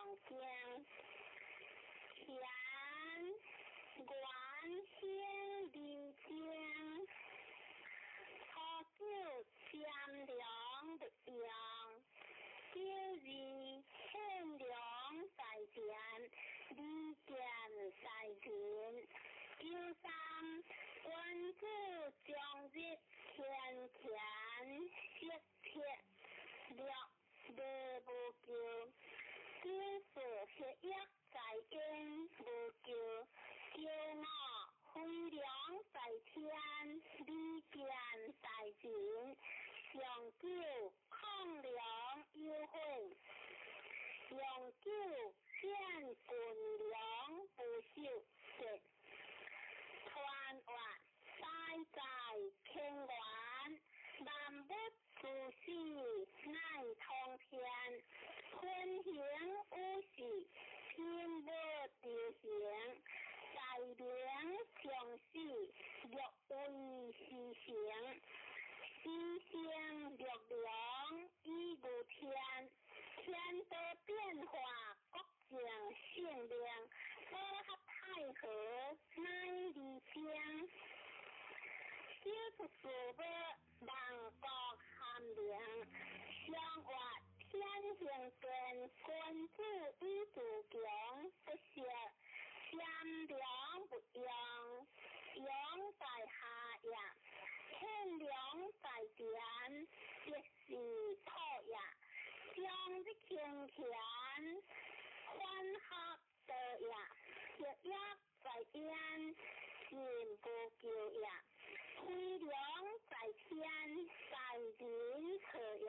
良經，乾元興二正，初九占良勿用，九二獻良在前，離見在人，九三君子終日天乾色鐵六禮無咎，九四協約在焉無咎，九五飛龍在天，離見在人，上九抗糧有悔，用九顯軍糧不受節，傳話大在天元，萬物諸事乃通天，分行五事，天無流行，大明上死，六位時成，四生六良以無天，天道變化，國政性命，保合太和乃離正，小出事物，萬國含明，相活天行健，君子以自強不息，占良勿用，陽在下也，天良在田，即是土也。將日清乾，反合道也，協約在焉，進無咎也。飛龍在天，在人錯也。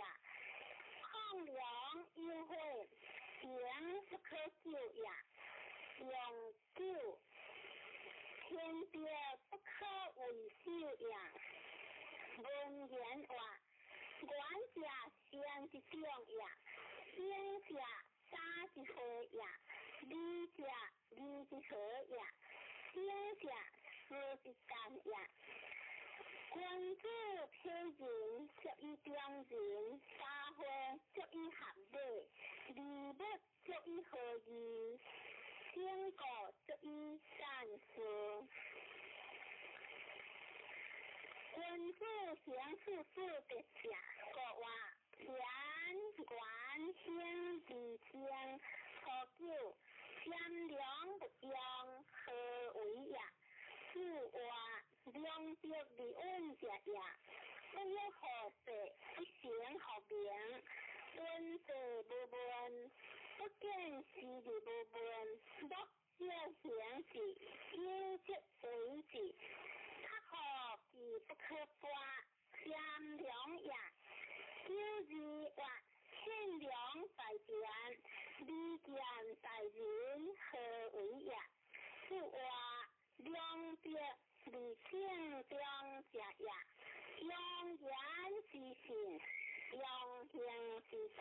抗糧有悔，行不可救也。用九，天德不可為首也。文言話，願者善之長也，行者早之會也，禮者禮之和也，行者事之干也。君子體仁，足以中人；三會足以合禮，二物足以合義，整個足以善事。君子行處事德者，國話乾元興二正，初九占良勿用，何為也？子話兩德而穩者也，不欲好勢，不成學名。君子無問，不見時而無問，莫少行之，有則為之。較好其不可拔，占良也。九二話，獻良在前，離間在人，何為也？子話兩德而正中者也，用言之信，用行之信，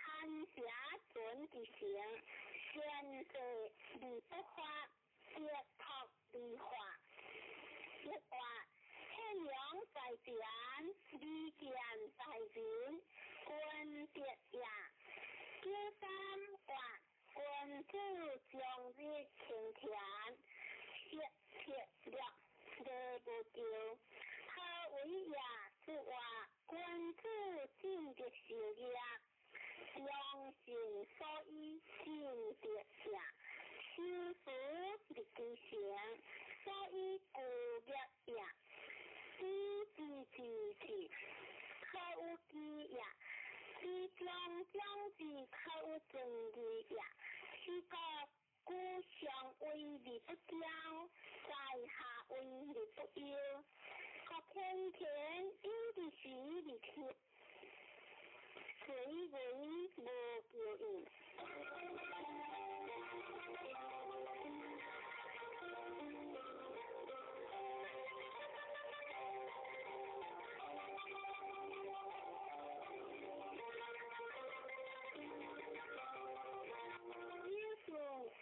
寒邪存之誠，善事而不發，德託而化。一話獻良在前，離間在人，君德也。九三話，君子終日清甜，色鐵六禮無咎。何為也？子話君子進德修業，良心所以進德也。修辭立其成，所以固業也。知之知之，可有知也；知將將之，可有正義也。是故故上為而不驕，在下為而不憂。國天天有的時而天，隨為無咎應。有事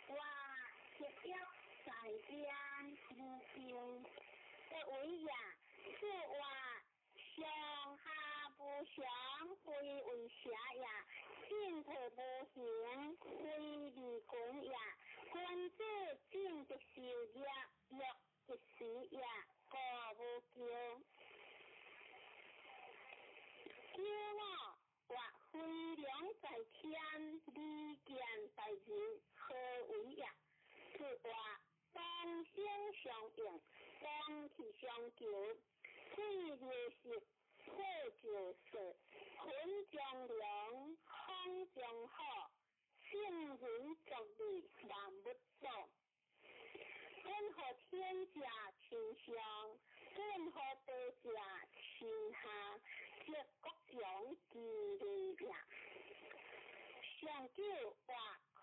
話協約在邊無咎，不為也。此話上下無常，非為邪也。进退无形，非利群也。君子进德修业，乐一时也，故无咎。九五或飞龙在天，利剑在人，何为也？是话同声相应，同气相求，水流石，火就色，云中龙，风中虎，圣人作利，万物祖。本予天者亲上，本予地者亲下，则国强其利也。上九或亢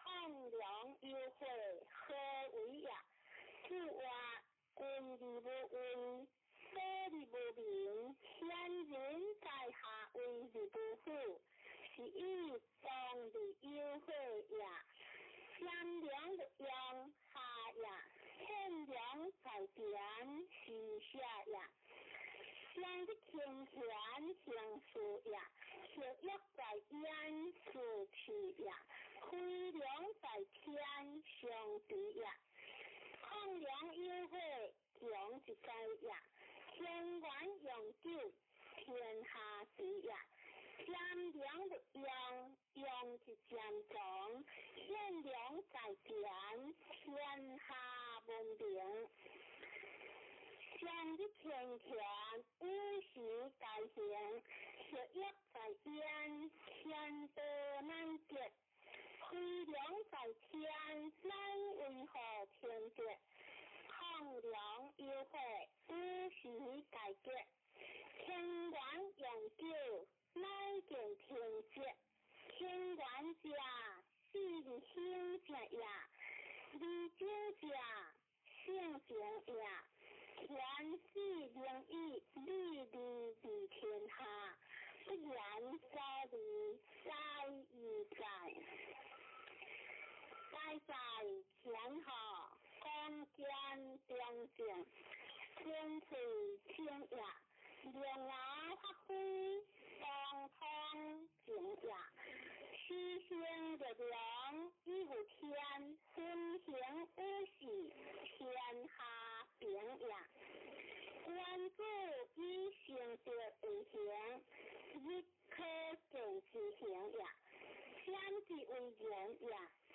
龙有悔，何为也？是话君而无威，所而无名，贤人在下威而无虎，是以壮而有悔也。贤良勿用下也，贤良在田是下也。上日清闲行事也，学业在焉是气也，飞龙在天上地也。亢龙有悔，强一在也。天元永久，天下治也。贤良勿用，用是渐强；贤良在田，天下文明。上日清闲，与时偕行，学业在焉，天道难得。飞龙在天，乃维护天德；亢龙有悔，与时偕结。天元永久，乃见天德。天元者，四日兴者也；二九者，性情也。天子灵以利利利天下，不言所利，在亦在。在在天下，光见中正，天气清也。龙牙发挥，当通正也。此生力量以有天，分行五事，天下平也。君子以成德为行，日可见之行也。先之为人也，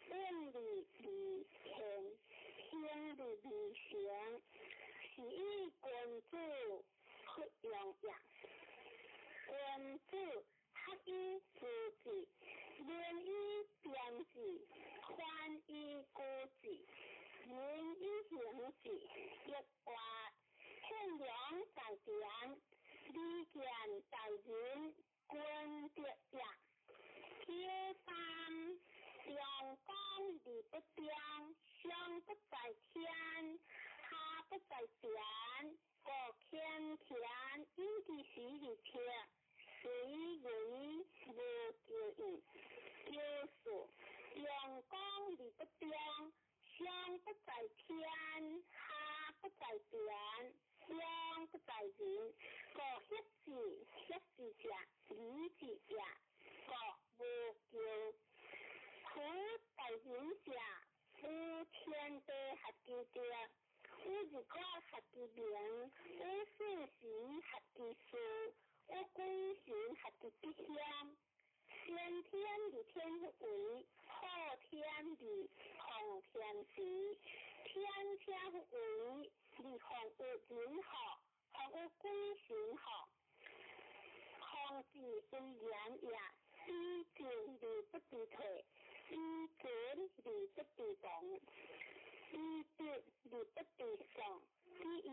远离离天，行离离行，是以君子不用也。君子学以致志，仁以辨志，宽以固志，仁以行志。亦话贤良在田，利剑在人，君德也。九三，阳光而不中，上不在天，下不在田，故天田以其时而天，随为无求应。九四，阳光而不中，上不在天，下不在田，中不在人，故协之协之者，理之也，故无求。苦在人者，有天地合其德，有日月合其明，有四时合其事，有鬼神合其吉祥。先天而天为，后天而奉天时，天天为而奉有人福，奉有鬼神福。控制为严也，以进而不知退，以进而不知动，以德而不知丧，以以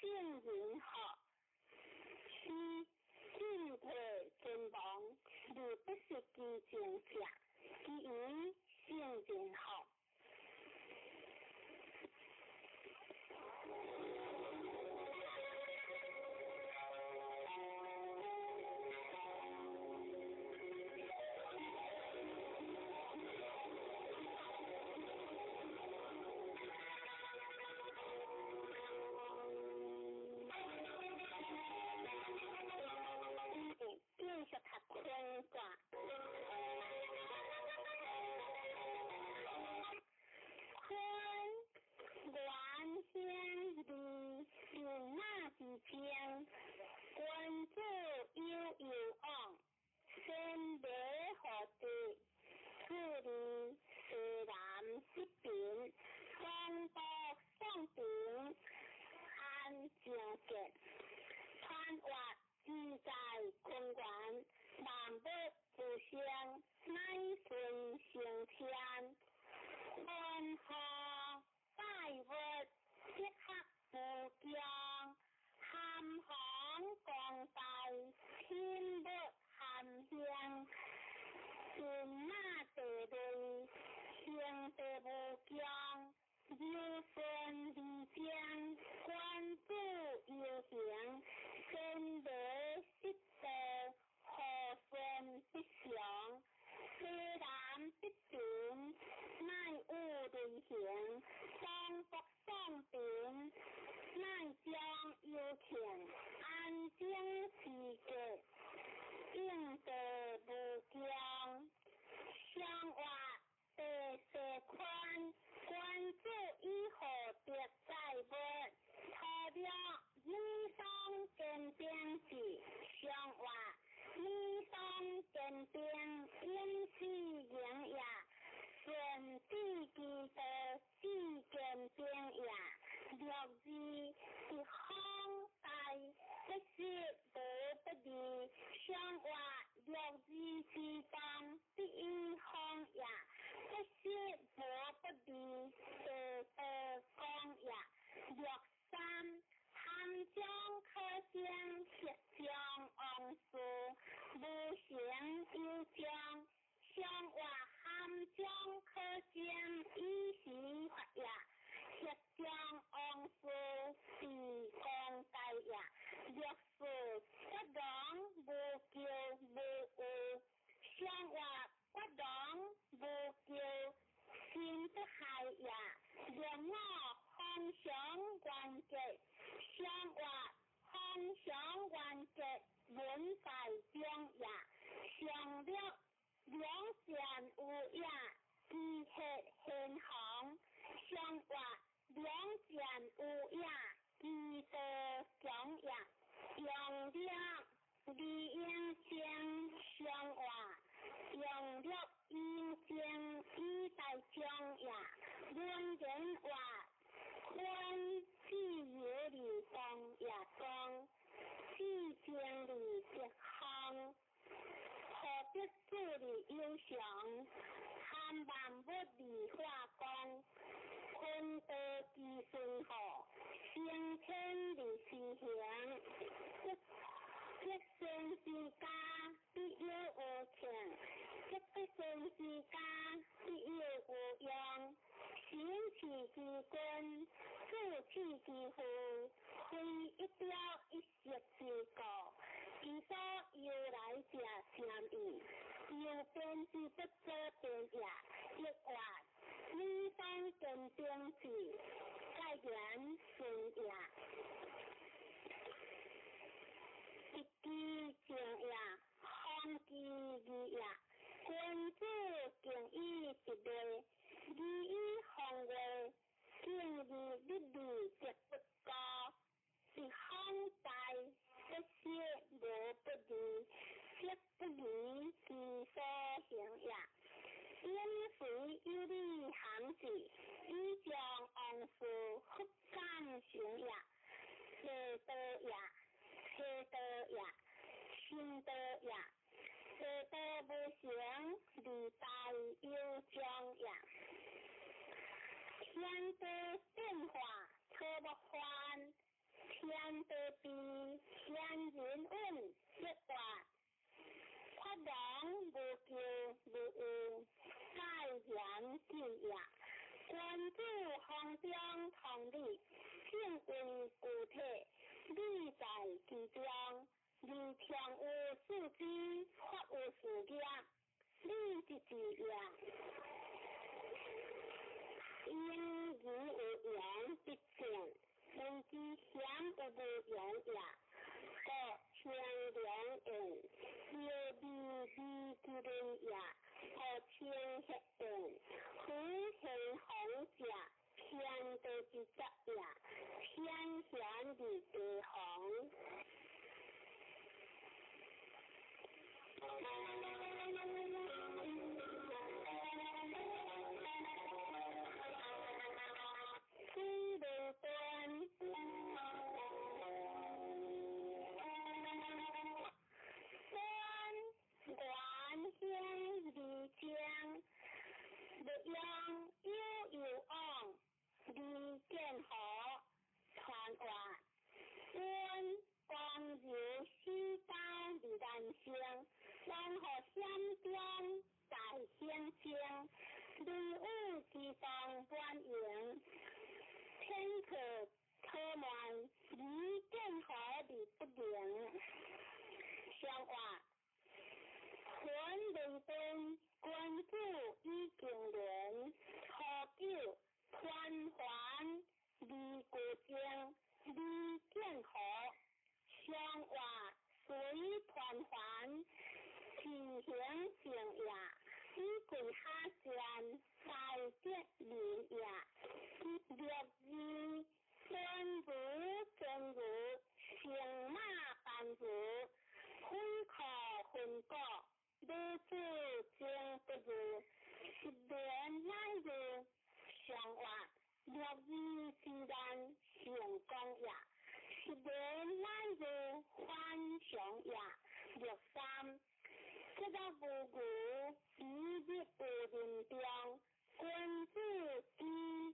圣人学，是进退存亡，而不失其正者，其以圣人学。继续读坤卦。上结，传活自在坤元，万物不生，乃顺成天。云何拜物，即刻无穷，含弘光大，天物含兴，神马地类，行地无穷，柔顺而正，关注游行，先无失道，和顺必祥，西南必平，乃有类型，双北双平，乃将有庆，安静时节，应地无穷，相活地势宽，关注以后得在物，土壤米桑坚冰子，相活米桑坚冰，永世营业，顺治之道，至坚冰也。六字是方大，不是无不利，相活六字之当，第一方也，不是无不利，地道讲也。六三含将可将，实将往事，无形有将，相活含将可将，以时发也。实将往事，地公大也。六四不讲无求无有，相活不讲无求，心不害也。六五方向关节，相活方向关节，文在中也。上六两线有影，机血现红，相活两线有影，机道强也。用力李应生相活，用力应生以待将也。文言话，宽自由而讲也讲，自正而吉方，何得主而有常，含万物而化光，坤道之顺好，升天而施行，积善之家必有无庆，积不善之家必有无用。行事之君，处事之父，非一朝一夕之故。其所由来者善意，由边之不做边也。一话，女方坚定志，盖言顺也。一枝正也，方其义也。君子敬以一礼，礼以方位，敬而立义则不高。是方大，不失无不义，则不义之所行也。因随有理行事，以将往事复感行也。邪道也，邪道也，心道也。邪道无成，利大有将也。天地变化，草木繁；天地变，天人稳，一卦。发扬无求无有，盖言之也。君子方中同理，正为具体，理在其中。而常有四肢，法有四业，理即是也。因而有言必正，人之险有无言也。故清凉言，妙味味之论也。故清血言，夫贤宏者，天道之则也。天贤而地宏。無愚，以入有人中，君子之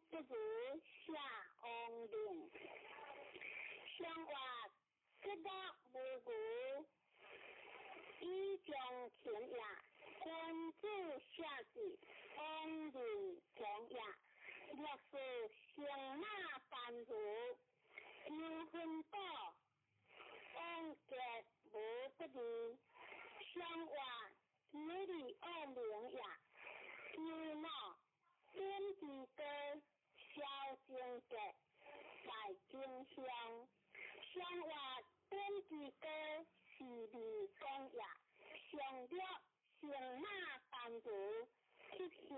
不如下王令。上話吉樂無愚，以將勤也。君子社稷，王令強也。若是乘馬班如，求分寶，王傑無不利。上話吉利惡名也。求鬧點之歌，蕭正傑在正鄉。上話點之歌是利講也。上略乘馬班如，急下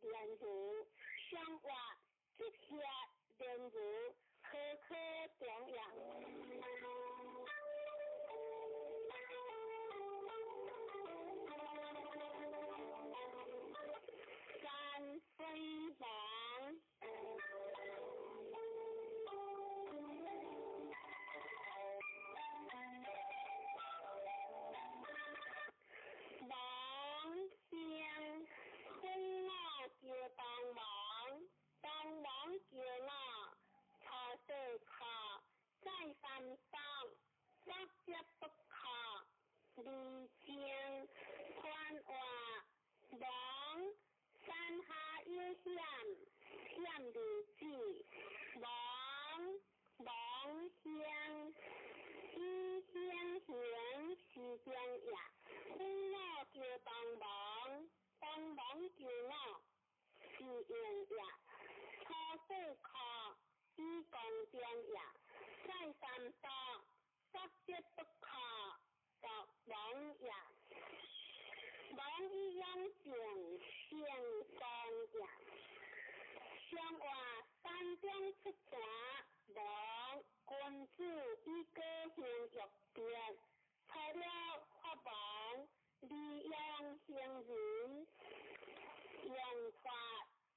連如。上話急下連如，何可中也。三分王，王生分我叫幫忙，幫忙叫我初四課，再三當，不折不扣，離情寬話王。山下有險，險如子，王王鄉，以鄉行是中也。分我叫幫忙，幫忙叫我是用也。初四課以公中也。再三當，不折不扣，作王也。王以養正成功也。上話山中出泉，王君子以果行欲別，除了法王，利用行人，用法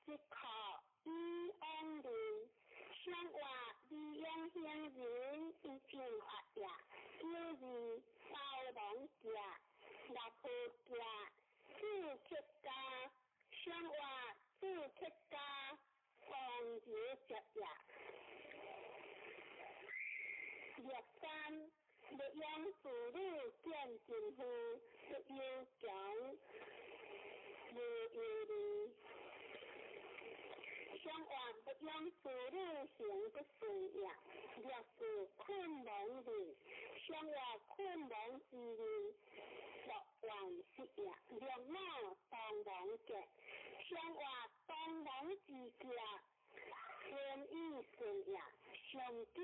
即可以往人。上話利用行人以正法也，有義包王者，六婆家，主客家，上話主客家，王子接也。六三，欲養子女見真夫，不憂窮，無憂慮。上話不養子女行不順也，若是困亡人，上話困亡之人，樂萬失也。六腦當亡者，上話當亡之家，天意順也。上九，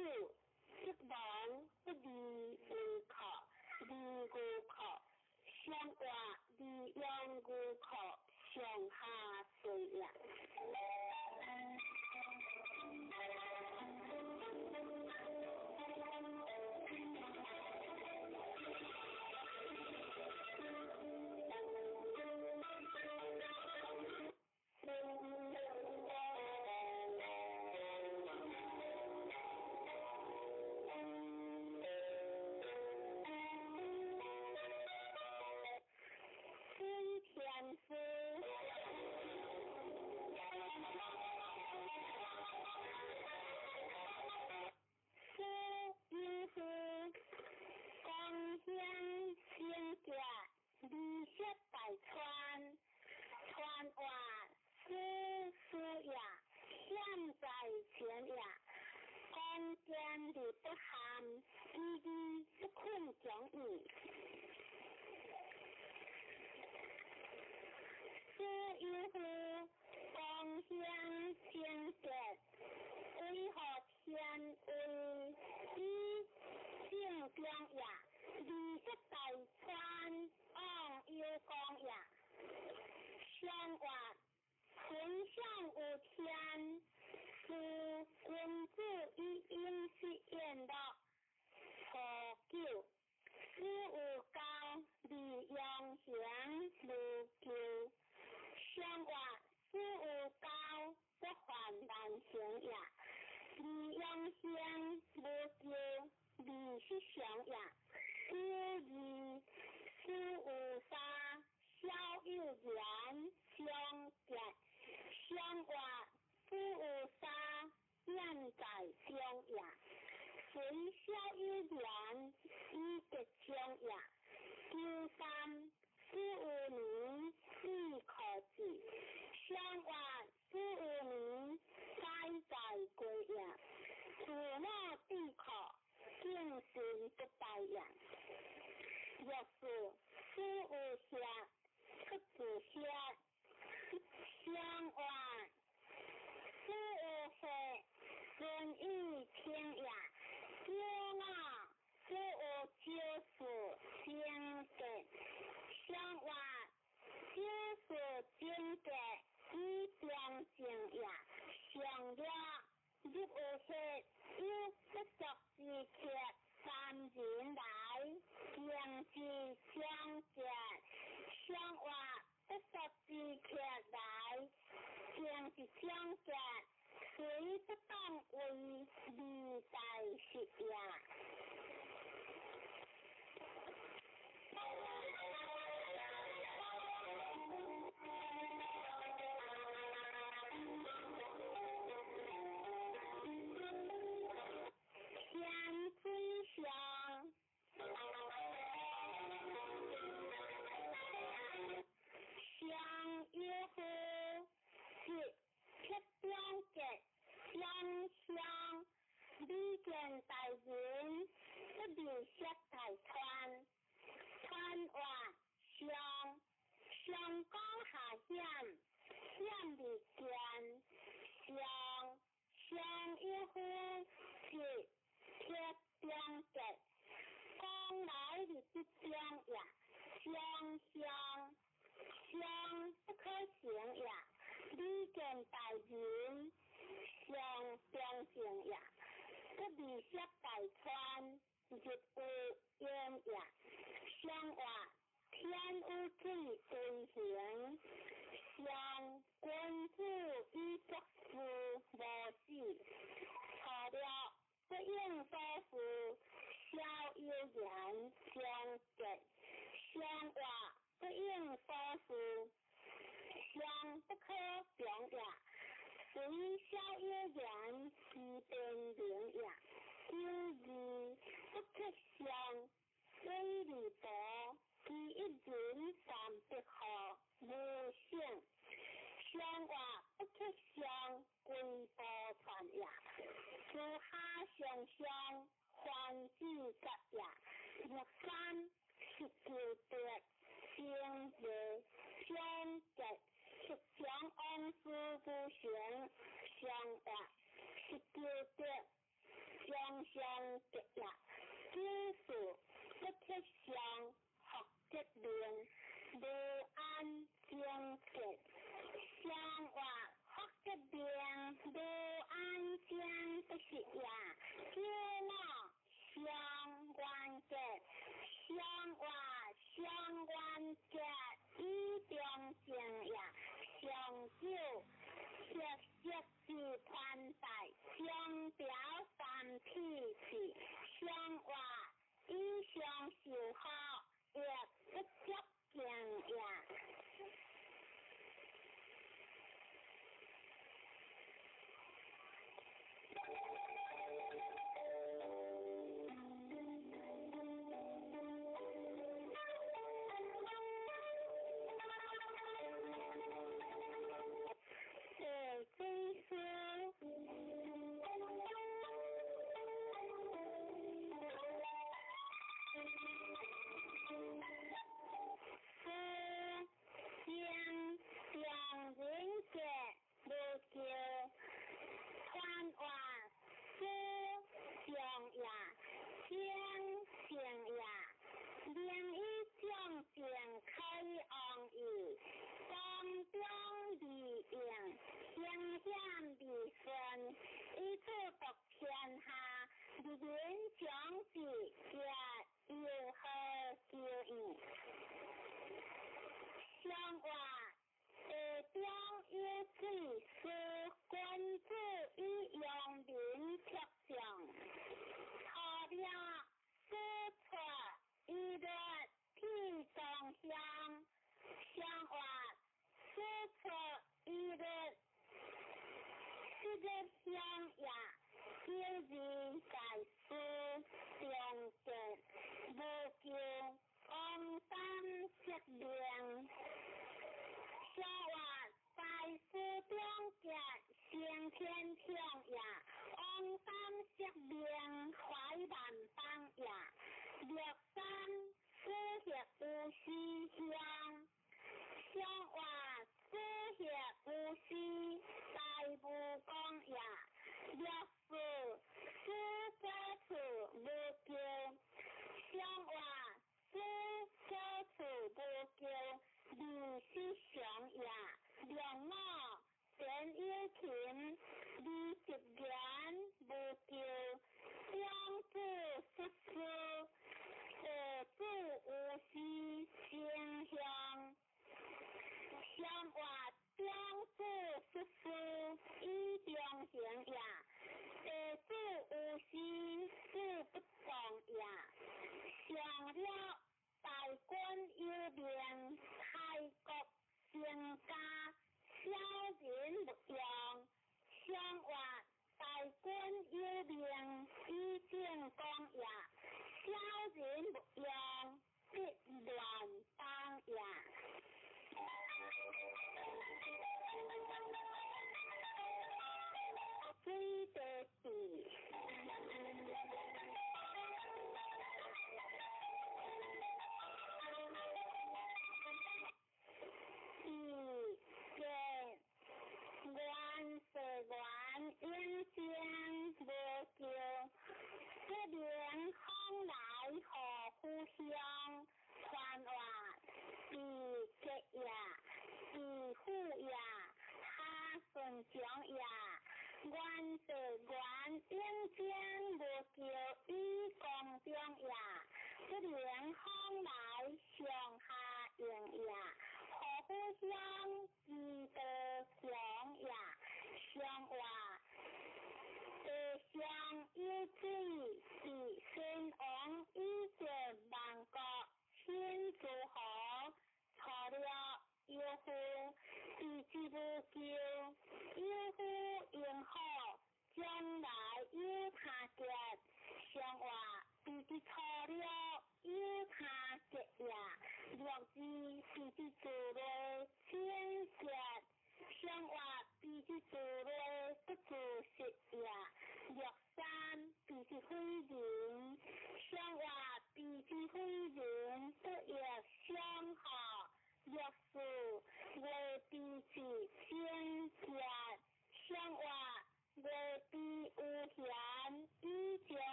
即亡不離無靠，離無靠，上話利用無靠，上下順也。孙天师，苏英夫，光乡先家，离雪大川，川话苏苏也，险在前也。光见而不憾，以义不困强矣。苏有夫，光乡先杰，为何天威以正中也？离雪大川，往有光也。上话坤上有天，是君子以应是宴乐。初九，师有教，利用行无咎。上话师有教，不小有言以吉祥也。九三四五年四可字，相月四五年载在归也。父母地可，敬神不败也。若是四五下出自下，相月四五岁顺意天也。九五四五九四正格，相月九四正格以中正也。上月入有血有不足之客三人来，行之相见。相月不足之客来，行之相见，虽不当为二代实也。天水上，上有夫是铁中结相相，李见大人不离色大川，川话上上讲下险，险未见，上上有夫是铁中结，讲来是不中也，相相相不可行也，李见大人上中正也，不离色大川，日有烟也。相话天有水归行，上君子以作事无死，错了不应所事，小有言相结，相话不应所事，相不可强也。虽小有言，其变明也。九二不克相，水利薄，其一人三百号无性。相话不克相，归波传也。诸哈相相，还子节也。六三十九德，正月相结，十将王事不成，相话十九德，相相结也。九四不克相，福德明，无安正结。相话福德明，无安正不是也。九五相关结，相话相关结以中正也。上九色色之宽带，相表三体气，相话以相受好，亦不足敬也。地水师，师将上人杰无叫，传话师上也，将上也，明以将将开王义，当中利用，形险利顺，以此夺天下，人将之皆有何求意？相话地中有水，是君子以扬名铁将，初了师出以乐天中香，相话师出以乐这个香也，九人在书。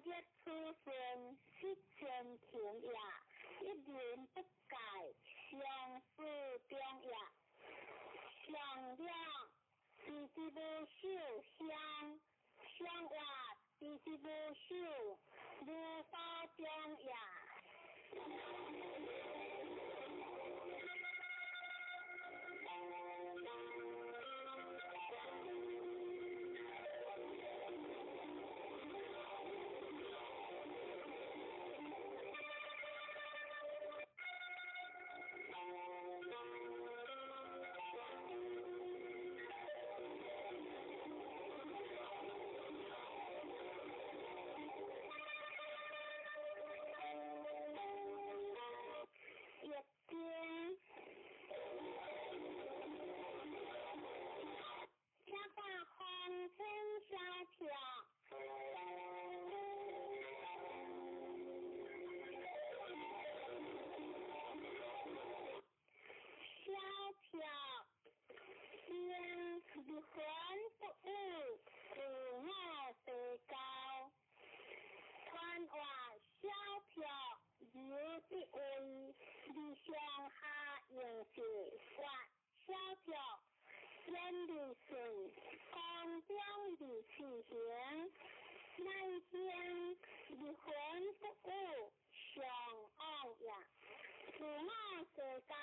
熱處順，失前情也。一人不改，相思中也。上兩，字之無首鄉，上活，字之無首，如所中也。易经，请看风天萧条。萧条，先离魂不语，自我地高。传话萧条，由得位，离上下用事，发萧条，远离顺，光中离气行，乃将离魂不语，上往也。自我地高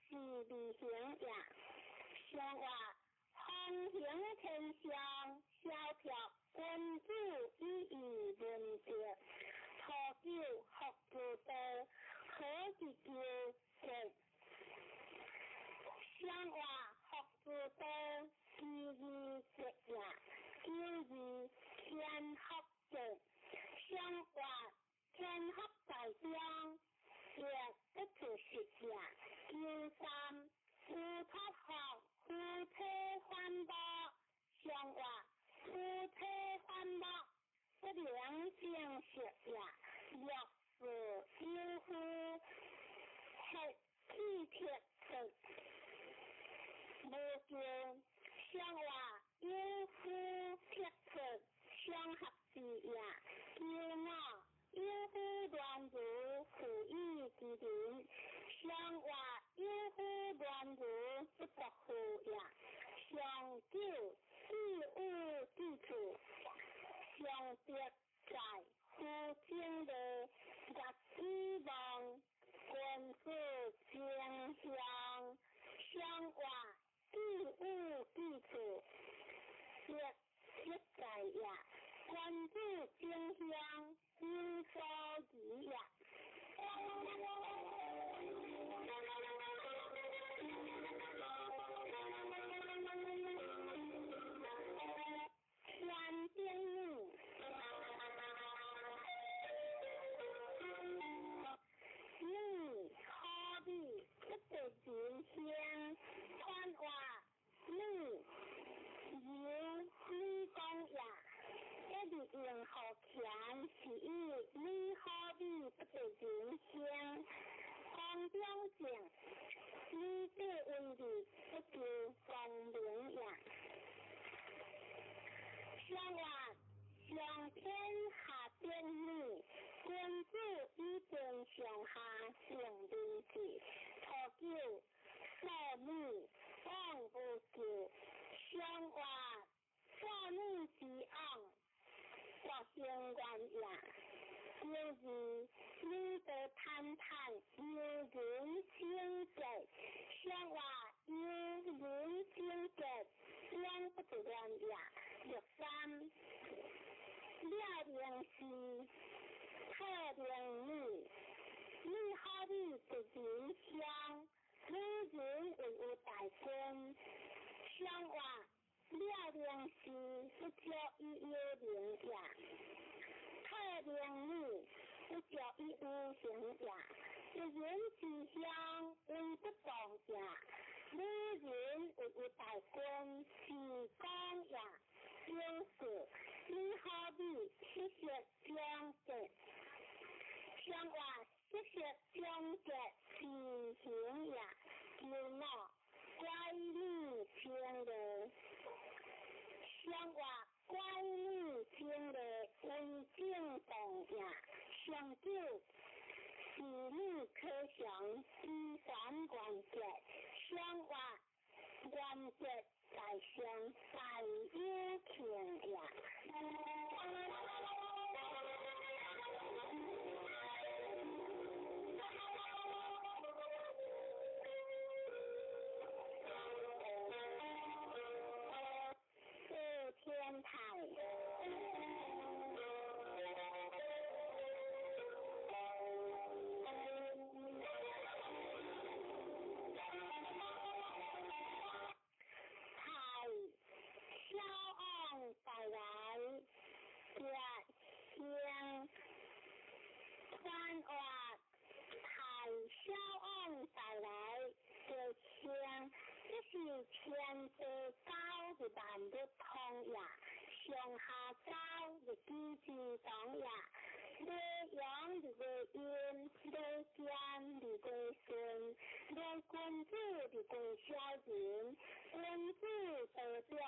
是离行也。上话风行天上，萧条君子以义论德，初九福之道，何其求节。上话福之道，其义节也，九二天福节。上话天福在中，也不出实也。九三夫托福，夫妻反目。上话夫妻反目，不良正色也。若是有夫，黑气铁出，无求。上话有夫铁出，相合之也。九五有夫乱如负义之人，上话有夫乱如不得负也。上九自有之处，上德在夫正义，月之望，君子正向。上话自有之处，德色在也。君子正向，有所疑也。天顶女，女好比不得人香，传话女由女讲也。一直用好强是以女好比不得人香，光中正，女地为利不求光明也。上话上天下天女，君子以天上下成人志，初九少女往无求。上话少女之往，国兴愿也。九二女得坦坦，有人清洁。上话有人清洁，两不得乱也。六三了明是特明女，女好比一人香，女人为有大君。上话了明是不足以有名也。特明女不足以无形也。一人之乡为不当也。女人为有大君是讲也。九四女好比七色相结，上话七色相结是形也。九五乖女清丽，上话乖女清丽为正道。上九，仕女可祥，机关原则，相活原则在上，大有庆也。四天台。太小王带来结兴传话，太小王带来结兴，这是天地交的万物通也，上下交的机之同也，雷阳的月阴，雷剑的月顺，雷君子的月小人，君子得长，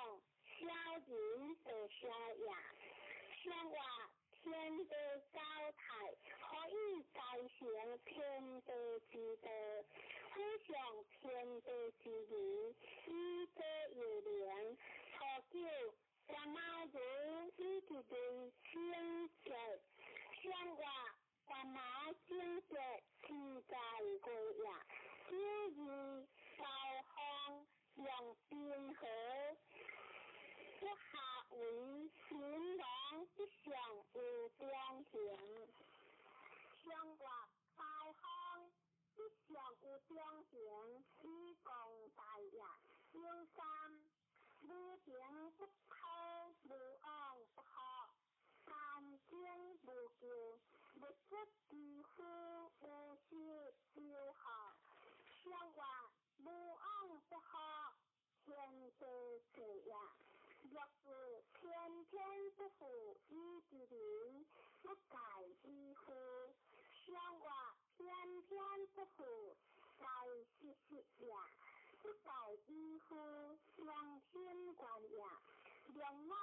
小人得小也。上话天地交泰，可以继承天地之道，好上天地之义，以德为能。初九，关猫如以及对清洁，上话关猫清洁，天在过夜，九二高方用冰河。不下为秦王之上有中行，上月高方之上有中行，以共大业。九三，无情不抛，无往不福，三经无救，物质之夫无失丢好。上月无往不福，天地事业。若是天天不负以之人，不改以夫；相话天天不负在时时也，不改以夫，相亲关也。两马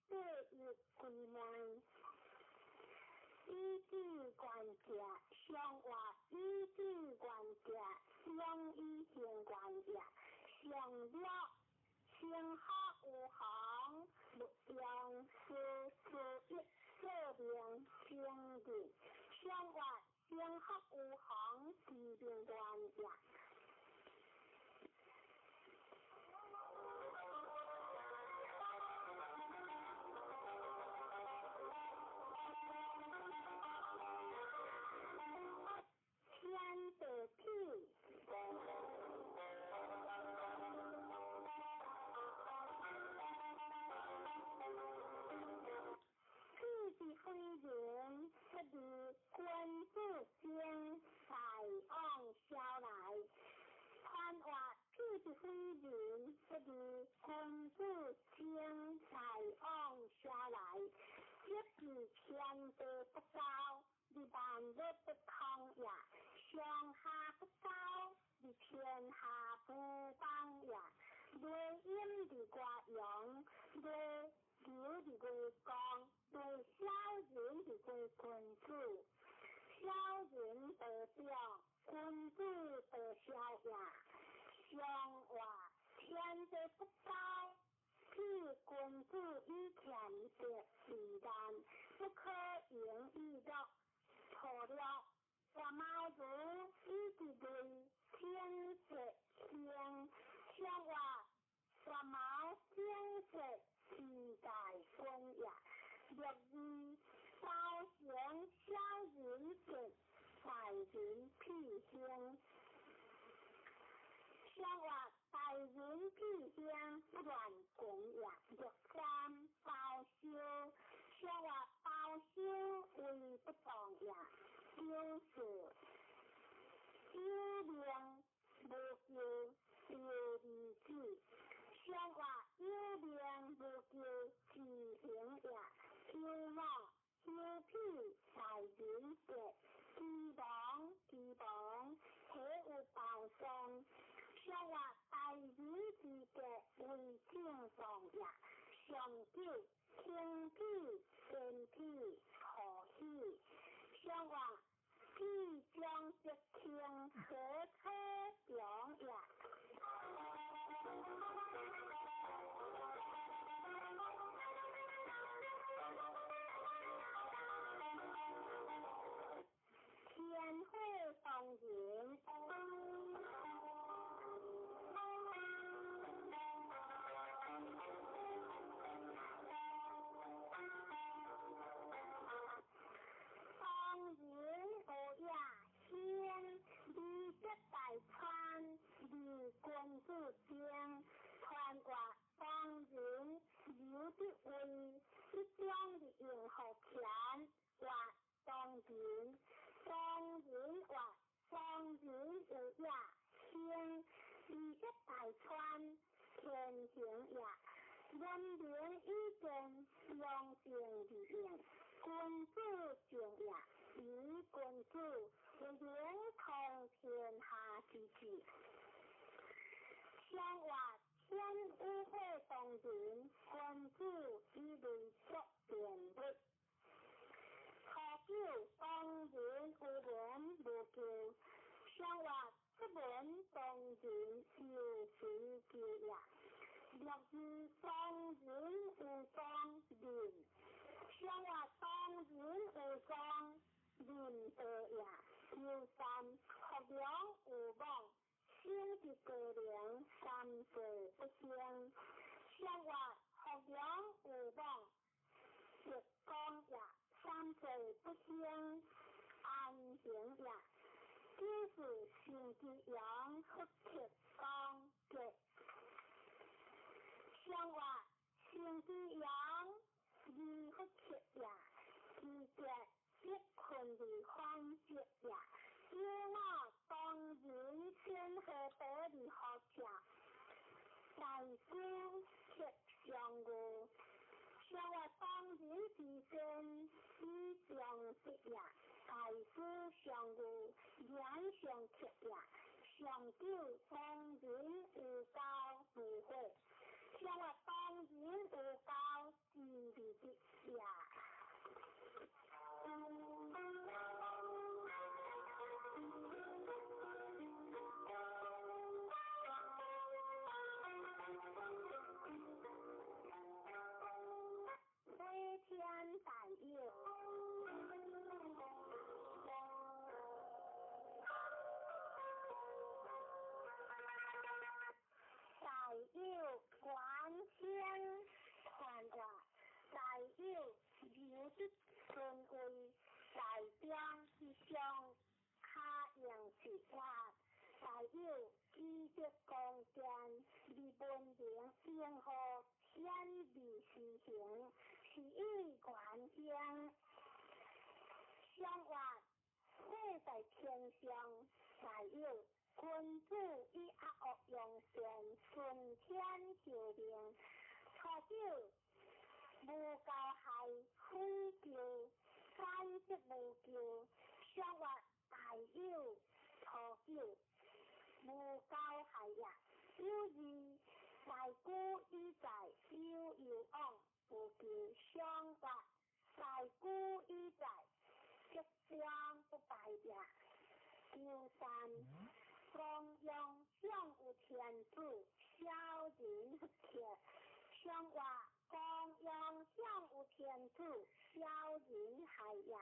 对日归门，以智观者，相话以智观者，相以行观也，相了。天下有行，勿用事事一说明经历。相话天下有行，是明原也。天地痞。痞是非人，不如君子精，大往小来。传话痞是非人，不如君子精，大往小来。这是天地不交，你万物不通也；上下不交，你天下不邦也。雷阴伫外阳，雷流伫月光，雷小人伫月君子，小人得长，君子得小也。上话天地不交，譬君子以俭德为难，不可盈以乐。错了，我猫如以及雷天色星，上话我猫天色之大君也。六二包成小人德，大人屁兴。上话大人屁兴不乱讲也。六三包修，上话包修为不当也。九四有命无救丢儿子，上话有命无救自行也。九五休屁大人德，之亡之亡，岂有报丧？上话大人之德为正当也。上九天痞天痞何喜？上何车中也。天火当人。当人有也先，二德大川，二君子精，传话当人刘德威，一中的用福田，话当人，当人话当人有也先，二德大川，天行也，人民意见良政利用，君子正也。以君子为明通天下之治，相话天武会当人，君子以类作辩论。初九当人有言无咎，相话出门当人有随求也。六字当人有当人，相话当人有当。仁德也，有三福良有望，生伫高龄三岁不生。相话福良有望，德光也，三岁不生，安行也。就是生之阳，福德光德。相话生之阳，二福德也，二德。一困的欢节呀，有我当人先和得的好家，大师贴上个，像我当人之身以上的呀，大师上个言上贴呀，上九当人有高无悔，像我当人有高之的呀。飞天大有，大有观天传话，大有刘德尊位在中之上，卡用之法，大有积德光电，而文明应和天理施行，是以原乡。相话火在天上，大有君子以阿恶用善，顺天受命。初九无交害，非求三则无求，相话大有初九无交害也。有二大古以在有有往无求，相话大古以在吉祥不败也。九三光阳上有天子，小人不贴，相话光阳上有天子，小人害也。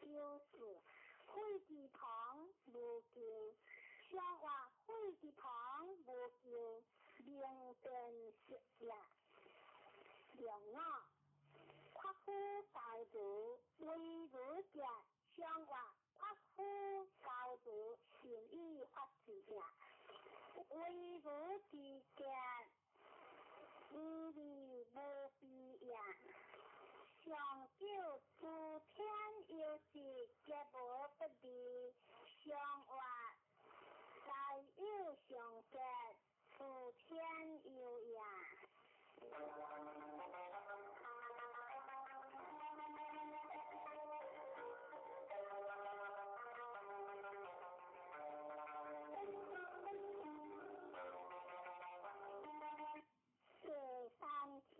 九四火之旁无求，相话火之旁无求，明辨识也。两五夸夫大如为如者，相话夸夫高如善以发之也。为如之者，无利无弊也。上九诸天有时皆无不利，上话大有上德，诸天有也。第三天。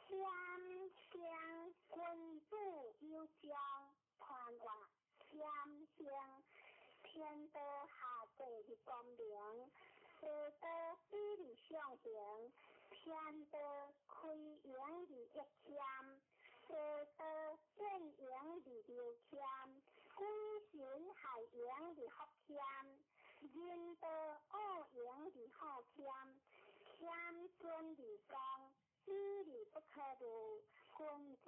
天天道下济伫光明，地道比伫上行，天道开盈伫一谦，地道建盈伫流谦，鬼神害盈伫福谦，人道恶盈伫好谦，谦尊伫光，比伫不可入，君子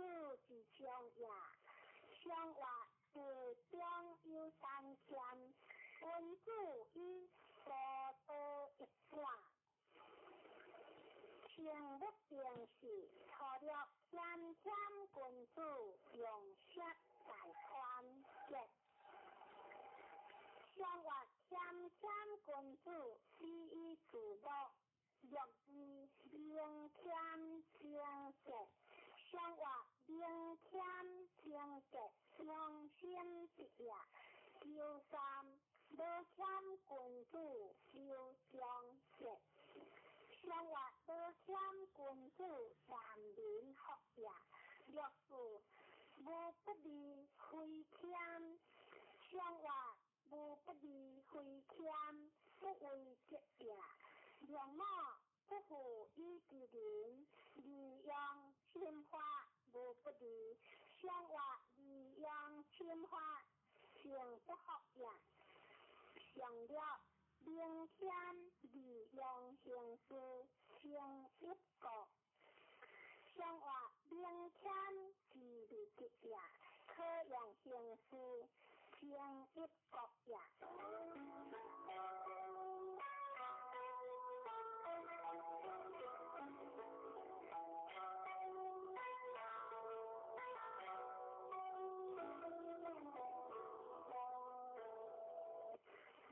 之常也。常话地中有三谦，君子以高道一转。清不定时，除了谦谦君子，用色在宽节。常话谦谦君子，比以自乐，乐之明谦清洁。常话明谦清洁，良心之也。求三无谦君子，留长节。常话无谦君子，难民福也。六四无不利非谦，常话无不利非谦，不为节也。两马不负以之人，利用侵犯无不利。常话利用侵犯，诚不服也。上了明谦利用行事，成一国。常话明谦之利节也，可用行事，成一国也。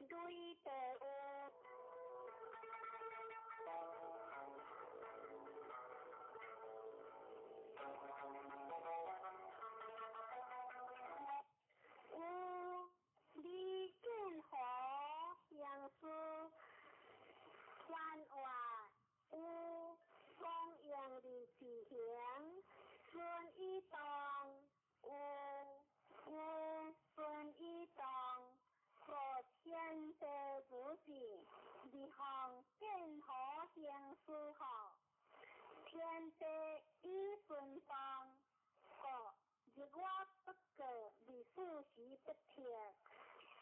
对地有，有李建和行事，番话有光荣的自行，孙以当有有孙以当。和天地主子，立项建和行事好，天地以顺当，个日我不过历史时不停，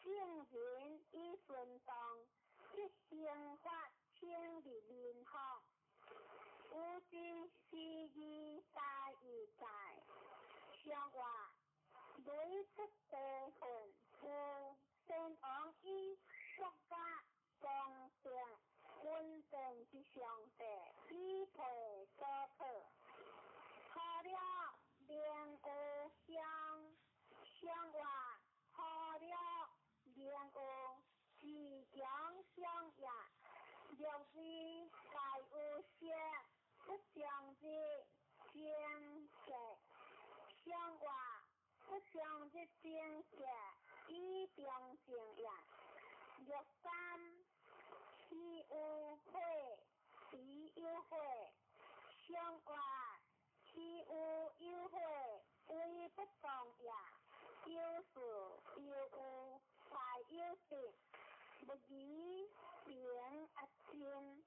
圣人以顺当，一生发清的民好，有之是义大义在，相话雷出地分有。先王以国家公正稳定之上帝，以配所托。好了，明有相，相话好了，明有自强相也。若是大有色，不将之精节，相话不将之精节。以中正也。六三，岂有悔，必有悔。相话，岂有有悔，为不当也。有事有有，大有得，不义平阿真。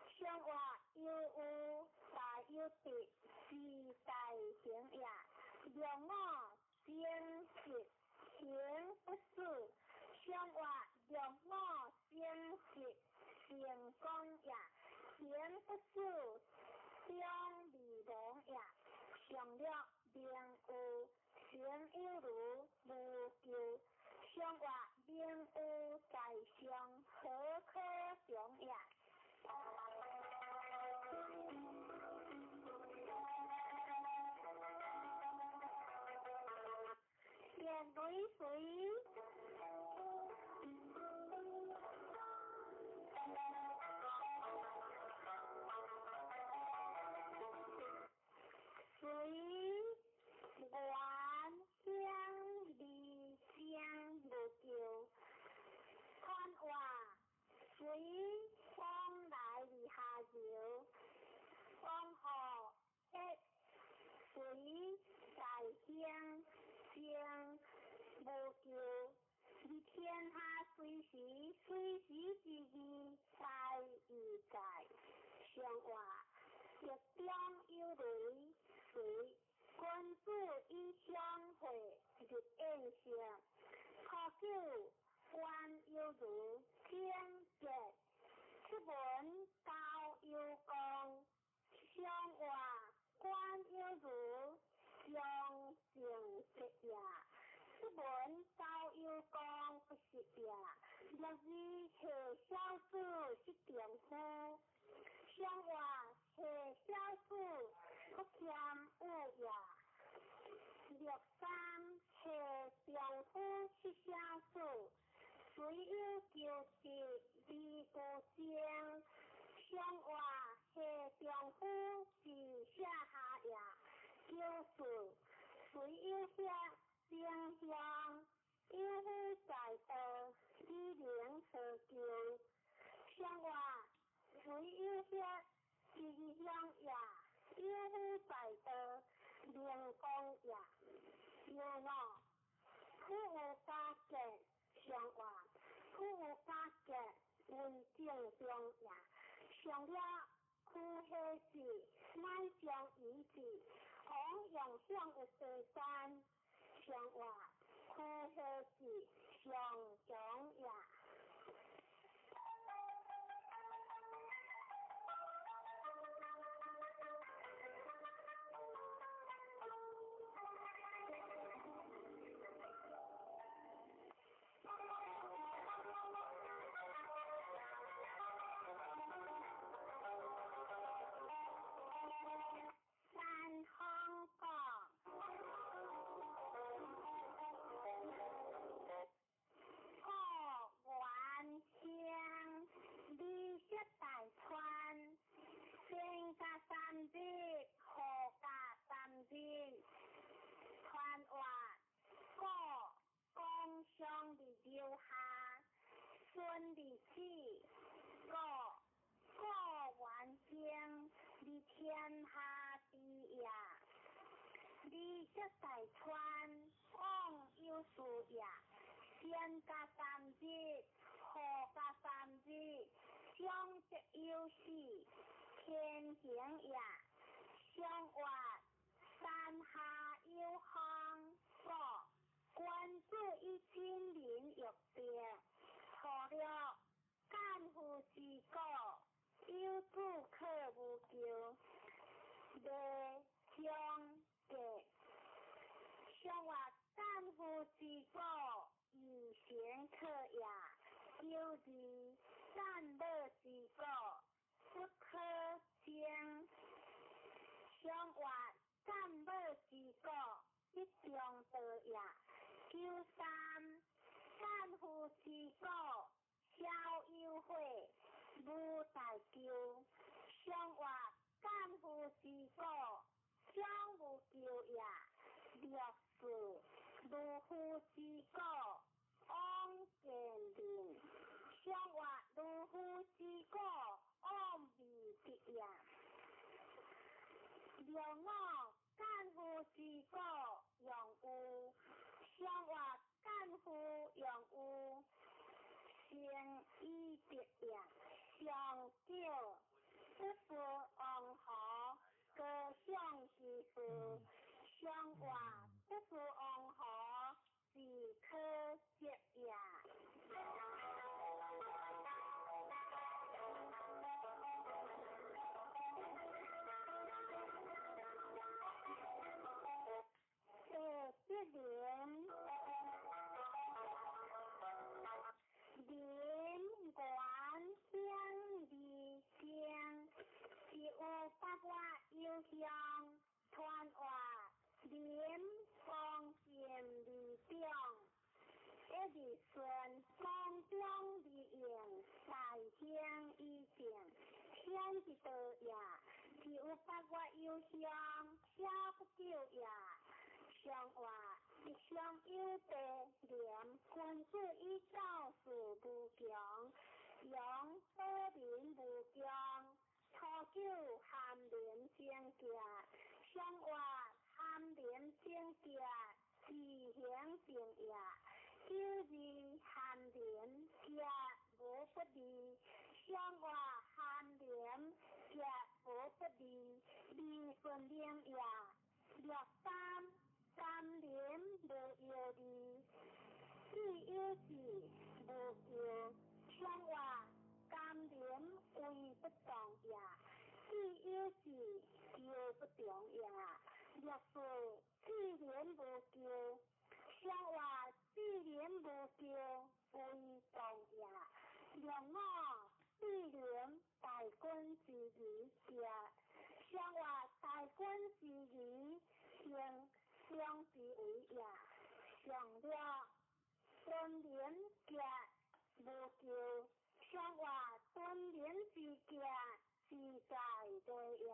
相话有有，大有得，是大行也。两我正直。行不死，相话两我正直成功也；行不死，将未亡也。上了明有，行有如无咎。相话明有在上，何可强也？电雷水，水原乡离乡无求，子以相會入宴席。初九，關有如天傑，出門高有光，相話關有如相正結也。出門高有光不是也。六二下小子是丈夫，相話下小子不嫌有也。六三下丈夫是小子，虽有求得而无情，相话下丈夫是下下也。九四虽有遐正向，有夫在道，以灵何求？相话虽有遐正向也，有夫在道，灵光也。六五苦有加结，相话苦有加结，为正中也。上了苦下子，乃将遗子，王用向有地山，相话苦下子上强也。三方讲，故原乡李色大川，先加三日，后加三日，传话故公上的留下，孙的子，故故原乡伫天下之也。李色大川，往有事也。先加三日，后加三日，相则有事，天行也。相话山下有风，故君子以亲民欲别，初六干夫之果，有子可无求，未相结。相话干夫之果，以贤可也。九二干乐之果，不可争。相话干乐之果，一中道也。九三干夫之果，小有悔，无大求。相话干夫之果，将无求也。六四如夫之果，往见人。相话如夫之果，往未得也。六五干夫之果，用有。相话干夫用有，成以得也。上九不是王侯，高尚之事。相话不是王侯，是可接也。第一年，林原乡二乡，是有八月有乡，传话林光剑二中，一日顺光中二用，大兴以正，天之道也。是有八月有乡，小不久也。相话一向有德廉，君子以教事无穷，扬保民无穷。初九含廉贞洁，相话含廉贞洁，自行正也。九二含廉洁无不利，相话含廉洁无不利，利顺灵也。六三甘霖無藥字，智有智無救，上話甘霖為不動也，智有智救不動也。六四智霖無救，上話智霖無救為動也。六五智霖大君之儀也，上話大君之儀行相之為也。上六敦霖傑無救，上話敦霖之傑自在對也。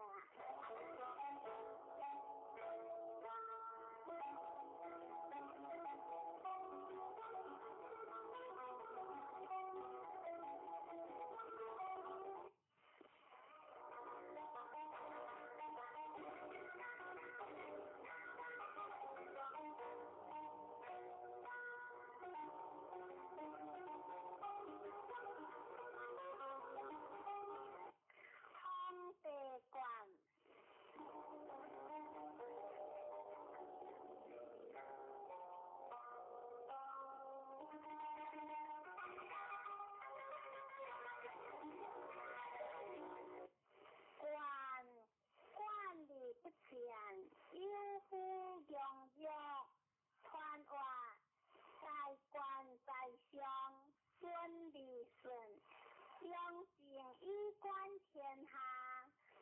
皇帝冠。冠冠而不前，有夫容若，傳話大官在上，尊而順，良政以觀天下。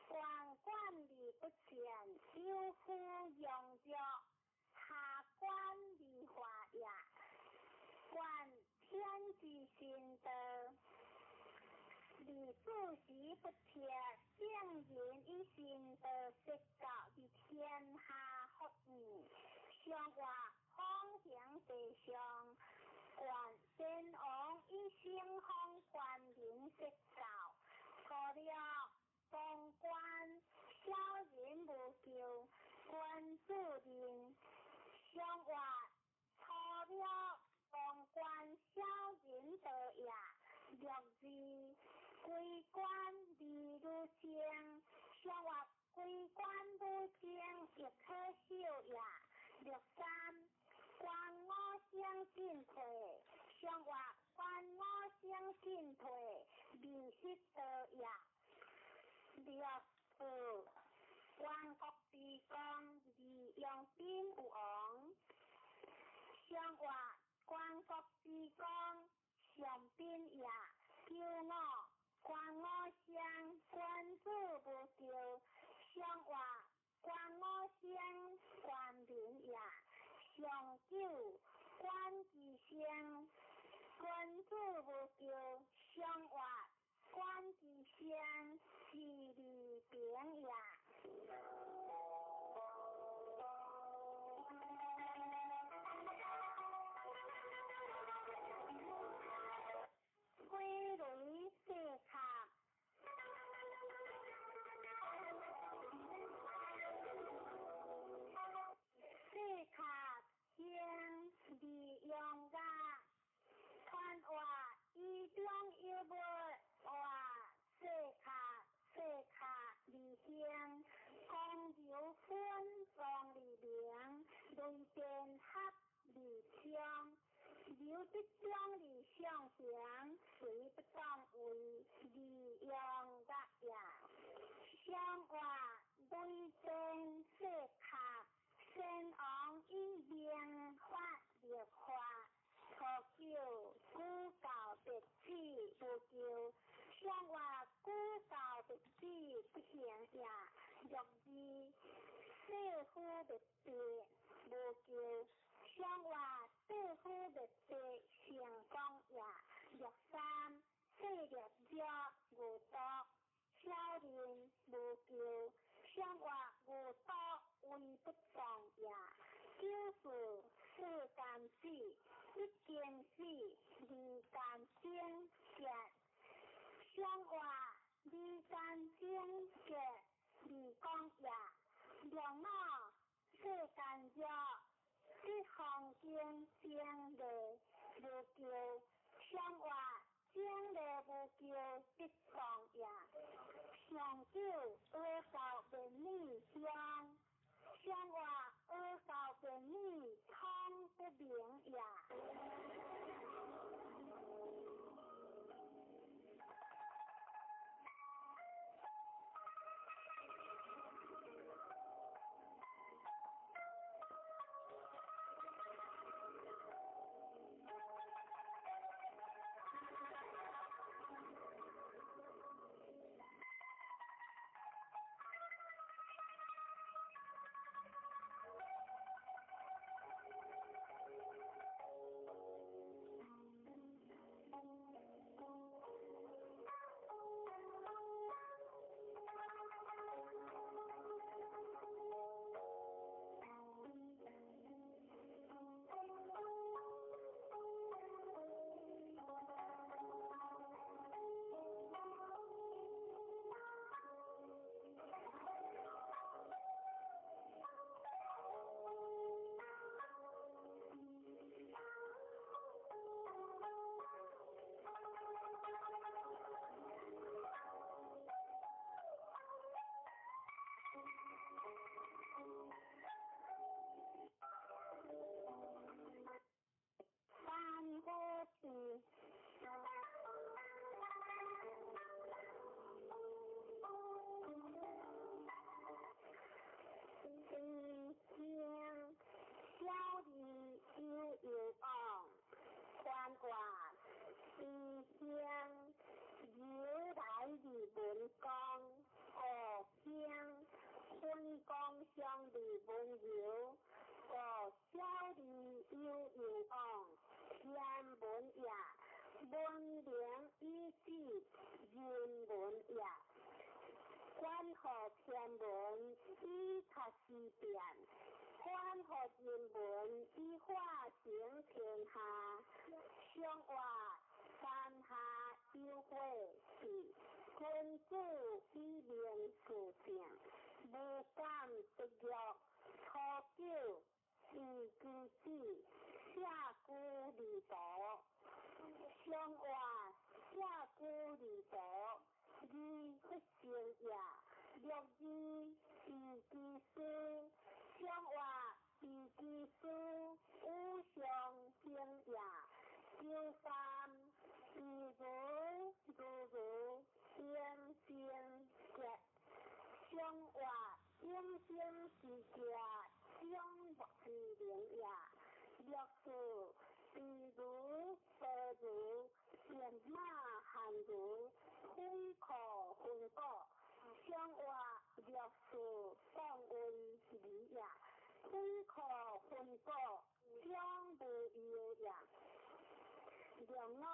官冠而不前，有夫容若，下官而化也。觀天之心道，而主時不撤，聖人以心道說教於天下福義，上話方行地上，觀先王以聖風觀民說教，初六當官小人無咎，君子人上話初六當官小人道也。六二歸官而如正，上話歸官如正亦可守也。六三官五星進退，上話官五星進退，未失道也。六四萬國之功，而用兵有王。上話萬國之功，上賓也。九五官五星，君子無咎。上話官五星，官民也。上九官之星，君子無咎。上話官之星，是利平也。飞雷细卡，细卡兴利用亚，传话以中有物话细卡细卡而兴，光柔分光而明，雷电合而冲。留得中而上行，随不当为利用亚也。上话雷电细卡，先王以明法立法，初九古教别子无咎，上话古教别子不行也。六二世夫别别无咎，上话世夫别别成功也。六三世略者无毒，小人無咎，上話無毒為不動也。九四世間死，一經死，二間精結。上話二間精結，二講也。六五世間弱，這方經精利無咎，上話精利無咎，不動也。上九阿教便女鄉，上話阿教便女不明也。三个字。一声小儿悠悠往，宽话一声由来日文公，五声分光相日文游，五小儿悠悠往，天文也，文明以止人文也。关乎天文以察时变，关乎人文以化成天下。上话山下有火是君子以明事正，无敢得欲。初九以其子，社居二途。上话社居二途。二不成也，六二以其事，上话以其事，五常行也。九三以如如如应生结，上话应生之结，上不之灵也。六四比如白如变马汉如分可分果，上话六四放温理也，分可分果将无忧也。六五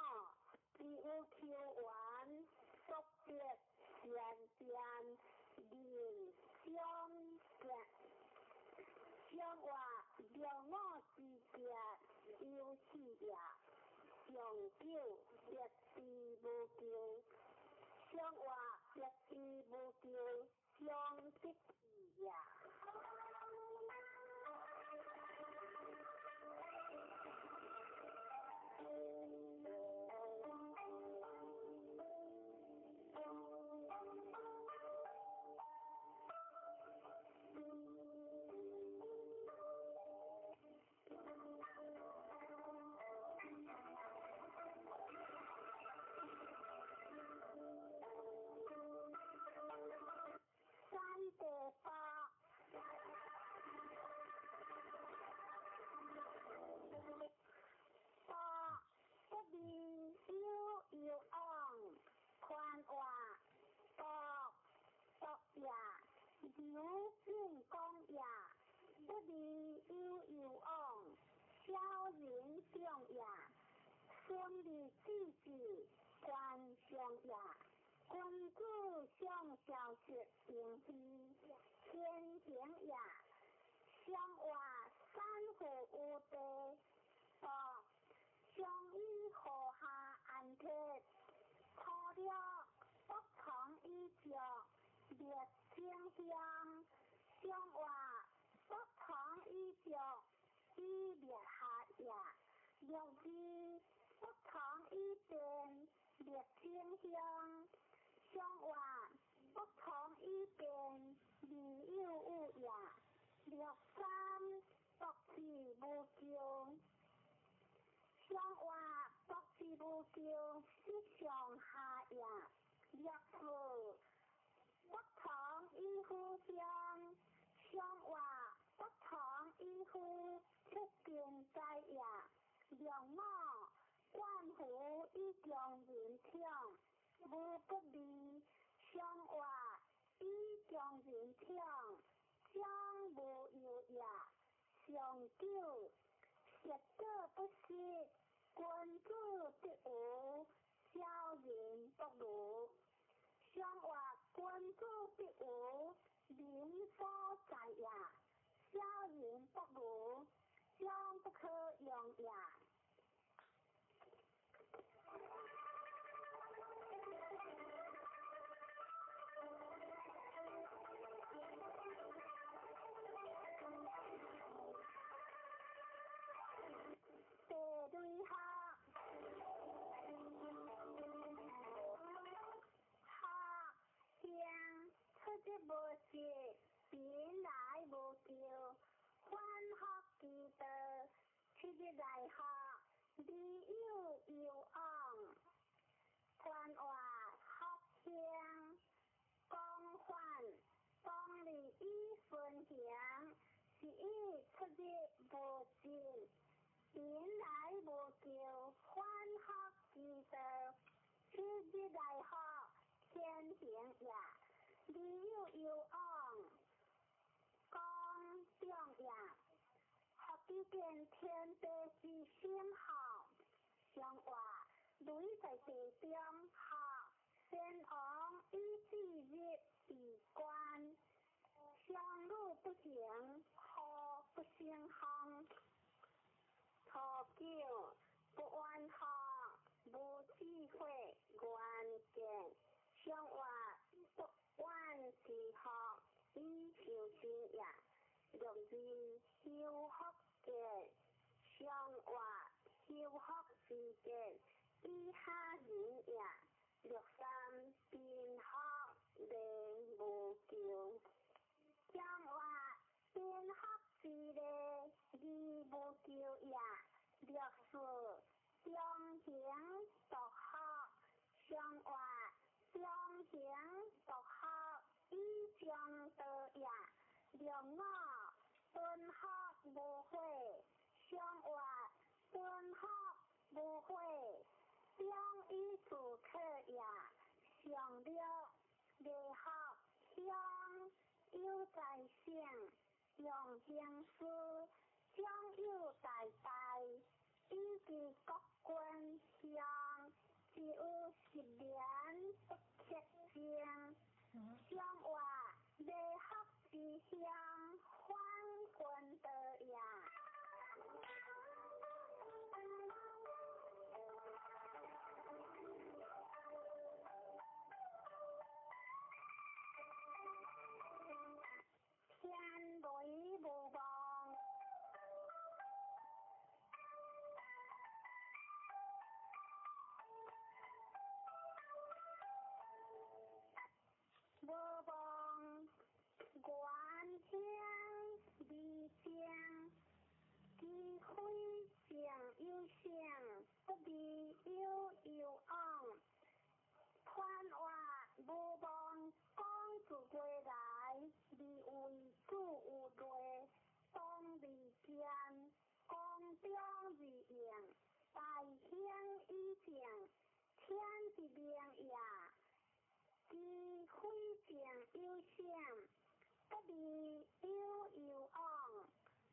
只有求缘，速别善变人相结。上话六五之结有四也，上九别之无求，上话别之无求，上得志也。三个八，八不明悠悠往，宽话八独也，刘进公也，不明悠悠往，小人长也，孙立子子官上也。君子上小学平非天行也，上话三户无地，八上以河下安铁，初六不从以脚列清香，上话不从以脚以列下也，六二不从以变列清香。上话不从以变，未有有也。六三独是无穷，上話博士無求，失上下也。六四不同以夫鄉，上話不同以夫出見在也。六五貫乎以強人統，無不利。上話以強人統，將無憂也。上九實果不失，君子得無，小人不如。上話君子得無，民所在也。小人不如，將不可用也。地雷學，學兄出入無失，貧來無求，反覆其道，七日來學，利有攸往。寬話福興，廣泛當利以分行，是以出入無失，貧來無求，反覆其道，七日來學，天行也。利有攸往，廣眾也。福基見天地之心好，上話雷在地中，學先王以至日為官，相與不行，何不勝風？初九不怨學，無智慧，願見上話不怨之學，以修身也。六二修福見，上話修福之見，以下人也。六三貧學禮無求，上話貧學之禮，義無求也。六四中行獨學，上話中行獨學，以中道也。六五敦學無悔，上話敦學無悔，中以自可也。上六禮學鄉有在性，用行事長有大大，以及國君鄉，只有十年不克正。上話禮學之鄉，反君道也。天雷無望，無望，願興利正，機會正有性，不利有攸往。寬話無望，講自歸來，而為主有類，當利見，公中而應，大興以正，天之明也。機會正有性，不利有攸往。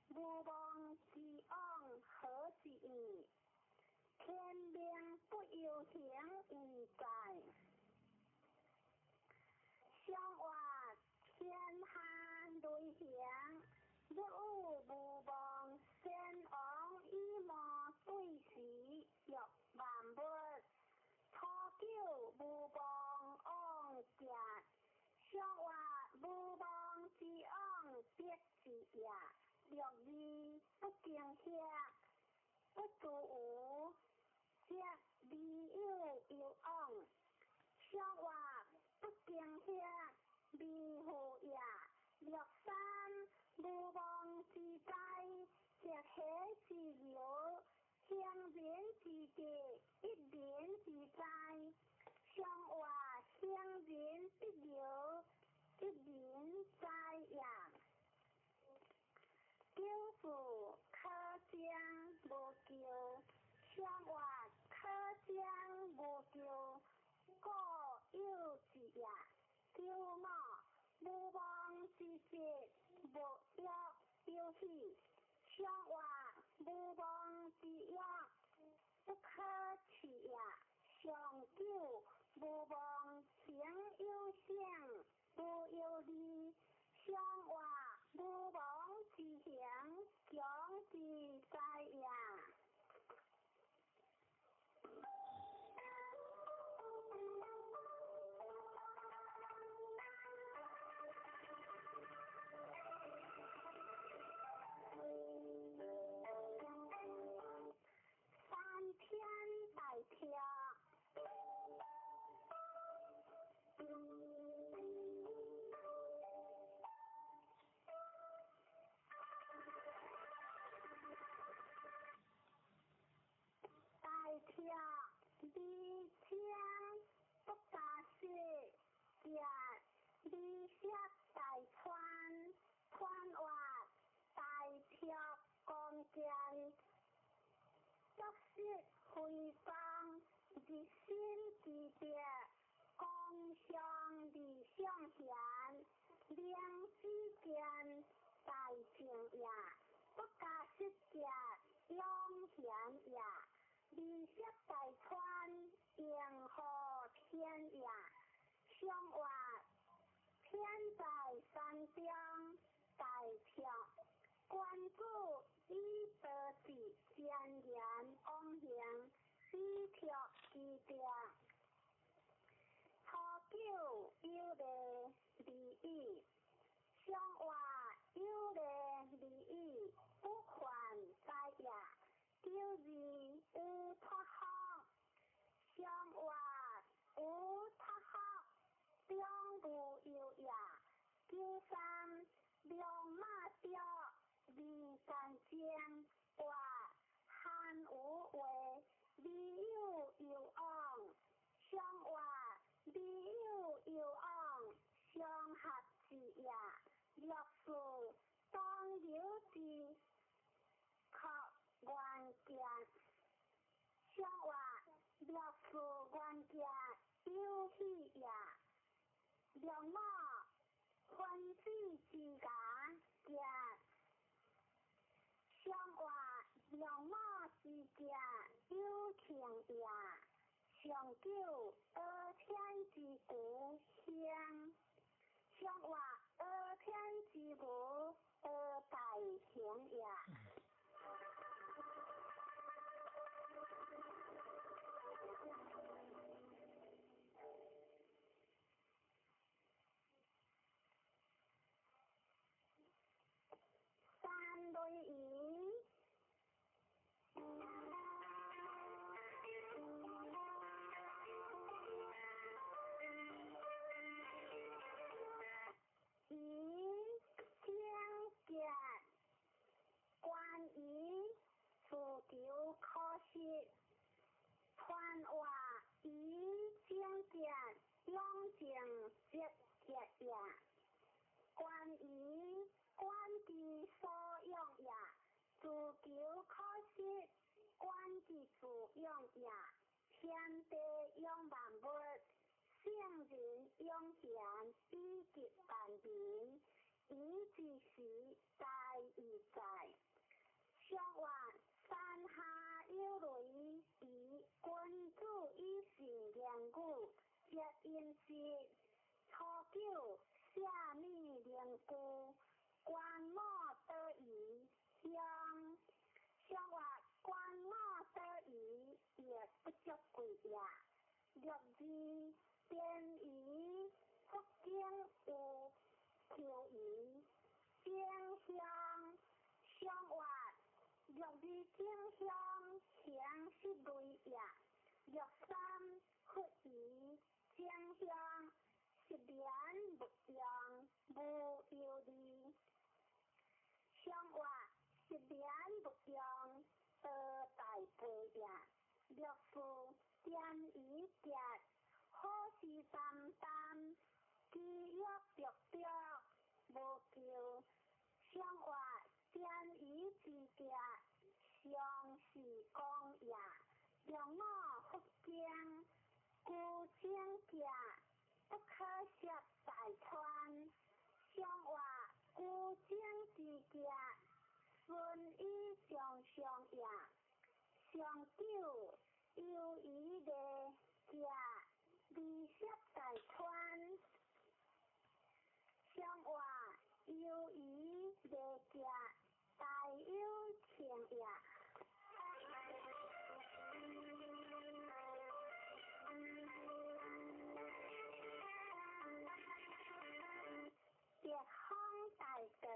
無望之往何之矣？天命不由行而在。上話天下雷行，若有無望，先王以無對時，欲萬物。初九無望往行，上話無望之往必之也。六二不驚嚇，不足無，則利有攸往。上話不驚嚇，利乎也。六三無妄之災，則喜之由，興人之取。上活無妄之欲，不可取也。上九無妄行有性，無憂慮。上活無妄之行，強之在也。三天大跳。大跳二千不加四，结二色大川，川活大跳光剑，足色辉光，日新之别，光相理相贤，灵之见大正也，不加失结永贤也。二色大川，迎合天也。上活天在山中，大跳关注以德智贤言往行，以跳之德。初九有礼利语，上活有礼利语，不犯灾也。九二有脱福，上活有脱福，中无忧也。九三龙马雕，二干净，活汉无话，未有忧往，上活未有忧往，相合之也。六四当有之，可愿见。上活六四愿见有喜也。六五分子之家见。上活六五之家有情也。上九阿天之故乡。上活阿天之无阿大行也。三类鱼。鱼精结，关于自求可惜，传话鱼精结，永静积结也。关于关之所用也，自求可惜，关之自用也。天地养万物，圣人养贤以及万民，以之时在以在。上活山下有雷，以君子以信言语，接音时。初九下米灵具，观摩得宜乡。上活观摩得宜，亦不足贵也。六二边鱼，福建有秋鱼，正香。上活六二正香，形是类也。六三佛鱼，正香。一言不用，无忧虑。上活一言不用，得大悲也。六四点一结，好事担当，饥欲着着，无求。上活点一之结，上是公也。六五福经，孤精结。不可涉大川，上活孤精之结，順以上上也。上九猶疑禮行離涉大川。上活猶疑禮行大有情也。北方大道，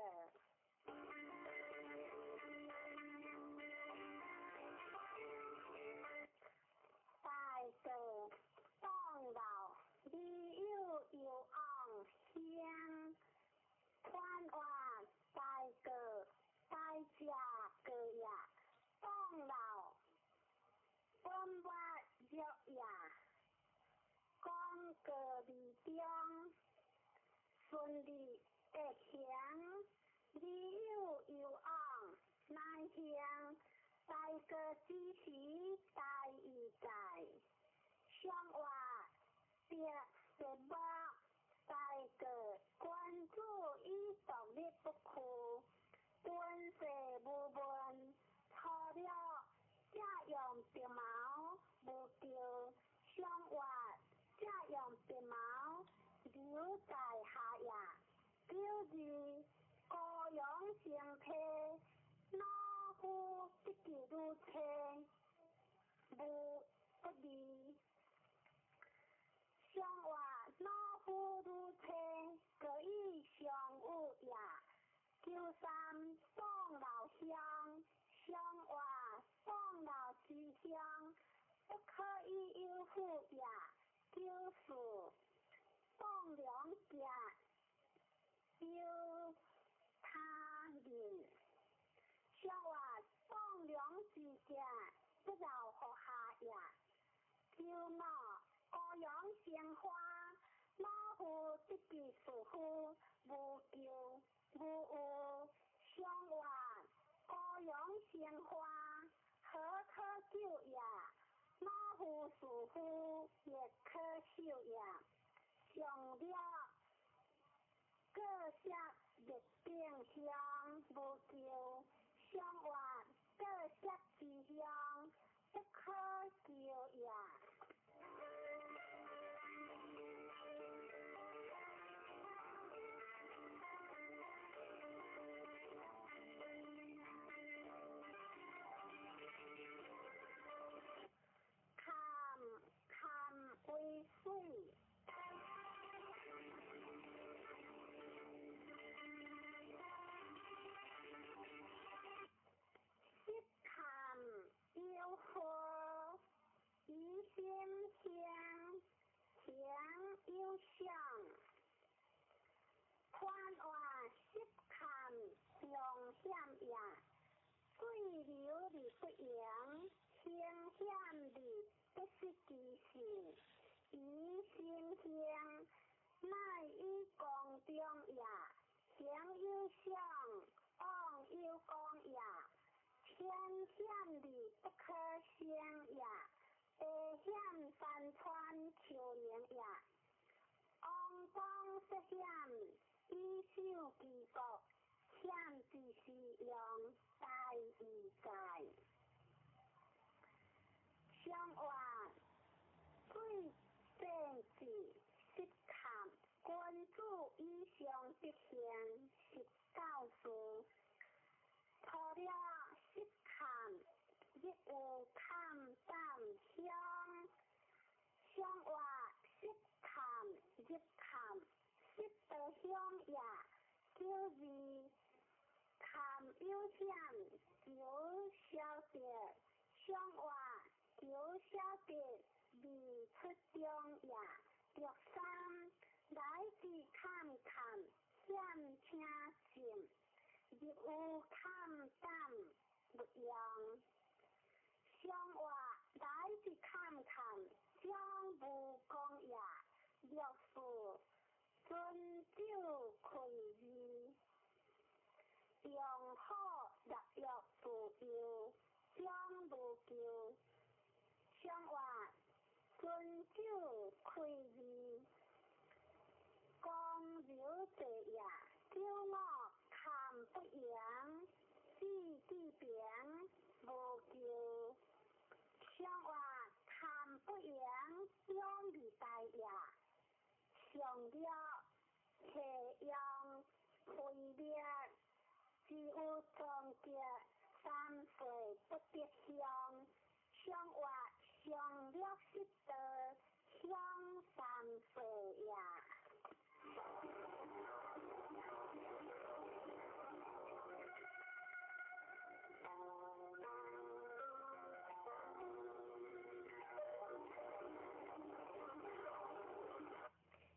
大道當老，理有有昂香，寬活大道大食過也，當老本末弱也，廣告二中，順利得行，理有有昂乃行，大過之時大義在，上活得得目大過君子以獨立不屈，敦世無問，初了這用白毛無救，上活這用白毛留在下也。九二高陽生體，老夫得其女妻，無不利。上活老夫女妻，各以相有也。九三宋老鄉，上活宋老之鄉，不可以有婦也。九四宋良行，有他人。上活棟梁之行，不饒乎下也。九五高陽生花，老夫得其士夫，無咎無有。上活高陽生花，何可救也？老夫士夫，亦可受也。上了各色熱定鄉，無咎。上活各色之鄉，不可救也。坎坎為水。濕坎有禍，疑心香，行有相。寬活濕坎常險也，水流而不盈，行險而不失其性。疑心興，乃以公中也。行有相，往有功也。天險而不可勝也，地險山川丘陵也。王公涉險，以守其國，險之時用，大義在。上活水政治失坎，君子以上德行，是教士。初了失坎，亦有坎膽鄉。上活失坎入坎，失道鄉也。九二坎有險，求消得。上活求消得，未出中也。六三來自坎坎，險聽靜。入有坎膽勿用。上活來自坎坎，將無功也。六四尊酒開義，用好立約自由，將無咎。上活尊酒開義，公柔濟也。九五坎不盈，志治平無求。上話談不贏，兩二大也。上略下用毀滅，只有終結三歲不得鄉。上話上略失道，鄉三歲也。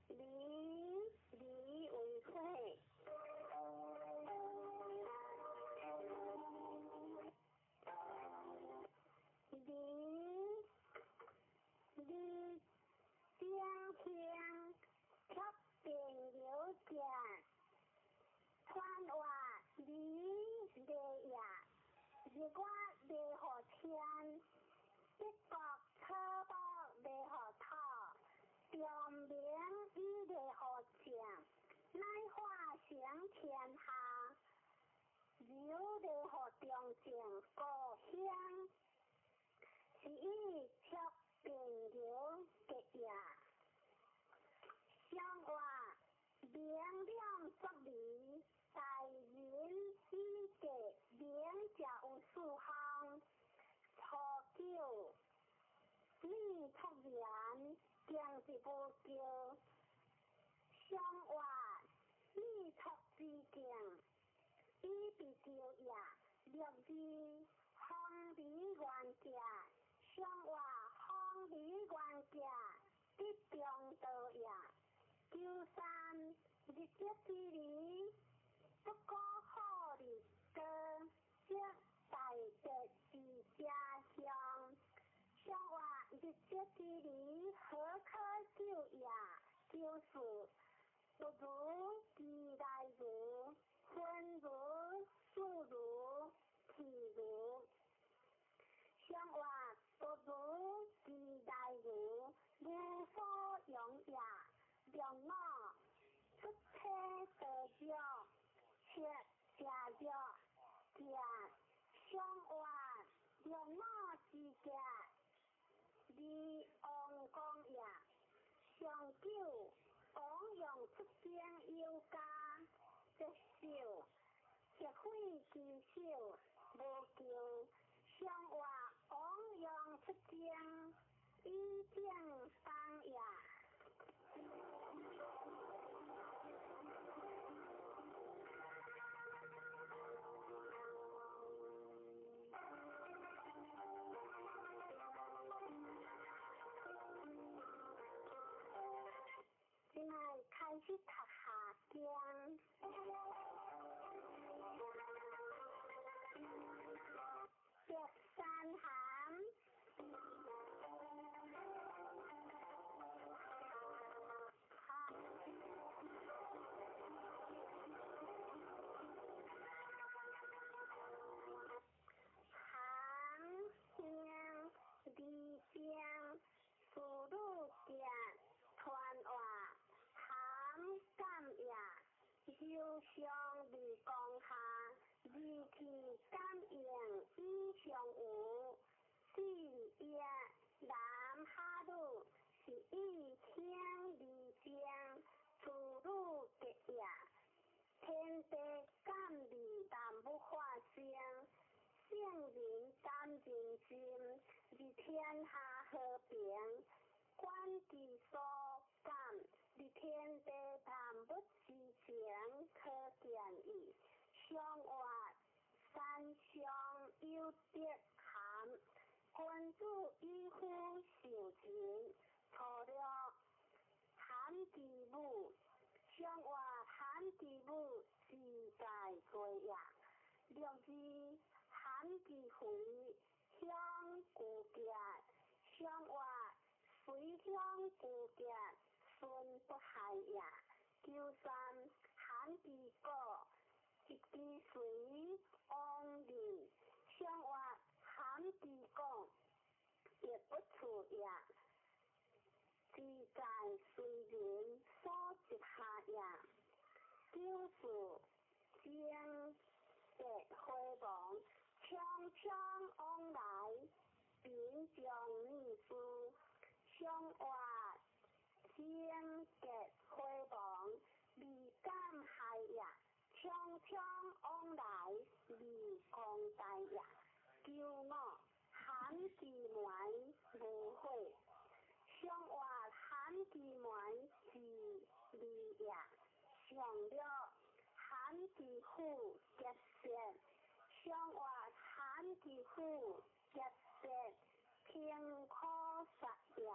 離離為火。離離正向吸電流者，傳話離離也，日月離予天，北國草木離予土，長明以離予正，乃化成天下，柔離予中正故鄉，是以卓變流結也。上話明亮作理，大人以格明者有四方。初九，你出言，經是無叫。上話你出之境，以被叫也。六字方離原者，上話方離原者，得中道也。九三日德之理，不可好日多，則大德之家鄉。上話日德之理，何可救也？九四不如其來如，分如事如譬如。上話不如其來如，無所用也。六五出體得著，七食藥食。上話六五之家，離王公也。上九王用出征有加，節少積悔之少無求。上話王用出征，以正邦也。這擺開始讀下經。白山函。行香離正，事女者傳話含感也，柔上離光下，二氣感應以上有，四也男哈女是以香離正，事女結也。天地感味萬物化生，聖人感人心，而天下和平。觀其所感，而天地萬物之情可見矣。上話三上有德含，君子以夫受人，初六含其母。上話含其母之在過也。六字含其肥，鄉舊結。上話隨鄉舊結，孫不害也。九三含其果，一支隨王人。上話含其果，亦不處也。自在隨人所執下也。九四正得回亡，匆匆往來，貧窮女士，相活清潔火亡，未敢害也。匆匆往來，未公大也。求我寒之門無悔，相活寒之門是利也。上了寒之虎結舌，相活寒之虎結舌，平可殺也。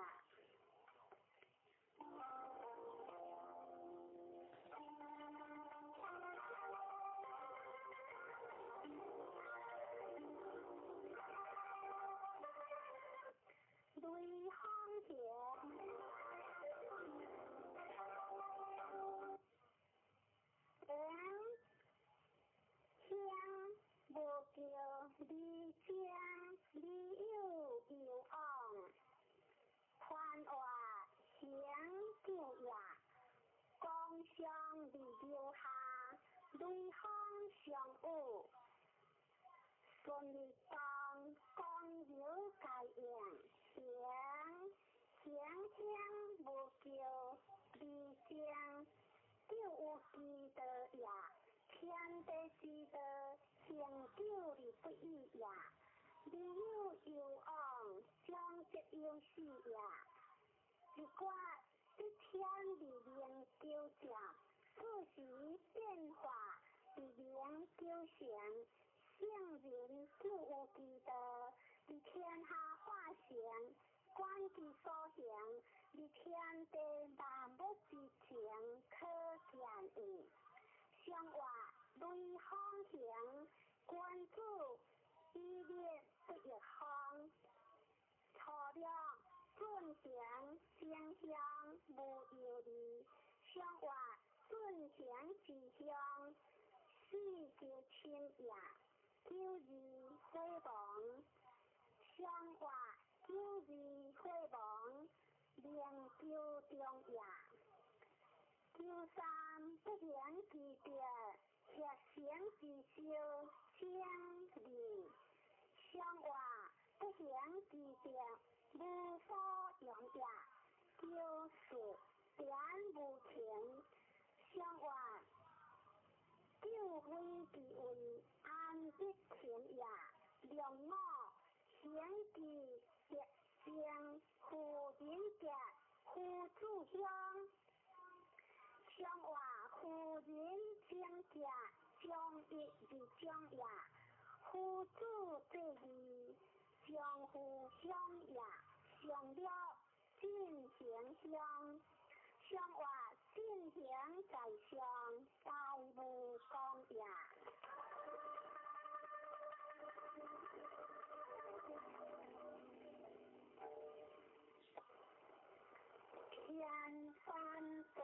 雷鋒行，人鄉無叫離江，離有有往，寬活行久也，光相離留下，雷鋒相遇，順利當光有該應，行行鄉無叫離江，就有之道也，天地之道，行久而不已也。離有有往，將則有死也。一卦一天而明糾正，四時變化而明糾成，聖人就有之道，佇天下化成，觀其所行，佇天地萬物之情可見矣。相活雷鋒行，君子以立不逆風。初六進行正向無憂慮，相活進行之鄉，四求親也，久而火亡，相活久而火亡，明求中也。求三不行之德，協行之修，清利。相活不行之德，無所用也。求四點無情，相活救非之位，安得情也。兩我行之德正，夫人德，夫子鄉。相活夫人正德，將一而將也。夫子這義，將夫鄉也。上了進行鄉，相活進行在上，大無功也。天翻頓。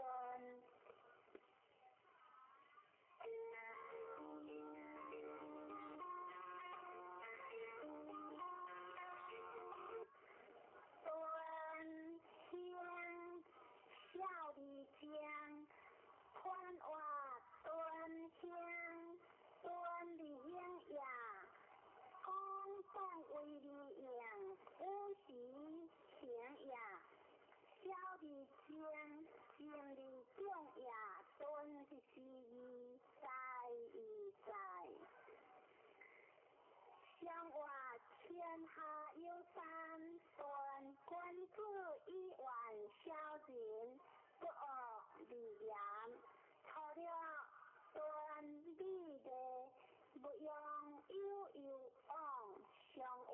端香小里江，寬活端香端里英也，公當為里應，五時行也。小里江，正里中也，端是義在義在。相活天下有三端，君子以遠小人，不惡而言。除了端美麗，不用有有往，相活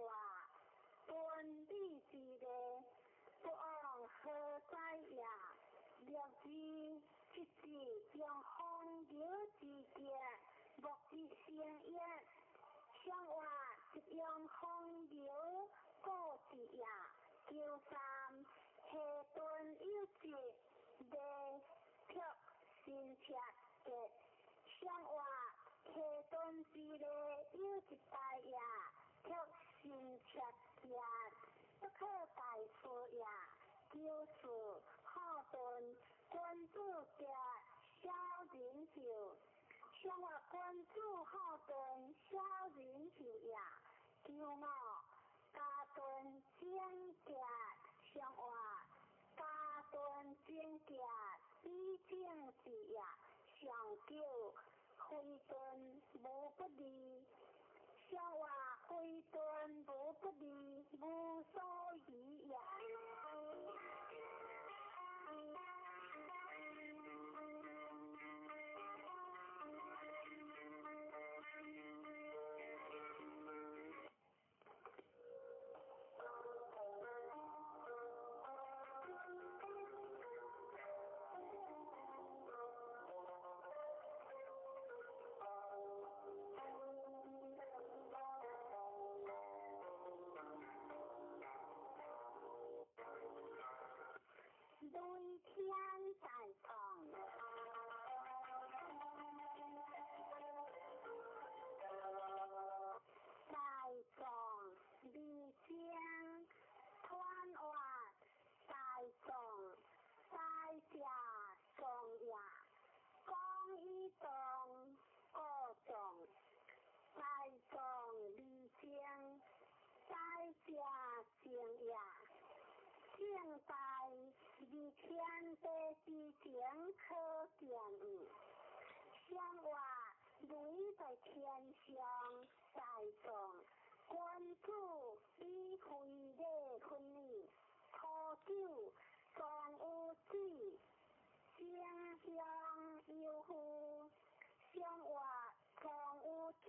端美之禮，不往何在也？六字七字將風流之德，莫之成也。相活一用風流故之也。求三下頓有節，禮卻新赤節。相活下頓之禮有一大也，卻新赤節，不可大事也。求四好頓，君子德小人壽。相活君子好頓，小人壽也。九五加頓整潔上活加頓整潔比正之也上九非頓無不利上活非頓無不利無所疑也。雷天大壮，大壮二江团活大壮大家壮也，讲一壮个壮，大壮二江大家正也。正大二天地之前可见矣，上活雷在天上大壮，君子以非礼分矣。初九壮有子，正向有夫，上活壮有子，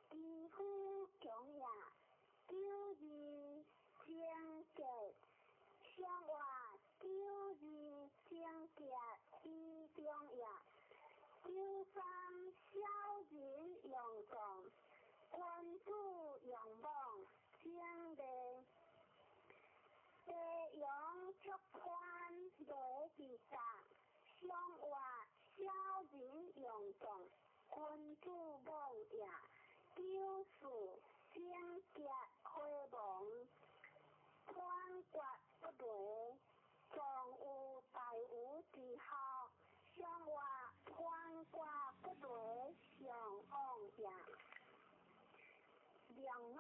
其夫强也。九二正结。上活九二正结以中也，九三小人用壮，君子用妄正礼，地阳出宽雷之上，上活小人用壮，君子妄也。九四正结火亡。判决不雷，壮有大无之孝；上活判决不雷，上往也。两五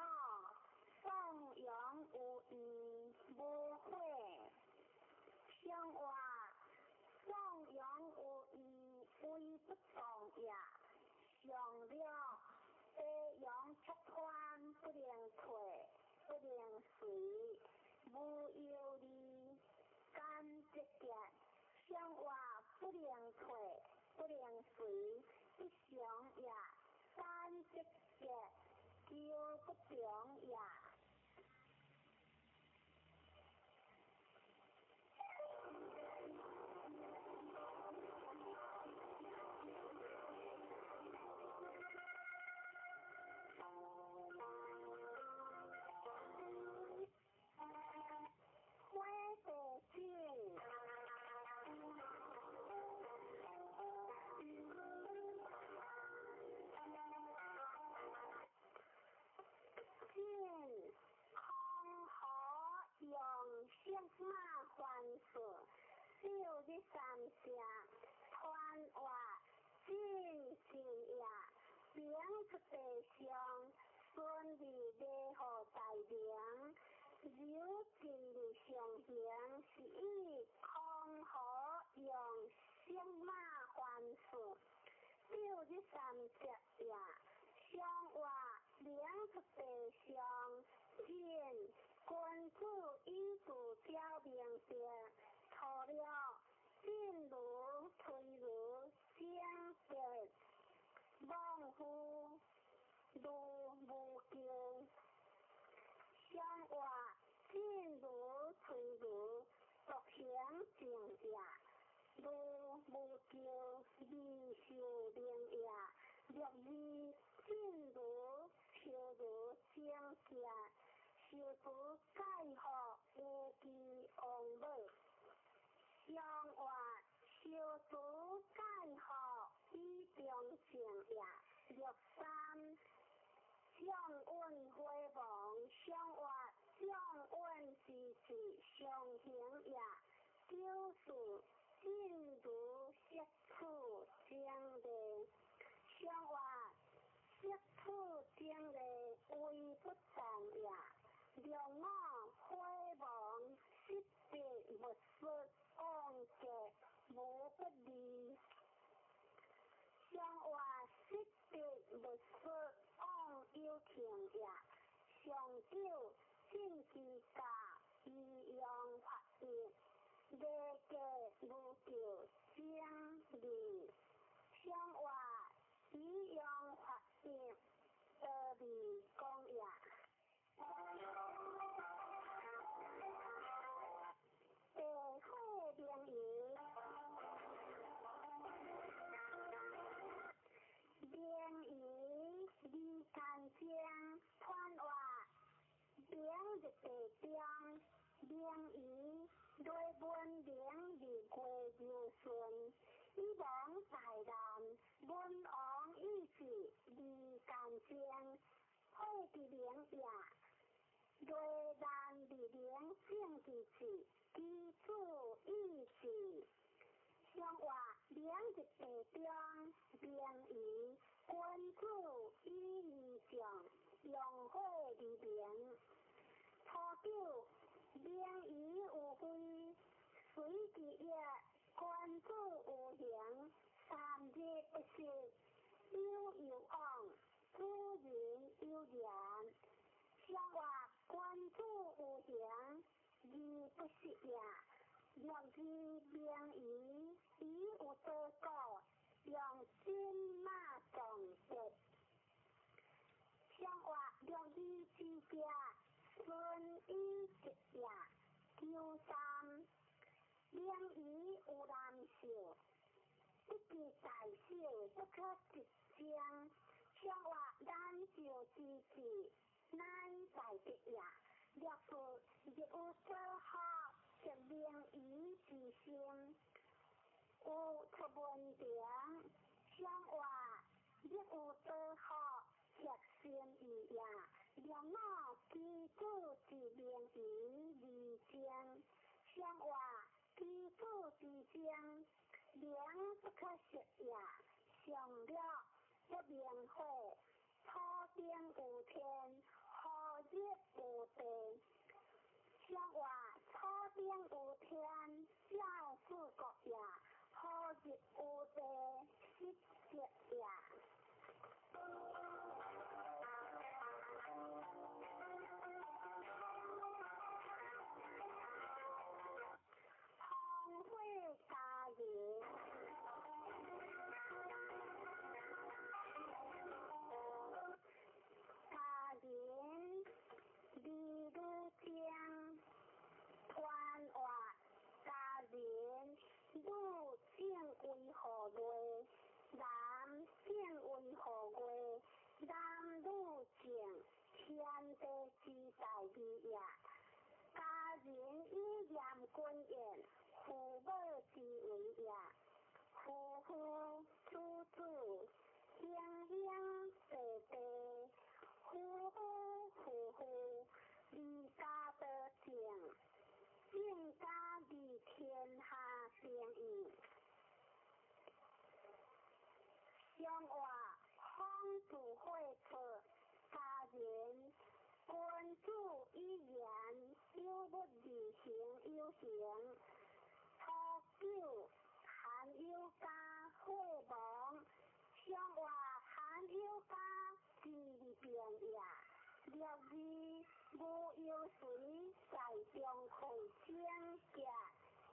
颂扬有义无悔，上活颂扬有义为不动也。上了地阳出宽不能退，不能随。无忧虑，甘节节，上活不能退，不能随，不祥也。甘节节，求不强也。火地井，进空河用色马还数，六日三声，团活进进也，明出地上，顺利礼号大名。柔进入上行，是以空河用色马还数，六日三节也。上活明出地上，进君子以自表明德，除了进如推如正德，妄夫如无求。上活进如推如独行正也，如无求未受名也。六二进如求如正结，受除盖福无记王母。上活受除盖福以中正也。六三将运火亡，上活将运之志上行也。九四进如色处正礼，上活色处正礼为不善上活失得勿说往有情也。上九正之教依用法义，礼价无救正义。上活依用法义，道义讲也。地火明夷，明夷离间精，传话明日地中，明夷雷文明日月柔顺，以亡大难，文王意志离间精，火之明也。雷难日明正之志，基础意志。上话明日地中，明夷君子以义将，用火而明。初九，明夷有非，随之业，君子有形，三日不食，有有往，主人有言。上话君子有形，而不食也。六字明夷，以有多故，用金马撞德。上话六字之家，顺以直也。九三，明夷有难小，不计大小，不可直将。上话难小之志，乃大德也。六四日有所学，则明夷之心，有出文凭。上话日有所学，则心意也。六五基础之明夷而精。上话基础之精，明不可失也。上六不明火，土顶有天，何日有地？上话土顶有天，照四国也；何日有地，失德也。风火家人，家人李女精，传话家人女正为何月？男正为何月？男女正，天地之大义也。家人以严君言，父母之为也。夫妇子子，兄兄弟弟，夫夫妇妇，离家得正，正家离天下定义。上话方子会出，家人君子以言，有不而行有形。初九，含有家火亡，上话含有家之变也。六二无忧随在中会整洁，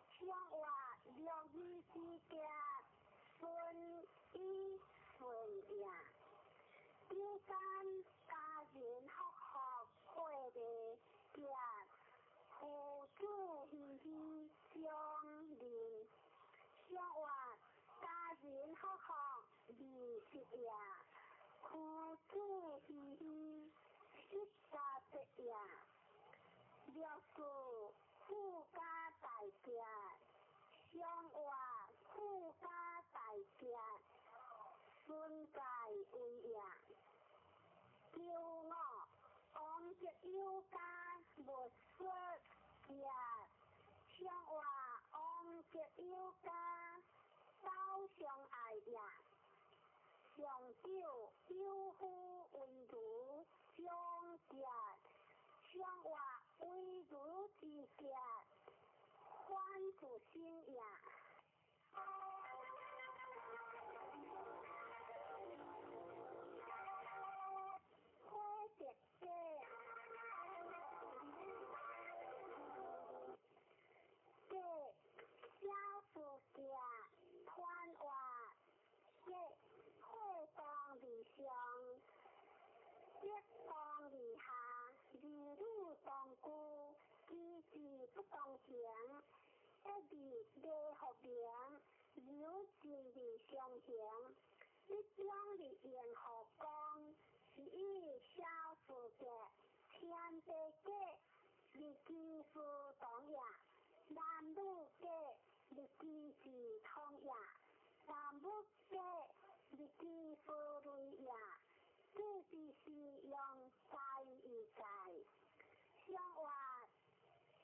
上话六二之家顺以顺也。九三家人福福会的家，父子熙熙相认。上话家人福福二十也，父子熙熙十三节也。六四富家大家，上话富家大家，孙界为也。九五王德有家无说也，上话王德有家走相爱也。上九有夫为如长节，上话为如之节，反自身也。不動行，一字禮福名，有字字相行，一中字用何光，是以消除者，天地格，日基夫同也，男女格，日基是通也，男女格，日基夫类也，这是用在一在，相话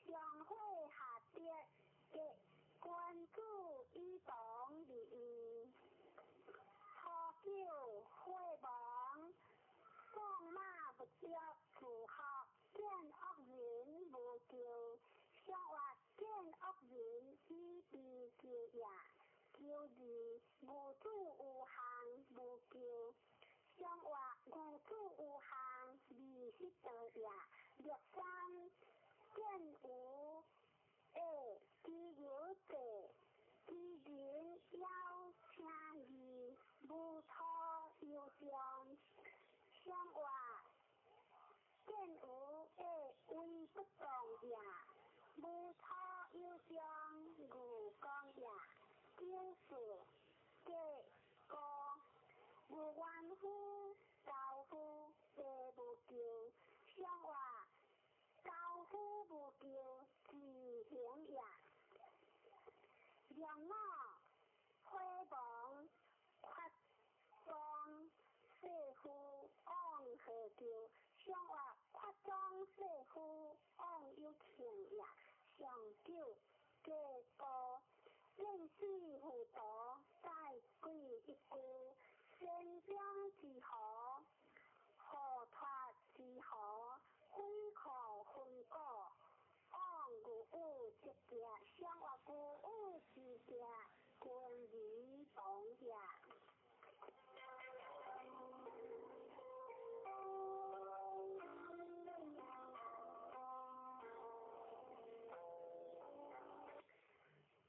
相会下跌嘅关注以同利益，初九会亡，放马不着自学，见恶人无救，相话见恶人以悲救也，救二无主有项无救，相话无主有项二十道也，六三见无下其有者，其人邀请义，无错有将，相话见无下为不动也，无错有将无讲也，九四计高无冤夫高夫地无救，相话高夫无救自行也。两脑火亡发装世夫往何救？相话发装世夫往有庆也。上九计高见死糊涂再鬼一句，先将之何，何脱之何，非可分果。往有有之行，相话有有之行，君儿同也。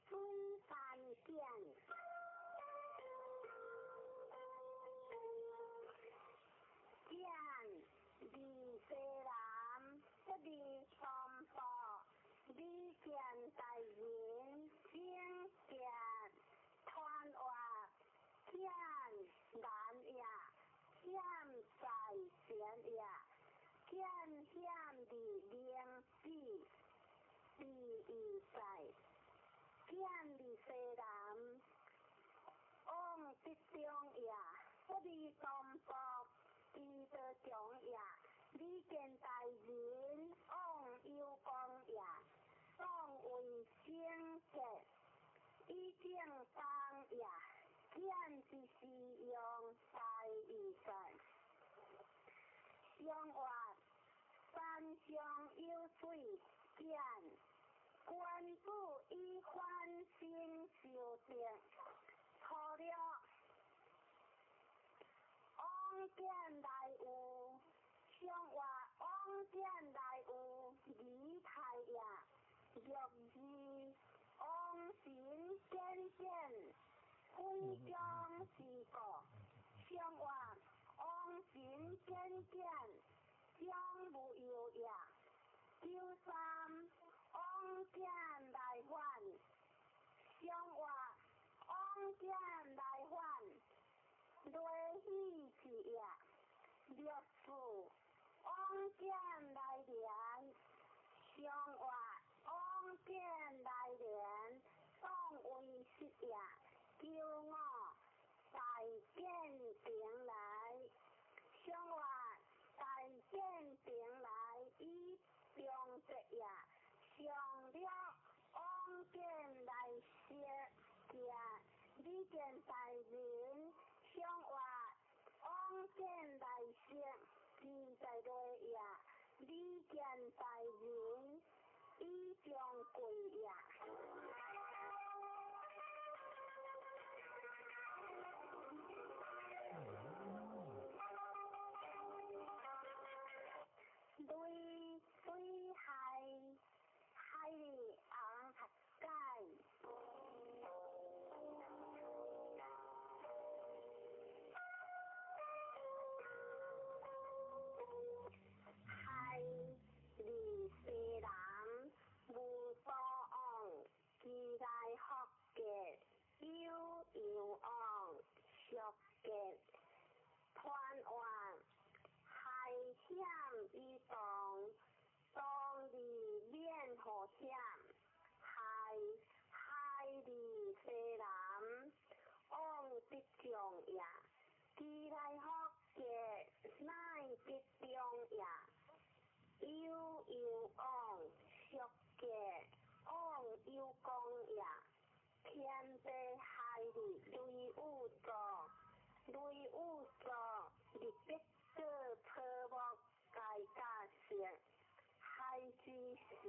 水饭店，见李西南，不离东坡，李见大人，请见团话见难也，险在前也，见险的灵子，第一在。见李西南，往得中也，不离东坡，彼得中也。李见大人，往有光也，当为圣洁，以正当也。见之是用大义在，相话山上有水见。君子以反省修正，初六往见来有，相话往见来有离太也。六二往神见见，非将之过。相话往神见见，将无忧也。九三往见来还，相话往见来还，雷喜之也。六四往见来连，相话往见来连，当为实也。九五大见平来，相话大见平来以中节也。上了往见来识见，李见大人，相话往见来识，自在内也。李见大人，以将贵也。雷水海海昂合解。海离西南无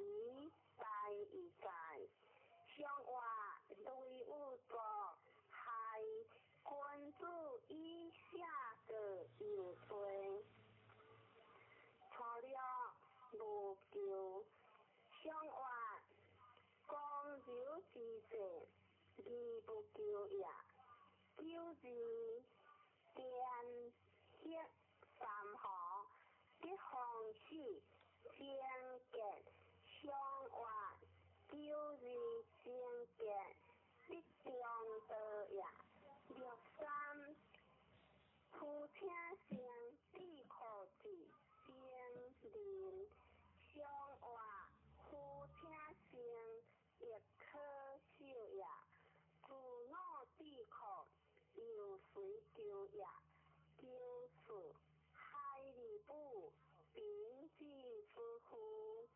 時大自在。上話雷有作害君子以下個有罪。初六無求。上話剛柔之勢，而不求也。九二電血三河，得方死，貞潔。上話九二貞潔，得中道也。六三夫請生智庫子貞仁。上話夫請生亦可受也。自我智庫由隨求也。九四海里母貧之夫婦。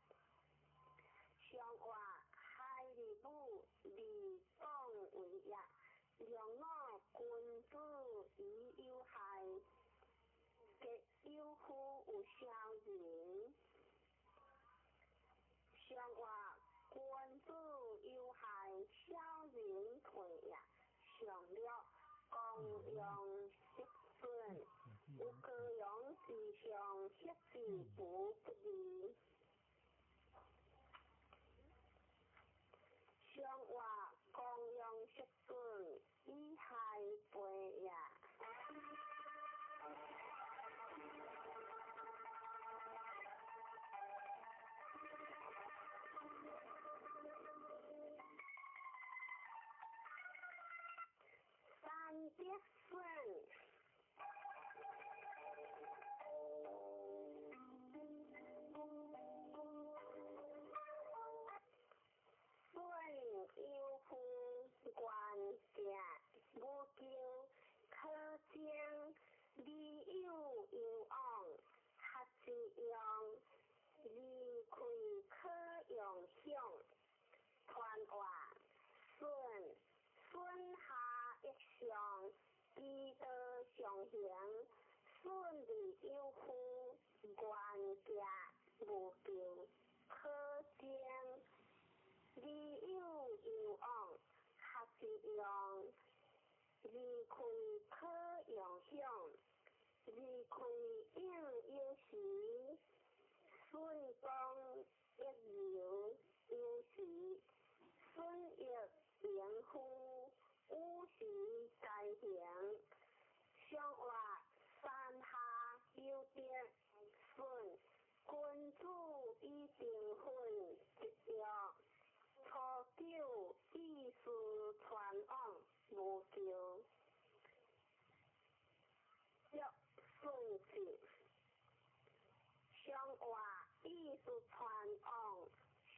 上話海里母利講為也。良我君子以有害，結有夫有小人。上話君子有害，小人退也。上六公羊失損，有羔羊之上，失之不不義。上話公羊失損，以害背也。三德損。損有夫願行無求，可憎理有攸往，合之用，離開可用享。傳話損損下一上，其道上行。損利有夫，願行無求，可憎理有攸往，合之用，離開可用享。離開應有時，損功亦有有時，損益盈乎五時在行。上話山下有德損，君子以定分一約。初九意思傳往無求，約順子。上話意思傳往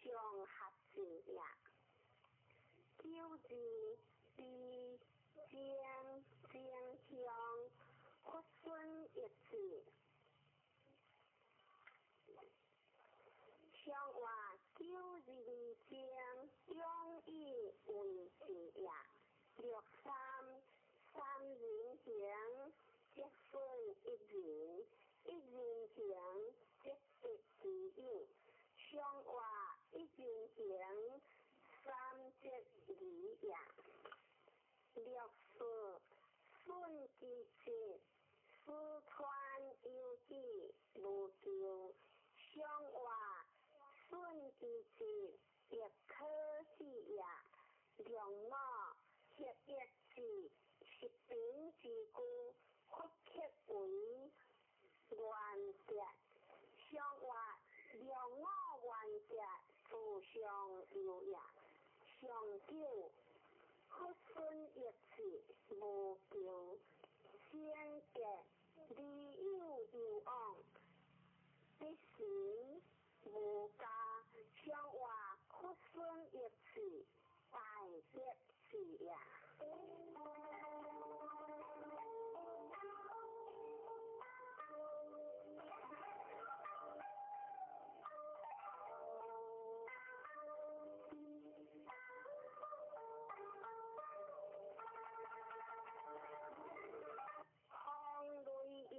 上合字也。九二悲正正向佛孫一字。上話九二正中以為字也。六三三人行，則損一人；一人行，則得其友。上話一人行，三則二也。六四損其節，四川有志無求。上話損其節，亦可喜也。良我合一字，是平之故，佛刻為原則。上話良我原則，自上有也。上九佛孫一字無求，先結理有攸往，必行無加。上話佛孫一字，大德字也。風雷應。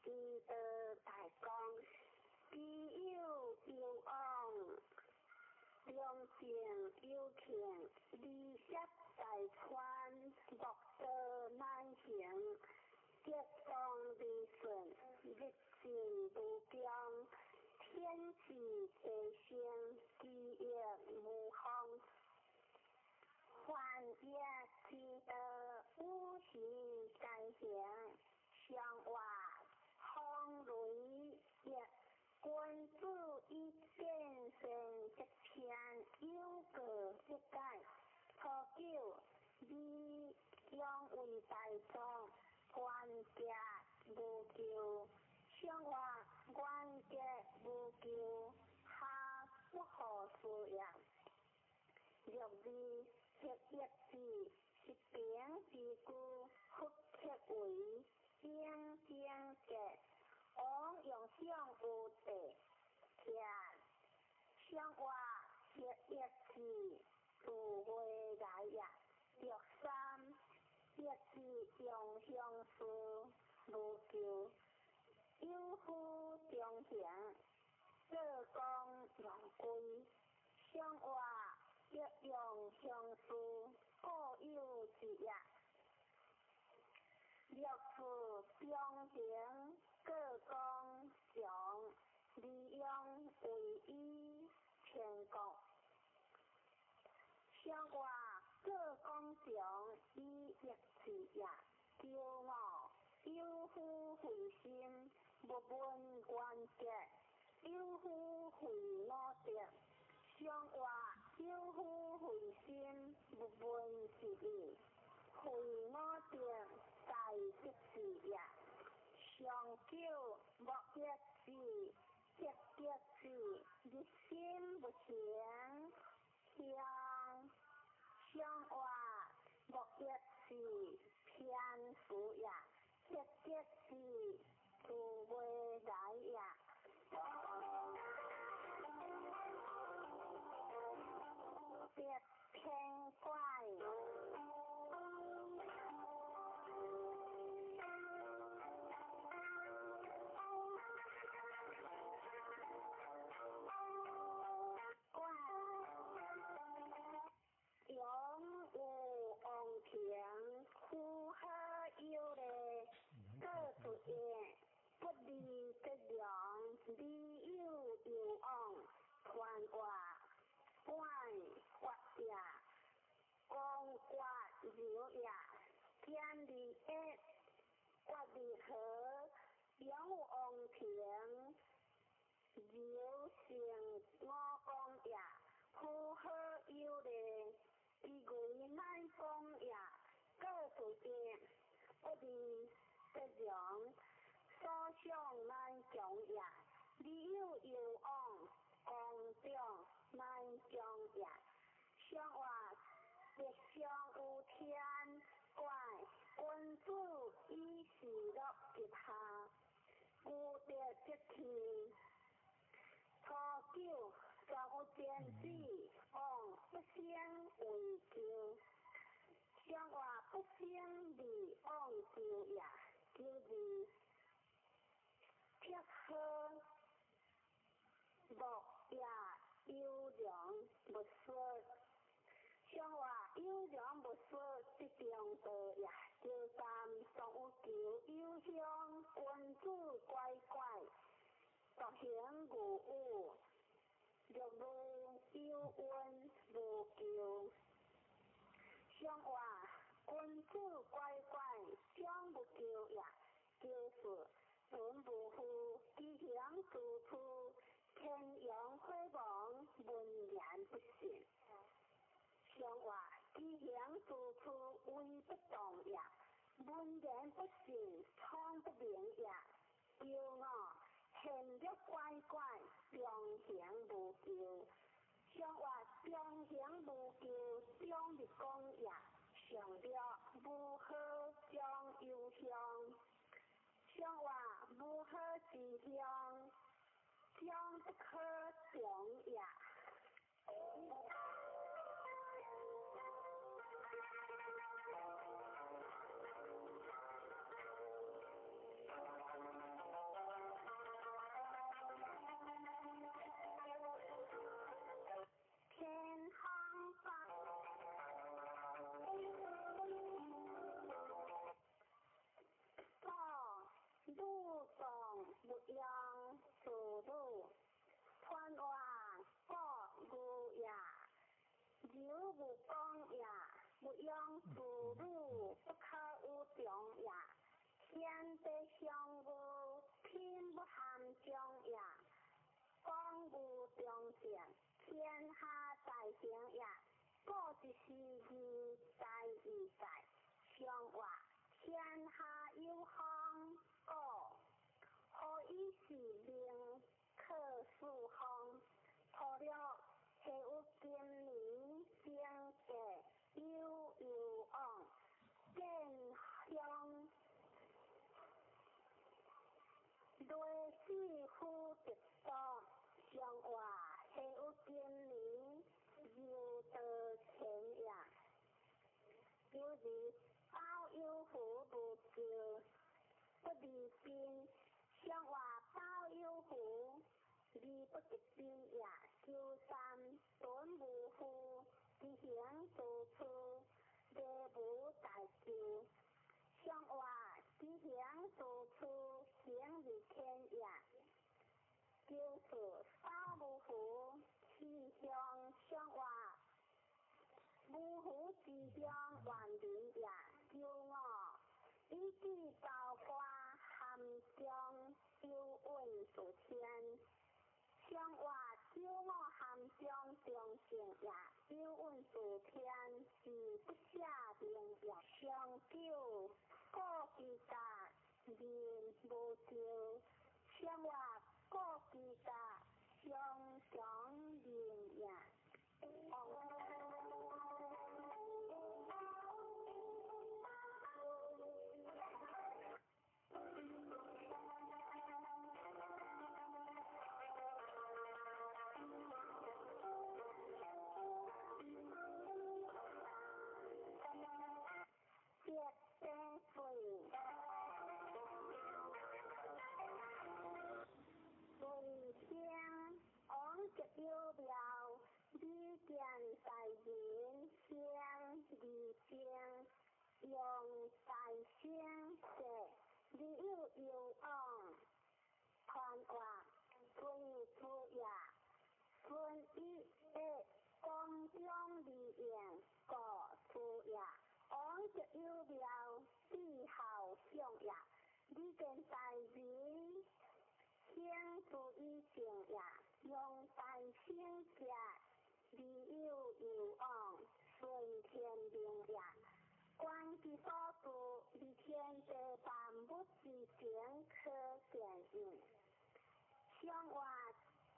之道大公，己有攸往，良政有庆，离涉大川，莫道难行，吉光利顺，日进无穷，天志地升，基业无方。凡业之道，五行皆行，上话风雷业，君子以见善则天，有过则改。初九，你养为大众，关节无咎。上话关节无咎，下不可思也。六二黑业子，是平之故，复刻为应经节。王用相有地，天上话黑业子，自未来也。六三业子用相事无咎，有夫中行，做工用归。上话欲用相事，固有之也。六四中行，各公常，利用为以天国。上话各公常，以益智也。九五有夫慧心，勿问原则；有夫慧五德。上话有夫慧心，勿问是义。慧五德，大德智也。上九莫益智，积德智，日心不行。向上话莫益智，偏福也。积德智，自未来也。别偏怪。怪永有王庭，呼好有礼，各出言，不利则良，利有攸往，传话怪发也，公决流也，天理一，决离和，永有王庭，流成五公也，呼好有礼，其为乃公也，各出言，不利则良，所想难强也，利有攸往，公长难强也。上话吉祥有天，怪君子以事乐吉下，无德则天。初九，全有天子，王不生为咎。上话不生利往咎也，九二铁好木也优良勿说。上话优良勿说，则中道也。九三常有求有乡，君子乖乖，独行无有，六路有恩无咎。上话君子乖乖，将无咎也。九四伦无负，其行处处，天阳火亡，文言不信。上话其行处处，威不动也；文言不信，聪不明也。九五现略乖乖，中行无咎。上话中行无咎，中立公也。上略无好将忧乡，上话无好之乡，将不可长也。柔無講也，勿用子女不可有長也。天地相無，天不含將也。講無中正，天下大成也。故一時義在義在，上話天下有風，故何以是命可四方？除了下有今年經濟有有往，見向雷死夫得多，上話下有今年又得錢也。有日包有福無救，不離邊，上話包有福。而不得邊也，九三頓無負，執行做處，禮無大救。上話執行做處，行如天也。九四包無負，氣象上話無負之鄉萬人也。九五以至包括含中有韻數千。上話九五含中中正也，有韻數天是不下明也。上九故其甲面無救，上話故其甲上強面也。有庙，李见大人先二正，用大声说，你有有往，传话孙出也，孙一的光中利用故出也，王就有庙，帝孝相也，李见大人。先注意正也，用大声食，利有有往，顺天命也。观其所住，而天地万物之情可见应。上话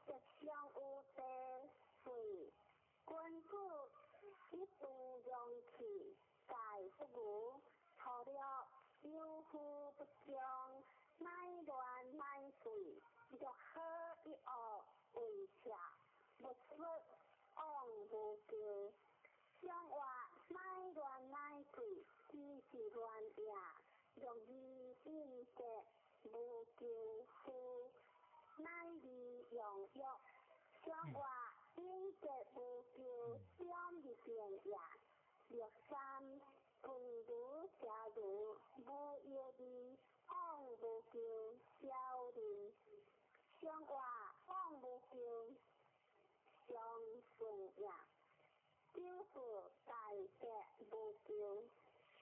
则上有地水，君子一度容器，盖不无，除了有福不将。乃乱乃水，若好一恶为邪，勿说往无救。上话乃乱乃水，只是乱也。若义应节无救夫，乃利用欲。上话应节无救，点入变也。六三分如邪如无药味。往无求，消人；上话往无求，相顺也。九四大德无求，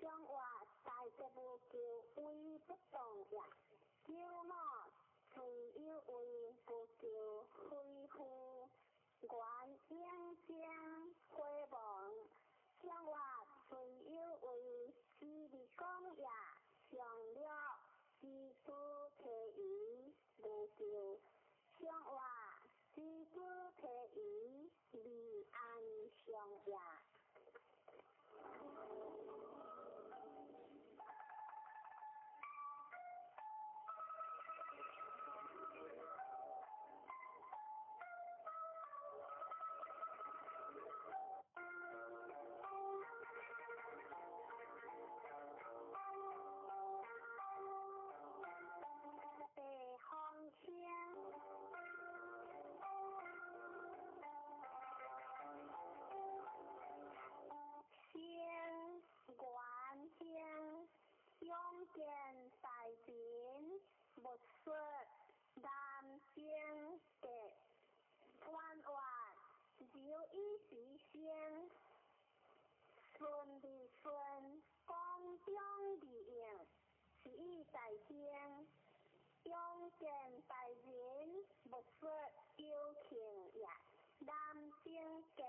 上话大德无求，为不动也。九五虽有为无求，非复原应将回望。上话虽有为，只是讲也。上了知主提疑无救，上话知主提疑离安上也。见大人，勿说南京的官话，留一时先。順利順，光中利用，是以大興。勇健大人，勿說有慶也。南征格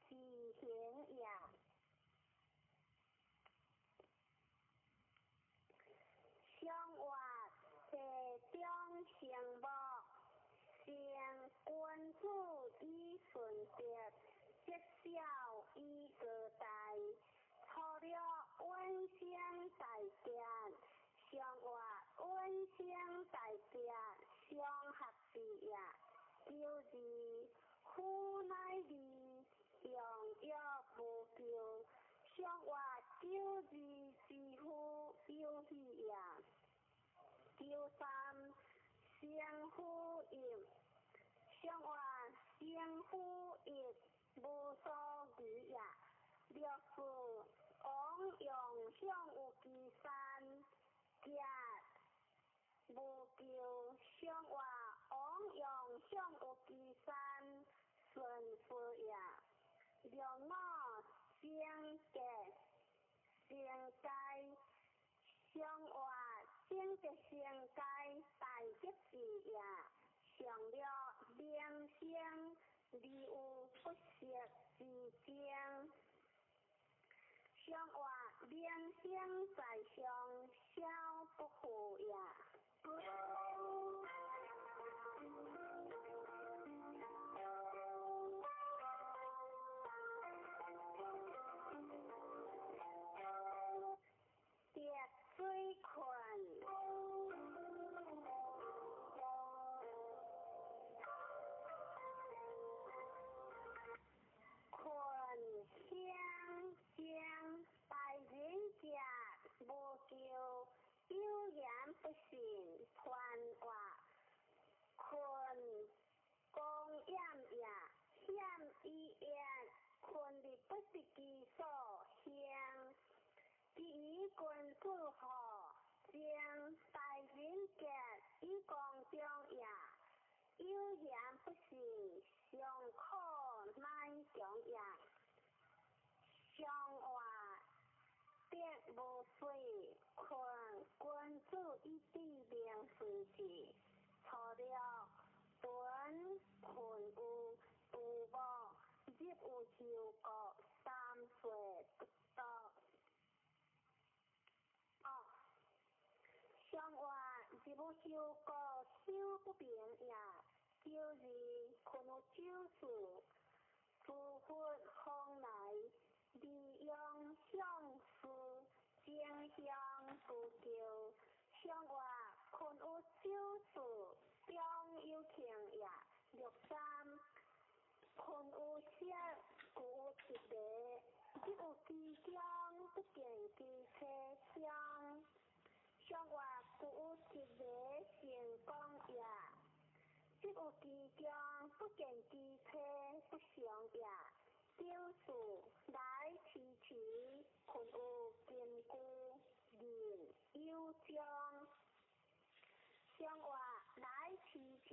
之行也。相活地中成木，成君子以順德，積小以高大。初六穩生大吉，上活穩生大吉，相合之也。九二夫乃二，用約無咎。上活九二之夫有喜也。九三生夫邑，上活生夫邑無所疑也。六四王用向有其山，吉無咎。上活王用向有其山，順福也。六五生吉生佳，上活生吉生佳大吉字也。上六明星，而有不息之争。上活明星在上，小不負也。滴水困，困相将大人者無咎，有言不信，传话困公厭也，險以言，困的不是其所行。第一君子好，將大人格以公中也，有言不信，尚可乃強也。上話得無水，困君子以知明隨之。初六本困有杜牧，入有修國，三歲不到。哦，上話入有修國，修不平也。九二困有酒肆，諸佛方來，利用相思，争相不求。上話困有酒肆，中有慶也。六三困有色，故有一个，入有其中，不見其車廂。上話故有一個成功也。入有其中，不見其車不祥也。九四來遲遲，困有根據，人有將。上話來遲遲，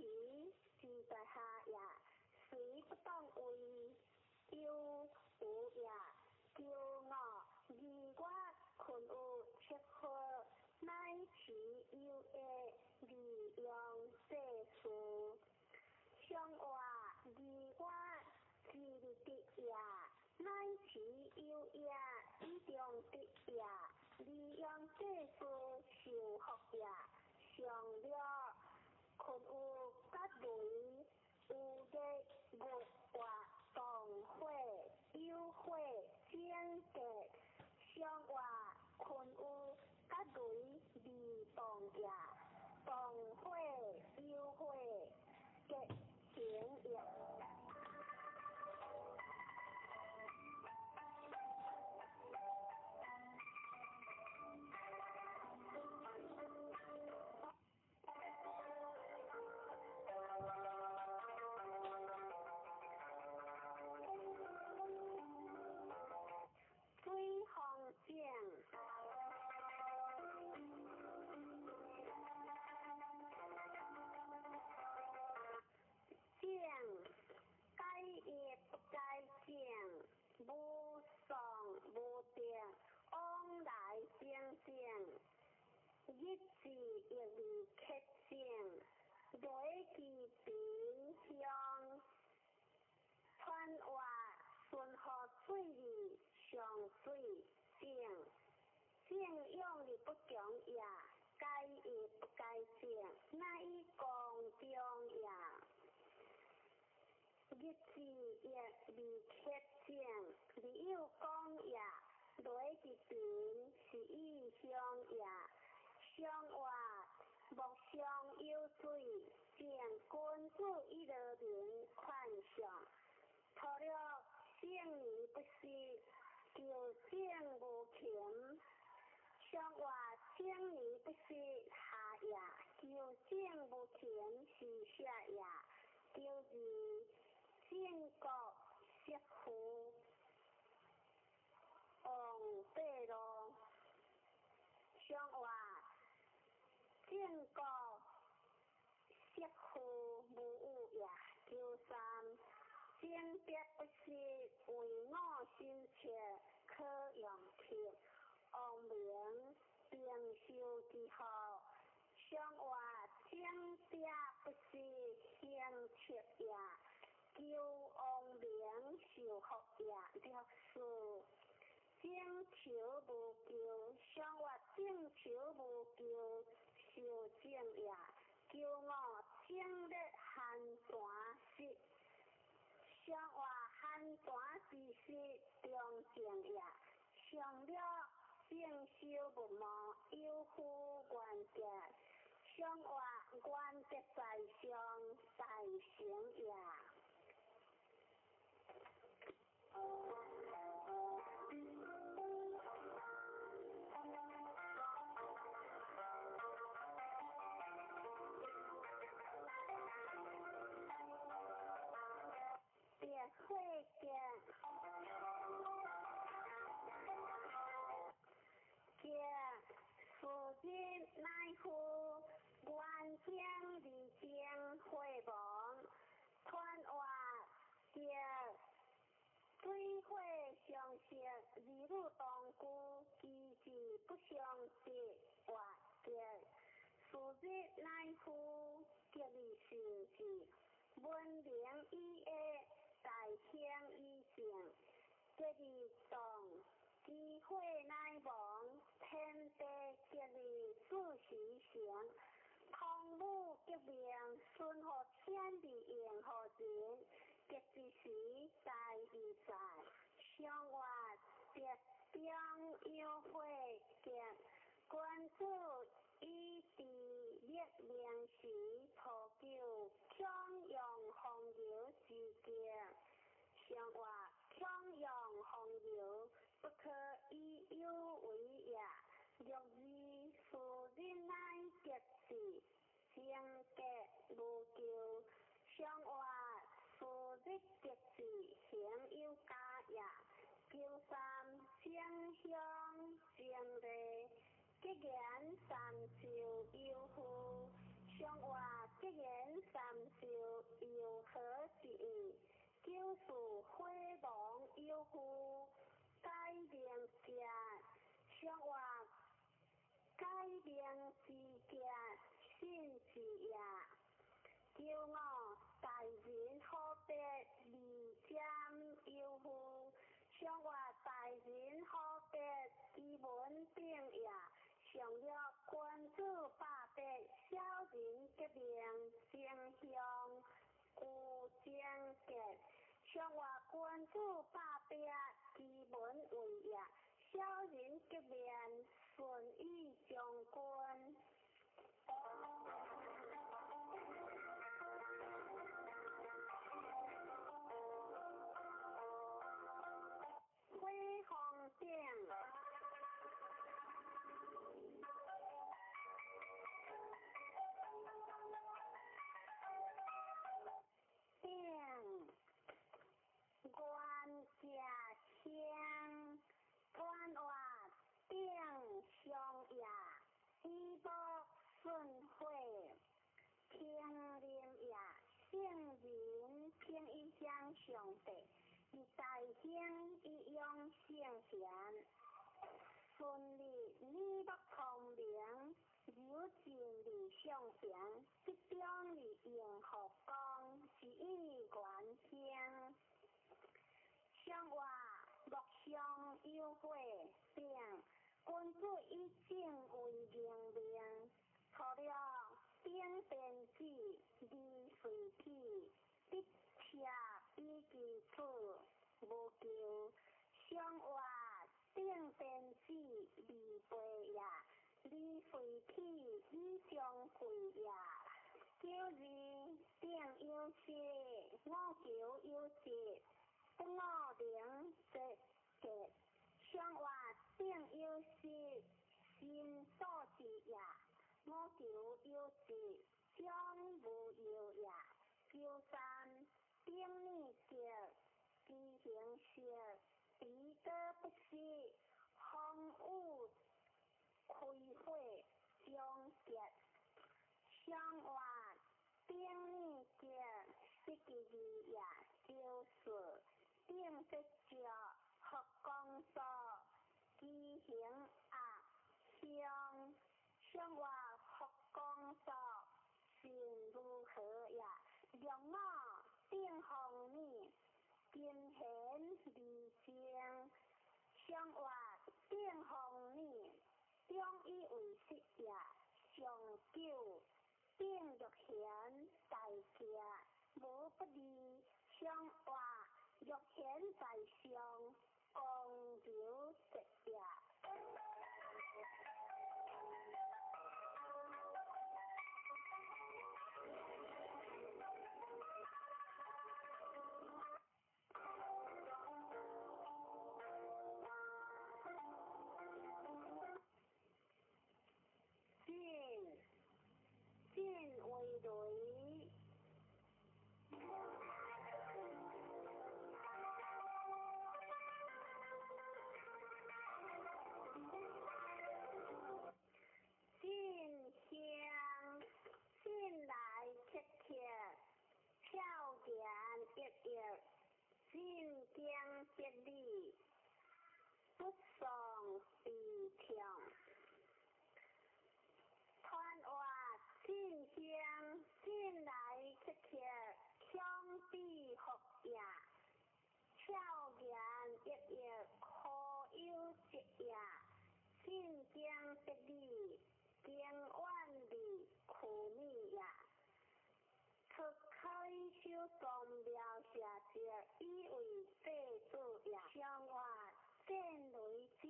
之在下也。雖不當為有無也。九五二月困有七號，乃遲有益，利用世事。上話二月之日得也，乃遲有益，以中得也，利用世事受福也。上六困有吉雷，有月月活動火有火整格。上話困有吉雷未動也，動火有火吉行也。日子亦未克正，雷其贫乡，传话顺河水里上水正，正用的不强也，该亦不该正，乃以公中也。日子亦未克正，未有讲也，雷其贫是以乡也。上话莫相有水，正君子以乐民宽上，除了圣年不息，求正无勤。上话正年不息下也，求正无勤是下也。求二正国媳妇王八路。上话正国媳妇无有也。求三正别不息，为我心切可用铁。王明并修之后，上话正别不息行切也。求王明受福也。六四正求无求，上话正求无求受正也。求五正日寒泉时，上话寒泉之时中正也。上了正修无毛，有夫原则，上话原则在上大成也。别会见，见数日乃夫，原将二将会亡，传话见水火相克，二女同居，其志不相得，活见数日乃夫，吉利成志，文明以下，大兴以正，吉利动。机会乃亡，天地吉利自时成。汤武革命，顺乎天地应乎人，吉之时大义在。上话德中有会吉，君子以治立命时，图求强扬风流之极。上话强扬风流，不可以有为也。六二数日乃吉至，正格无咎。上话数日吉至，行有加也。求三正乡正礼，吉言三寿有福。上话吉言三寿有何之意？九四火亡有福，改名节。上话改名之节，信之也。求五大人好别二占有福，上话大人好别其文定也。上了君子百别，小人革命争乡有贞节。上话君子百别，其文为也。小人革命顺意将军。火风顶。顶，原家乡，传话顶上也，以木顺火，平林也，圣人平一相上帝，以大兴以养圣贤，顺利你木聪明，二向行，集中伫用佛光，是以愿行。上话莫相有悔定，君子以正为明命。初六顶便子，二随体，得车以其处，无求。上话顶便子，二杯也，二随体以相会也。九二顶有失，五求有节，不五能节节。上话顶有失，心所致也。五求有节，将无忧也。九三顶念节，知行色，彼得不失，风雨开火终结。上话顶念节，失其二也。九四顶得觉，佛光所，知行恶向。上话佛光所，心如何也？六五顶方念，金贤离正。上话顶方念，中以为实也。上九顶玉贤在家，无不利。上话玉贤在上，光流直也。进进为雷。进香进来切切，俏言溢溢，进经别理，不丧悲痛。传话进香进来切切，强比福也，俏言溢溢，可有节也。进经别理，经远离苦米也。出开修宗庙下节，以为祭祖也。上话战雷震，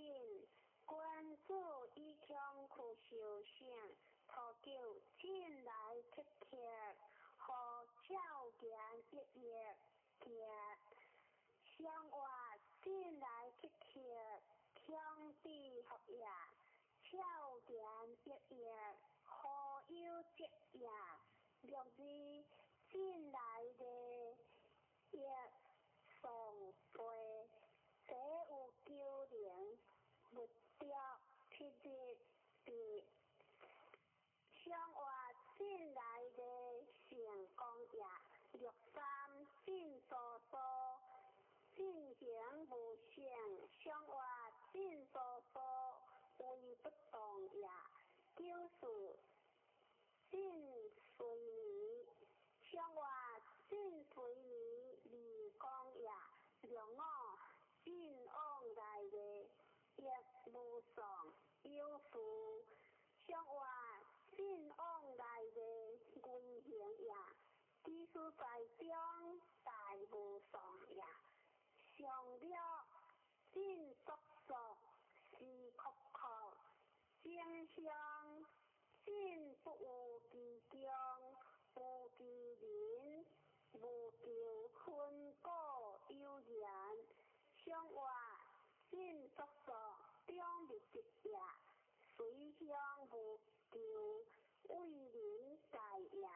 君子以强去修行。初九进来切切，和俏言溢溢行。上话进来切切，强比福也，俏言溢溢，何有节也？六二进来的一送杯，这有九零，木雕七日的。上话进来的成功也，六三进多多，进行无限，上话进多多，为不动也。九四进随眠，上话进随眠离光也。六五进往来的亦无丧有福，上话进往来的危行也。其实在中大无丧也。上了进速速是阔阔，正向进不有其中，无其人，无求分果有缘。上话进速速中入直也，随向无求为人在也。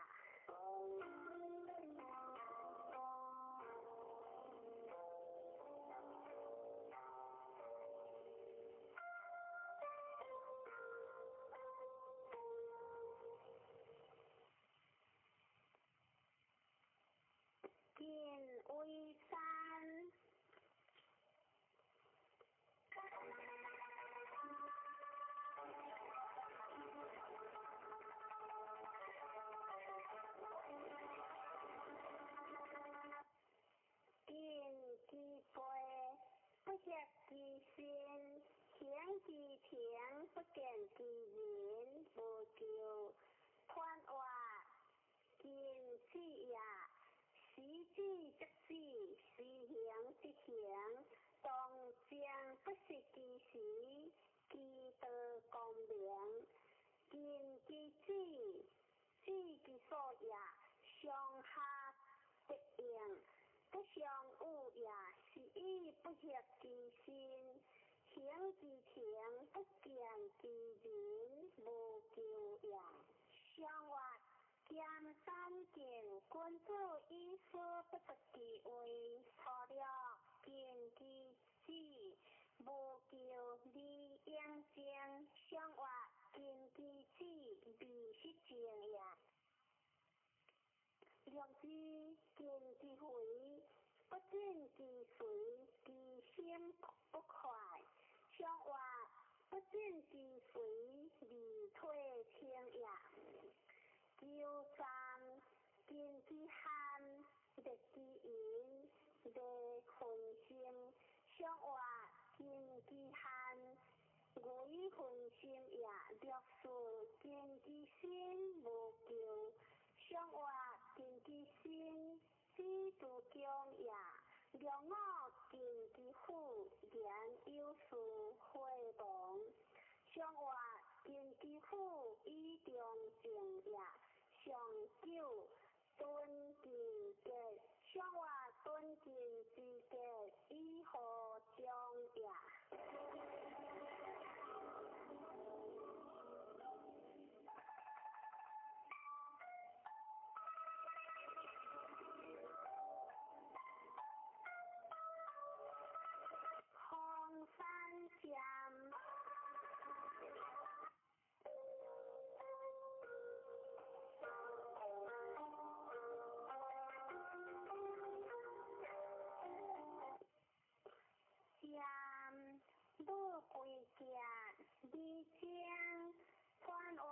晋为山。不協其身，行其情，不見其人，無求也。上活兼三見，君子以思不得其位，初六敬其子，無求而應政。上活敬其子，未失政也。六二敬其肥，不進其髓，其心不快。上活不進其髓，而退清也。九三敬其漢，樂其淫，樂分心。上活敬其漢，為分心也。六四敬其身，無求。上活敬其身，知足強也。六五敬其父，言有事，會亡。上活敬其父，以中正也。上九敦其格，上活敦敬之格，以和中也。黄山剑。剑，武贵剑，李将传话，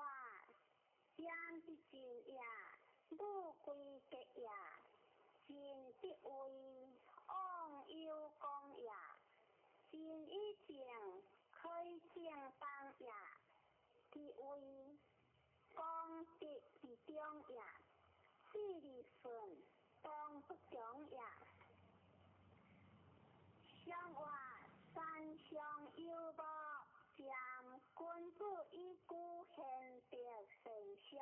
剑之进也，武贵格也，进得位，往有功也。进以正，开正当也，其位功德之中也，势利顺，当不强也。上活三上有无，剑君子以居贤德善小，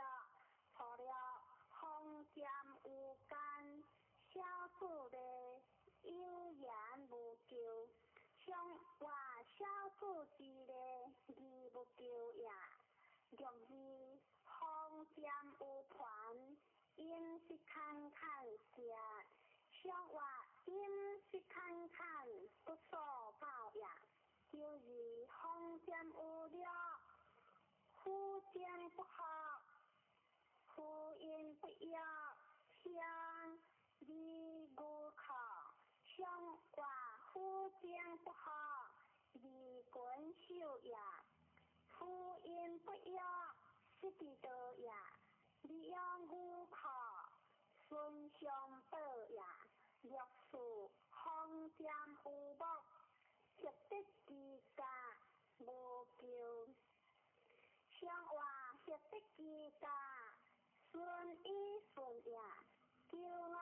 初六风剑有间，小子的有言无求。上活小子之礼，义无求也。六二风剑有盘，应是坎坎食。上活应是坎坎，不所报也。九二风剑有略，夫将不合，夫因不约，相离无可。上活夫将不合，离君守也。夫因不约，失其道也。利用无可，孙相报也。六四风剑有木，协得其家，无求。上活协得其家，顺以顺也。九五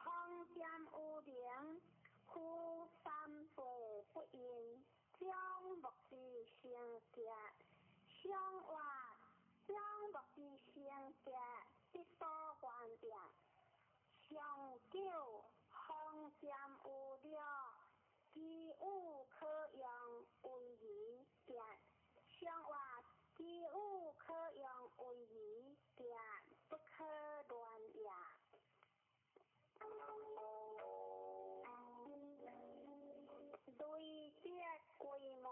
风剑有灵，夫三岁不应，将木之成节。上活将木之成节，必所愿也。上九风剑有略，其有可用为儿节。上活其有可用为儿节，不可乱也。累积归满。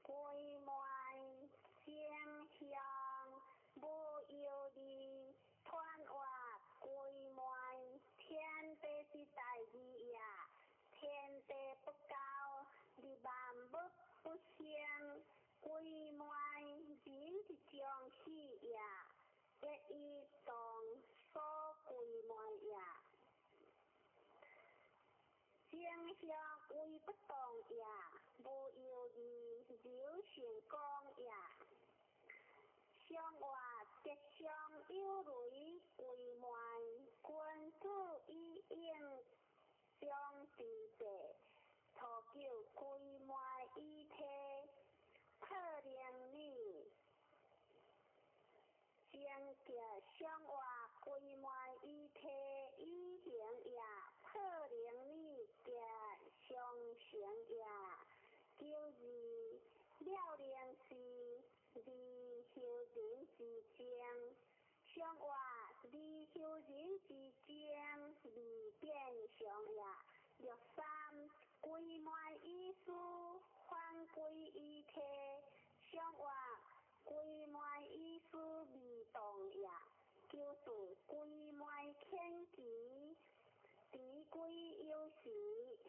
归满正向无忧虑，传话归满天地之大义也。天地不交，利万物不生。归满人之将死也，一以当所归满也。正向为不动也，无忧虑，流成功也。上活吉祥有雷为满，君子以应将之地，初九归满以体，破灵女，離休人之爭。上話離休人之爭，未變常也。六三歸滿意思，反歸於體。上話歸滿意思未動也。九四歸滿遣其，持歸有時。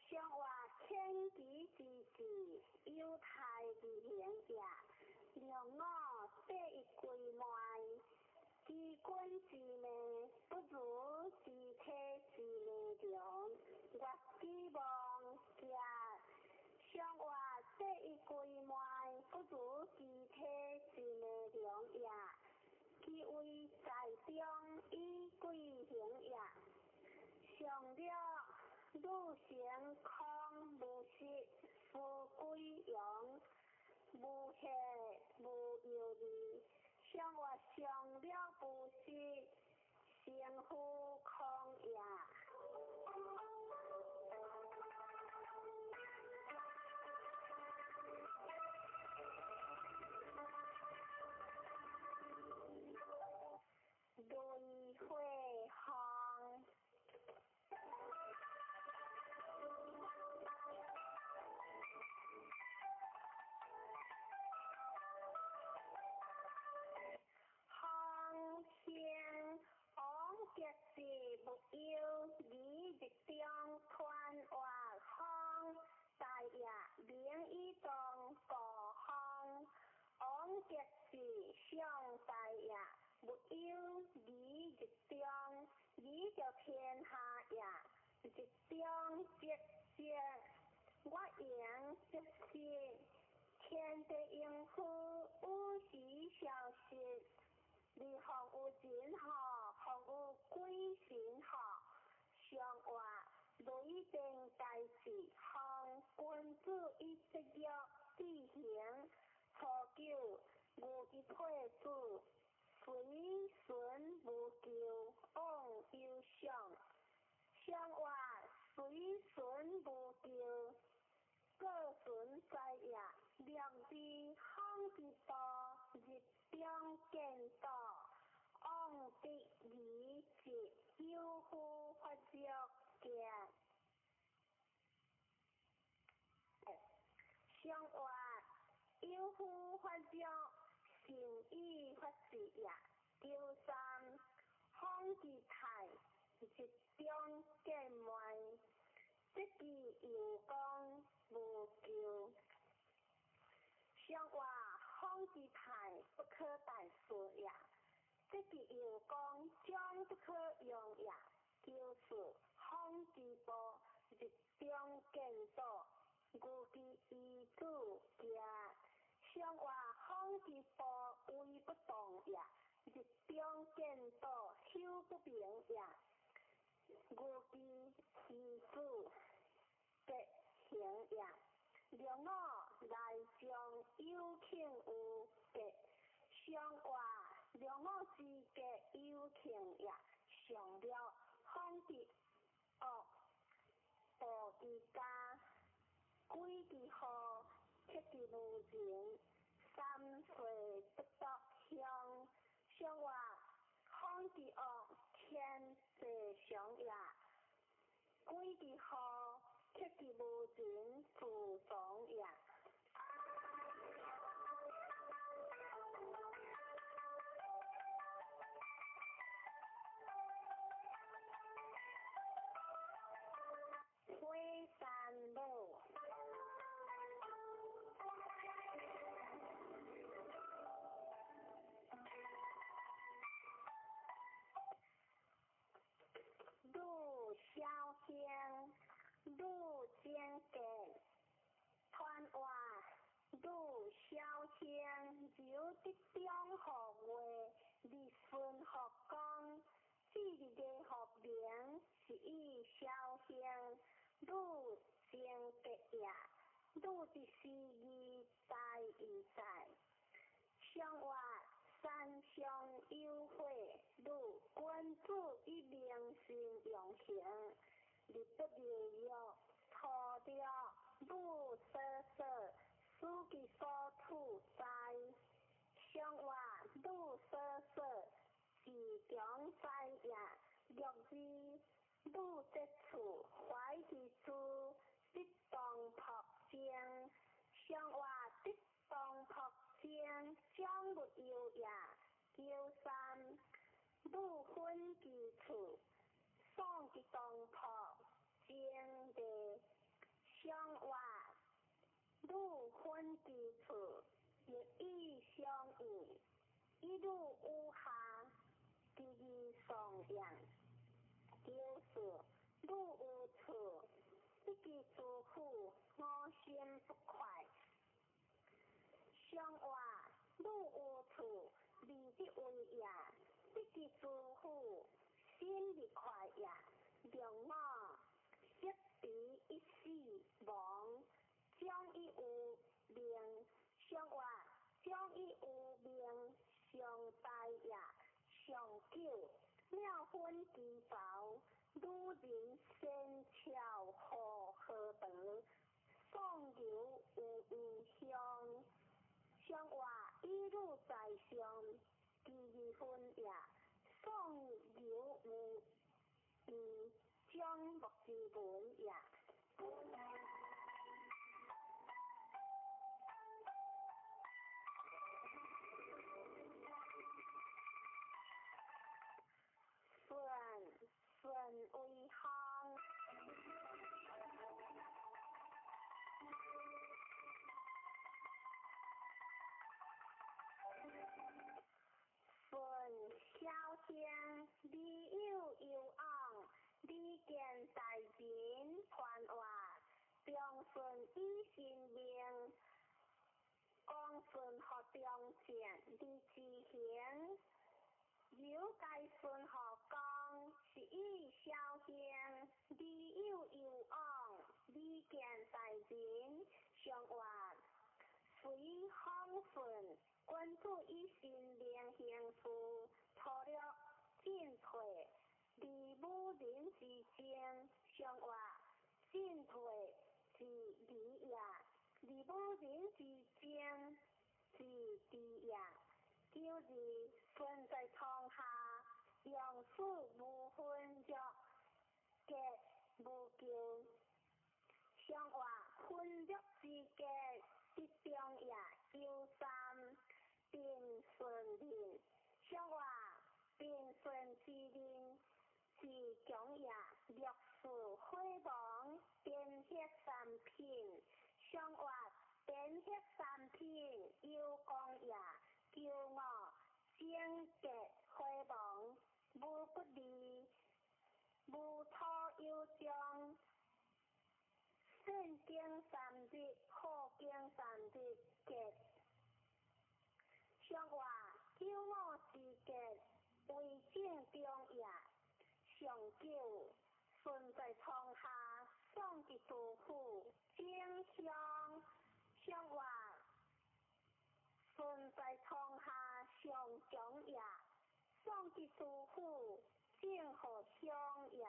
上話遣其之志，有態而行也。六五第一歸滿，知君之命，不如知體之命長。月之望行。上話第一歸滿，不如知體之命長也。其位在中，以貴行也。上略汝成空無實，夫歸陽，無血無憂慮。上話上略無實，成乎空也。雷火風。風興王極是無憂，離日中傳話風，大也名以當故風。王極是上大也，無憂離日中，離著天下也。日中積積，我言積實，天地應乎有時消失。離風有人吼，風有鬼神吼。上話雷電大志，風君子以節約志行。初九，牛之退子，隨順無咎，往有上。上話隨順無咎，過順在也。兩字風之步，日中見道，往得而直，有夫發作行。上話有夫發作，善以發志也。九三風之泰，日中見滿，這句又講無咎。上話風之泰，不可待說也。這句又講將不可用也。九四風之步，日中見道，牛之醫子行。上話風之步，威不動也。日中見道，修不明也。牛之醫子吉行也。六五內將有慶有吉，上話六五之吉有慶也。上略風之惡，暴之家，鬼之禍，克之無人，三歲不得鄉。上話風之惡，天地常也。鬼之禍，克之無人，自藏也。火山母。汝小興，汝精格，傳話汝小興，柔得中號月，日順福光，至日月福明，是以小興，汝精格也。汝之思義在義在。上話山上有火，汝君子以明心用行，日不流欲，初六汝所所，思其所處在上話愈所說自強在也，六字愈節處懷其處得當樸靜。上話得當樸靜，將勿憂也。93愈分其處，爽其當樸靜地。上話愈分其處，逆意相應，一路有下，其義喪養。94愈有處，得其諸苦，我心不快。上話愈有處，利得為也，得其諸苦，心亦快也。六五識彼一死亡，將以有命。上話將以有命，上大也。上九妙分其巢，女人仙巧何何德，送牛有异香。上話以汝在上，其義分也。送牛有異，將木之文也。順順為行。順小兄，你有有往，你見大人傳話，長順以性命，講順予中正，你之行。有該順予講，是以小兄，你有有往，你見大人上話，隨風順，君子以身命行事，粗略進退，離武人之爭，上話進退之理也，離武人之爭之地也。92，順在床下，用事無分弱，結無咎。上話分弱之結，得中也。93，平順人。上話平順之人，是強也。64火亡，顛血三品。上話顛血三品，有功也。95，整結火亡，無不利，無土有將。善經三日，好經三日，結。上話95之結，為正中也。上九，順在床下，爽其杜甫，正香。上話順在床下，上強也。爽其杜甫，正好香也。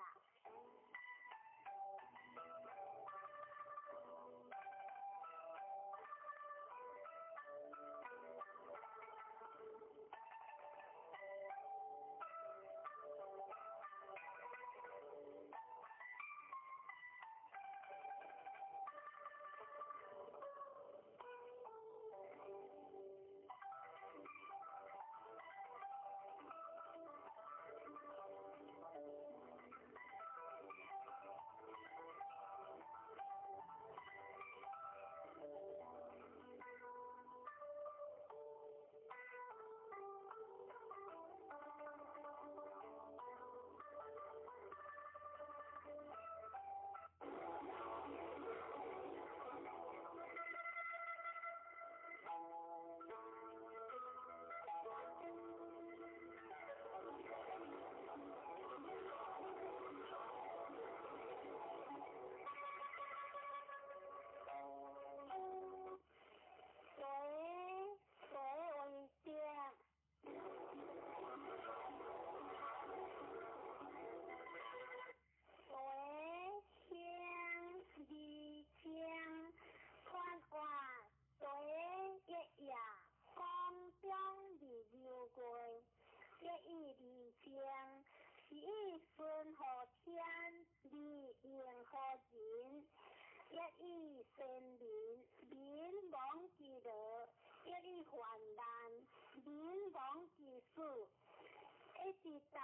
一代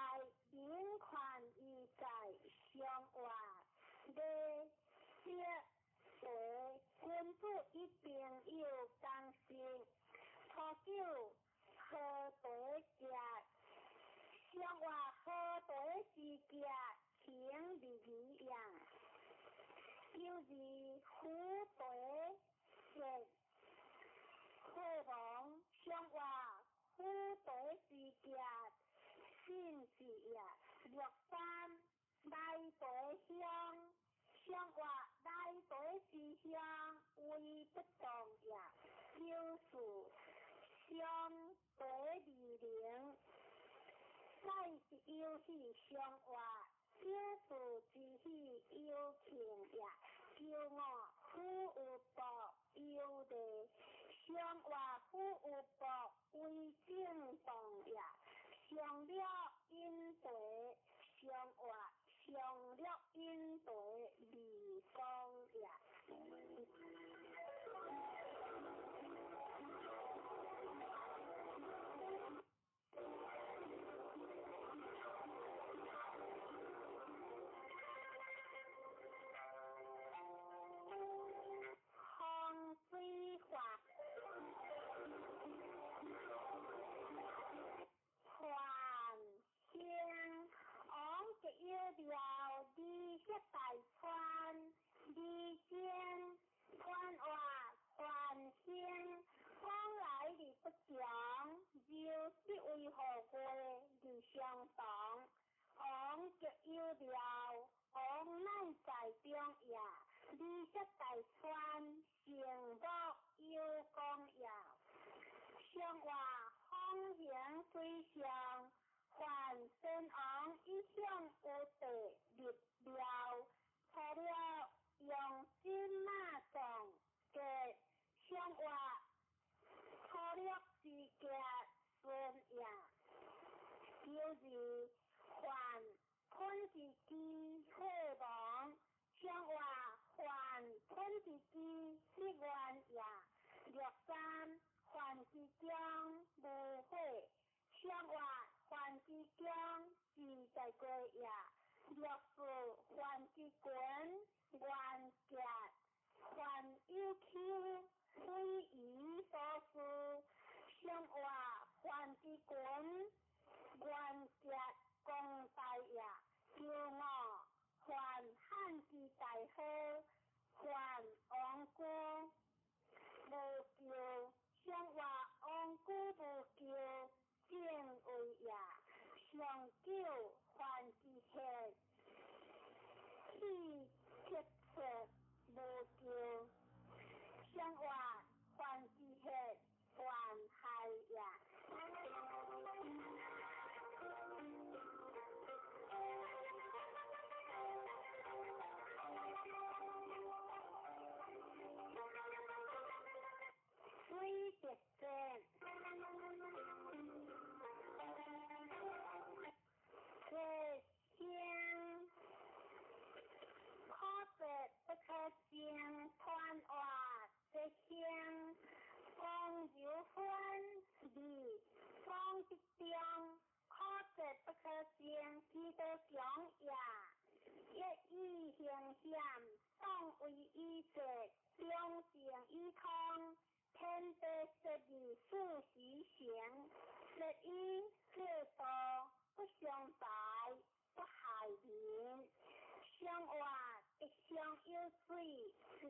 民權義在上活禮色茶，君子與朋友共食。初九好茶食，上活好茶之傑，行禮儀也。九二虎茶食，火王上活虎茶之傑，信士也。六三來茶香，上活來茶之香，為不動也。九四雙茶二零，再是有喜上活九四之喜有慶也。九五虎有報有禮，上活虎有報為正當也。上了飲茶，上活上了飲茶利功也。風水法，繁星王吉有庙，二色大川，二尖川活繁星，往來而不同，就是為何月而相同。王吉有廟，王乃在中也，二色大川，成木有功也。上活風行水上，凡先王一向有地立廟，除了用金馬藏嘅上活粗略之傑孫也。九二凡吞之機火王，上活凡吞之機失願也。六三凡之中無火，上活凡之中自在過也。六四凡之群元傑，凡有丘非夷所思，上活凡之群元傑公大也。九五凡漢之大好，凡王居無咎，上活王居無咎，正位也。上九凡之血，氣結出無咎，上活凡之血，凡害也。水滴戰，這聲可說不可勝，傳話這聲講柔歡利講之中，可說不可勝，其道強也。一以行險，當為以節，兩情以通。天地十二四時行，十一制度不相敗，不害民。上活一上有水，是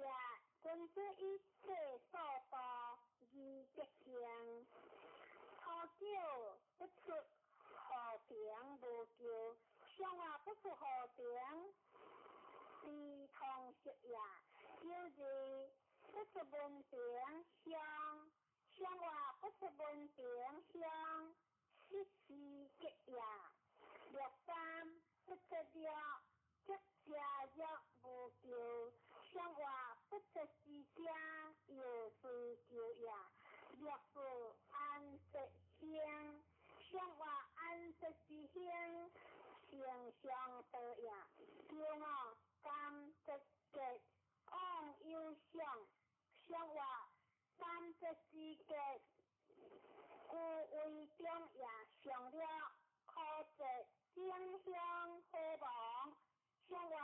君子以制所度，而德行。初九不出河平無咎，上活不出河平，非通識也。九二不出文平鄉，上活不出文平鄉，失時吉也。六三不出了，則家若無咎，上活不出之家，又雖咎也。六四安則興，上活安則之興，成上道也。九五甘則吉，往有相，上活甘則之吉，故為中也。上了可節正向火王，上話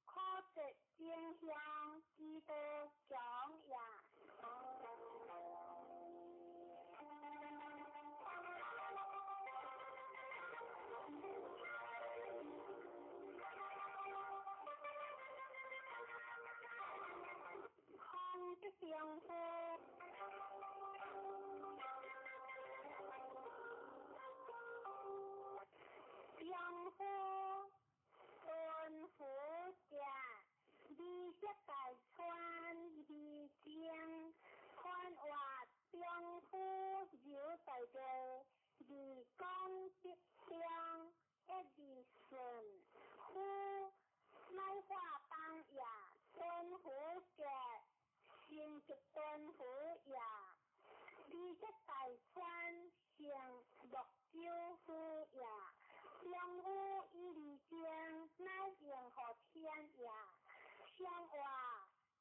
可節正向基督強也。空的相夫，相夫敦福者，美色大川美精，宽话中夫柔大地，二讲吉祥一二顺，夫乃化当也，敦福者。成吉敦福也，美色大川成木州府也，中府以二正乃应乎天也。上话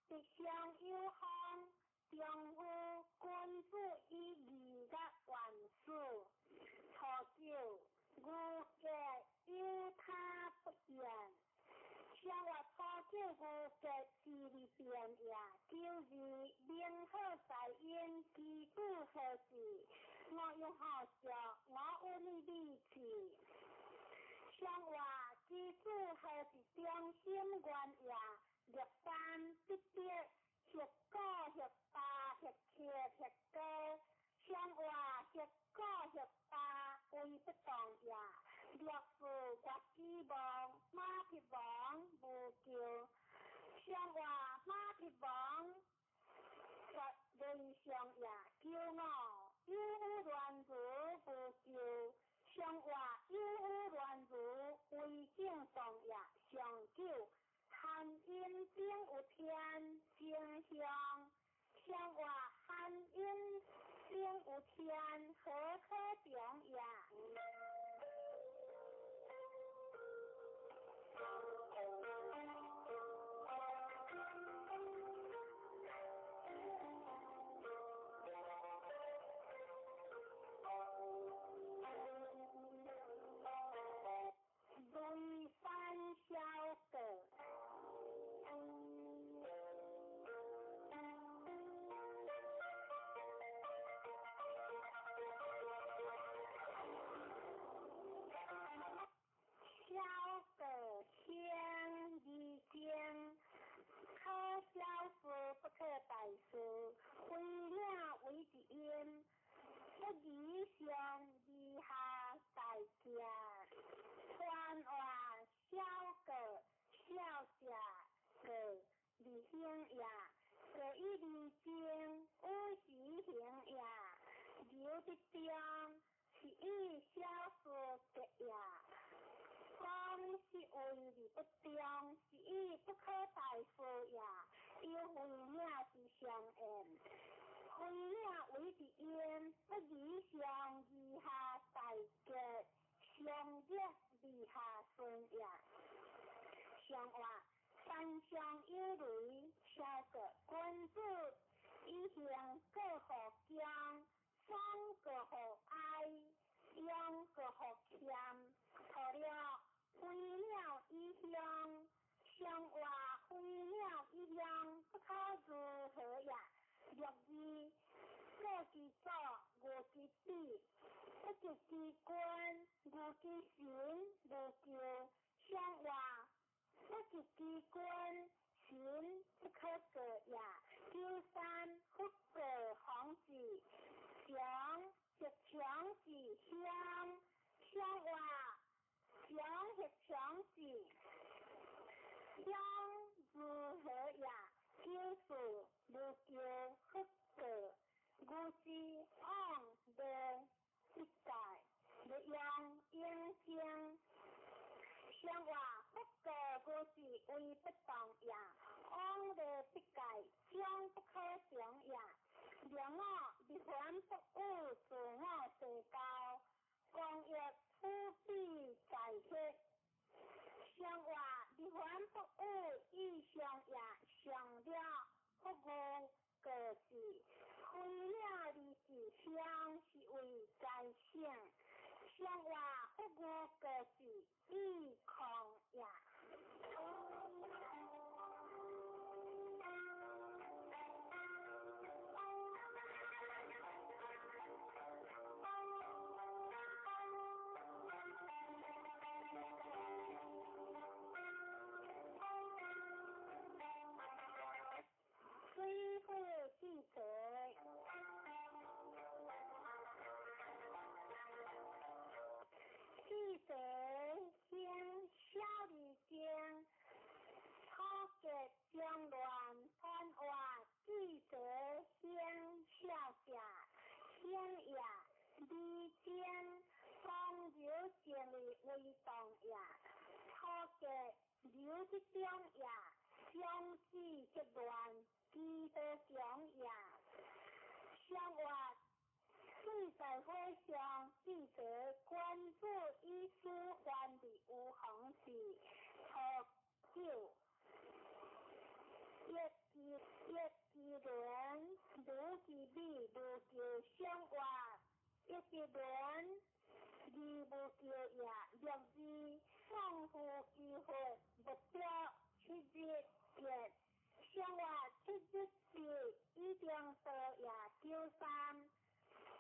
吉祥有方，中府君子以义甲万事。初九，牛格有他不言。上话初九牛格之二变也，九二明好在因，基础何事？我用好笑，我有你理智。上话基础何是中心原也？六三必得，学高学大学七学高。上话学高学大为不动也。六四月之望，马匹王无救。上话马匹王绝人上也，九五有乱如无救。上话有乱如为正动也，上九含阴顶有天正向。上话含阴顶有天何可中也？雷山小阁。小阁先二经，可小事不可大事，非领为一因，不以上以下大家，传话小阁小者阁二行也，阁以二经有时行也，留得中是以小事结也。讲是为而不中，是以不可大事也。有非领之相应，非领为之因，不以上以下大结，上热以下顺也。上话山上有雷，小阁君子以行过乎江，双过乎哀，勇过乎谦。错了，飞鸟以乡，上话飞鸟以乡，不可如何也？六二过其祖，无其子，不及其君，无其神，无救。上话不及其君，神不可过也。九三不过皇子，强是强是乡，上话强是强是乡如何也？九四无救不过，牛之往的一代，欲用应经。上话不过牛是为不动也，往的必界将不可长也。两我立凡不与自我地交，光欲普比在血。上话立凡不与意上也，上了不与过是，非了而是相是为在性。上话不与二正光柔正的为动也，初格柔之中也，相子结乱，基道强也。上月水在火上，记者关注医师犯的有红是初九。一支一支轮，如其美，如叫相活；一支轮，二无叫也，六字送夫机会，目标七日结，相活七日是一定多也九三，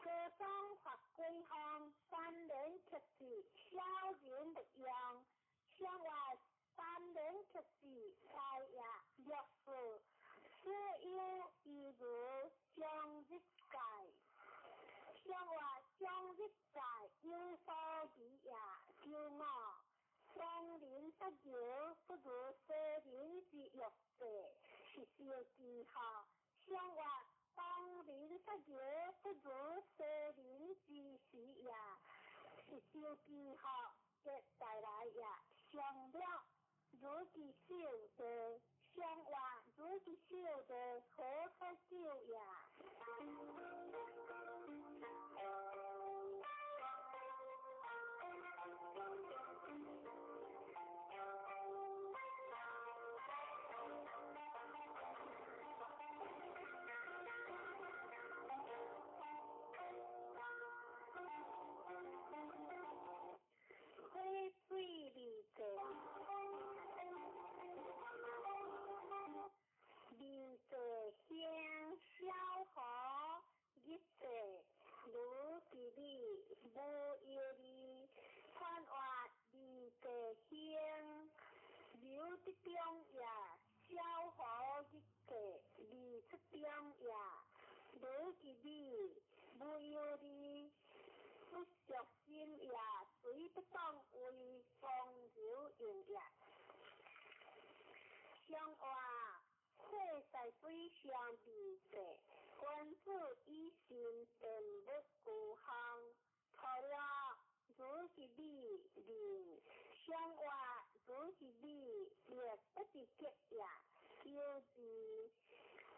高中发归方，三年克制，小人不用，相活。三年克制，财也六四，所有一如将日界，相话将日界有所疑也九五，双人不由不如西人之欲者，是小记号。相话当人不由不如西人之时也，是小记号。嘅带来也上了。如其手的相话，如其手的何可救也？火水二济，二济兴小河日济，如其美，无忧虑，宽活二济兴，刘德中也，小河日济，二出中也，如其美，无忧虑。不俗心也，随不当为风流用也。相话，火在水上二济，君子以心定物孤芳。除了如是美人，相话如是美，亦不是结也。九字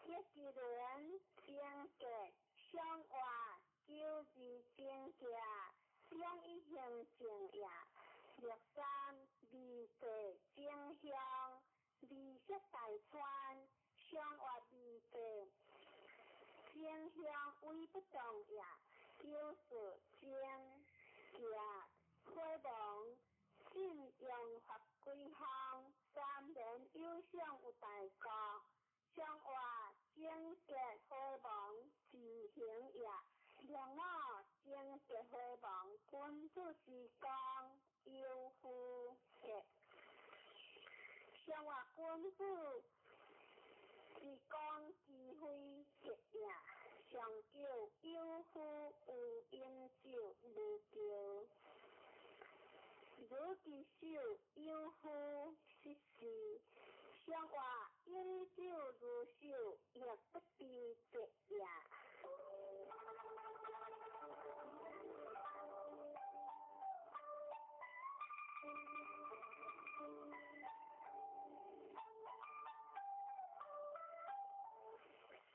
一个人正结，相话。九字正结，两一行正也。六三二济正向，二色大川，相话二济正向为不动也。九四正结，火亡信用发归方，三年有相有大国，相话正结火亡自行也。两五正结火亡，君子之功有夫结。相话君子之功机会结也。上九有夫有饮酒无叫，如其手有夫失事。相话饮酒如手，亦不知节也。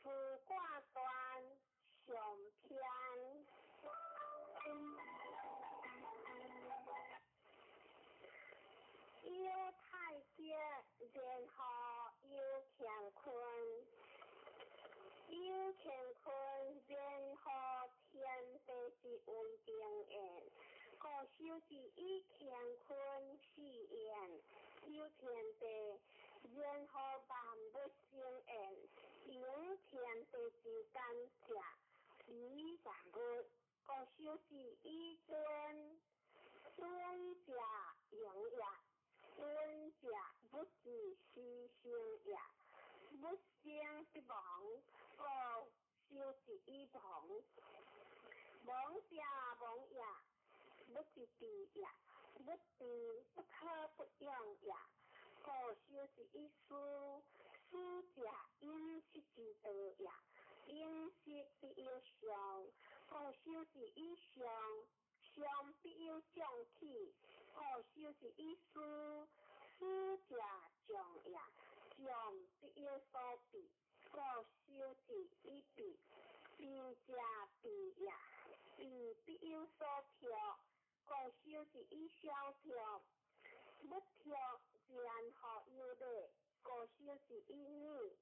四卦端上篇，有太极，然后有乾坤，有乾坤，然后天地之为定言，故修之以乾坤四言，有天地，然后万物生言，有天地之感谢，以万物，故修之以尊，尊者荣也。尊者不知其生也，不生不亡，故修之以亡。亡者亡也，不知知也，不知不可不用也。故修之以思，思者饮食之道也，饮食必有常，故修之以上，上必有將起，故修之以思，思者將也，將必有所避，故修之以避，避者避也，避必有所託，故修之以小託，不託然後有禮，故修之以禮，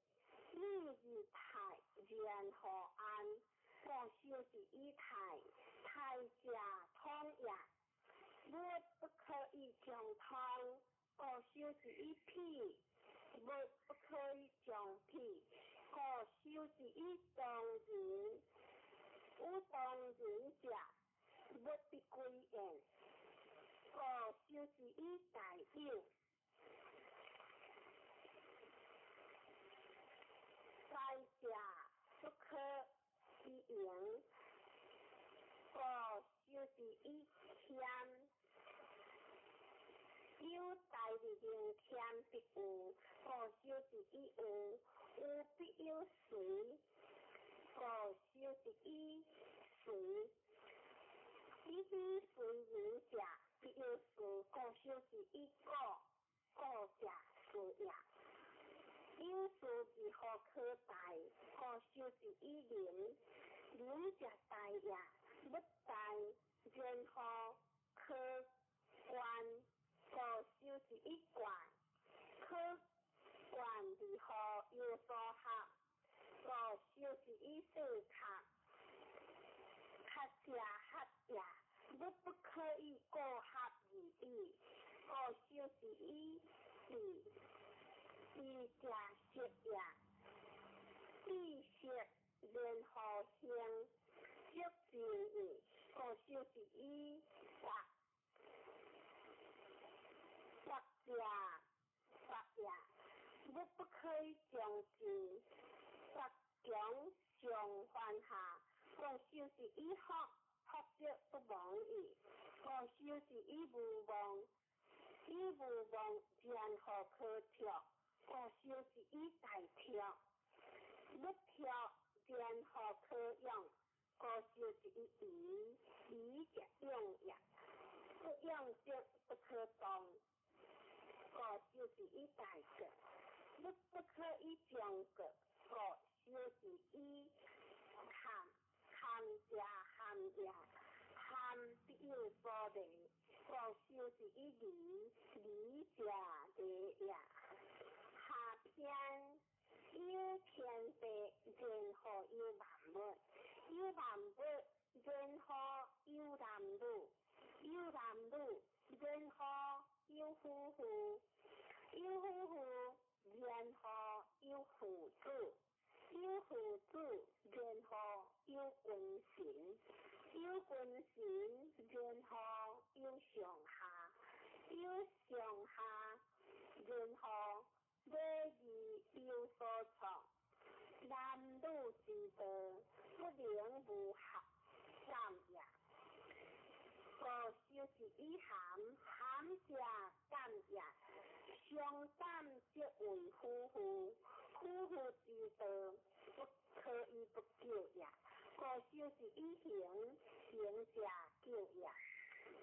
禮而泰，然後安，故修之以泰，泰者通也。物不可以將通，故修之以否；物不可以將否，故修之以當仁。有當仁者，物必歸焉，故修之以大有。大者不可以盈，故修之以謙。有大而能謙必有，故修之以有，有必有隨，故修之以隨。以彼隨人者，必有事，故修之以故，故者事也。有事如何可大？故修之以仁，仁者大也。不大，然後可觀，故修之以慣，可慣如何有所合，故修之以細合，合者合也。物不可以過合而已，故修之以比，比者色也。比色然後形，色之意，故修之以色，色者色也。物不可以將之，色強上犯下，故修之以福，福則不忘矣。故修之以無忘，以無忘然後可託，故修之以大託。不託然後可用，故修之以疑，疑者用也。不用則不可動，故修之以大國。物不可以將國，故修之以堪，堪者堪也，堪必有所利，故修之以利，利者利也。下篇有天地，然後有萬物；有萬物，然後有男女；有男女，然後有夫婦；有夫婦，然後有父子；有父子，然後有君臣；有君臣，然後有上下；有上下，然後禮義有所創。男女之道，不能無合感也。故修之以含，含者感也。相感則為夫婦，夫婦之道，不可以不久也。故修之以行，行者久也。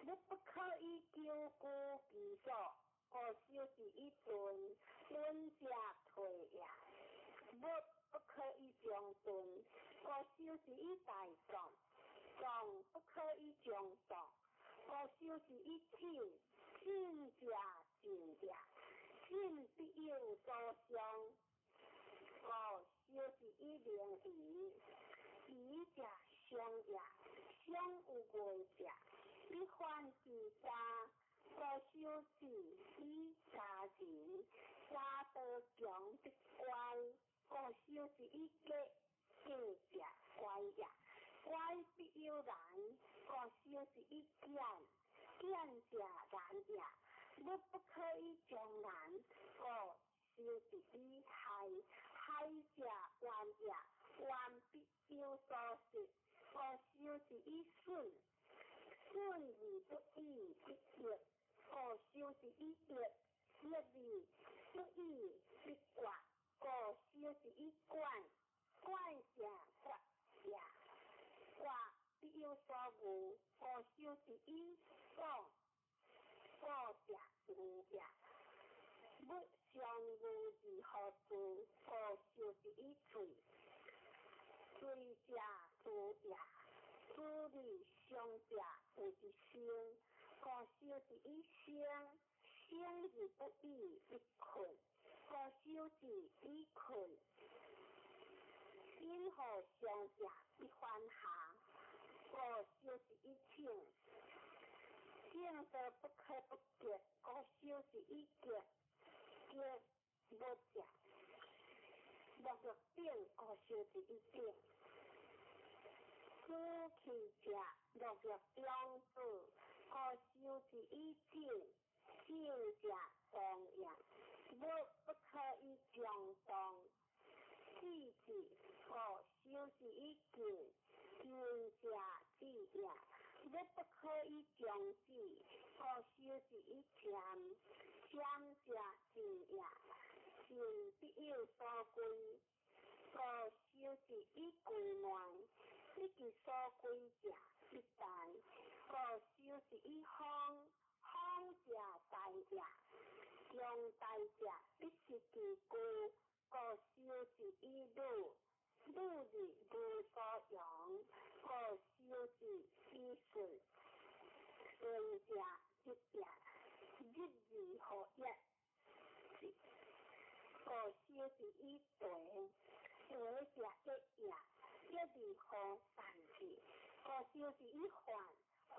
物不可以久居其所，故修之以遁，遁者退也。物不可以將遁，故修之以大壯，壯不可以將壯，故修之以進，進者進也。進必有所傷，故修之以明夷，夷者傷也。傷有過者，必反其家，故修之以家仁，家道強必乖，故修之以過，過者乖也。乖必有難，故修之以儉，儉者難也。物不可以將難，故修之以害，害者怨也。怨必有所失，故修之以損，損而不已必益，故修之以益，益而不已必割，故修之以管，管者割也。割必有所無，故修之以果，果者有也。物相無而何住？故修之以罪，罪者住也。諸利相者有一生，故修之以生，生而不已必困，故修之以困。因何相者必反下，故修之以请。正道不可不结，故修之以结，结无者。沐浴顶，故修之以顶。此气者，沐浴中子，故修之以静，静者动也。物不可以将动，气之，故修之以静，静者止也。物不可以将止，故修之以渐，渐者静也。静必有所归，故修之以归内。不其所归者，必大，故修之以方，方者大也。强大者必失其故，故修之以鲁，鲁而无所用，故修之以顺，顺者日也，日而何一？故修之以地，地者一也，一而何散之？故修之以患，患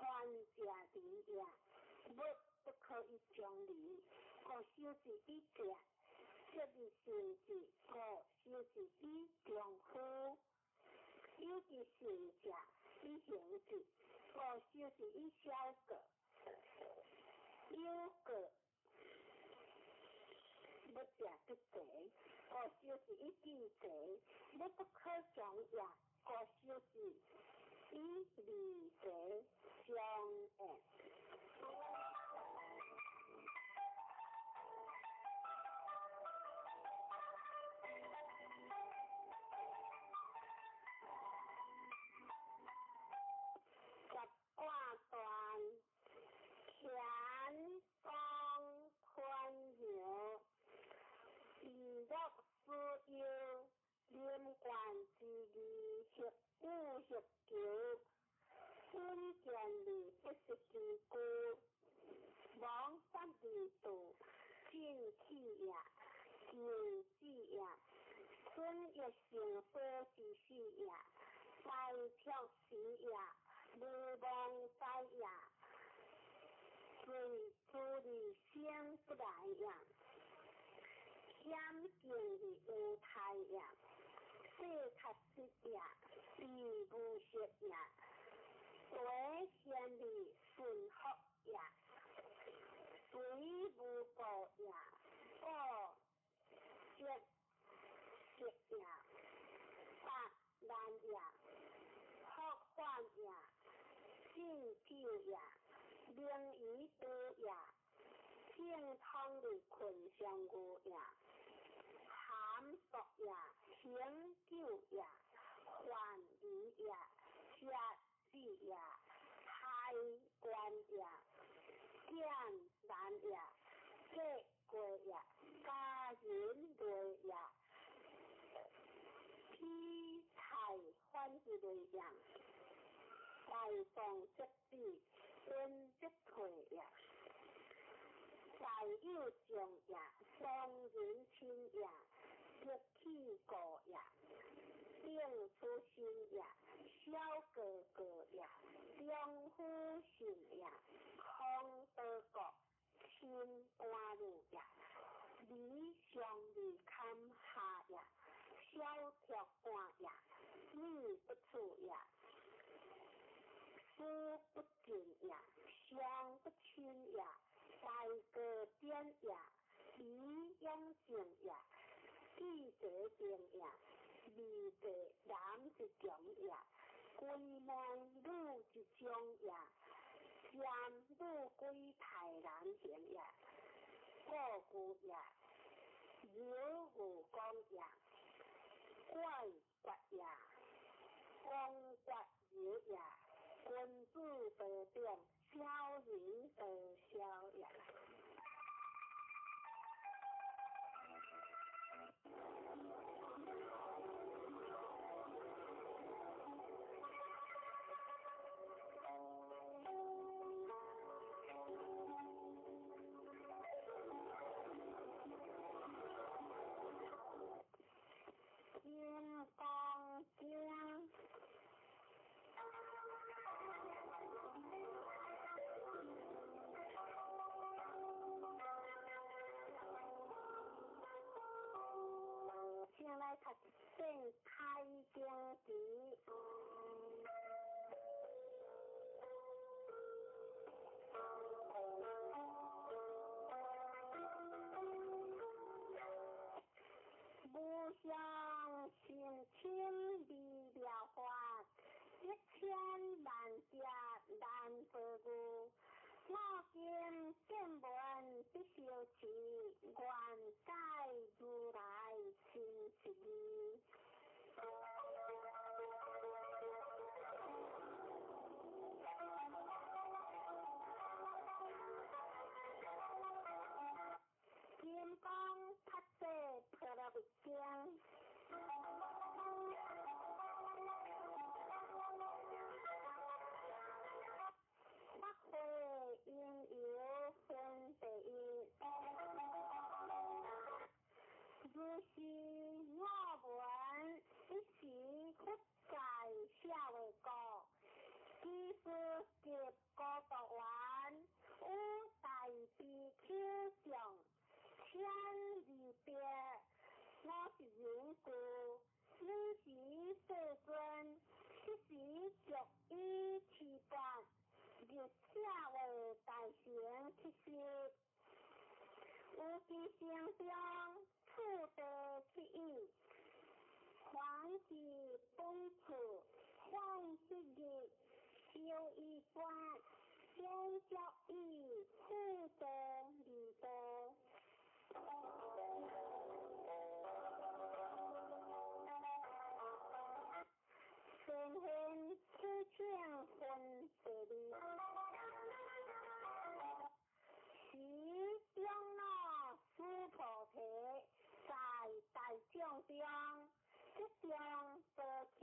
者离也。物不可以将离，故修之以节，节而顺之，故修之以中夫。有其顺者以行之，故修之以小过。有过物者必齐，故修之以致齐。物不可将也，故修之以离齐相应。十卦断，乾宫坤爻，以乐思忧，临官之义，协武协求，稳健而不失其故，亡三而度，进气也，求子也，春月成花之始也，大朴时也，无忘哉也，随诸而生不来也，险境而无态也，世确实也，必无失也，为贤而顺福也，随无过也，故节节也，八难也，福患也，进酒也，明于道也，正通而困上牛也，含索也，行久也，患疑也，节子也，开关也，简难也，结过也，家人类也，披菜反之类也，大众则止，温则退也，大有将也，双人亲也，得气过也，定出身也，小哥哥也，中夫信也，空德国，亲官路也，理上而堪下也，小条官也，女不处也，思不尽也，相不亲也，大哥典也，理养正也，记者定也，二者男之强也，归门女之长也，占女归太难行也，故故也，有无光也，怪骨也，光骨有也，归消仁的消业。金刚经。先来读《开经偈》。无上甚深微妙法，一千万劫难遭遇。我今见闻得受持，愿解如来真实义。金刚菩萨婆罗蜜经。法会因由分第一，如是我闻，彼时佛在舍卫国，居士及孤独园，与大比丘众千二百五十人俱，尔时世尊，彼时著衣持钵，入舍卫大城乞食，于其城中次第乞已，还至本处，梵七日，修衣钵，先作意次第二地。善现此请分第二，时长老须菩提在大众中，集中多起，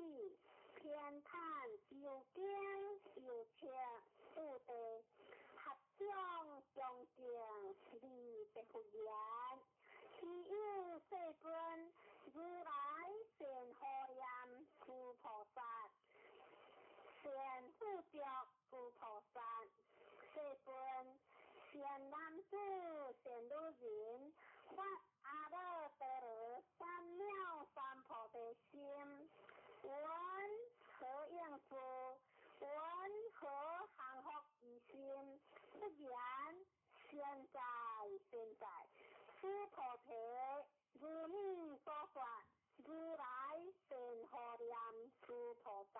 偏袒究竟有情次第，合掌恭敬礼白佛言：希有世尊，如来善护念诸菩萨，善护着诸菩萨。世尊，善男子、善女人，发阿耨多罗三藐三菩提心，云何应知？云何降伏其心？佛言：善哉，善哉，须菩提，如你所说，如来善护念诸菩萨，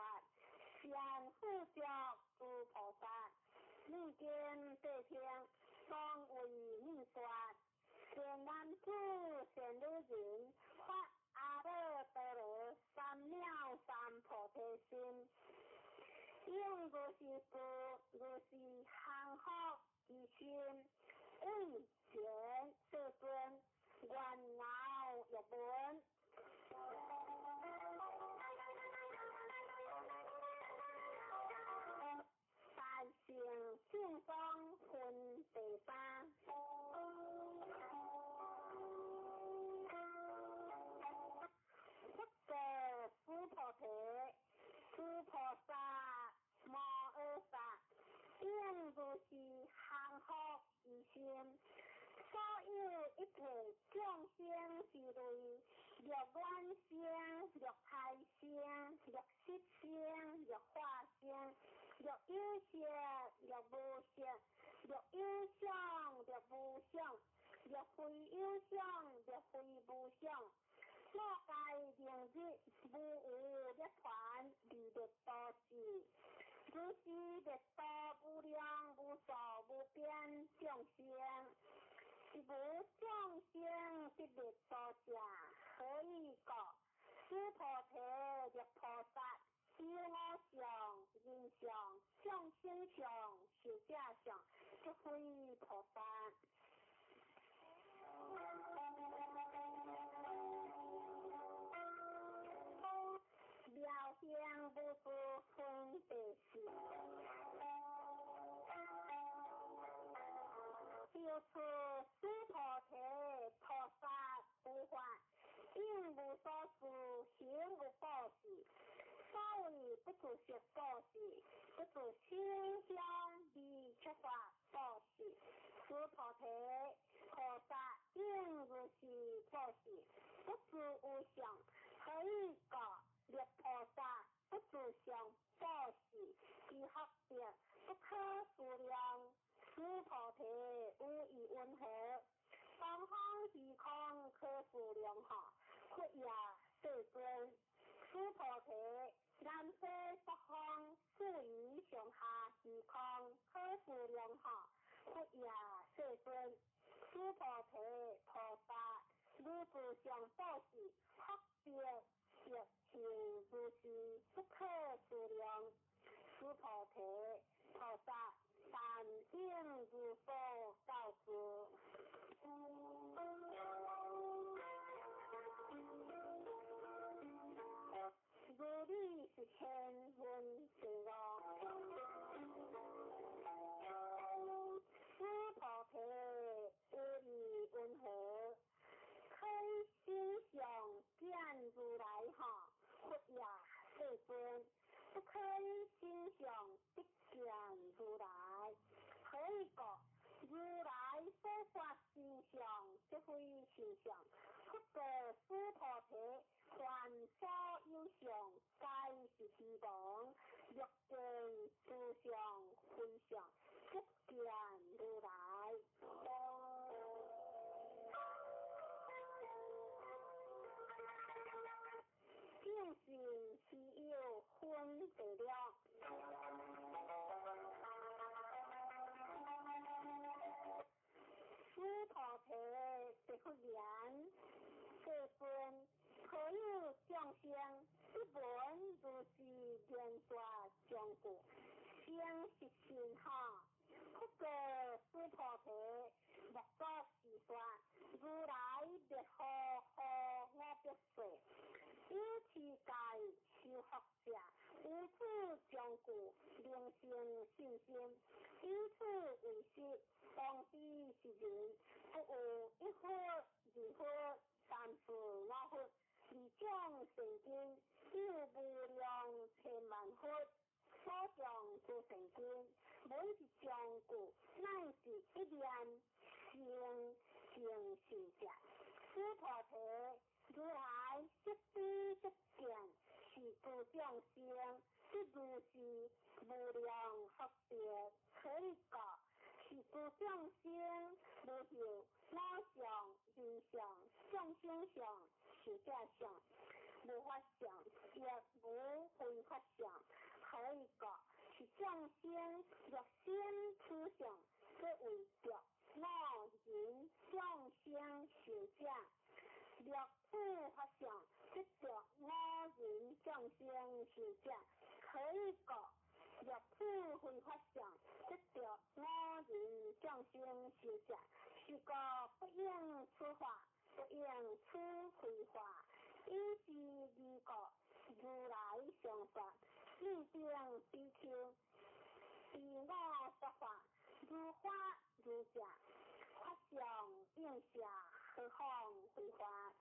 善护着诸菩萨。你今谛听，当为你说。善男子、善女人，发阿耨多罗三藐三菩提心，应如是知，如是降伏其心。为前世尊，愿饶欲闻。大乘正宗分第三。佛告须菩提：诸菩萨摩诃萨，应如是降伏其心。所有一切众生之类，若卵生，若胎生，若湿生，若化生，若有色，若无色，若有相，若无相，若非有相，若非無相。我皆明日無有涅槃而滅度時，如是滅度無量無數無邊眾生，是無眾生得滅度者，何以故？須菩提，若菩薩有我相、人相、眾生相、壽者相，即非菩薩。妙行無住分第四，由此須菩提菩薩無法，應無所住，行無布施。所謂不住色布施，不住聲香味觸法布施。須菩提菩薩應如是布施，不住有相，何以故？若菩薩不住相布施，其福德不可思量。須菩提有疑雲何？東方虛空可思量哈，佛也世尊。須菩提，南西北方四夷上下虛空可思量哈，佛也世尊。須菩提菩薩如住相布施，福德亦是如是不可思量。須菩提菩薩但應如所教之。如理是千分之五。須菩提有疑雲何？可以心想見如來哈，佛也世尊。不可以心想得見如來，何以故？如來所說心相，即非心相。不過須菩提，凡所有相，皆是虛妄。若見諸相非相，即見如來。正信是有分別了。須菩提白佛言：世尊，何有眾生不聞如是言說章句，生是信哈？不過須菩提，莫作是說，如來滅後何我必說？有持戒修福者，有此章句，能生信心。以此為實，當知是人，不有一佛、二佛、三四五佛，二種善根，有無量千萬佛所講諸善根，每一章句乃是一念生成信者。須菩提，如來悉知悉見，是諸眾生，即如是無量福德，何以故？是諸眾生無有我相、人相、眾生相、壽者相，無法相，亦無非法相。何以故？是眾生若生此相，即為著我人眾生壽者；若此法相，即著我人眾生壽者。何以故？若此非法相，即著我人眾生壽者。是故不應此法，不應此非法。以是義故，如來常說：汝等比丘，依我說法，如法如教，法相應下，何況非法？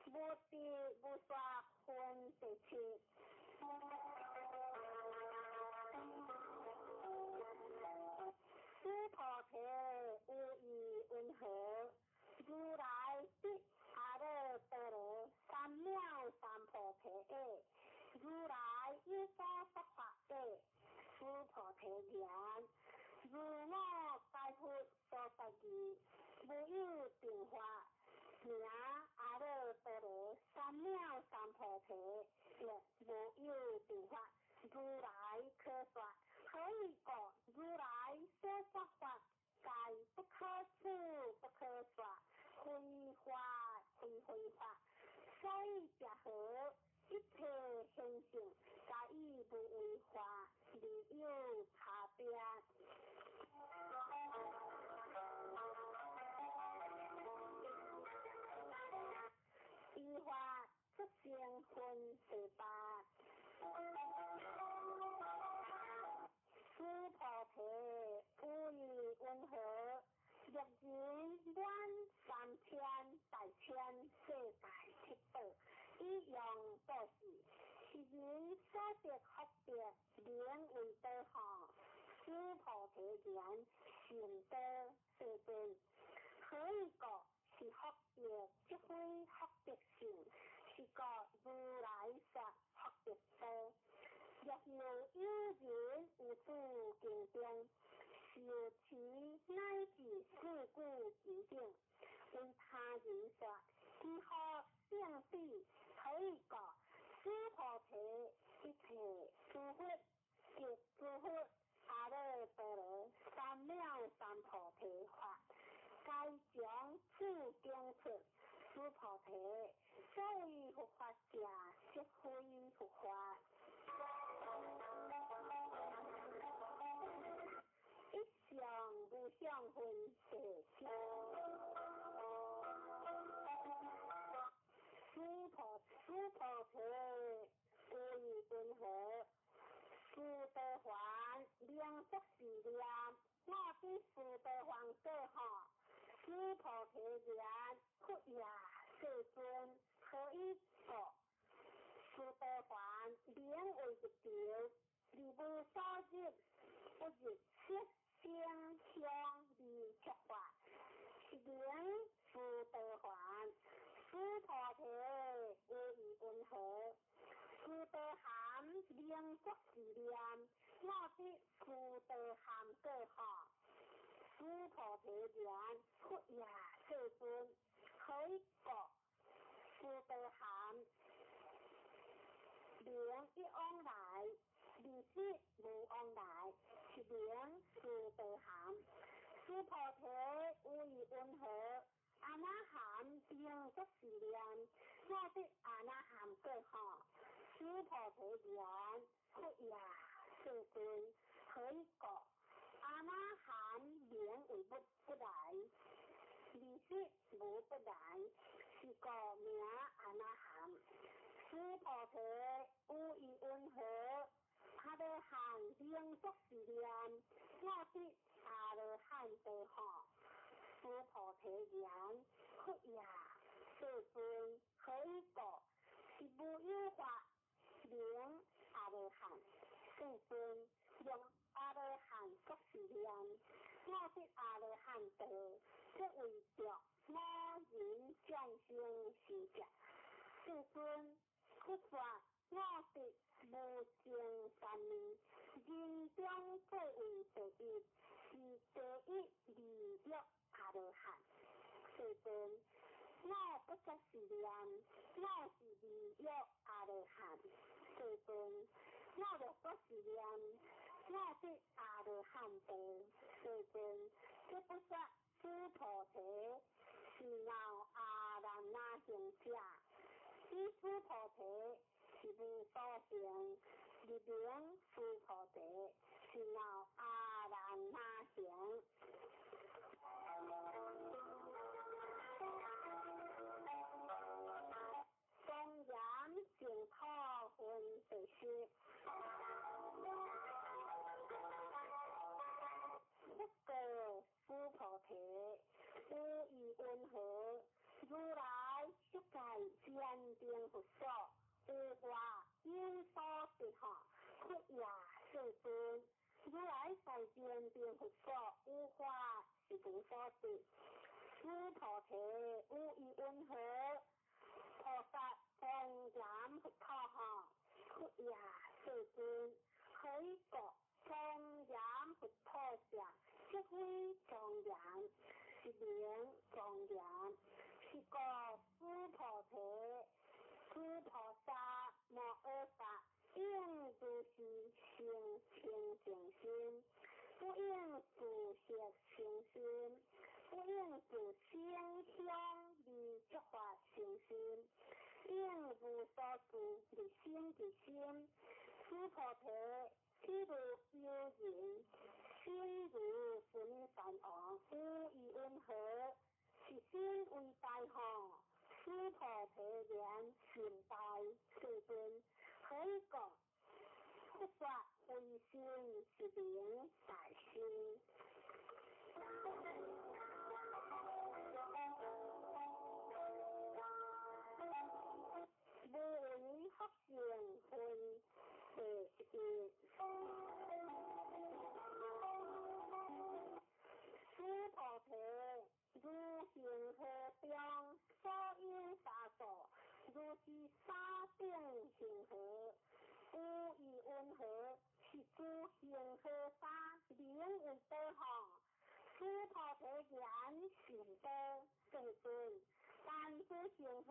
無知無說分第七。須菩提有疑雲何？如來得阿耨多羅三藐三菩提耶。如來有所說法耶。須菩提言：如我解佛所說義，無有定法，名阿耨多羅三藐三菩提，亦無有定法，如來可說。何以故？如來所說法，皆不可思，不可說，非非非法，所以者何，一切现象皆与无为法而有差别。依法出生分第八，须菩提，有意云何？若人满三千大千世界七宝，以用布施，是人所得福德，名为多吼。须菩提言：甚多，世尊。何以故？是福德，即非福德性，是故如来说福德多。若有有人有诸经中，受持乃至四句之顶，为他人说，其福胜彼。何以故？须菩提，一切诸佛及诸佛阿耨多罗三藐三菩提法，皆从此经出。须菩提，所谓佛法者，即非佛法。一相无相分第七。须菩提，有意云何？须陀洹名作是念，我得须陀洹过吼。须菩提言：佛也，世尊，何以故？须陀洹名为入道，而无所入，不入色声香味触法，是名须陀洹。须菩提，有意云何？须陀含名作是念，我得须陀含过吼。须菩提言：佛也，世尊，何以故？须陀含名一往来，二识无往来，是名须陀含。须菩提，有意云何？阿那含名作是念，我得阿那含过吼。须菩提言：佛也，世尊，何以故？阿那含名为不不来，二识无不来，是故名阿那含。须菩提，有意云何？阿罗汉名作是念，我得阿罗汉道吼。须菩提言：佛也，世尊，何以故？是无有法名阿罗汉。世尊，用阿罗汉作是念，我得阿罗汉道，即为着我人众生是者。世尊，佛说我得无尽三昧，人中最为第一，是第一利乐阿罗汉。世尊，我不作是念，我是利乐阿罗汉。世尊，我若作是念，我得阿罗汉道。世尊，这不说须菩提是闹阿难那行者，彼须菩提是无所行，入名须菩提是闹阿难那行。庄严净土分第十。不过须菩提，有意云何？如来色界坚定佛所，有法有所得吼。佛也，世尊，如来在坚定佛所，有法是无所得。须菩提，有意云何？菩萨庄严佛土吼。佛也，世尊，何以故？庄严佛土者，即非庄严，是名庄严。是故须菩提，诸菩萨摩诃萨应如是生清净心，不应住色生心，不应住声香味触法心之心。須菩提，譬如有人身如須彌山王，有疑云何？是身為大吼，須菩提言心大，世尊，何以故？佛說非身是名大身。無為福勝分第十一。須菩提，如恒河中所有沙數，如是沙等恒河，有疑云何？是諸恒河沙名為多吼。須菩提言甚多，世尊，但諸恒河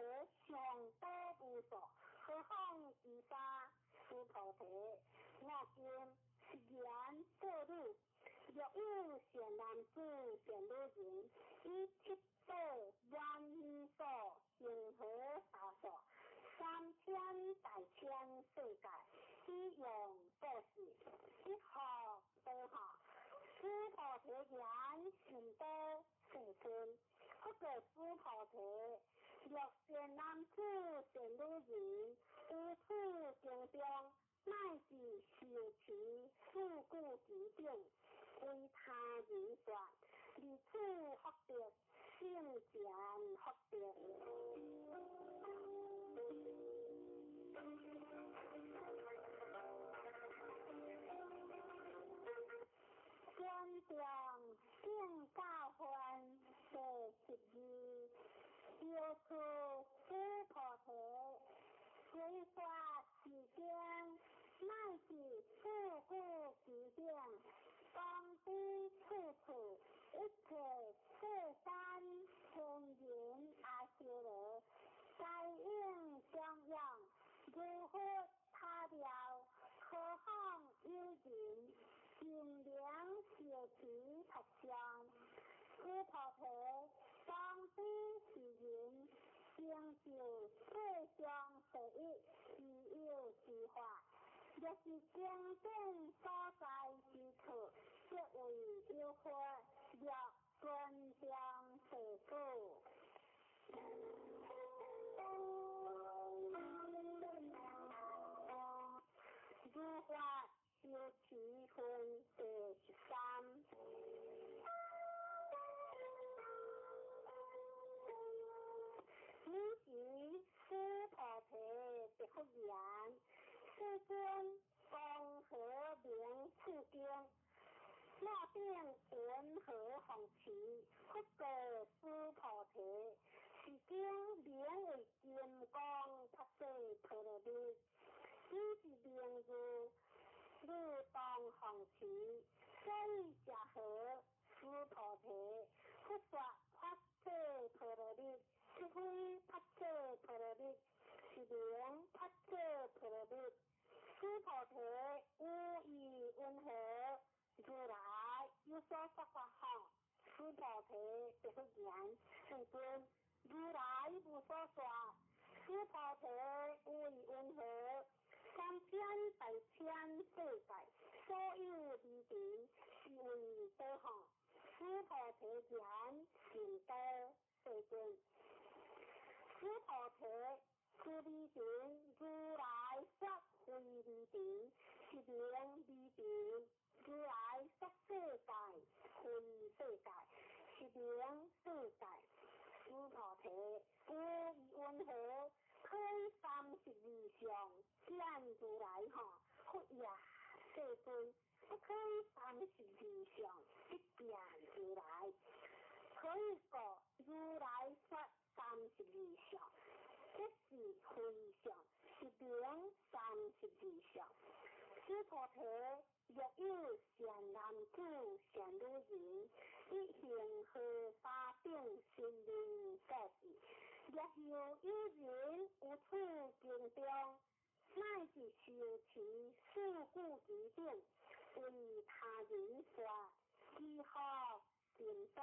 尚多無數，何況其沙？須菩提，我今是言過汝，若有善男子、善女人，以七寶滿無數恒河沙數，三千大千世界，以用布施，一福多吼。須菩提言甚多，世尊。不過須菩提，若善男子、善女人，於此經中，乃至修持四句偈等，為他人說，離此福德，勝前福德。尊重聖教分第十二，又是須菩提，隨說是經，乃至四句偈等，當知處處一切世間天人阿修羅，皆應供養如佛塔廟，何況有人精靈修持佛像？須菩提，當知是人成就世上第一稀有之法，若是經典所在之處，則為有佛，若尊重世主。如法修持分第十三。彼時須菩提答復言：世尊，光何名此經？我等云何奉持？佛告須菩提：是經名為金剛剎帝波羅蜜，彼是名字，汝當奉持。所以者何？須菩提，佛說剎帝波羅蜜，是非剎帝波羅蜜，是名剎帝波羅蜜。須菩提，有疑云何？如來有所說法吼。須菩提答復言：世尊，如來無所說。須菩提，有疑云何？三千大千世界所有離塵，是為多吼。須菩提言：甚多，世尊。須菩提，此離塵如來說非離塵，是名離塵。如來說世界非世界，是名世界。須菩提，有疑云何？可以三十二相見如來吼？佛也，世尊，不可以三十二相一見如來。何以故？如來說三十二相，這是非相，是名三十二相。須菩提，若有善男子、善女人，以恒河沙等身命布施，若有有人於此經中，乃至修持四句偈等，為他人說，其福甚多。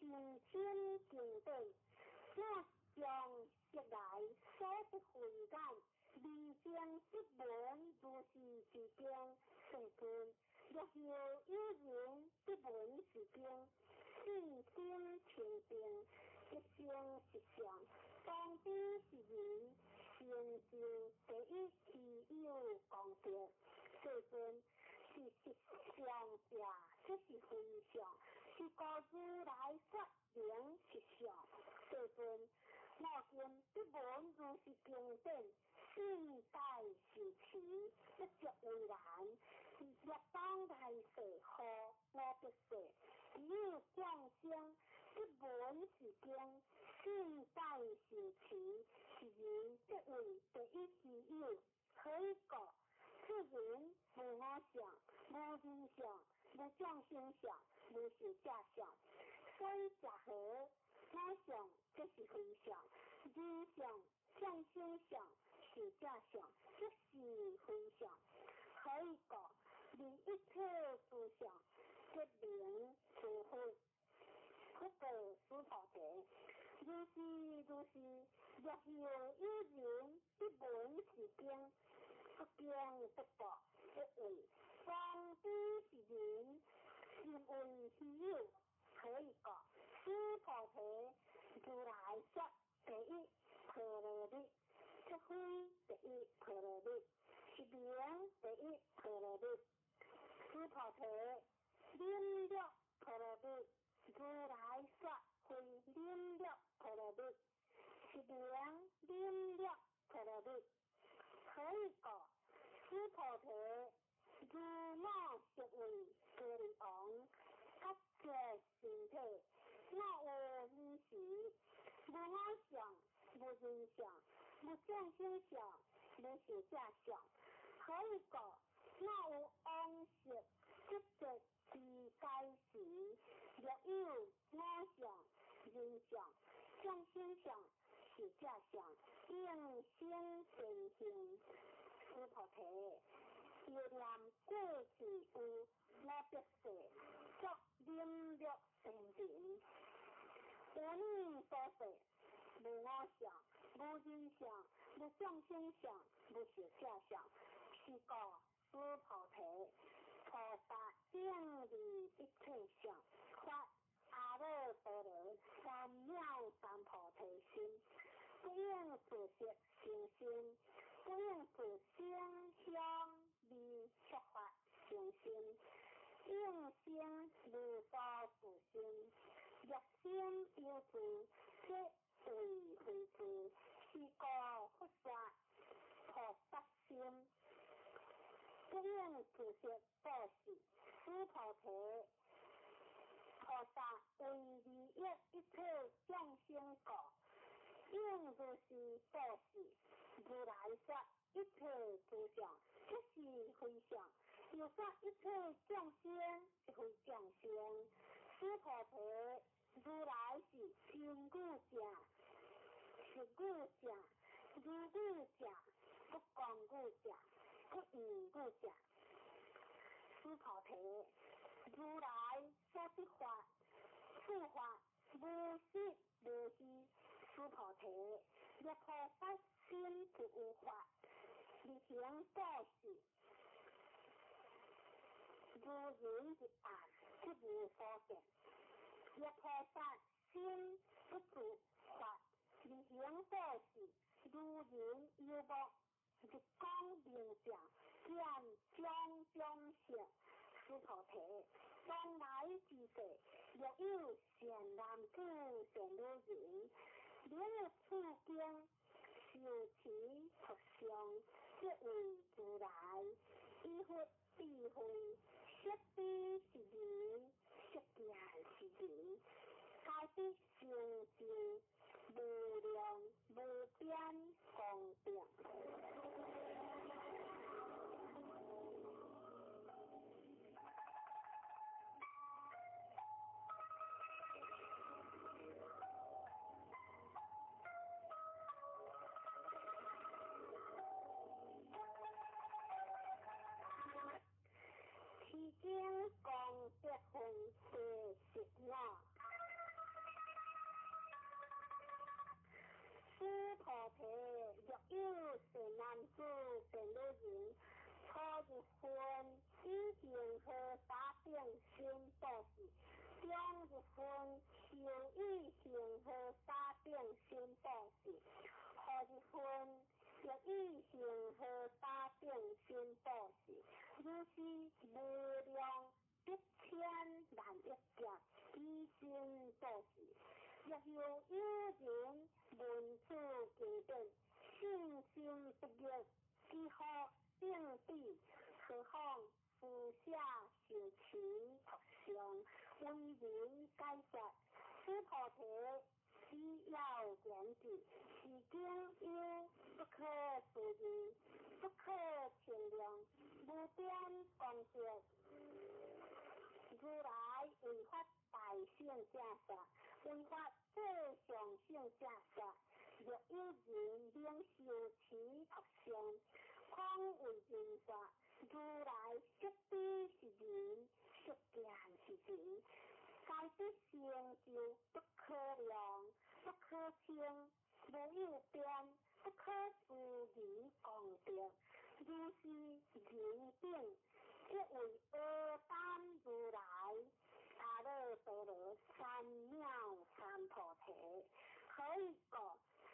甚深经典，我将悉来所得慧眼，未经得闻如是之经，世尊，若有有人得闻是经，信心清净，即生实相，当知是人成就第一稀有功德。世尊，是实相者，这是非相，是故如来说明实相。世尊，我今得闻如是经典，信解受持，不足为难。业当来世号无别世，只有众生得闻是经，信解受持，是人得为第一稀有。何以故？此人无我相，无人相，无众生相，无寿者相。所以者何？我相这是非相，人相、众生相、寿者相，这是非相。何以故？离一切诸相，即名诸佛。佛告须菩提：如是如是，若有有人得闻是经，不惊不怖，得为方知是人，甚为稀有。何以故？须菩提，如来说第一波罗蜜，这非第一波罗蜜，是名第一波罗蜜。须菩提，忍辱波罗蜜，如来说非忍辱波罗蜜，是名忍辱波罗蜜。何以故？须菩提，如我昔为歌利王，觉知身体，我有尔时，无我相，无人相，无众生相，无寿者相。何以故？我有往昔积集之该时，若有我相、人相、众生相、寿者相，应生善行。须菩提，忆念过去有五百世，作忍辱仙人。有尔所世，无我相，无人相，无众生相，无寿者相。是故须菩提，菩萨顶礼一切相，发阿耨多罗三藐三菩提心，不应自色生心，不应自声香味触法生心，应生无所住心。若心有住，即为非住。是故佛说菩萨心，不应自色布施。须菩提，菩萨为利益一切众生故，应如是布施。如来说一切诸相，即是非相；又说一切众生，即非众生。须菩提，如来是真语者、实语者、如语者、不空语者、不异语者。须菩提，如来所得法，此法无实无虚。须菩提，若菩萨心不有法，而行布施，如人入暗，即无所见。若菩萨心不住法，而行布施，如人游目，日光明净，见种种色。须菩提，将来之世，若有善男子、善女人，能于此经受持读诵，即为如来以佛智慧，悉知是人，悉见是人，皆得成就无量无边功德。此经功德分第十五。以恒河沙等身布施，如是無量百千萬億劫以身布施。若有有人聞此經典，信心不逆，幾乎正彼，何況施捨受持讀誦，為人解說。須菩提，此要言之，是經有不可思議、不可稱量、無邊功德。如來為發大聖者說，為發最上聖者說，若有人能受持讀誦，況為人說，如來悉知是人，悉見是人，皆得成就不可量、不可稱、無有邊、不可思議功德。如是人等，即為阿單如來、阿耨多羅三藐三菩提。何以故？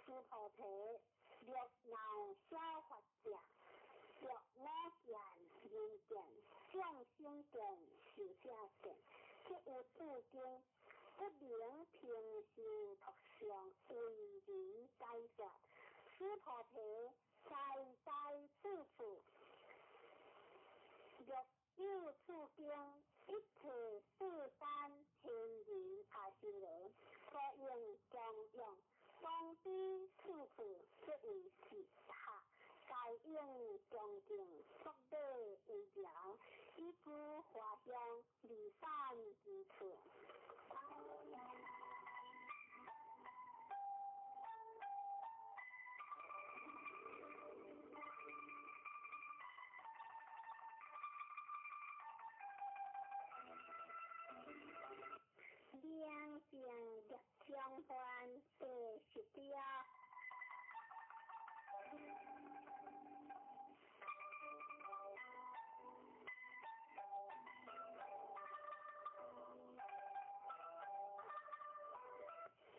須菩提，若鬧小法者，若我見、人見、眾生見、壽者見，即有此經，不能平受讀誦，為人解說。須菩提，在在處處，若有此經，一切世間天人阿修羅，所應供養，當彼處處，即為是塔，皆應恭敬，作禮為榮，以諸華香離散之處。明鏡逆相還第十條。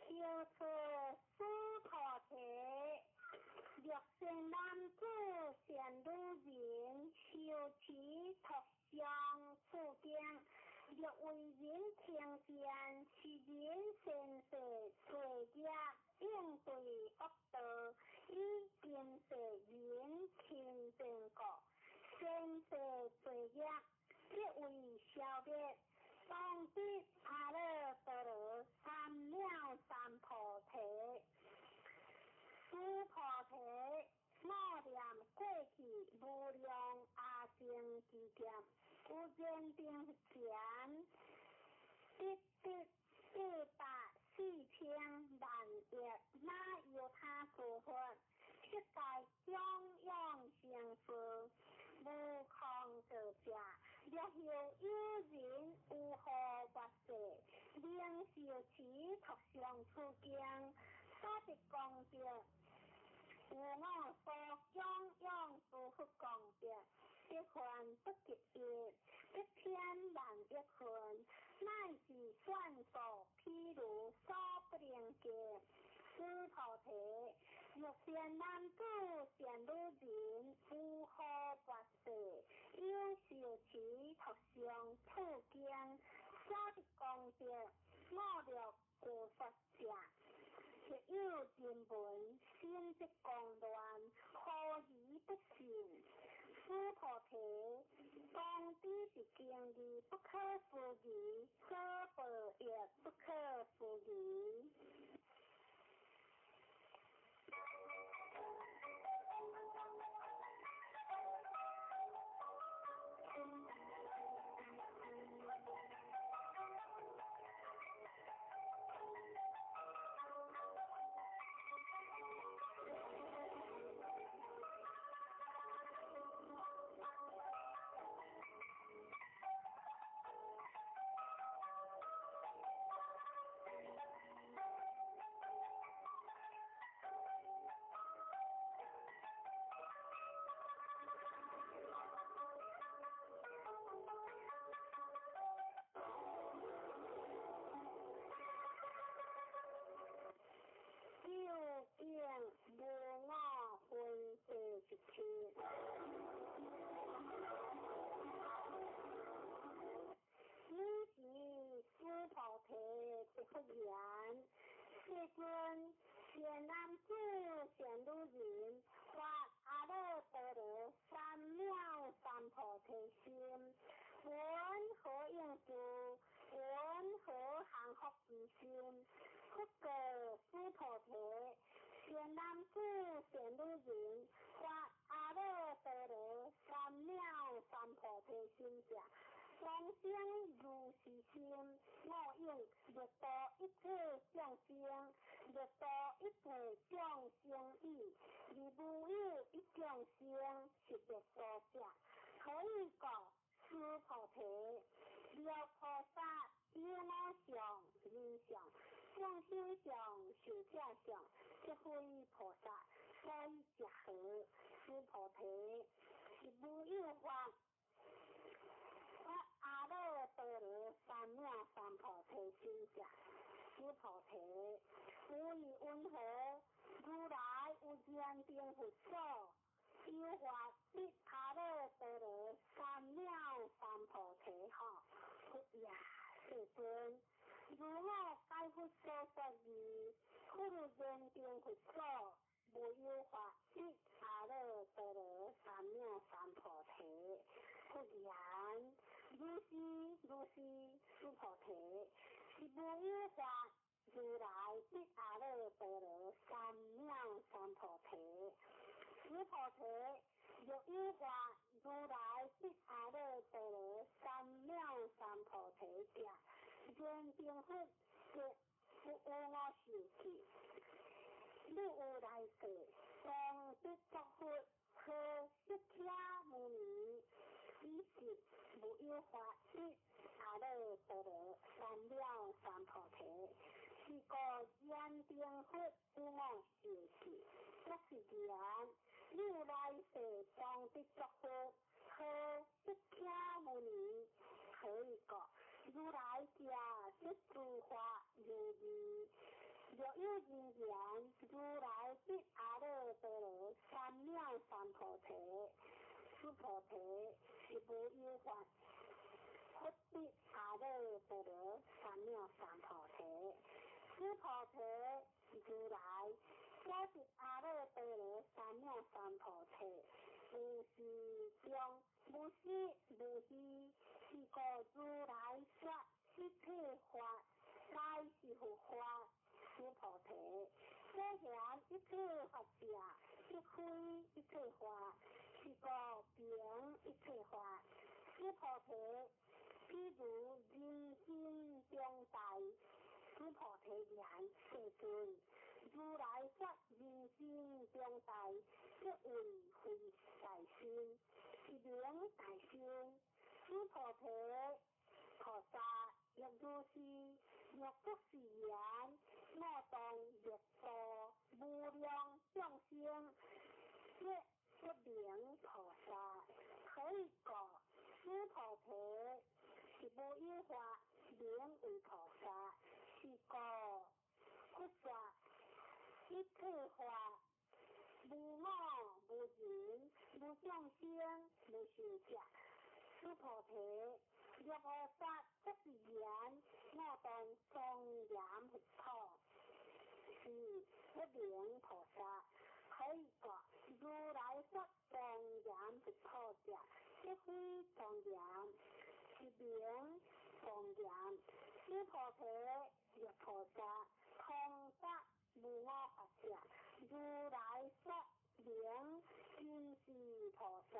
小出須菩提，若善男子善女人，受持讀誦此經，若為人聽見，是人先世罪業應對惡道，以今世人親近故，先世罪業即為消滅。當得阿耨多羅三藐三菩提。須菩提，我念過去無量阿僧祇劫，有燃燈前得得八百四千萬億那由他諸佛，悉皆供養成佛，無空過者。若有有人有何末世，能受持讀誦此經，所得功德，有我所供養諸佛功德，得還不及一，一千萬億分，乃至算數譬如所不能及。須菩提，若善男子善女人，有何末世，有受持讀誦此經，所得功德，我樂過說者，若有人聞，心則狂亂，何以不信？須菩提，當知是經義不可思議，所報亦不可思議。佛言：世尊，善男子、善女人，發阿耨多羅三藐三菩提心，雲何應住？雲何降伏其心？佛告須菩提：善男子、善女人，發阿耨多羅三藐三菩提心者，當生如是心，我應欲度一切眾生，欲度一切眾生已，而無有一眾生是欲度者。何以故？須菩提，若菩薩有我相、人相、眾生相、壽者相，則非菩薩，所以者何？須菩提，是無有法。發阿耨多羅三藐三菩提心者，須菩提，有意云何？如來有燃燈佛所，有法得阿耨多羅三藐三菩提吼。佛也，世尊，如我解佛所說義，佛有燃燈佛所，無有法得阿耨多羅三藐三菩提。佛言：如是如是，須菩提，是無有法如來得阿耨多羅三藐三菩提。須菩提，若有法如來得阿耨多羅三藐三菩提者，燃燈佛則不有我受記。汝有來世，當得作佛，號釋迦牟尼，彼時無有法得阿耨多羅三藐三菩提。是故燃燈佛有我受記，作是言：汝有來世當得作佛，號釋迦牟尼。何以故？如來者，說諸法如義。若有人言：如來得阿耨多羅三藐三菩提，須菩提，是無有法佛得阿耨多羅三藐三菩提。須菩提，如來所得阿耨多羅三藐三菩提，無是中，無實無虛，是故如來說一切法，皆是佛法。須菩提，所言一切法者，即非一切法，是故名一切法。須菩提，譬如人心中大。須菩提言：世尊，如來說人心中大，則為非大心，是名大心。須菩提，菩薩亦如是，若作是言：我當欲度無量眾生，則不名菩薩。何以故？須菩提，是無有法名為菩薩。是故佛說一切法，無我無人無眾生無壽者。須菩提，若菩薩作是言：我當莊嚴佛土，是不名菩薩。何以故？如來說莊嚴佛土者，則非莊嚴，是名莊嚴。須菩提，若菩薩通達無我法者，如來說名真是菩薩。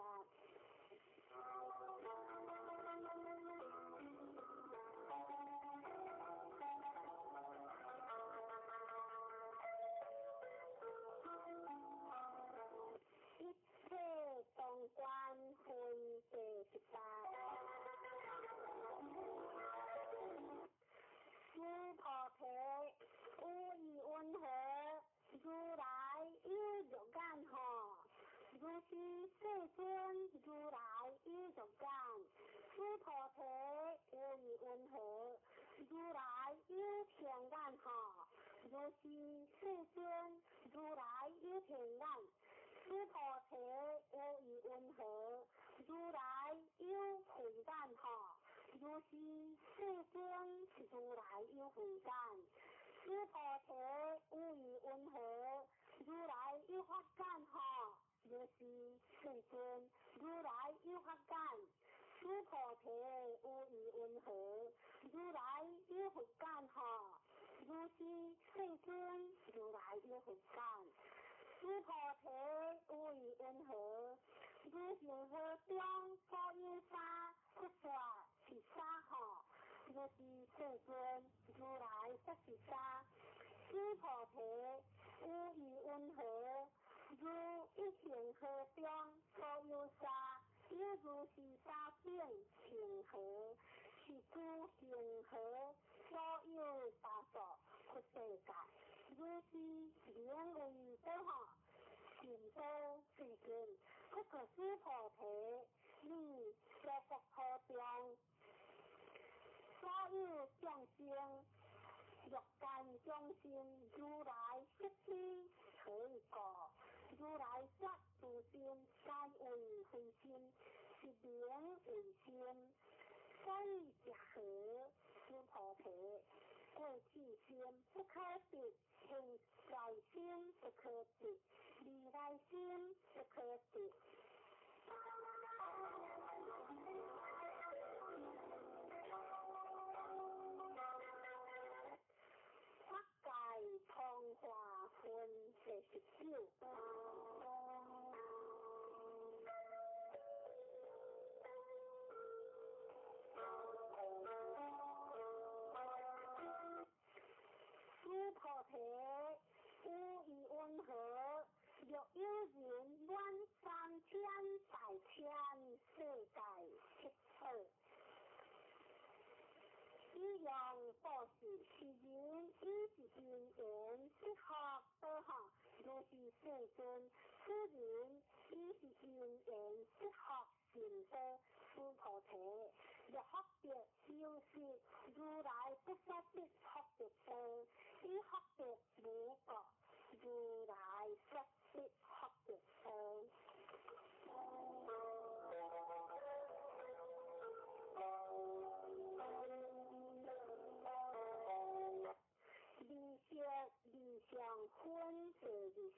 一切中觀分第18。須菩提，有意云何？如來有肉眼吼？如是世尊，如來有肉眼。須菩提，有意云何？如來有天眼吼？如是世尊，如來有天眼。須菩提，有意云何？如來有慧眼吼？如是世尊，如來有慧眼。須菩提，有意云何？如來有法眼吼。如是世尊，如來有法眼。須菩提，有意云何？如來有佛眼吼。如是世尊，如來有佛眼。須菩提，有意云何？如恒河中所有沙，佛說是沙吼。如是世尊，如來說是沙。須菩提，有意云何？如一恒河中所有沙，有如是沙等恒河，是諸恒河所有沙數佛世界。如是名為多吼，善道世尊。不過須菩提，你說國土中所有眾生，欲見眾生如來色身，何以故？如來說諸心皆為非心，是名為心。所以者何？須菩提，過去心不可得，現在心不可得，未來心不可得。法界通化分第19。須菩提，有意云何？若有人滿三千大千世界七寶，以用布施，是人以是因緣得福德吼。如是世尊，此人以是因緣得福善德。須菩提，若福德修習，如來不說得福德多，以福德無過，如來說得福德多。二色二相分第20。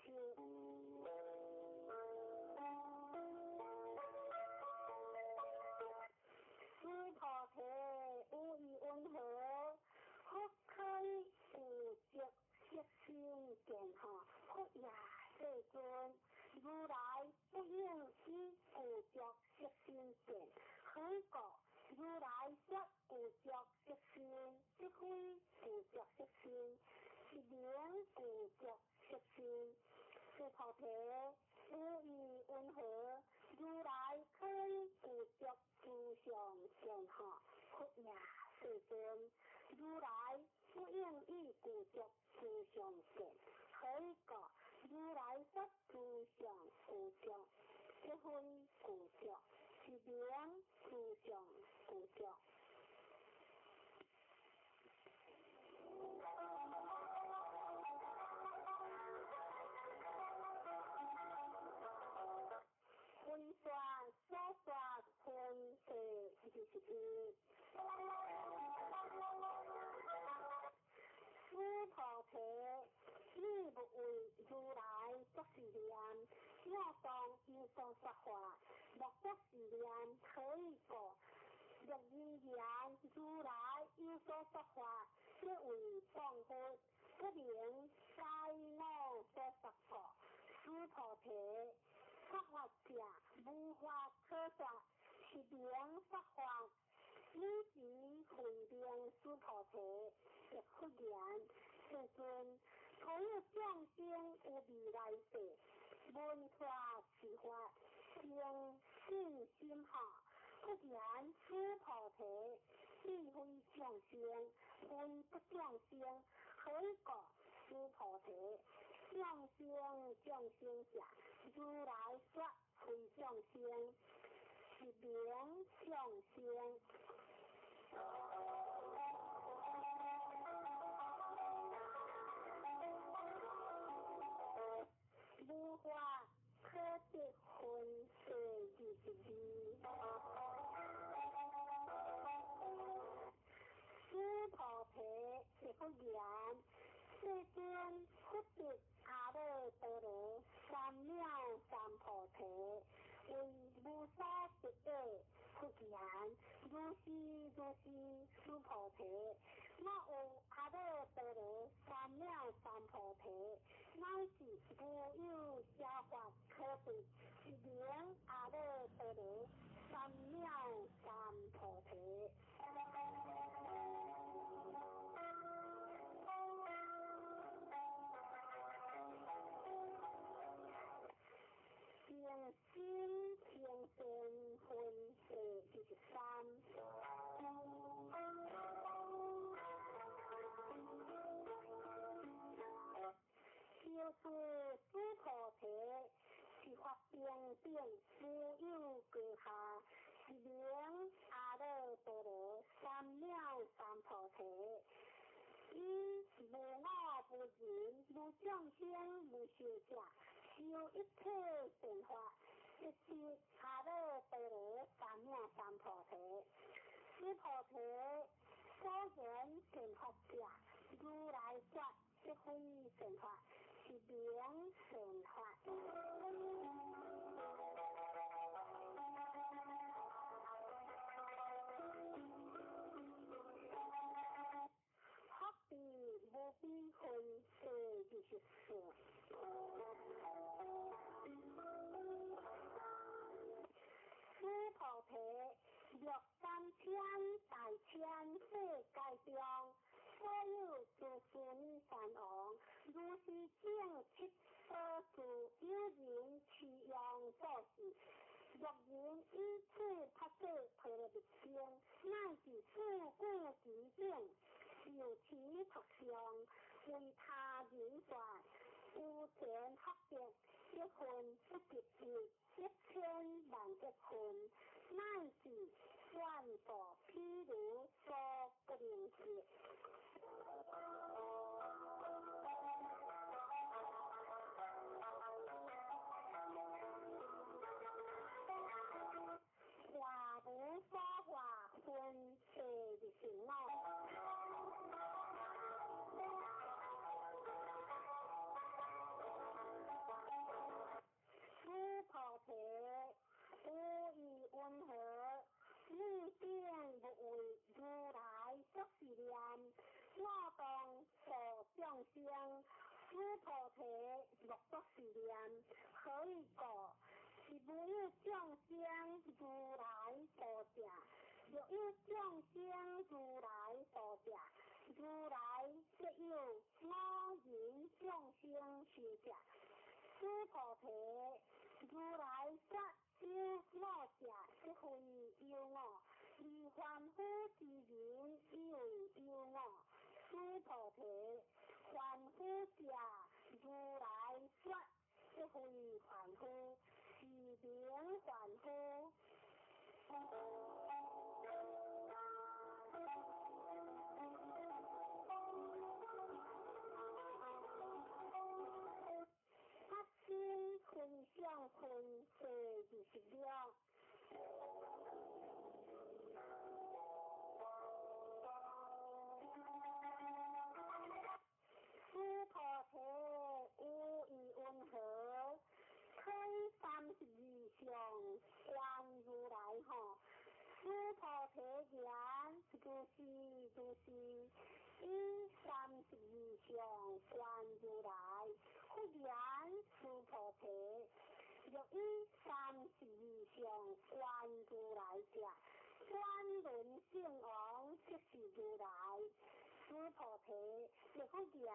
須菩提，有意云何？佛可以具足色身見吼？佛也世尊，如來不應以具足色身見，何以故？如來說具足色身，即非具足色身，是名具足色身。須菩提，有意云何？如來可以具足諸相見吼？佛也世尊，如來不應以具足諸相見，何以故？如來說諸相具足，即非具足，是名諸相具足。分說所說分第21。須菩提，你勿為如來作是念，應當有所說法，莫作是念，何以故？若人言如來有所說法，即為謗佛，不能該我所說故。須菩提，說法者無法可說，是名說法。汝時慧明須菩提，亦復言：世尊，所有眾生有未來世，聞法是法，生信心吼。復言須菩提，彼非眾生，非不眾生，何以故？須菩提，眾生眾生者，如來說非眾生，是名眾生。無法可得分第22。世尊，佛得阿耨多罗三藐三菩提，为无所得者，佛言：如是如是，须菩提，我有阿耨多罗三藐三菩提，乃至无有小法可得，是名阿耨多罗三藐三菩提。静心清净分第23。修持诸菩提，是法平等，无有高下，是名阿耨多罗三藐三菩提。以无我无人无众生无寿者，修一切善法，即是阿耨多罗三藐三菩提。此菩提所言善法者，如来说即非善法，是名善法。福地无边分第24。此菩提欲三千大千世界中，所有诸须弥山王，如是正七所住，有人持用做事，若人以此菩萨婆罗蜜经，乃至四句其顶，受持读诵，为他人说，有田福德，一分不及一，1000万亿分，乃至愿度譬如所不能及。化无所化分第25。此菩提无异云何？你定不为如来作是念：我当度众生。此菩提莫作是念，何以故？是无有众生如来度者。若有众生如来度者，如来则有我人众生寿者。此菩提如来说有我者，即非有我；而凡夫之人以为有我。此菩提凡夫者，如来说即非凡夫，是名凡夫。发心分享分第26。此菩提无异云何？推32相观如来吼。此菩提言如是如是，以32相观如来。佛言：此菩提，若以32相观如来者，转轮圣王即是如来。此菩提，若佛言：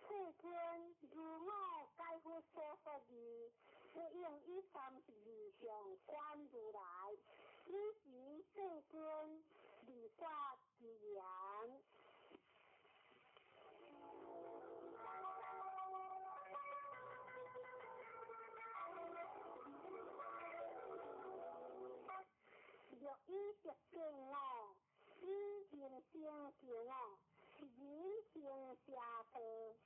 世尊，如我解佛所说义，不应以32相观如来。彼时世尊离法之言。若以得见我，以人生求我，是人生邪道，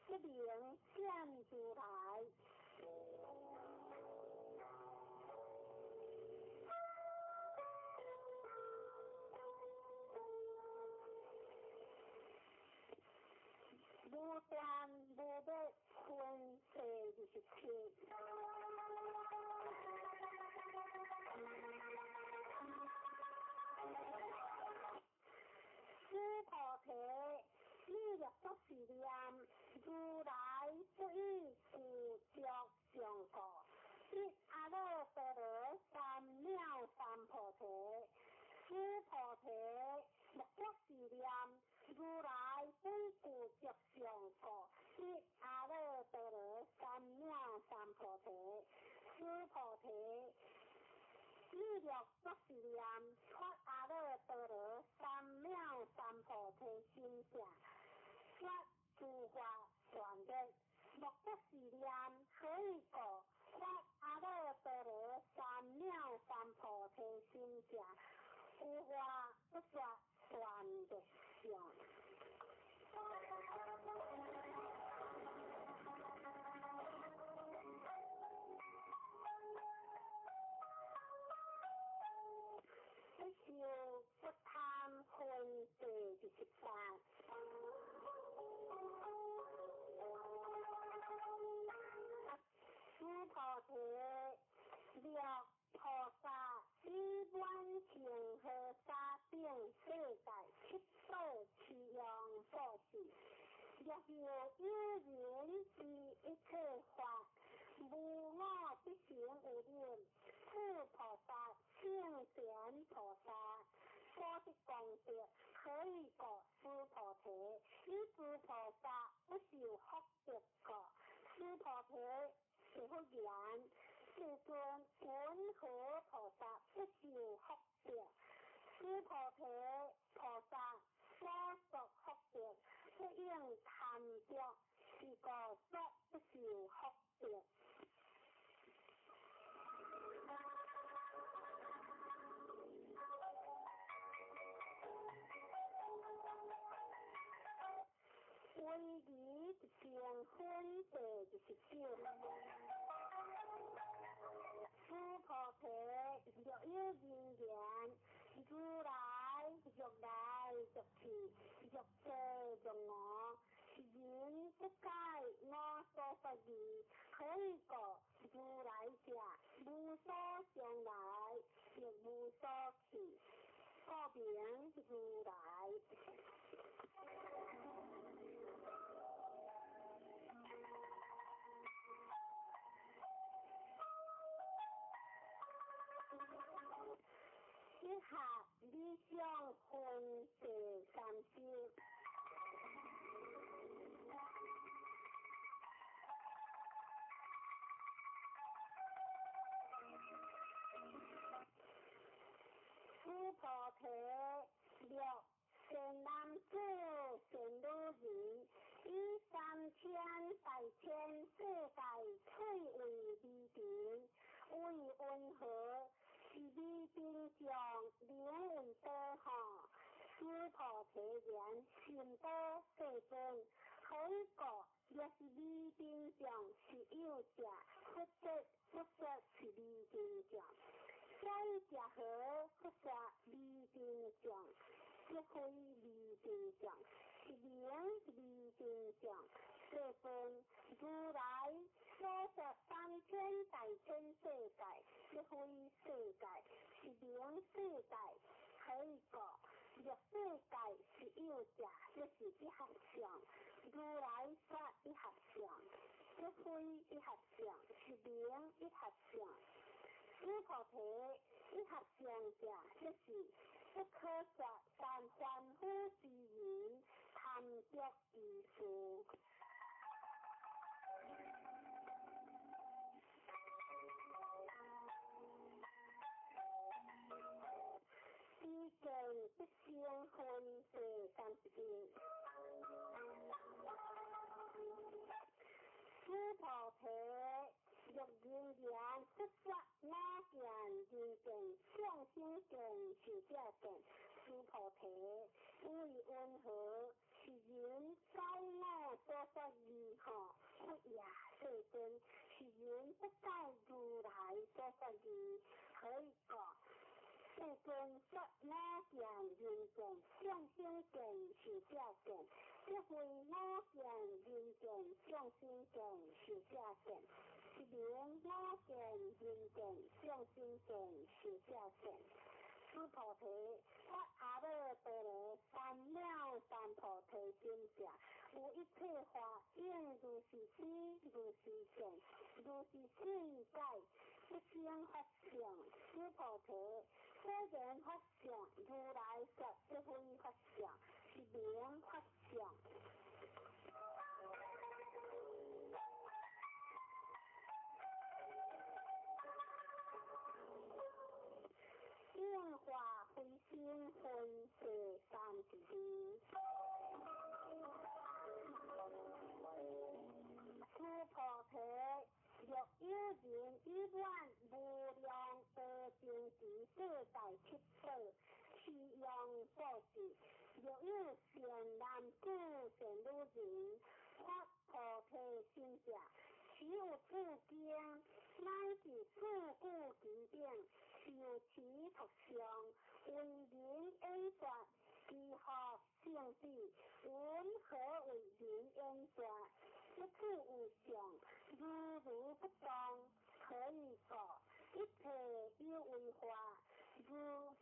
不能见如来。无地斷無滅分第27。須菩提，你若作是念，如來不以具足相故，得阿耨多羅三藐三菩提。須菩提，若作是念，如來不以具足相故，得阿耨多羅三藐三菩提。須菩提，你若作是念，發阿耨多羅三藐三菩提心者，說諸法斷滅。若作是念，何以故？發阿耨多羅三藐三菩提心者，有法不說斷滅相。不受不貪分第28。須菩提，若菩薩以滿恒河沙等世界七寶齊用布施，若有有人知一切法，無我必成有忍，此菩薩聖賢菩薩所得功德，何以故？須菩提，以諸菩薩不受福德故。須菩提，是佛言：世尊，雲何菩薩不受福德？須菩提，菩薩所作福德，不應貪著，是故說不受福德。威儀定分第29。須菩提，若有人言，如來欲來欲去，欲坐欲卧，是人不解我所說義，何以故？如來者，無所將來，亦無所去，故名如來。一下理想分第30。須菩提，若善男子、善女人，以三千大千世界翠為微塵，為雲何？是微塵眾，名為多吼。須菩提言：甚多，世尊。何以故？若是微塵眾是有者，佛說佛說是微塵眾。所以者何？佛說微塵眾，即非微塵眾，是名微塵眾。世尊，如來所說三千大千世界，即非世界，是名世界。何以故？若世界是有者，即是一合相。如來說一合相，即非一合相，是名一合相。須菩提，一合相者，即是不可說但凡夫之人貪著之事。知見不生分第31。須菩提，若人言不說我見、人見、眾生見、壽者見，須菩提，為云何？是人解我所說義吼？佛也，世尊，是人不解如來所說義，何以故？說世尊说五见人见众生见寿者见，这非五见人见众生见寿者见，是名五见人见众生见寿者见。须菩提，发阿耨多罗三藐三菩提心者，有一切法应如是知，如是见，如是信解，不生法相。须菩提，所言法相，如来说这非法相，是名法相。应化非心分第32。须菩提，若有人以满无量阿僧祇世大七宝，持用布施；若有善男子、善女人，发菩提心者，持有此经，乃至四句偈顶，受持读诵，为人演说，其福胜彼。云何为人演说？一处有相，如如不动，何以故？一切有为法，如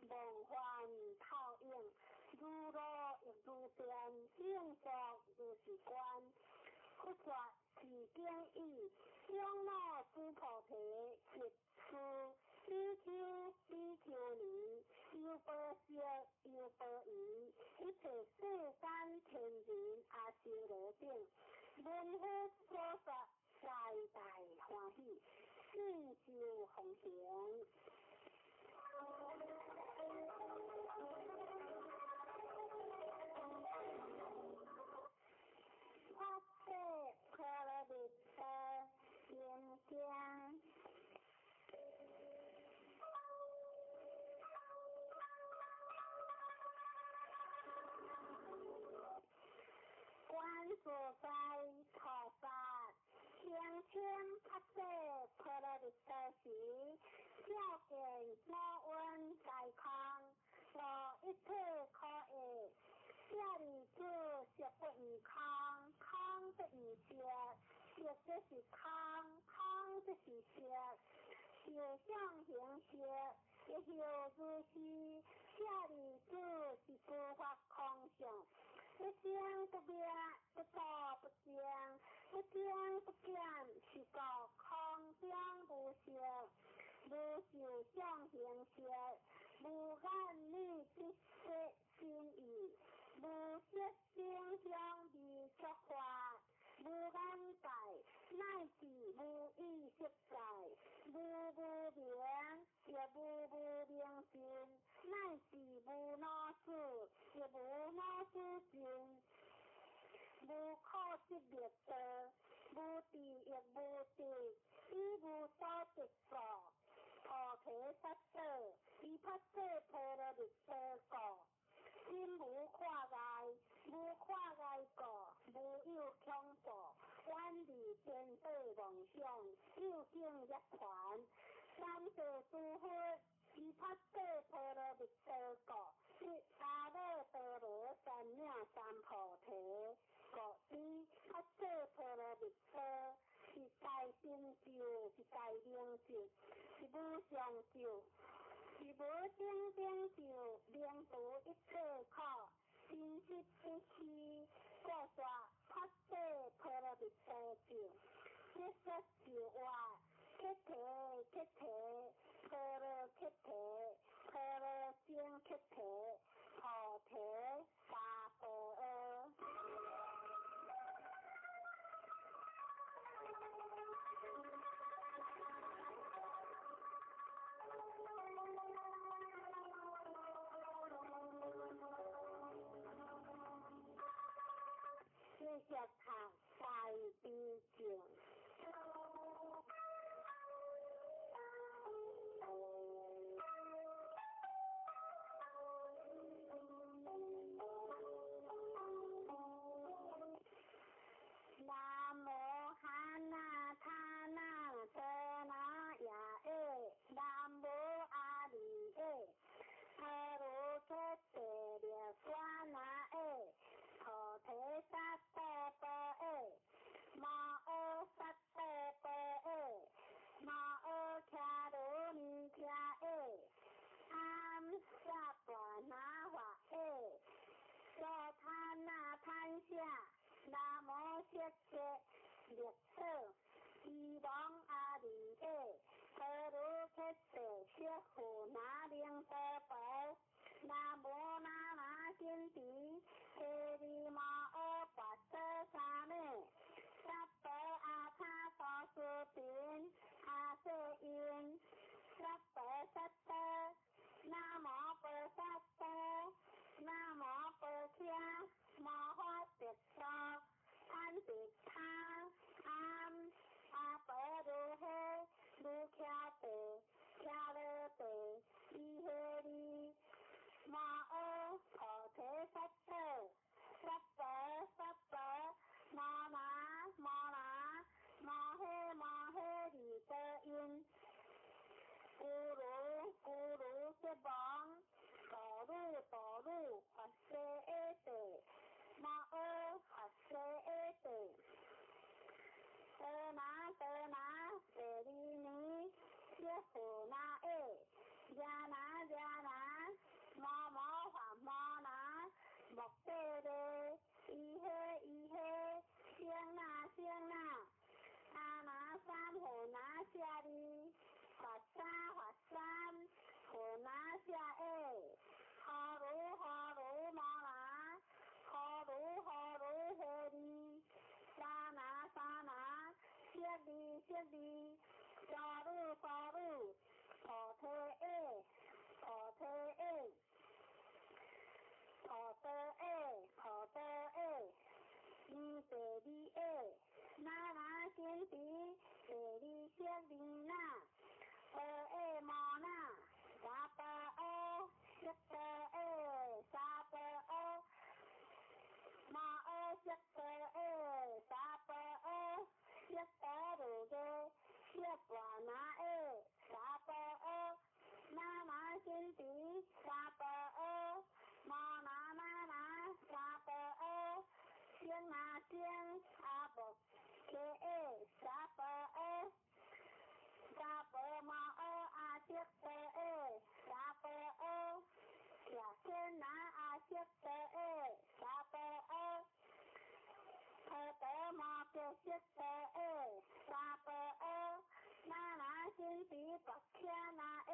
梦幻泡影，如露亦如电，应作如是观。佛说是经已，长老须菩提及诸比丘、比丘尼、优婆塞、优婆夷，一切世间天人阿修罗等，闻佛所说，大大欢喜，信受奉行。发誓波罗蜜多心经。观自在菩萨声称发誓波罗蜜多时，照见五蕴皆空，无一切可爱。舍利子，色不异空，空不异色，色即是空，空即是色，受想行识，亦复如是。舍利子，是诸法空相，不生不灭，不住不增，不增不减，是故空中无色，无受想行识，无眼耳鼻舌身意，无色声香味触法，无眼界，乃至无意识界，无无明，亦无无明尽，乃至无老死，亦无老死尽，无苦集灭道，无智亦无得，以无所得故，菩提萨埵，以菩提波罗蜜多故。心无挂碍，无挂碍故，无有恐怖，远离颠倒妄想，究竟涅槃。三世诸佛，以菩提波罗蜜多故，得阿耨多罗三藐三菩提。故知菩提波罗蜜多是大成就，是大明咒，是无上咒，是无顶顶咒，能除一切苦，真实不虚。故说菩提波罗蜜多咒，一说就话，菩提菩提，波罗菩提，波罗僧菩提，菩提萨婆诃。继续读大悲咒。绿草，希望阿弥耶，陀罗克地释佛那灵多婆，南无那那金提，提利摩阿跋陀沙美，萨婆阿他多斯频，阿瑟因，萨婆萨多，南无菩萨多，南无婆伽摩诃萨多，坦地他阿阿婆如诃如伽地伽罗地伊诃利摩诃菩提萨埵萨婆萨婆摩那摩那摩诃摩诃利多因。咕噜咕噜吉王，哆噜哆噜佛西阿地，摩诃佛西阿地，哆那哆那第二年，释佛那阿，耶那耶那，摩摩梵摩那，莫底咧，伊诃伊诃，声那声那，阿那三佛那舍利。佛三佛三，佛那舍阿，呵噜呵噜摩那，呵噜呵噜诃利，沙那沙那，舍利舍利，沙噜沙噜，菩提阿，菩提阿，菩提阿，菩提阿，尼地利阿，那那金提，地利舍利那。婆阿摩那，萨婆阿，悉婆阿，萨婆阿，摩阿悉婆阿，萨婆阿，悉婆如耶，悉婆那阿，萨婆阿，那那金提，萨婆阿，摩那那那，萨婆阿，声那声，阿婆伽阿，萨婆阿。萨婆摩诃阿悉婆阿，萨婆阿，耶天那阿悉婆阿，萨婆阿，婆陀摩揭悉婆阿，萨婆阿，那那金提婆伽那阿，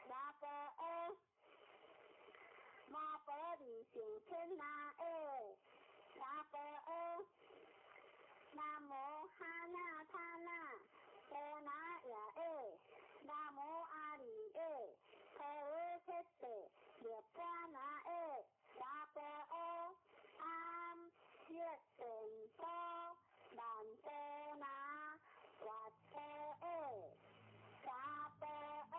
萨婆阿，摩婆利胜天那阿，萨婆阿，南无哈那他那。哆那耶阿，南无阿弥耶，陀罗克地涅槃那阿，萨婆阿，阿悉殿多曼多那跋陀阿，萨婆阿。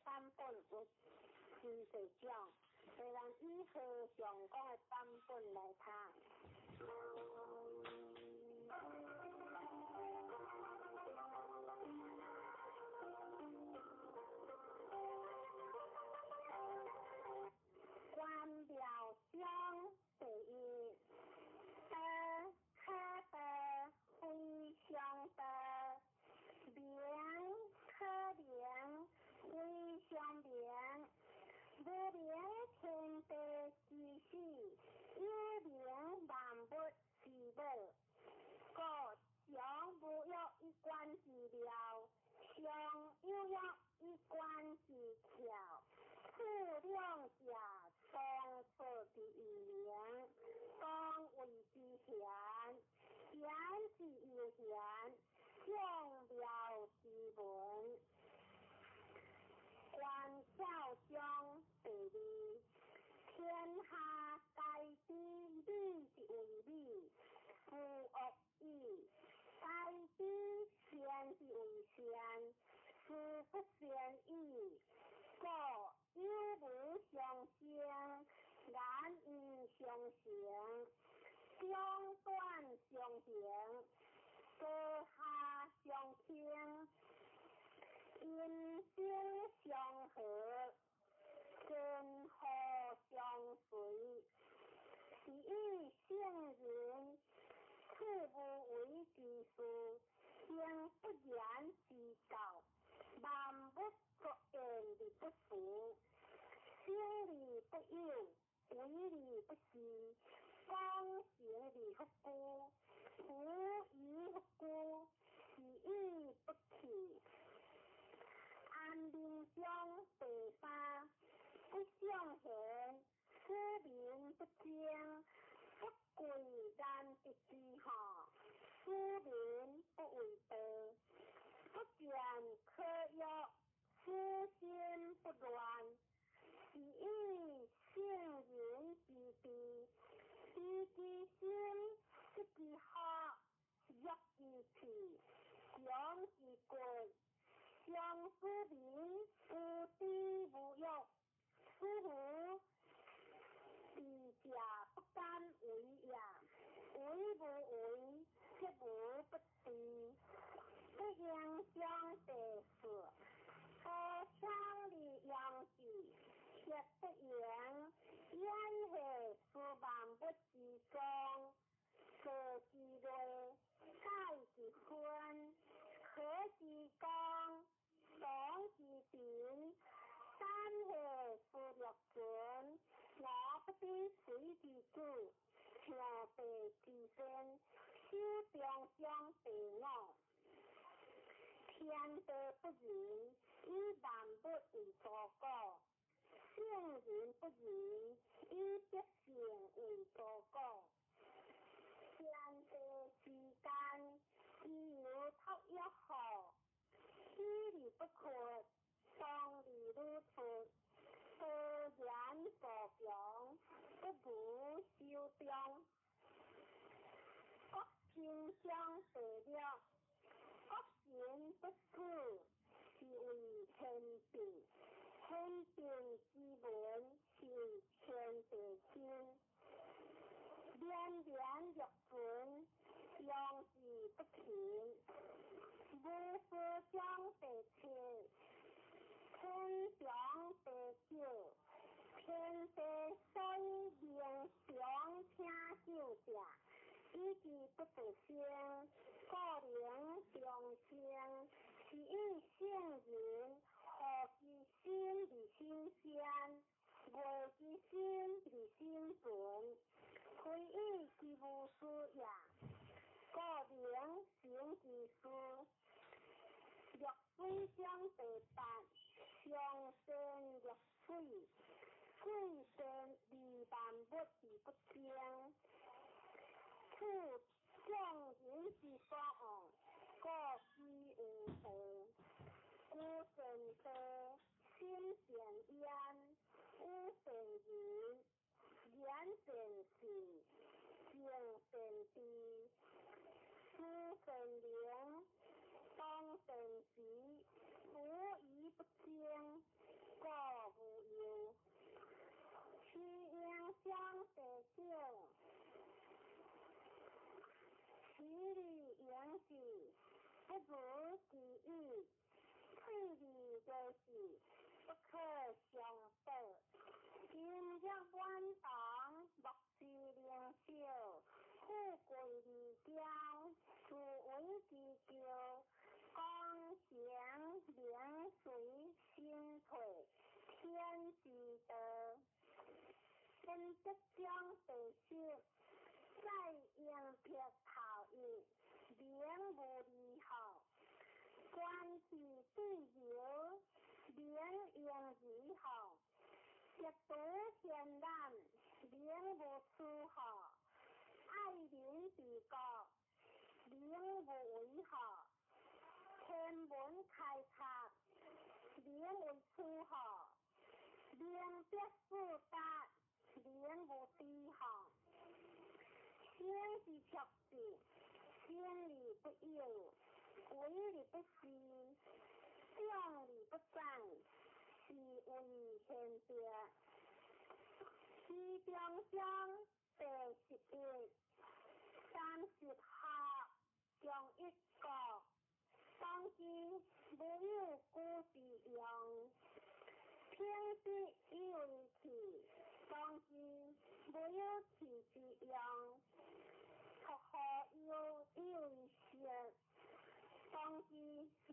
版本有真濟種，所以咱以和尚講的版本來讀。觀妙章第一，道可道非常道，名可名非常名，無明天地之始，有明人生相和，善禍相隨，是以聖人處無為之事，行不言之教，萬物作焉而不辭，生而不有，為而不恃，功成而弗居，無以弗居，是以不去。安民中第三，不尚賢，使民不爭，富貴難得之吼，使民不為盜，不見可欲，使心不亂，是以聖人之治，知其心，失其腹，弱其氣，強其骨，常使民無知無欲，使乎智者不敢為也。為無為，則無不治。不應將第四，高強而養之，血不盈，焉係是萬物之宗，造之類，改之分，和之光，長之平，三係是六存，我不知水之主，象地之先，守中將第五。天地不仁，以萬物為刍狗；聖人不仁，以百姓為刍狗。天地之間，其有托育乎？喜而不屈，動而愈出，多言助強，不無修中。國平將第六，國神不死，是為天變。天變之門，是為天地心。連連若存，養之不勤。無事將第七，天長地久，天地所以能長聽久者，以其不自生，故能長生。是以聖人護其身而身先，愛其身而身存，非以其無事也，故能成其事。濁水中第八，上善若水，水善利萬物而不爭。處眾人之所惡，故幾有道。居善地，心善焉，語善仁，言善信，行善知，思善能，動善時，無以不爭，故無尤。其應將第九，其利盈之，不如其已；退而為之，不可相報。心若滿堂，莫之能少；富貴而驕，自為之驕。功成名隨身退，天之道。分德將第十，在應撇頭一，名無離號。觀其對流，名應如號。極度天然，名無出號。愛民治國，名無為號。天文開拓，名為出號。明別四達，名無低號。生之卓衾，生而不有，為而不恃，長而不宰，是謂玄德。其中章第11，30學，中一國，當今無無有久之用。平之以為器，當之無有器之用。託何有以為色，當之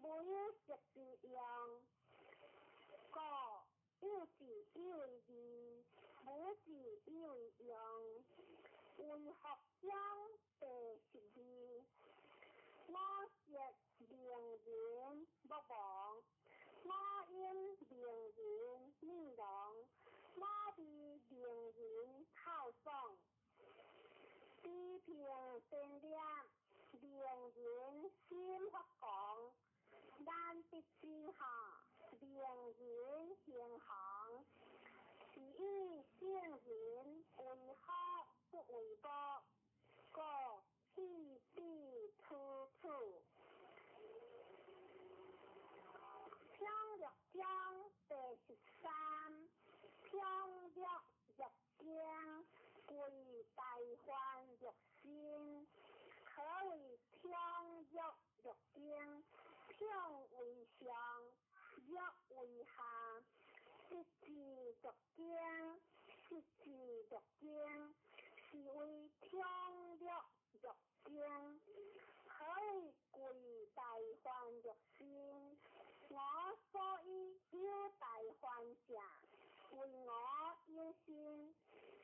無有色之用。故有智以為義，無智以為用。為福章第十二，五色名人莫忘，五音名人耳聾，五味名人口爽。持平善念，名人心發狂。難得之下，名人行行。是以聖人為福不為福，故棄彼取此。平樂章第十三，平樂欲經，歸大梵欲心。何為平樂欲經？平為上，樂為下。得之欲經，失之欲經，是為平樂欲經。何為歸大梵欲心？我所以有大梵者，為我有心。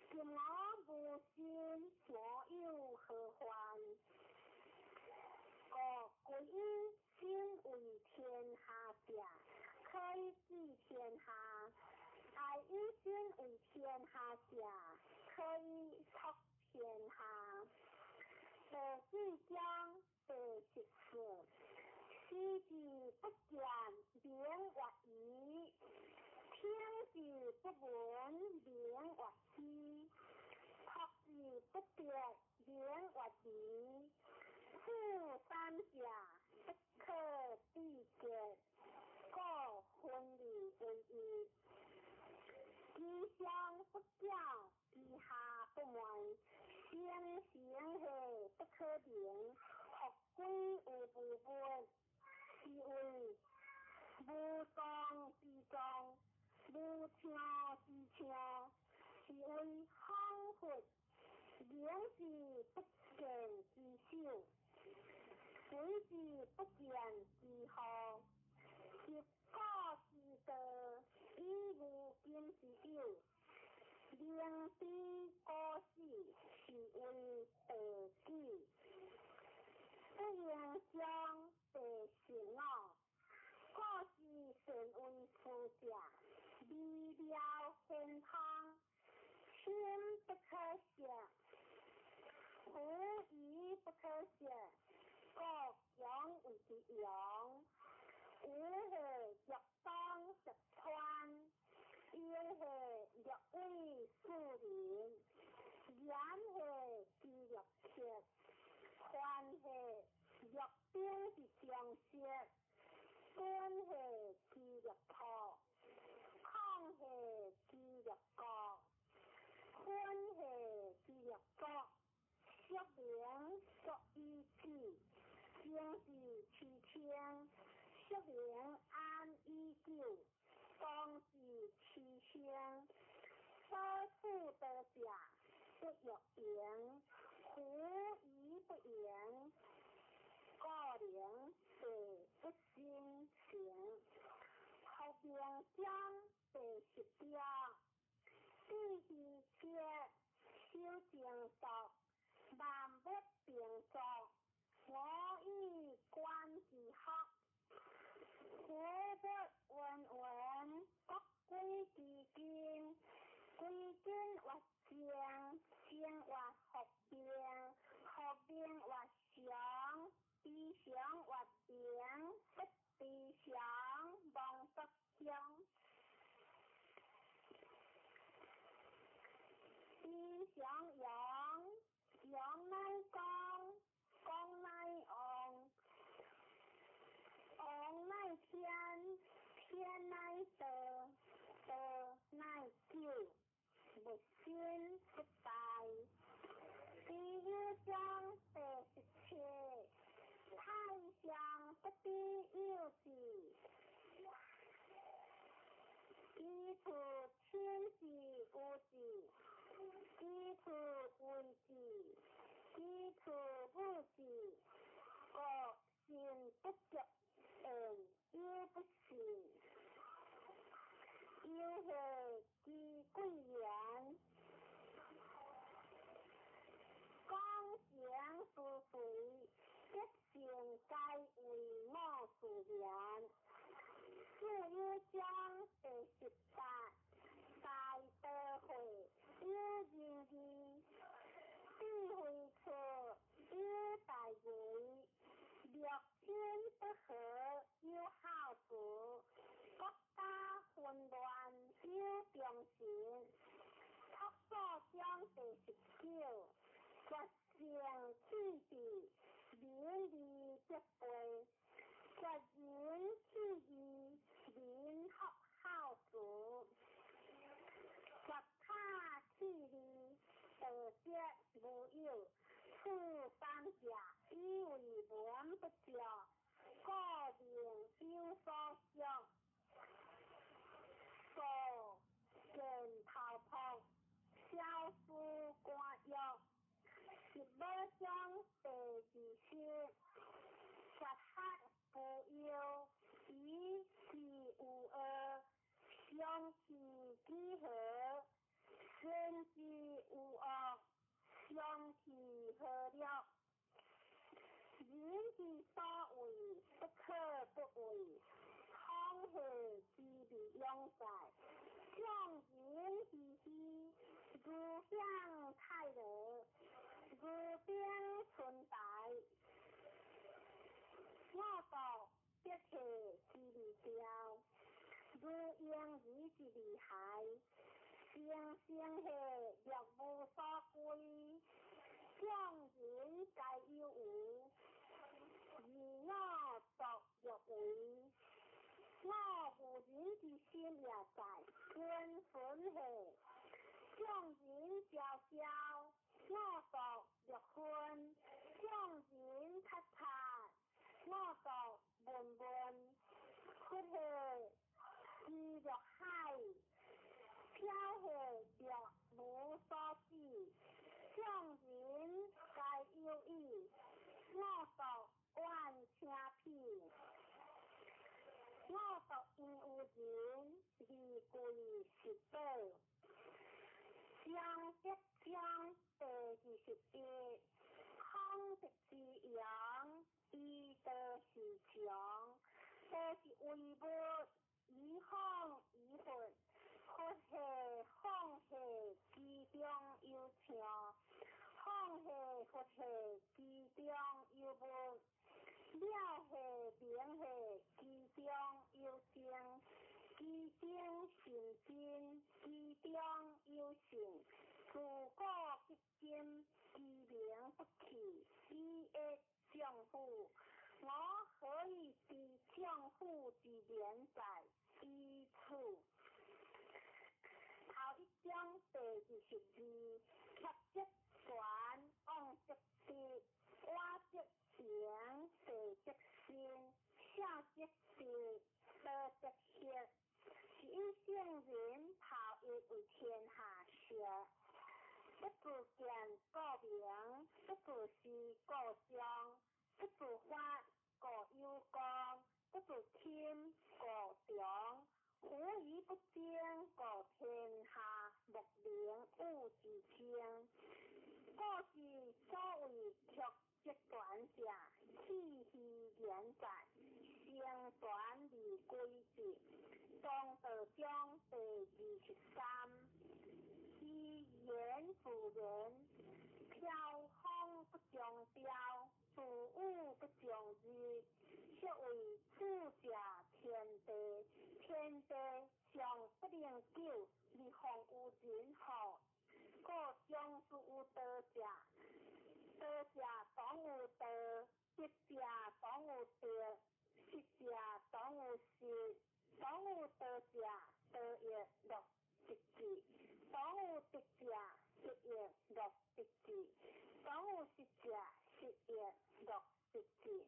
今我無心，我有何煩？故歸以心為天下者，可以治天下；愛以心為天下者，可以託天下。第四章第十四，視之不見，名曰夷；聽之不聞，名曰希；託之不得，名曰離。此三者，不可比較，故分而為一。其上不矯，其下不昧，聲聲係不可名，復歸有無物，是謂無狀之狀，無聽之聽，是謂恍惚。明之不見之首，隨之不見之後，習古之道，以無今之有，明知古始，是謂道紀。不應章第十五，古之善為師者，微妙顯通，深不可測，狐疑不可測，故強謂之用。有係欲當十川，有係欲為士人，言係之欲切，凡係欲兵之將色，敦係之欲破，曠係之欲國，昏係之欲國，釋名作以止，正是其清，釋名安以久，當是其聲。所處得者，不欲盈，狐疑不盈，故能地不生成。福明章第十六，智希切，守靜肅，萬物並作，我以觀之學。夫物芸芸，各歸其根，歸根曰靜，靜曰復明，復明曰常，非常曰明，不非常，忘不鄉。非常陽，陽乃光，光乃旺，旺乃天，天乃道，道乃久，物生不敗。第一章第十七，太上不知有智，其處親之有志，其處為之，其處無之，故信不足言，憂不信。猶何之貴言？講行思隨，德性皆為我自然。四有章第十八，大德會有仁義，智慧處有大義，六親不和有孝慈，國家紛亂有忠臣。樸素章第十九，絕聖棄智，仁義德備；絕仁棄義，民復孝慈。絕他棄利，道德無有。此三者，以為文不足，故另有所屬。素見頭璞，小思官欲。十五章第二十，絕學無憂，以事無惡，相去幾何？善之無惡，相去何了？人之所畏，不可不畏。放下之未永在，眾人之希，如享太樂，如冰春台。我國德體之未凋，如嬰兒之未孩。生生下若無所歸，眾人皆有無，而我獨若為。我無人之心也在，君分下，眾人昭昭，我獨若昏；眾人察察，我獨悶悶。佛下知若海，飄下若無所止。眾人皆有意，我獨怨請彼。我獨因有仁，而貴十寶。章德章第21，孔德之揚，以德是強。道是為物，以方以佛。佛下放下其中有相，放下佛下其中有物。了下明下其中有精，其中甚真，其中有信。自古及今，其名不去，以益丈夫。我何以知丈夫之言哉？以此。頭一章第22，怯則權，妄則得，我則行，地則生，孝則知，道則行。是以聖人拋一為天下師。不自見故明，不自私故彰，不自發故有功，不自輕故長。夫以不爭，故天下莫能與之爭。故之所謂曲則全者，氣虛言在，成全而歸之。莊道章第23，其言自然，飄風不終朝，自雨不終日，是謂主者天地，天地尚不能久，而況有人乎？故終之有道者，道者當有道，德者當有德，失者當有失。當有道者，道亦樂得之；當有德者，德亦樂得之；當有失者，失亦樂得之。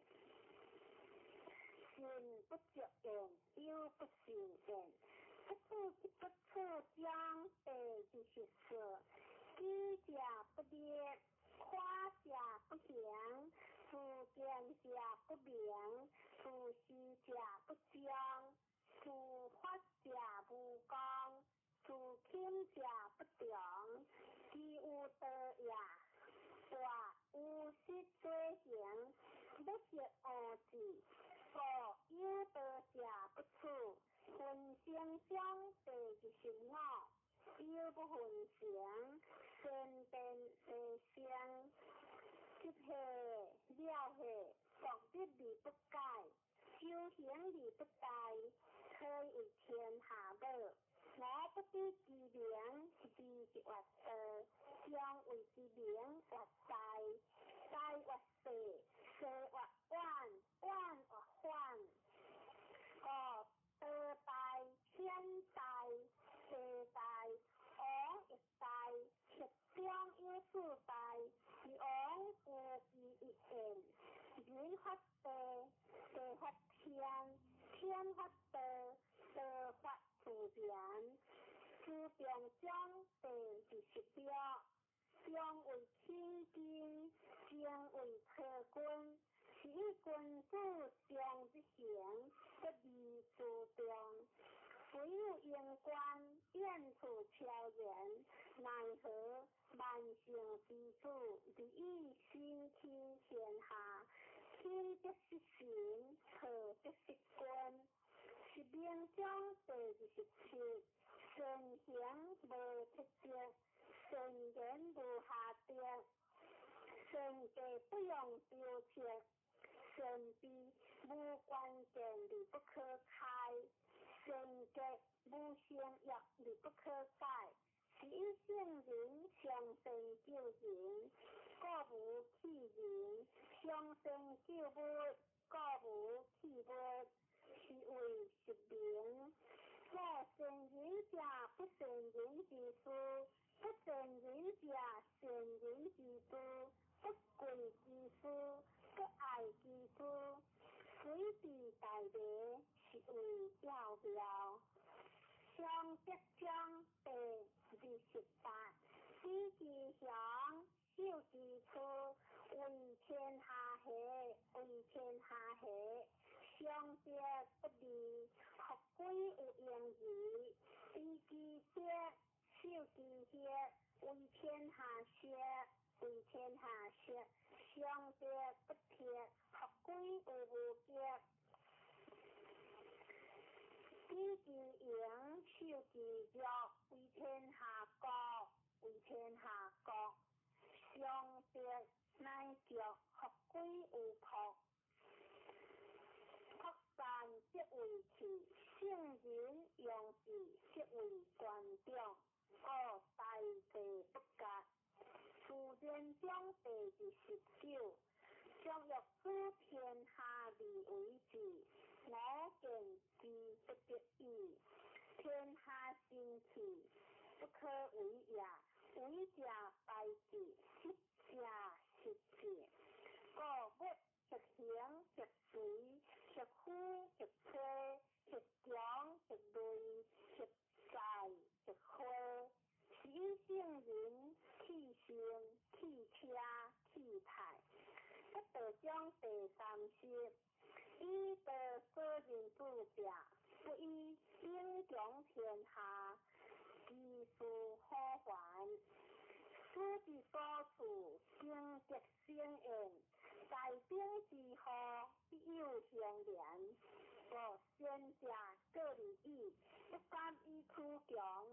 信不足言，憂不信言。不處不處章第24，知者不列，誇者不行，自見者不明，自是者不彰，自發者無功，自輕者不長，其有道也，大有失做行，欲學惡智，故有道者不處。分成章第25，有不分成，善變地生，執下了下，獨立而不改，修行而不怠，可以為天下母。我不知其名，而即曰道，將謂之名曰大，大曰細，細曰遠，遠曰反。故道大、天大、地大，王亦大，十中有四大，是王有其一言。人發地，地發天，天發道，道發自然。自變章第26，中為起根，精為可君。是以君子常日行，不離諸眾。唯有榮官，遠處超然，奈何萬乘之主，而以身輕天下，輕則失神，錯則失君。十明章第27，善行無鐵則，善言無瑕德，善計不用雕琢，善悲無關鍵而不可開，善結無成約而不可解。是以聖人上善救人，故無棄人；上善救物，故無棄物。是謂十明。故善人者，不善人之師；不善人者，善人之助；不貴之師，不愛之師。隨地大迷，是謂要妙。上德章第28，知其雄，守其雌，為天下下，為天下下。上德不離，復歸有盈耳。知其德，守其血，為天下學，為天下學。上德不鐵，復歸有無極。知其榮，守其弱，為天下國，為天下國。上德乃著，復歸有朴。朴善則為器，聖人用之則為權長。故大地不割。自然章第29，將欲主天下而為之，我見之不得已。天下神器，不可為也。為者敗之，失者失之。故欲欲行欲隨，欲呼欲吹，欲強欲銳，欲在欲虛。是以聖人棄身、棄車、棄泰。不道章第30，以道所認主者，不以兵強天下，其事可還。此之所處，經德生焉。大兵之禍，必有相連。故先者過而已，不敢以取強，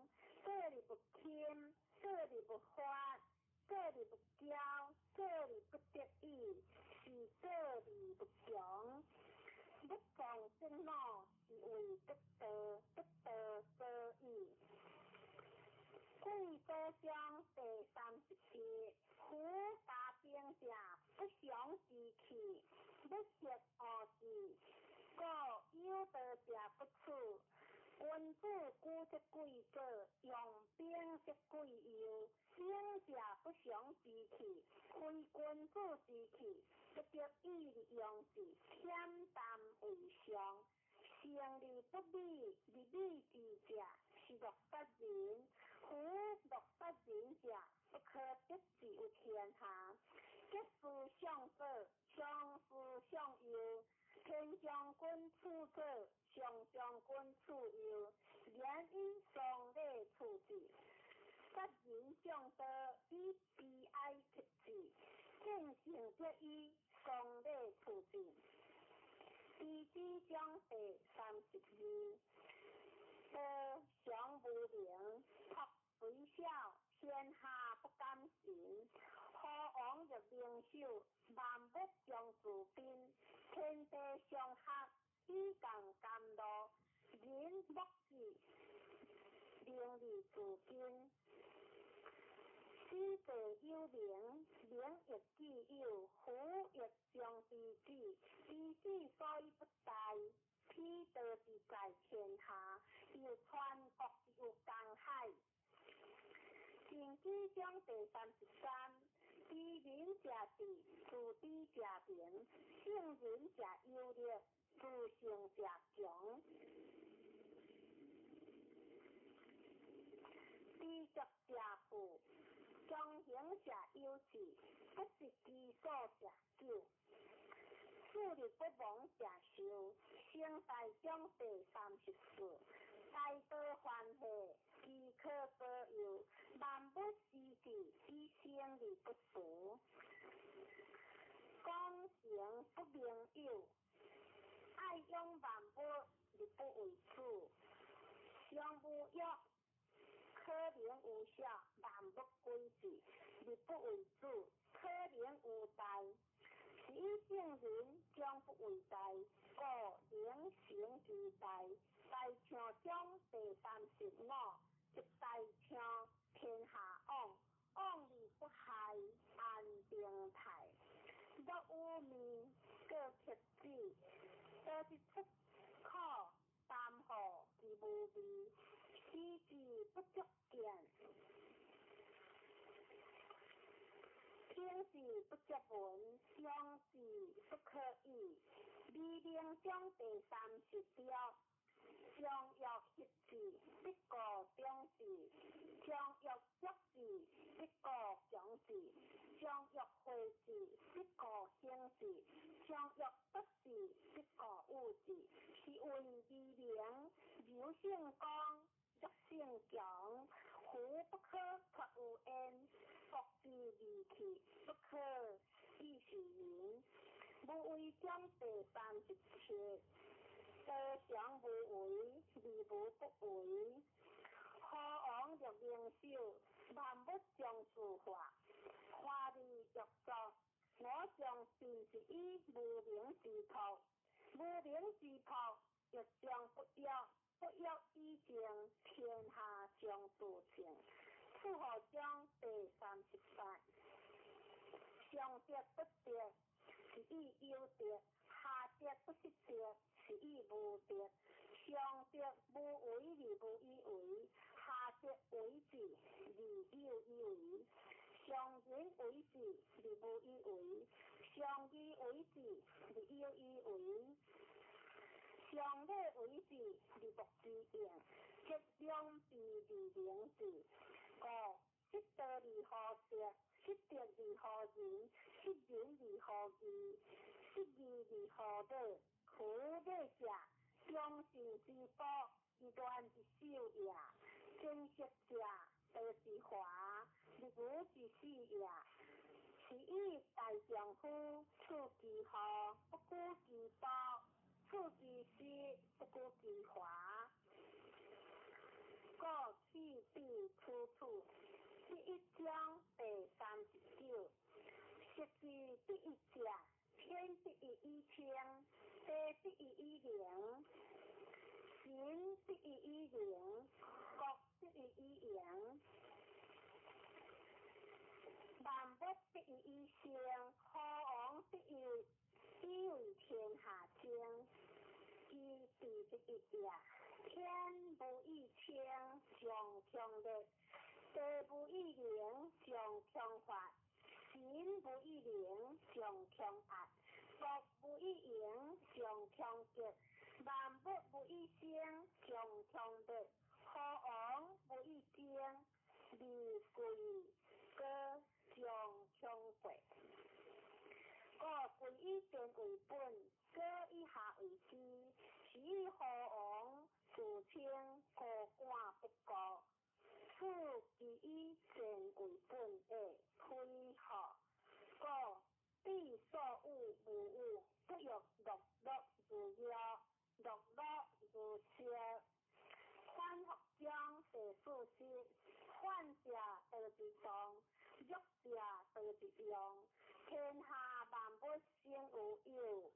過而不輕，過而不發，過而不驕，過而不得已，是過而不強。欲壯則惱，是謂不道，不道所以。貴祖章第34，夫家兵者，不祥之器，欲學惡智，故有道者不處。君子居則貴左，用兵則貴右。兵者不祥之器，非君子之器，不得已而用之，恬淡為上。勝而不美，而美之者是樂殺人。夫樂殺人者，不可得志於天下。吉事相左，凶事相右。天將軍處左，上將軍處右。言以喪禮處置。殺人將刀，以悲哀克之。見性則以喪禮處置。地支章第32，道常無名，朴雖小，天下不敢信。何王欲明首，萬物將自賓。天地相合，以共甘露。人莫智，名利自根。死地有名，名亦既有，夫亦將之子。之子所以不大，彼道之在天下，又傳國之有江海。經濟章第33，知人者智，自知者明；聖人者有力，自勝者強。知足者富，強行者有志，不擇其所者久。樹立不亡者壽。成大章第34，大道歡喜，其可保佑；萬物施之，以生而不俗。講成不明有，愛養萬物而不為主。上無欲，可能有小，萬物歸之，而不為主；可能有大，是以聖人將不為大，故能成其大。大象章第35，一大象天下往，往而不害，安定泰。若有面，過克子，道之出苦，擔負其無味，思之不足見。聽之不足聞，想之不可已。美名章第36，將欲克之，必故長之；將欲足之，必故強之；將欲廢之，必故興之；將欲奪之，必故有之。是謂美名，柔勝剛，弱勝強。夫不可脫有焉，國之利器，不可以示人。無為章第37，道常無為，而無不為。何王欲明首，萬物將自化。華而欲作，我將盡是以無名之朴。無名之朴，欲將不欲，不欲以靜，天下將自清。楚河章第38，上德不德，是以有德；下德不失德，是以無德。上德無為而無以為，下德為之而有以為。上仁為之而無以為，上義為之而有以為。上禮為之而莫之用，則兩弊而明之。故失道而後德，失德而後仁，失仁而後義，失義而後禮。夫禮者，忠信之寶，以亂之首也；貞色者，道之華，立無之始也。是以大丈夫處其禍，不顧其寶；處其失，不顧其華。故去彼處處。第一章第39，失之第一者，天第一以清，地第一以靈，神第一以靈，國第一以榮，萬物第一以生，何王第一以為天下精。其地第一也，天無以清，將強烈；地無以靈，將強發；神無以靈，將強壓；國無以榮，將強極；萬物無一生，強強的何王無一生，利貴閣將強過。故君以賤為本，國以下為師，是以何王自稱高官不顧。此其以賤為本的推學。故彼所有無有，不欲樂樂如藥，樂樂如燒。反覆章第四十，反者道之動，弱者道之用。天下萬物生有有，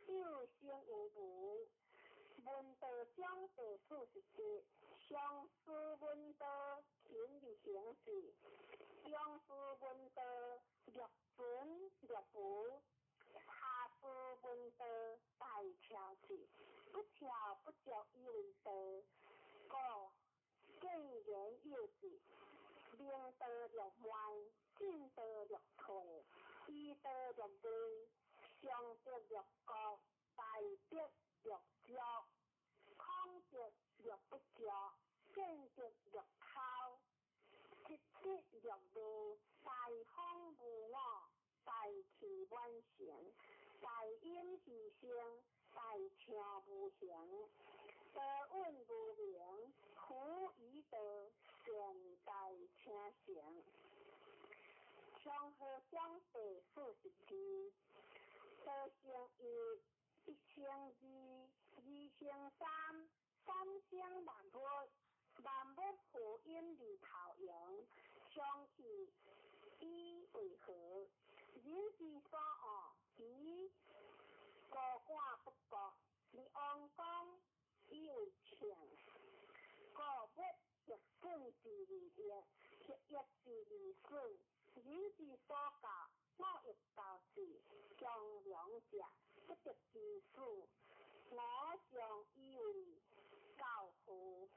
有生有無。聞道章第47，常思聞道，勤而行之；常思聞道，略存略無；下思聞道，大巧之。不巧不足以為道。故見言有志，明道略慢，進道略退，醫道略微，上德略高，大德略足，空德略不足，見德略偷，積德略微，大方無我，大器晚成，大隱其身，大暢無形，道隱無名，夫以道善大成成。長河章第42，道生一，一生二，二生三，三生萬物，萬物負陰而頭陽，相去以為和。人之所惡，其高官不顧，而王公以為秤。故物逆損之而益，逆益之而損。人之所教，我欲教之，強梁者不得其死。我尚以為教父。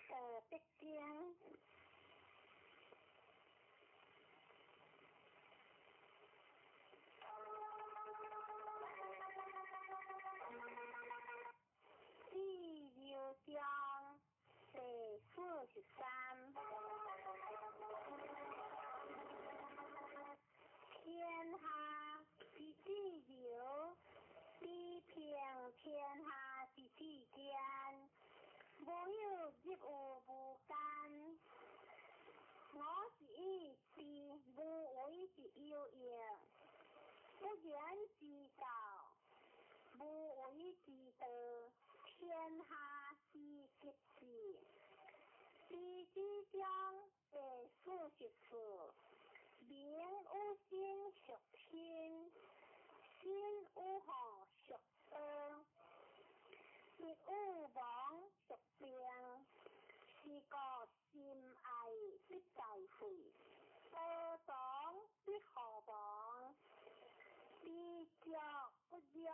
道德經第六章第43。天下之至柔，比平言之教，無為之道，天下之吉事。知之章第44，民有信屬親，信有號屬道，必有亡屬兵。是故心愛必在會，道當必何亡。知足不辱，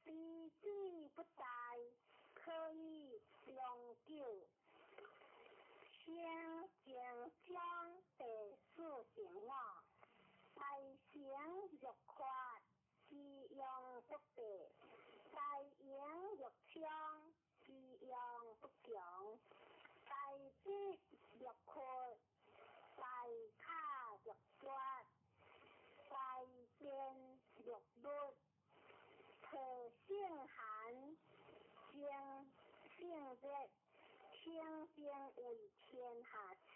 知止不殆，可以長久。聖經章第45，大成若缺，其用不廢；大盈若充，其用不窮。大節若闊，大卡若絕，大變若律。特性寒，精性熱，清淨為天下聖。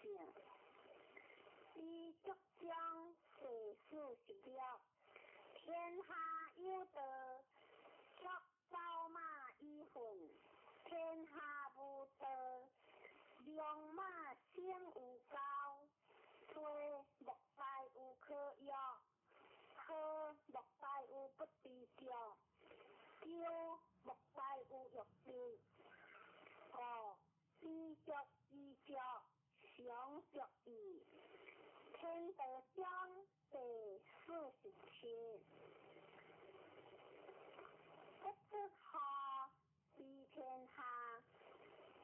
知足章第46，天下有道，畜走馬以奮；天下無道，良馬生有狗。罪莫大有可欲，禍莫大有不知足，咎莫大有欲得。故知足之足，常足矣。天道章第47，不出戶，知天下；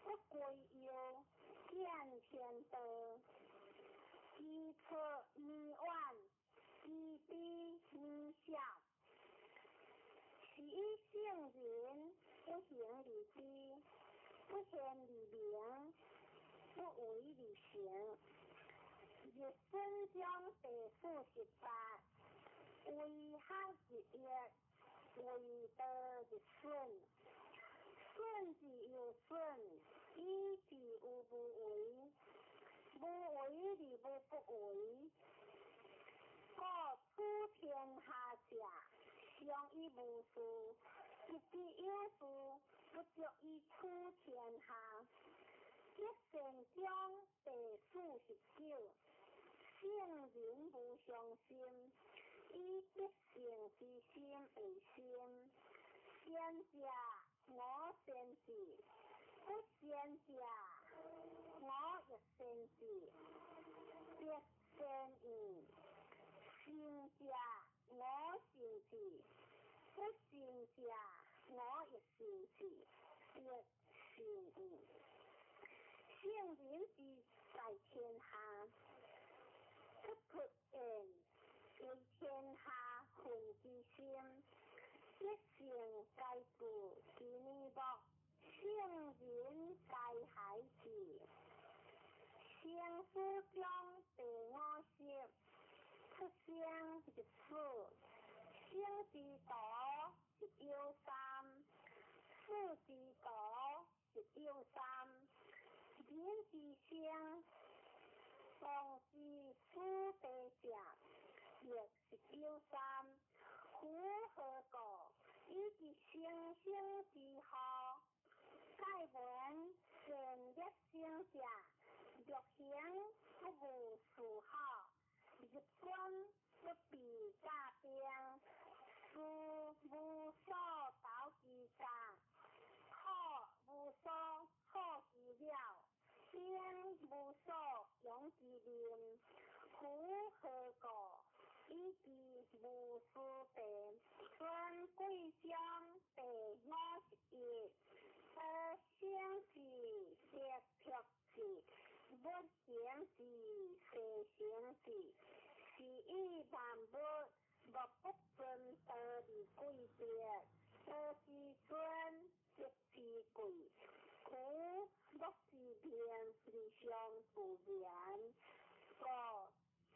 不歸右，見天道。知出彌遠，知彼彌少。是以聖人不行而知，不言而明，不為而成。日損章第48，為學日益，為道日損。損之又損，以至於無為。無為而無不為。故處天下者，常以無事；得之有事，不足以處天下。德善章第49，聖人無上心，以德性之心為心。善者我先之，不善者我亦先之。德善焉，善者我善之，不善者我亦善之。德善焉。聖人之在天下，不出言，為天下分之心。德性皆具其面目，聖人皆孩子。生死章第50，出生入死，生之徒一有三，死之徒一有三。人之生，當知死地者，亦是有三。夫何故？以及生生之禍，蓋聞善惡生者，欲行不務事好，入軍不避甲兵，事無所投其雜，苦無所措其了，兵無所用其民。夫何故？以及無私地。尊貴章第51，得生之得脫之，不行之得行之，是以萬物莫不尊道而貴別，道之尊，德之貴。故莫之命而相不言。故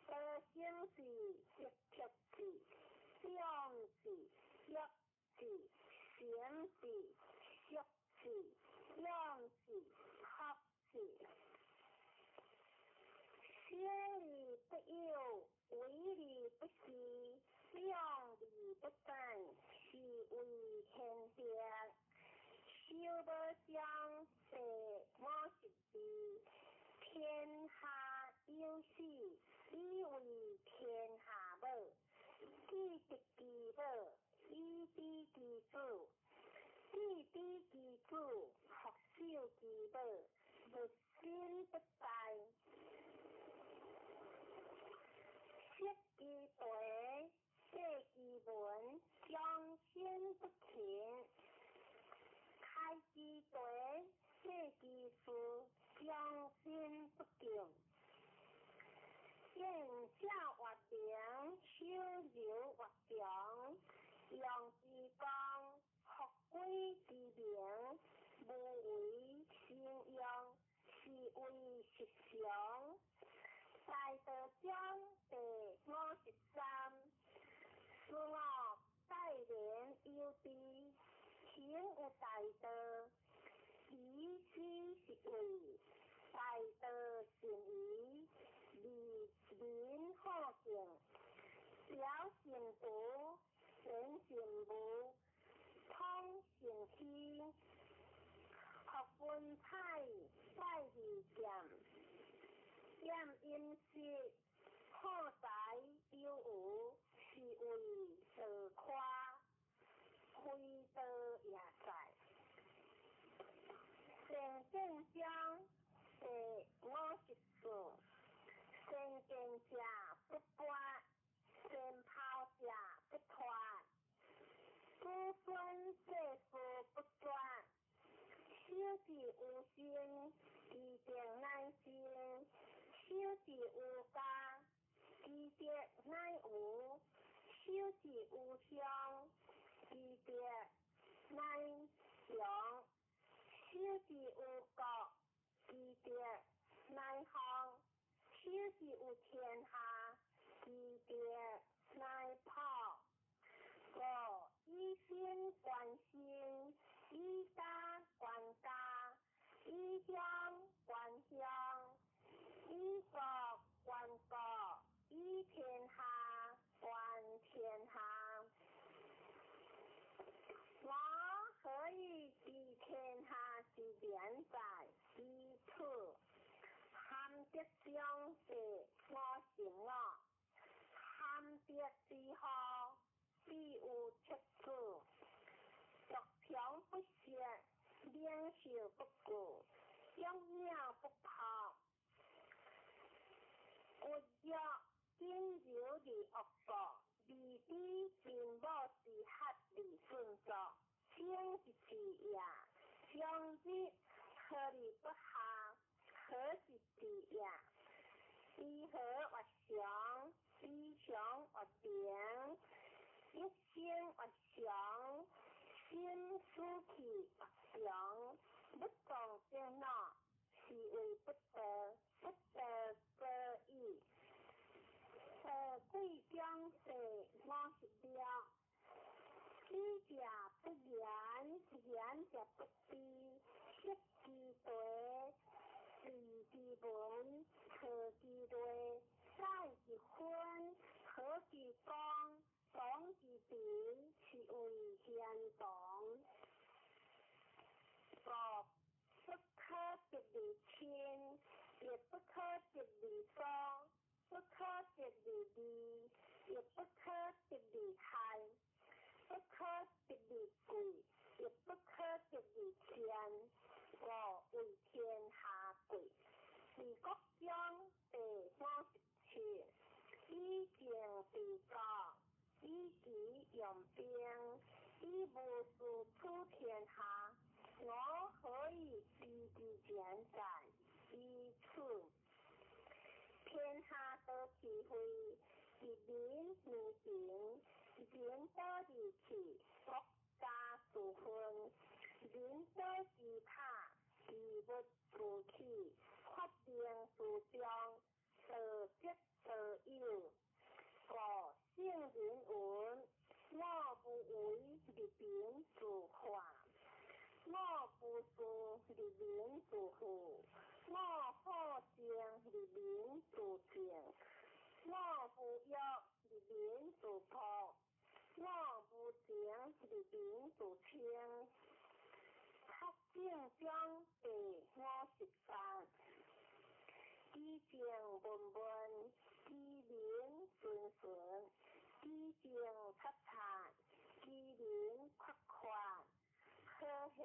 得生之得脫之，長之弱之，成之息之，養之合之。生而不有，為而不恃，養而不不勤，開其題，細其事，忠心不敬。見照越明，守柔越強，用之光，復歸之明，無為心用，是為實常。大道章第53，思我待人有知，行有大道，以此是為大道善疑，利民好敬，表善毒，顯善無，通善虛，學文采，拜二劍，厭飲食，好財有餘，是為道誇，非道也在。善見章第54，先見者不拔，先拋者不脫，子孫世事不絕，守之有生，其定乃生；守之有家，其德乃無；守之有鄉，其德乃強；守之有國，其德乃方；守之有天下，其德乃普。五以身觀身，以家觀家，以鄉觀鄉，以國觀國，以天下觀天下。我何以知天下之變哉？以此含德章第55，含德之後，必有七子。獨強不息，領袖不顧，勇猛不破，骨弱僅柔而惡國，未知秦母之合而順作，正之治也。終日何而不下，何是治也？知和越常，知常越明，一生越常，心思氣越強，不動正腦，是為不得，不得過矣。道貴章第56，知者不言，言者不知，識其題，辨其文，破其類，載其分，和其光，懂其平，是為賢同。五不可得而親，亦不可得而疏，不可得而利，亦不可得而害，不可得而貴，亦不可得而賤，故為天下貴。治國章第57，以政治國，以己用兵，以無事取天下，我何以知之簡哉？以此天下多智慧，治民如情，人多而氣，國家自分；人多之怕，事物自起，發明自彰，道則道有。故聖人云：我無為而民自化，我無事而民自富，我好靜而民自靜，我無欲而民自樸，我無情而民自清。德政章第58，其政文文，其民順順，其政察察，其民闊闊。何係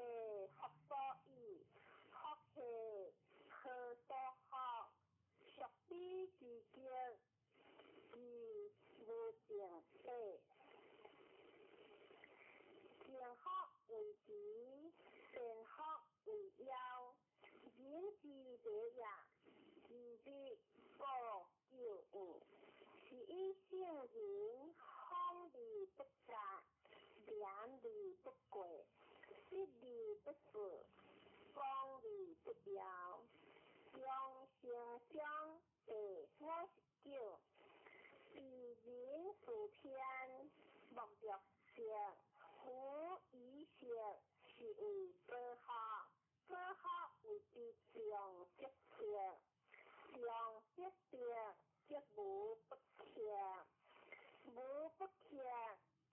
福所倚，福係何所福？孰比之極，其無盡底。政其善福為夭，人之禮也，其日故救援，是以聖人謊而不詐，廉而不過，實而不虛，廣而不夭。長生章第59，治人事天，莫若色，夫以色是為保福，保福謂之常則德，常則德則無不克，無不克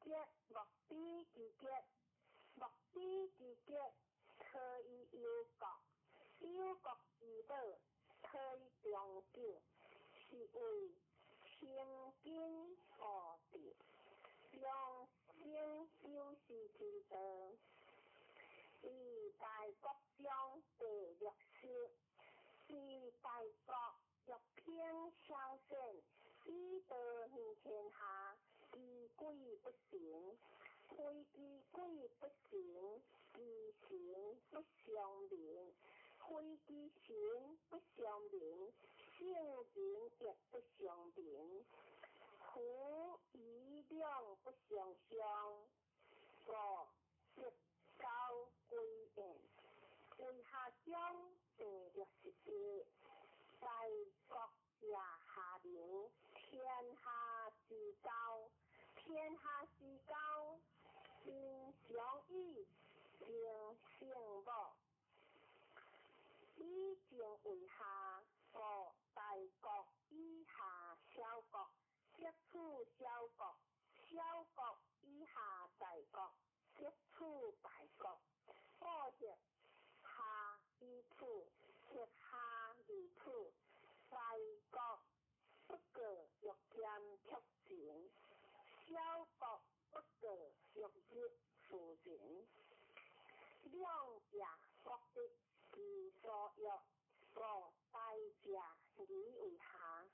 則莫比其吉，莫比其吉，可以憂國，憂國之寶，可以長久，是謂清謹固志，長生久視之道。於大國中第六十，治大國若烹小鮮，以道行天下，其軌不成。非其軌不成，其神不相明。非其神不相明，聖人亦不相明。夫疑兩不相傷，故得交歸焉。為下章第61，大國者下民，天下之交，天下之交，民常以情聖母。以情為下，故大國以下小國，則處小國；小國以下大國，則處大國。故協下以處，協下而處，大國不過欲兼卻情，小國不過欲入庶人。兩者國得其所欲，故大者宜為下。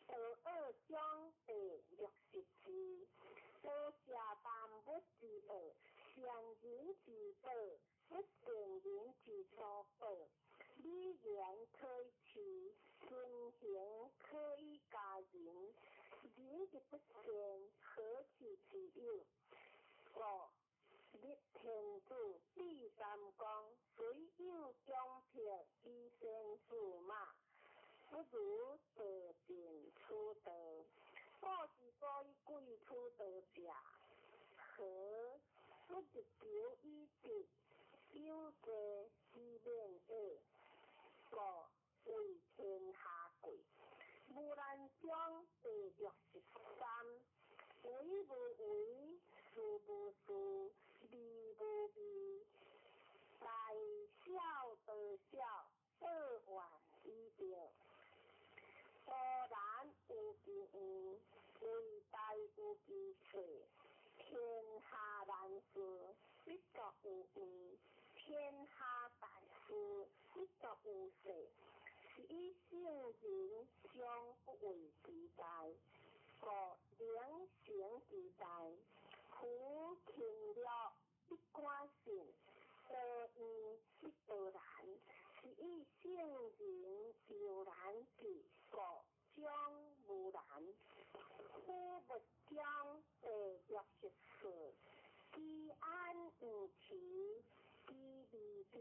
道惡章第62，道者萬物之惡，善人之寶，不善人之所寶。禮言可以齊，尊行可以加人。人之不善，何其之有？故立天子，立三公，雖有強迫以先駟馬，不如道盡此道。古之所以貴此道者，何不日求以得，有罪以免厄？故為天下貴。無難章第63，為無為，事無事，味無味，大小道小，報怨以得。孤難有其遠，為大有其脆。天下難事，必作有遠；天下大事，必作有細。是以聖人常不為其大，故能成其大。夫勤樂必寡信，道遠必道難。是以聖人猶難至，故終無難。虎物章第64，居安毋遲，居未兆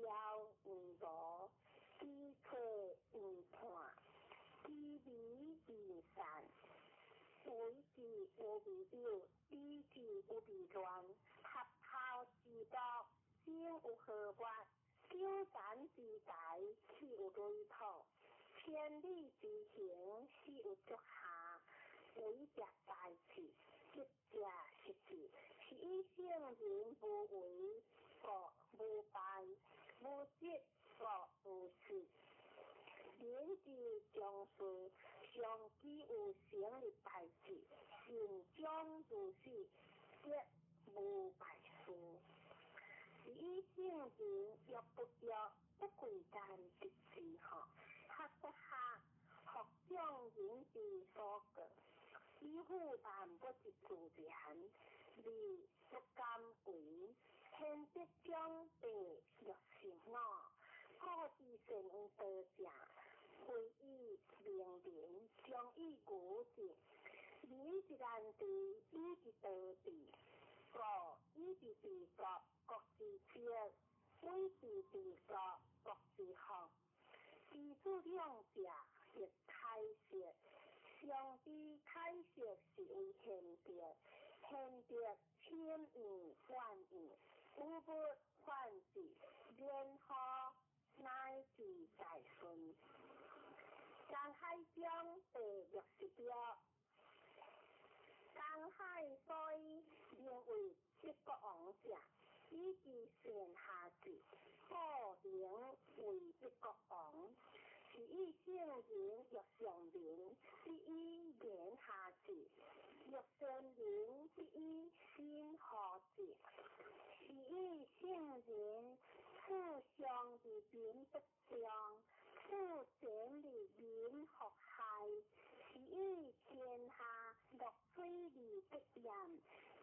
毋誤，居退毋叛，居微毋散。為之有未有，理之有未亂。合頭之木，生有何物？糾纏之台，起有累土。千里之行，始有足下。為者大智，執者實智。是以聖人無為，故無敗；無執，故無失。人之將死，常期有成的代誌，善終如是，則無敗事。是以聖人欲不欲，不貴賤得志吼，學不學，復眾人之所過，以輔萬物之自然，而不敢為。天德章第65，古之善为道者，非以明民，将以愚之。民之难治，以之道治。故以之治国，国之德；为之治国，国之福。知主两者，亦开释。上之开释是为贤德，贤德千万万万，无不反之，然后乃至大顺。江海章第66，江海所以名为七国王者，以其善下治，故名为七国王。是以圣人欲上人，必以言下治；欲善人，必以心何治。是以圣人处上而民不争，处前而民复害。是以天下莫水而不染，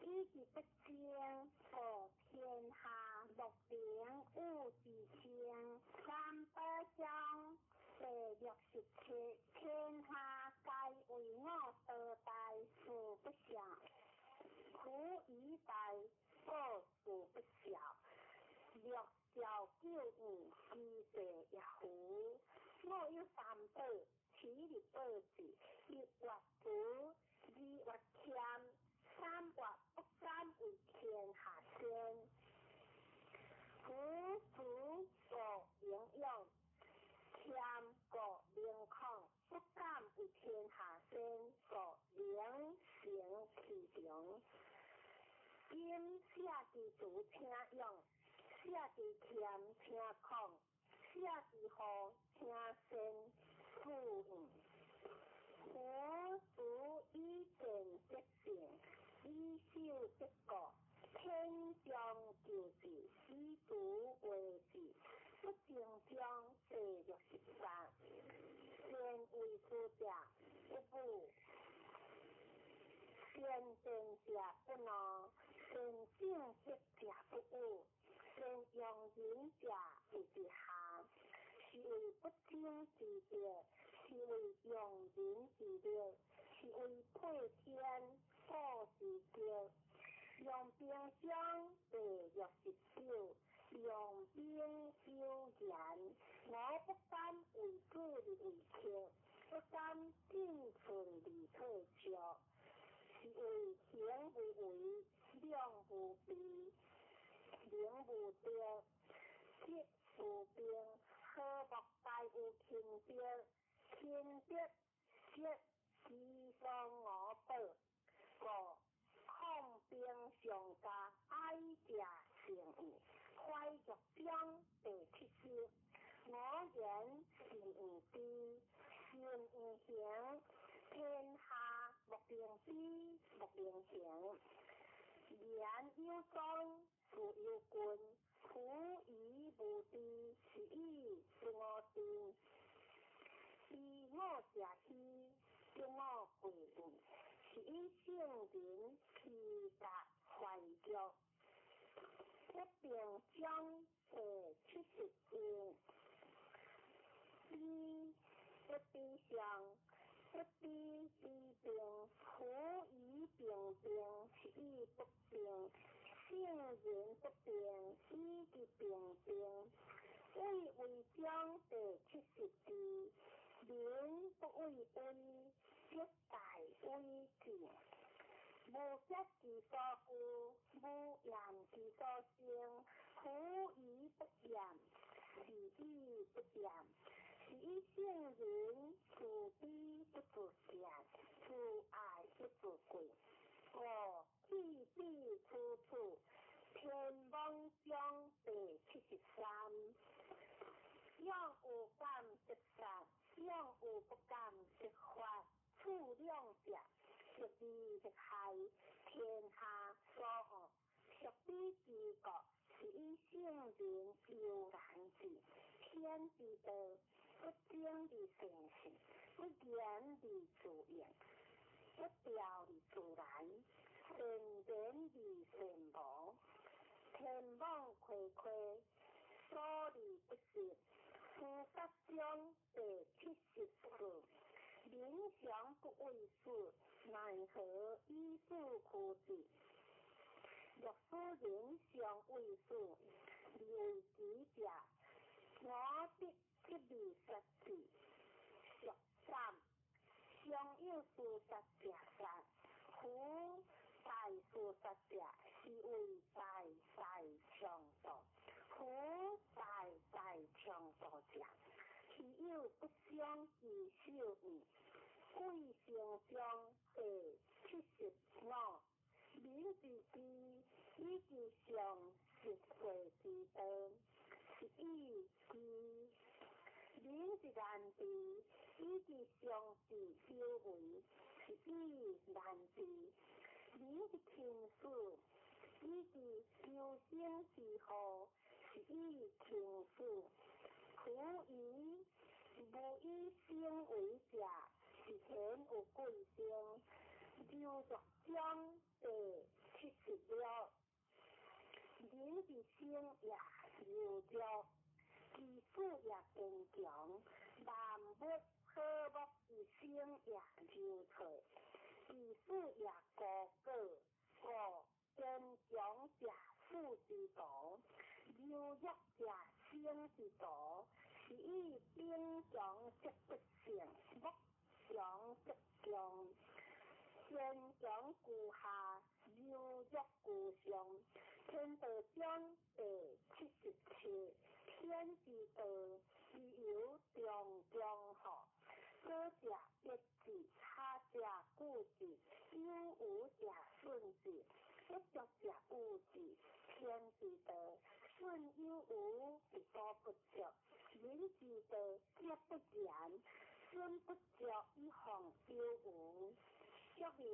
以其不争，故天下莫能与之争。三宝章第67，天下皆为我道大，事不肖；苦以大，故事不肖。六兆九五，其地也符。我有三宝，起日宝智，一月慈，二月谦，三月不敢为天下先。夫慈故营养，谦故明旷，不敢为天下先，故能成其长。今写之慈请勇，写之谦请旷，写之和请先，富养。夫子以善得胜，以守得国，天将救治，以慈为治。不争章第63，善为师者不武，善辩者不怒，善正直者不语，善用人者为之下。是为不争之德，是为用人之力，是为配天布之德。用兵章第69，用兵有言，我不敢为主而为客，不敢进寸而退却，是为行无为，量无边，能无德，德无边，何莫大有勤德？勤德则其丧我宝，故抗兵上加爱者成义。怀玉章第70，我言是毋知，心毋行，天下莫能知，莫能行。言有宗，事有君，夫以无知，是以不我知。知我者希，得我贵义，是以圣人其达怀玉。不平章第71，比不比上，不比比平，夫以平平，是以不平。圣人不平，以其平平。畏为章第72，民不畏威，则大威至。无德之所居，无言之所生。夫以不言，是以不言。是以圣人自卑不自贱，自爱不自贵。五去彼处处，天网章第73。勇有感则杀，勇有不感则发。处两者，是利是害，天下所恶。属彼之国，是以圣人悠然治。天之道，不争而成事，不言而自应，不调而自然，善言而善无。天网欲使人相畏死，而為己者，我得即未殺之。俗三，常有事殺者殺，夫大事殺者，是為大大強盜。夫大大強盜者，其有不傷其手矣。貴成章第75，民之知以及上實會之道，是以知；民之難知，以及上智有為，是以難知；民之輕死，以及求生之後，是以輕死。夫以無以生為者，是顯有貴生。柔弱章第76，人之生也柔弱，其死也堅強。萬物和睦之生也柔脆，其死也高高。故堅強者死之徒，柔弱者生之徒，是以兵強則不勝，木強則強。堅強居下，柔弱居上。天道章第77，天之道，其猶中中乎？左者必之，下者固之，有無者順之，不足者惡之。天之道，順有無而多不足；人之道，則不然。損不足以防有無。說明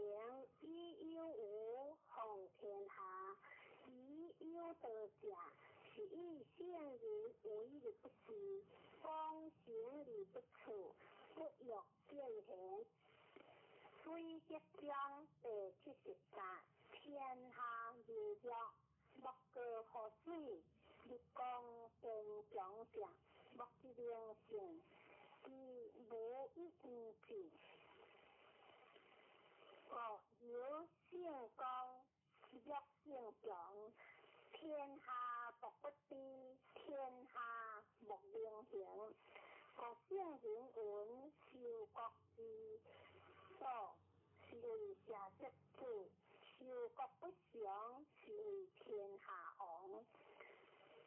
以有無防天下，以有道者，是以聖人為而不恃，廣行而不處，不欲見賢。水德章第73，天下柔弱，莫過乎水；日光堅強者，莫之能勝，其無以為之。故柔勝剛，弱勝強。天下莫不知，天下莫能行。故聖人云：修國之道，是為社稷主；修國不常，是為天下王。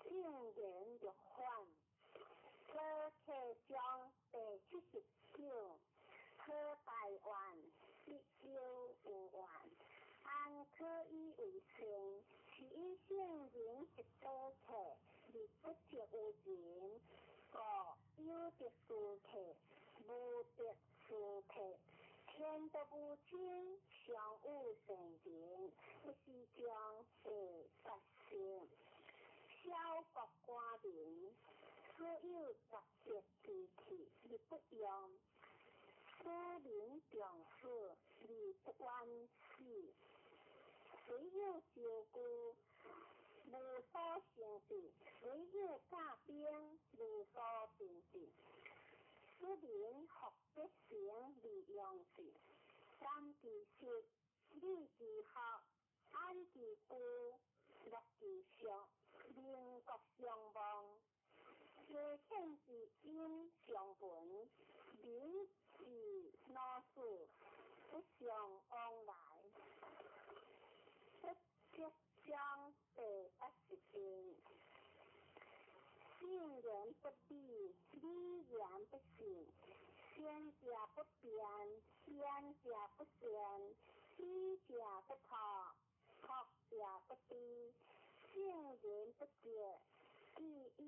正言若反，左契章第79，好大願，必有有願。安可以為善？是以聖人一道客，而不得有人。故有德斯客，無德斯客。天道無親，常有善人，不是章第80。小國寡民，所有雜色之器而不用；使民重死而不遠死。雖有招具，無所成治；雖有甲兵，無所定治。使民福必成而用之。感其實，理其學，安其居，樂其俗，民國相望。家遣之音相聞，民之老死不相往來。不積章第81，信言不語，語言不信。先者不辯，辯者不善，知者不託，託者不知。聖人不覺，既以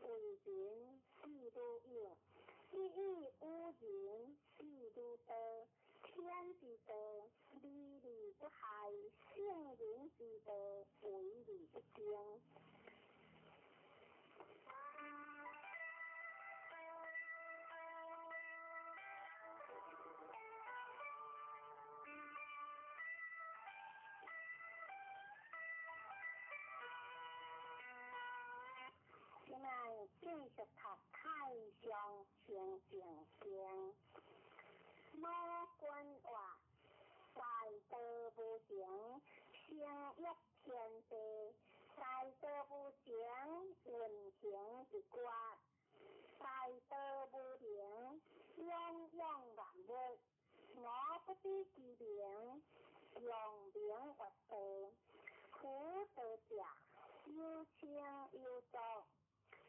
為人，既如有；既以無人，既如道。天之道，利而不害；聖人之道，為而不爭。現在繼續讀《太上清淨經》。某君話：大道無形，生育天地，不知其明，用名越道，夫道者，有清有浊，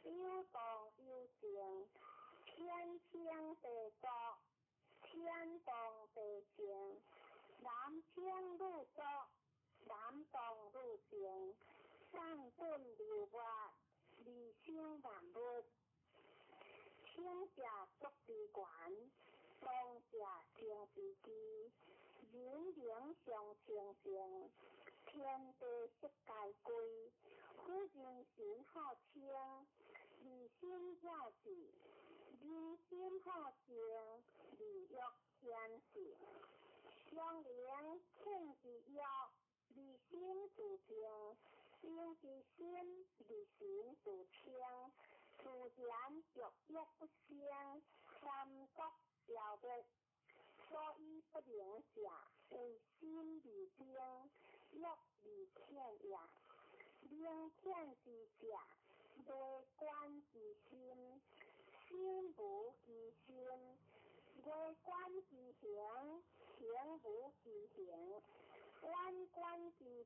有动有静，天清地浊，天动地静，男清女浊，男动女静，散顿流沫，二生万物。清者足之源，动者生之基，人灵上清净，天地色皆归。夫人神好清，二心了智，人心好静，二欲显示。相灵庆之欲，二心自静，静之心，二神自清。自然欲欲不生，三毒消灭。所以不能者，为心未定，欲未遣也。明遣之者，未观其心，心无其心；未观其形，形无其形；远观其物，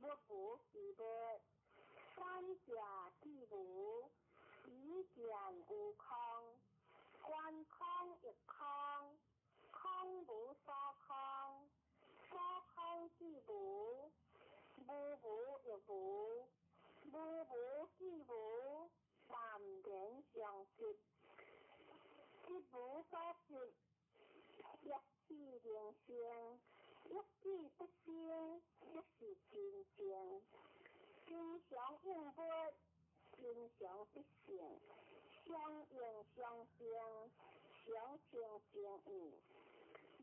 物无其物。三者既无，以见有空。观空亦空，空无所空，所空既无，无无亦无，无无既无，淡然相即，即无所执，欲起能生，欲起不生，即是真正。真常应物，真常必性，相应相生，常清净义，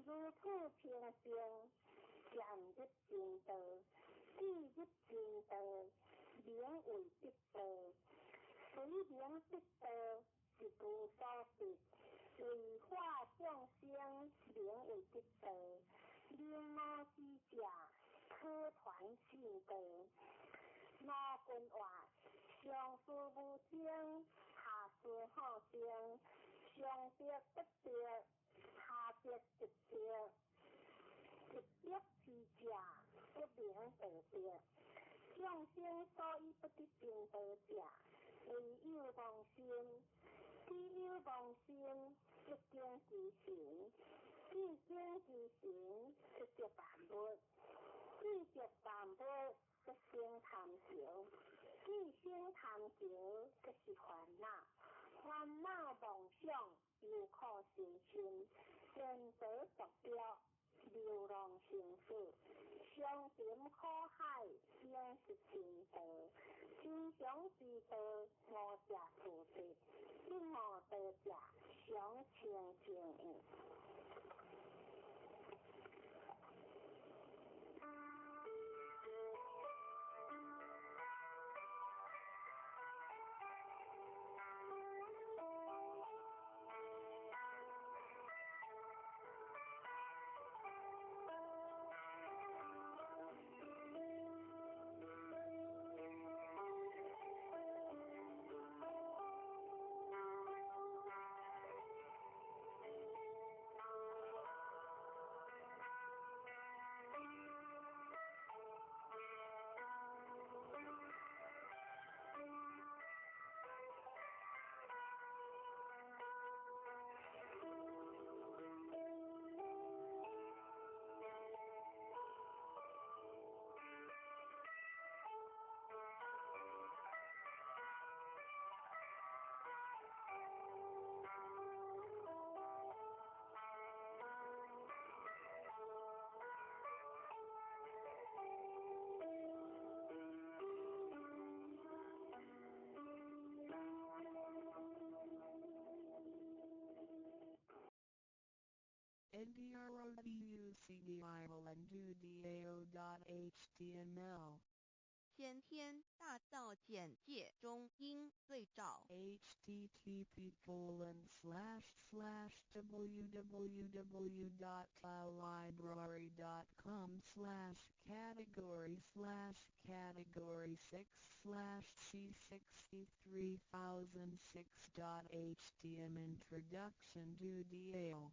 如此清净，渐入真道，既入真道，名为得道。随名得道，是无所得。为化众生，名为得道。明悟之者，可传信道。罗君话：上事无争，下事好争，上得不得，下得即得。一得之者，不名道得。众生所以不得正道者，为有妄心。只有妄心，即经其神；既经其神，即得万物；既得万物，即生贪着；既生贪着，即是烦恼。烦恼妄想，忧苦心心，颠倒夺标，流浪生死，相沉苦海，应是真道。真常之道，无者自得；不悟道者，常清净义。 ndroducdil.html 先天大道简介中应对照 http://www.library.com/category/category6/c63006.htm Introduction to DAO.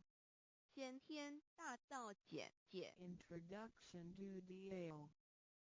先天大道简介。 Introduction to Dao.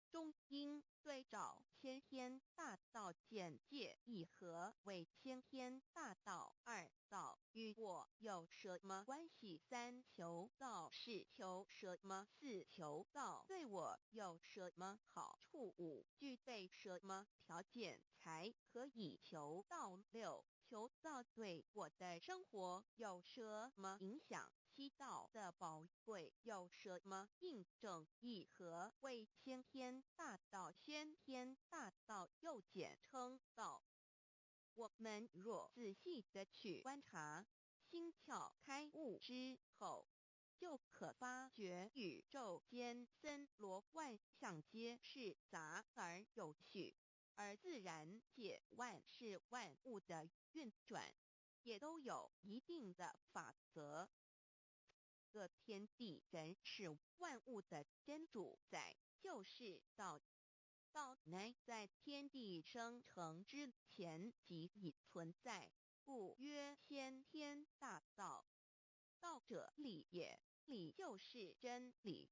中应对照先天大道简介一何为先天大道？二道与我有什么关系？三求道是求什么？四求道对我有什么好处？五具备什么条件才可以求道？六求道对我的生活有什么影响？七道的宝贵有什么印证？一何为先天大道？先天大道又简称道。我们若仔细的去观察，心窍开悟之后，就可发觉宇宙间森罗万象皆是杂而有序，而自然界万事万物的运转，也都有一定的法则。个天地人事万物的真主宰就是道，道乃在天地生成之前即已存在，故曰先天大道。道者理也，理就是真理。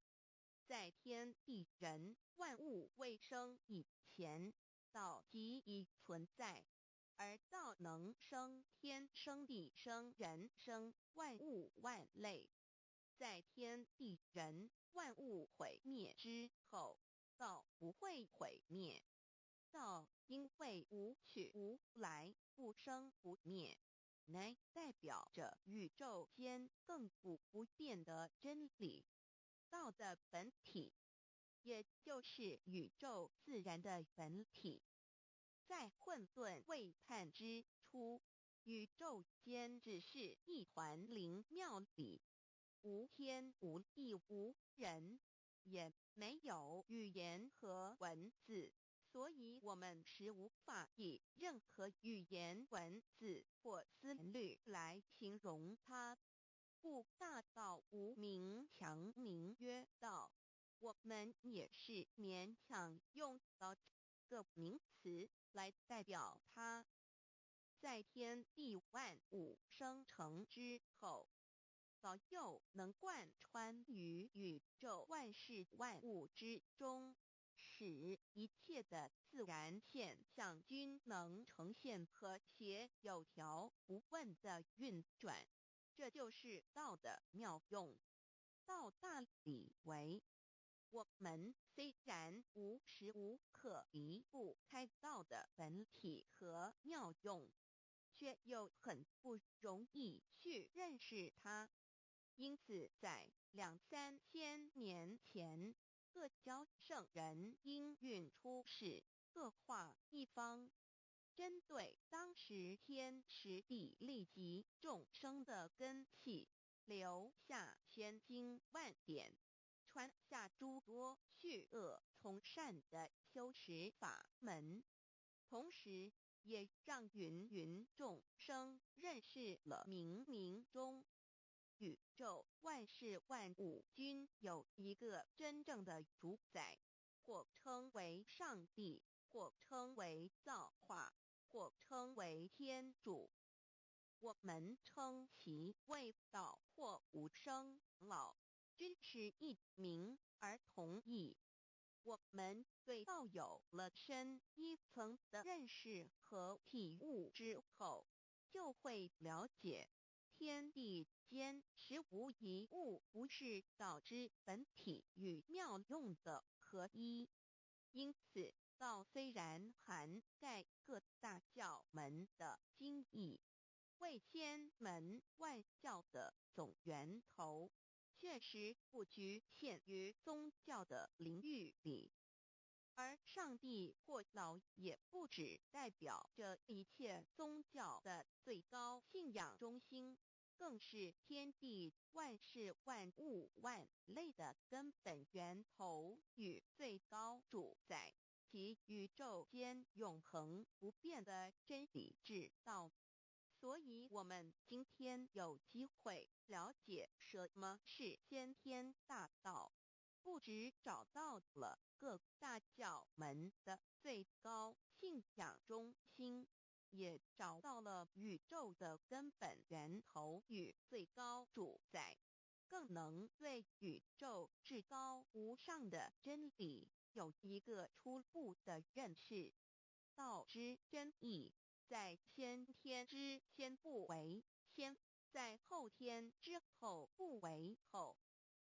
在天地人万物未生以前，道即已存在，而道能生天生地生人生万物万类。在天地人万物毁灭之后，道不会毁灭。道因为无去无来，不生不灭，乃代表着宇宙间亘古不变的真理。道的本体，也就是宇宙自然的本体，在混沌未判之初，宇宙间只是一团灵妙理。无天无地无人，也没有语言和文字，所以我们实无法以任何语言文字或思虑来形容它。故大道无名，强名曰道。我们也是勉强用道这个名词来代表它。在天地万物生成之后，道又能贯穿于宇宙万事万物之中，使一切的自然现象均能呈现和谐有条不紊的运转。这就是道的妙用。道大理为，我们虽然无时无刻离不开道的本体和妙用，却又很不容易去认识它。因此，在两三千年前，各教圣人应运出世，各化一方，针对当时天时地利及众生的根器，留下千经万典，传下诸多去恶从善的修持法门，同时也让芸芸众生认识了冥冥中宇宙万事万物均有一个真正的主宰，或称为上帝，或称为造化，或称为天主。我们称其为道或无生老，均是一名而同义。我们对道有了深一层的认识和体悟之后，就会了解天地间实无一物不是道之本体与妙用的合一。因此，道虽然涵盖各大教门的精义，为千门万教的总源头，确实不局限于宗教的领域里。而上帝或老也不只代表着一切宗教的最高信仰中心，更是天地万事万物万类的根本源头与最高主宰，及宇宙间永恒不变的真理之道。所以，我们今天有机会了解什么是先天大道，不只找到了各大教门的最高信仰中心，也找到了宇宙的根本源头与最高主宰，更能对宇宙至高无上的真理有一个初步的认识。道之真意，在先天之先不为先，在后天之后不为后。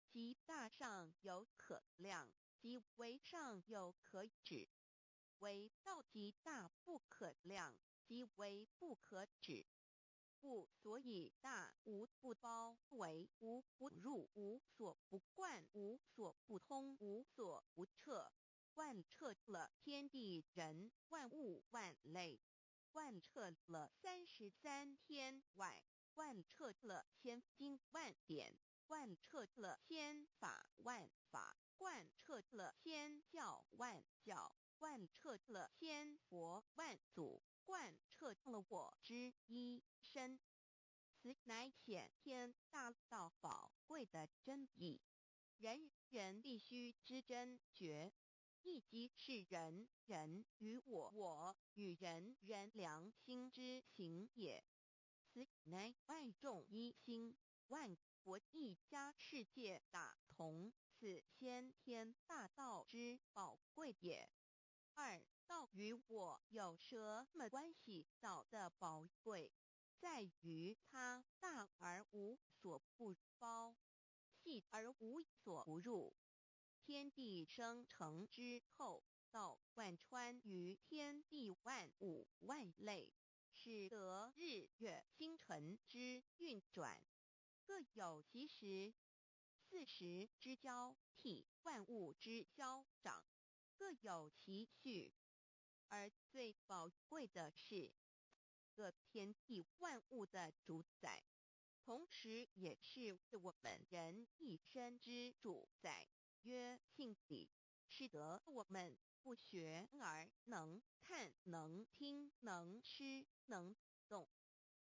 其大上有可量，其微上有可指。惟道其大不可量，其微不可指。故所以大无不包围，无不入，无所不贯，无所不通，无所不彻，贯彻了天地人万物万类，贯彻了33天外，贯彻了千经万典，贯彻了千法万法，贯彻了千教万教，贯彻了千佛万祖，贯彻了我之一身。此乃先天大道宝贵的真义，人人必须知真觉，亦即是人人与我我与人人良心之行也。此乃万众一心，万国一家，世界大同，此先天大道之宝贵也。二，道与我有什么关系？道的宝贵在于它大而无所不包，细而无所不入。天地生成之后，道贯穿于天地万物万类，使得日月星辰之运转各有其时，四时之交替，万物之消长，各有其序。而最宝贵的是，个天地万物的主宰，同时也是我们人一生之主宰，曰性理，使得我们不学而能看、能听、能吃、能动。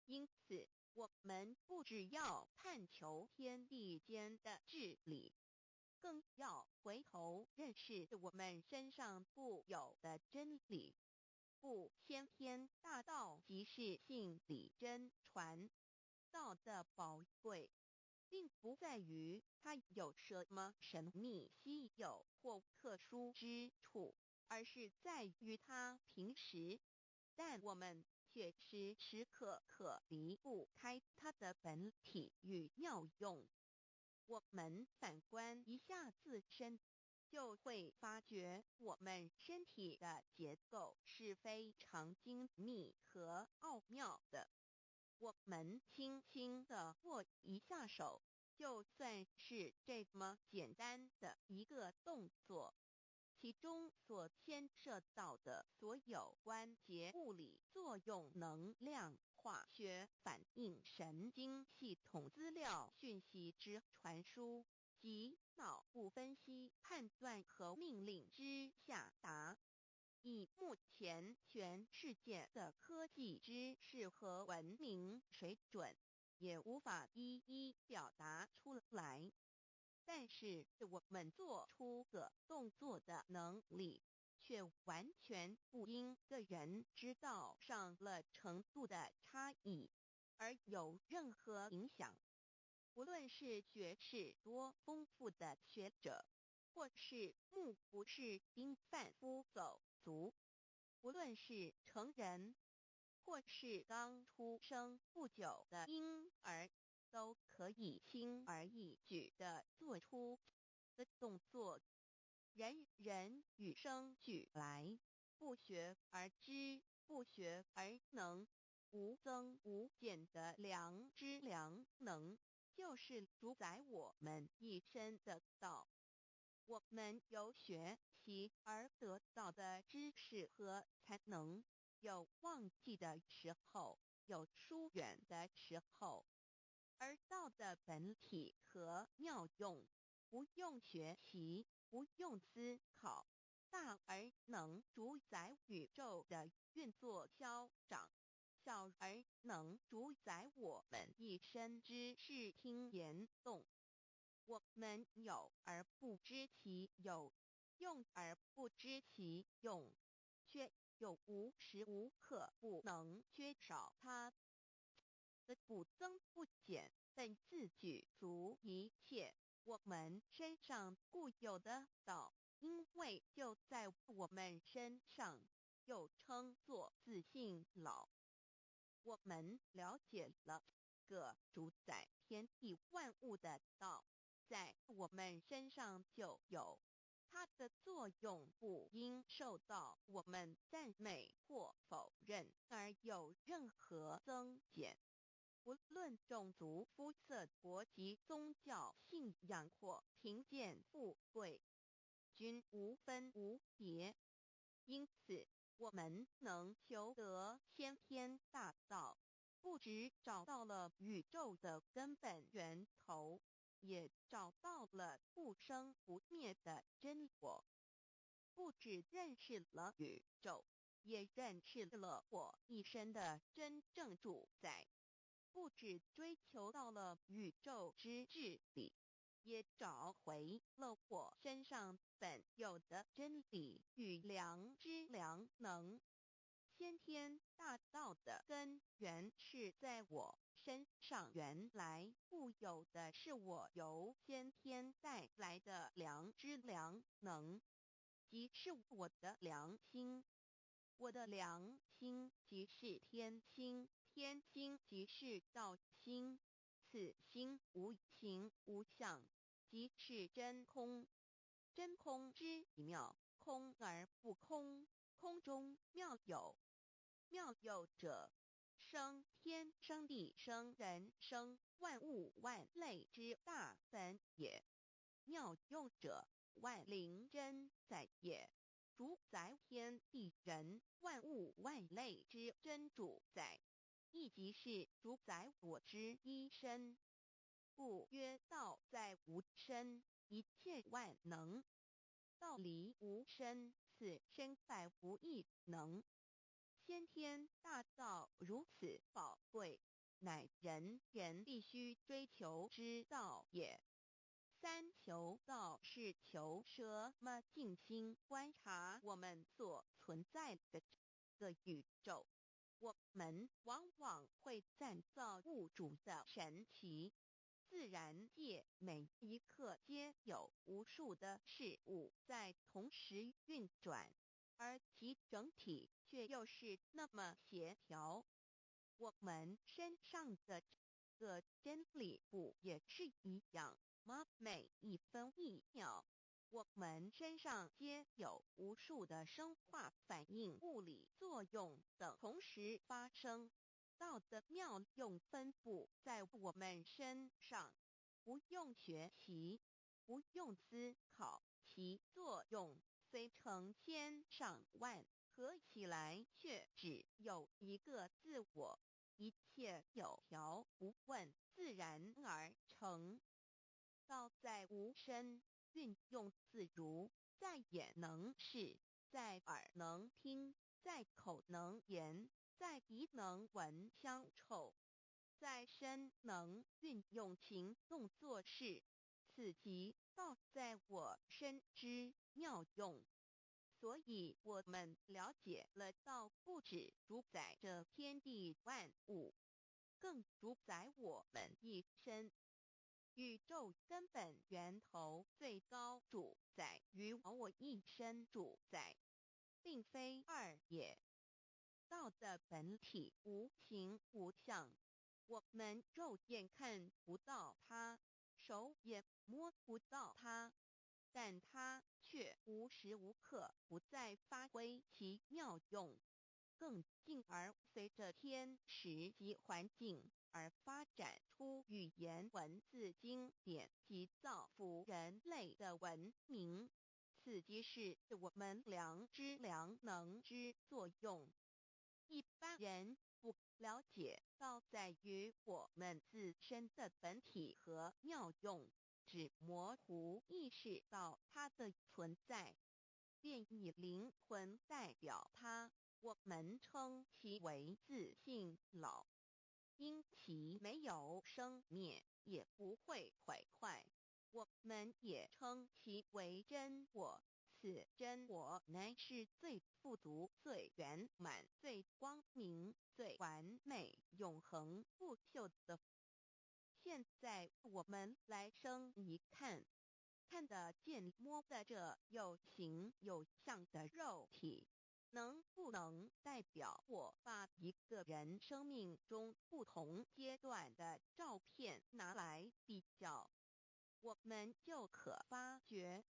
因此，我们不只要探求天地间的治理，更要回头认识我们身上固有的真理。故先天大道即是性理真传。道的宝贵，并不在于它有什么神秘稀有或特殊之处，而是在于它平实。但我们却时时刻刻离不开它的本体与妙用。我们反观一下自身，就会发觉我们身体的结构是非常精密和奥妙的。我们轻轻地握一下手，就算是这么简单的一个动作，其中所牵涉到的所有关节物理作用、能量、化学反应、神经系统资料讯息之传输及脑部分析判断和命令之下达，以目前全世界的科技知识和文明水准，也无法一一表达出来。但是我们做出个动作的能力，却完全不因个人知道上了程度的差异而有任何影响。无论是学识多丰富的学者，或是目不识丁贩夫走卒，无论是成人，或是刚出生不久的婴儿，都可以轻而易举地做出的动作。人人与生俱来，不学而知，不学而能，无增无减的良知良能，就是主宰我们一生的道。我们由学习而得到的知识和才能，有忘记的时候，有疏远的时候，而道的本体和妙用，不用学习，不用思考，大而能主宰宇宙的运作消长，小而能主宰我们一生之视听言动。我们有而不知其有，用而不知其用，却又无时无刻不能缺少它。的不增不減，本自具足一切。我們身上固有的道，因為就在我們身上，又稱作自性老。我們了解了這個主宰天地萬物的道，在我們身上就有。它的作用不因受到我們讚美或否認而有任何增減。不論種族、膚色、國籍、宗教信仰或貧賤富貴，均無分無別。因此，我們能求得先天大道，不只找到了宇宙的根本源頭，也找到了不生不滅的真我。不只認識了宇宙，也認識了我一身的真正主宰。不只追求到了宇宙之至理，也找回了我身上本有的真理與良知良能。先天大道的根源是在我身上原來固有的，是我由先天帶來的良知良能，即是我的良心。我的良心即是天心，天心即是道心，此心無形無相，即是真空。真空之妙，空而不空，空中妙有。妙有者，生天生地生人生萬物萬類之大本也。妙用者，萬靈真宰也。主宰天地人萬物萬類之真主宰，亦即是主宰我之一身。故曰道在吾身，一切萬能。道離吾身，此身百無一能。先天大道如此寶貴，乃人人必須追求之道也。三求道是求什麼？靜心觀察我們所存在的這個宇宙，我們往往會讚造物主的神奇。自然界每一刻皆有無數的事物在同時運轉，而其整體卻又是那麼協調。我們身上的這個真理不也是一樣嗎？每一分一秒，我們身上皆有無數的生化反應、物理作用等同時發生。道的妙用分布在我們身上，不用學習，不用思考，其作用雖成千上萬，合起來卻只有一個自我，一切有條不紊，自然而成。道在吾身，運用自如，在眼能視，在耳能聽，在口能言，在鼻能聞香臭，在身能運用行動做事，此即道在我身之妙用。所以我們了解了道不只主宰着天地萬物，更主宰我們一身。宇宙根本源頭最高主宰與我一身主宰，並非二也。道的本體無形無相，我們肉眼看不到它，手也摸不到它，但它卻無時無刻不在發揮其妙用，更進而隨着天時及環境而發展出語言文字經典及造福人類的文明。此即是我們良知良能之作用。一般人不了解道在於我們自身的本體和妙用，只模糊意識到它的存在，便以靈魂代表它，我們稱其為自性老。因其沒有生滅，也不會毀壞，我們也稱其為真我。此，真我乃是最富足、最圆满、最光明、最完美、永恒不朽的。现在我们来生一看，看得见、摸得着、有形有相的肉体，能不能代表我？把一个人生命中不同阶段的照片拿来比较，我们就可发觉，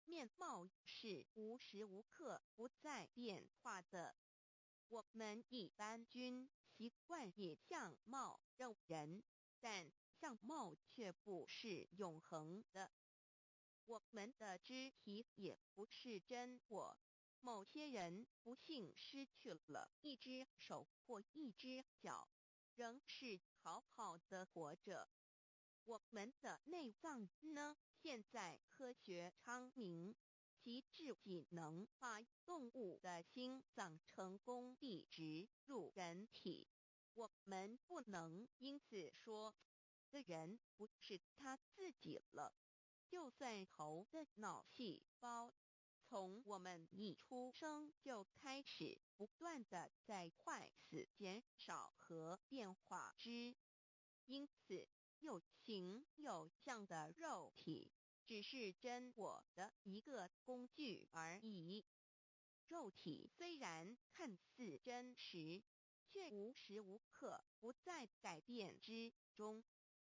面貌是无时无刻不在变化的。我们一般均习惯以相貌认人，但相貌却不是永恒的。我们的肢体也不是真我。某些人不幸失去了一只手或一只脚，仍是好好的活着。我们的内脏呢？现在科学昌明，其至仅能把动物的心脏成功地植入人体。我们不能因此说，的人不是他自己了。就算头的脑细胞，从我们一出生就开始不断地在坏死、减少和变化之，因此有形有相的肉体只是真我的一个工具而已。肉体虽然看似真实，却无时无刻不在改变之中，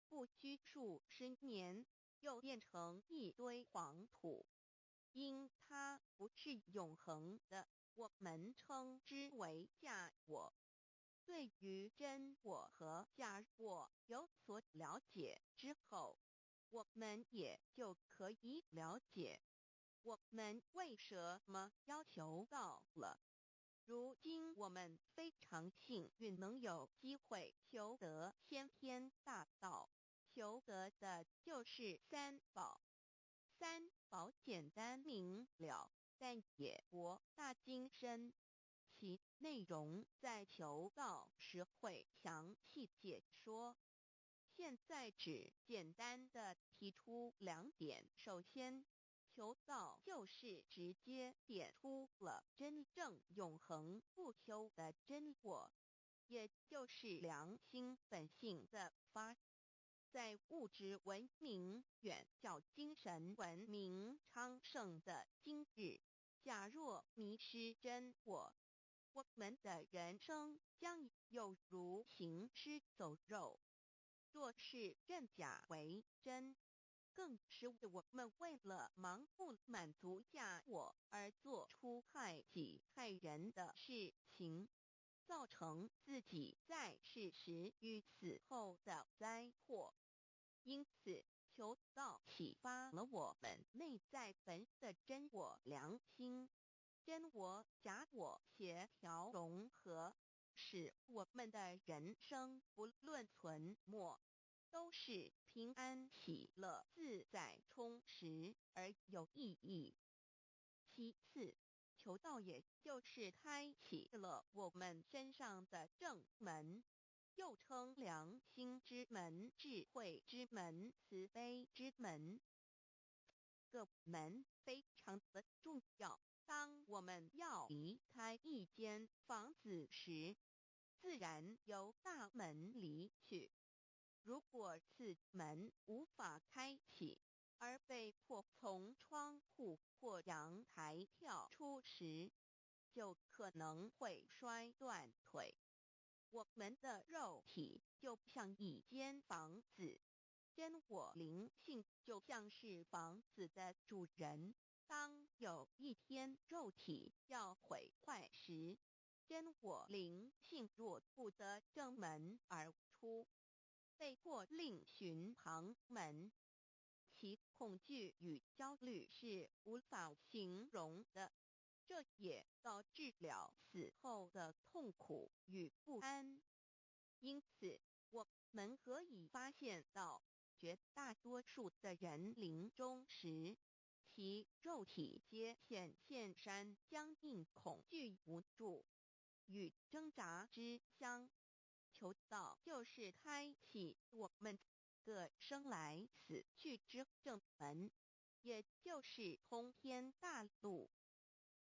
不拘数十年，又变成一堆黄土。因它不是永恒的，我们称之为假我。对于真我和假我有所了解之后，我们也就可以了解我们为什么要求道了。如今我们非常幸运能有机会求得先天大道，求得的就是三宝。三宝简单明了，但也博大精深，其内容在求道时会详细解说。现在只简单的提出两点：首先，求道就是直接点出了真正永恒不朽的真我，也就是良心本性的发。在物质文明远较精神文明昌盛的今日，假若迷失真我，我们的人生将有如行尸走肉。若是认假为真，更是我们为了盲目满足假我而做出害己害人的事情，造成自己在世时与死后的灾祸。因此，求道启发了我们内在本的真我良心，真我假我协调融合，使我们的人生不论存没，都是平安喜乐、自在充实而有意义。其次，求道也就是开启了我们身上的正门，又称良心之门、智慧之门、慈悲之门。个门非常的重要。当我们要离开一间房子时，自然由大门离去。如果此门无法开启，而被迫从窗户或阳台跳出时，就可能会摔断腿。我们的肉体就像一间房子，真我灵性就像是房子的主人。当有一天肉体要毁坏时，真我灵性若不得正门而出，被迫另寻旁门，其恐惧与焦虑是无法形容的。这也导致了死后的痛苦与不安。因此，我们可以发现到，绝大多数的人临终时，其肉体皆显现山僵硬、恐惧、无助与挣扎之相。求道就是开启我们个生来死去之正门，也就是通天大路。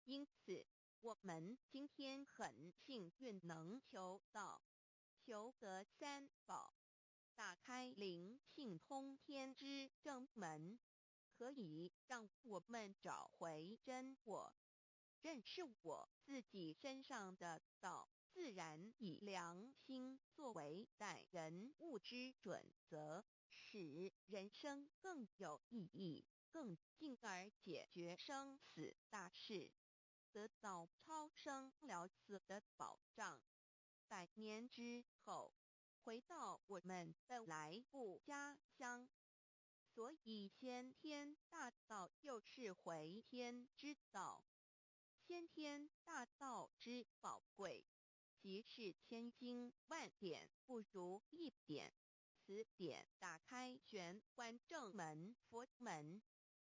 因此，我們今天很幸運能求道，求得三寶，打開靈性通天之正門，可以讓我們找回真我，認識我自己身上的道，自然以良心作為待人物之準則，使人生更有意義，更進而解決生死大事，得到超生了死的保障。百年之後，回到我們本來故家鄉。所以先天大道又是回天之道。先天大道之寶貴，即是千經萬典不如一點。此點打開玄關正門佛門，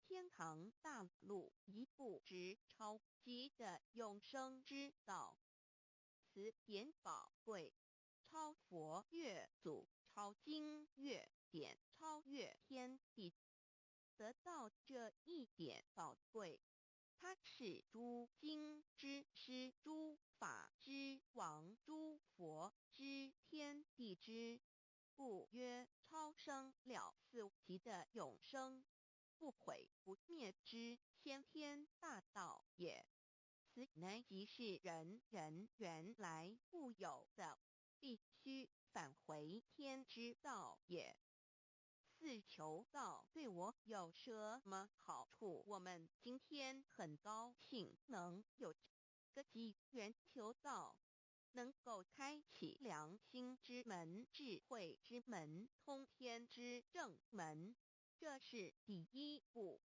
天堂大路一步直超級的永生之道。此點寶貴，超佛越祖，超經越典，超越天地。得到這一點寶貴，它是諸經之師，諸法之王，諸佛之天地之，故曰超生了死級的永生，不毀不滅之先天大道也。此乃即是人人原來固有的，必須返回天之道也。四求道對我有什麼好處？我們今天很高興能有這個機緣求道，能夠開啟良心之門、智慧之門、通天之正門，這是第一步。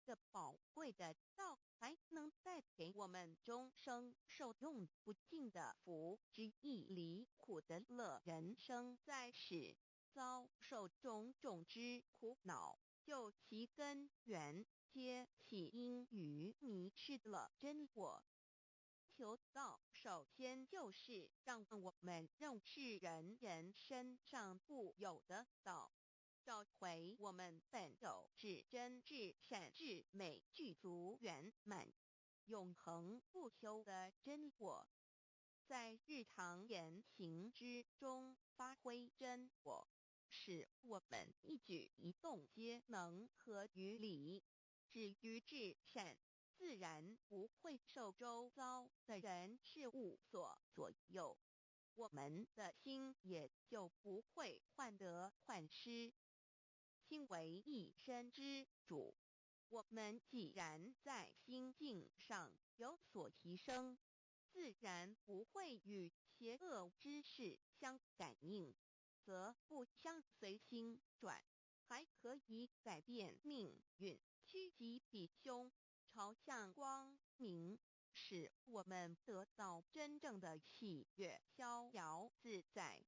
這寶貴的道還能帶給我們終生受用不盡的福之義離苦得樂。人生在世，遭受種種之苦惱，究其根源，皆起因於迷失了真我。求道首先就是讓我們認識人人身上固有的道，找回我們本有至真至善至美具足圓滿、永恆不朽的真我，在日常言行之中發揮真我，使我們一舉一動皆能合於理，止於至善，自然不會受周遭的人事物所左右，我們的心也就不會患得患失。心為一身之主，我們既然在心境上有所提升，自然不會與邪惡之事相感應，則不相隨心轉，還可以改變命運，趨吉避凶，朝向光明，使我們得到真正的喜悅、逍遙自在。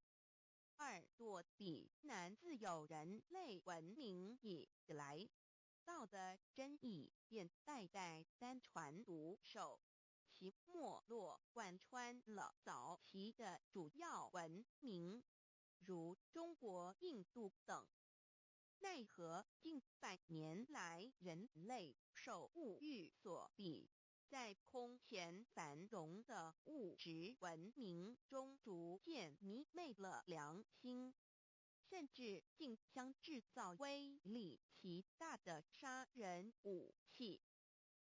二躲避難自有人類文明以來，道的真義便代代單傳獨授，其沒落貫穿了早期的主要文明，如中國、印度等。奈何近百年來，人類受物欲所逼，在空前繁榮的物質文明中，逐漸迷昧了良心，甚至競相製造威力極大的殺人武器。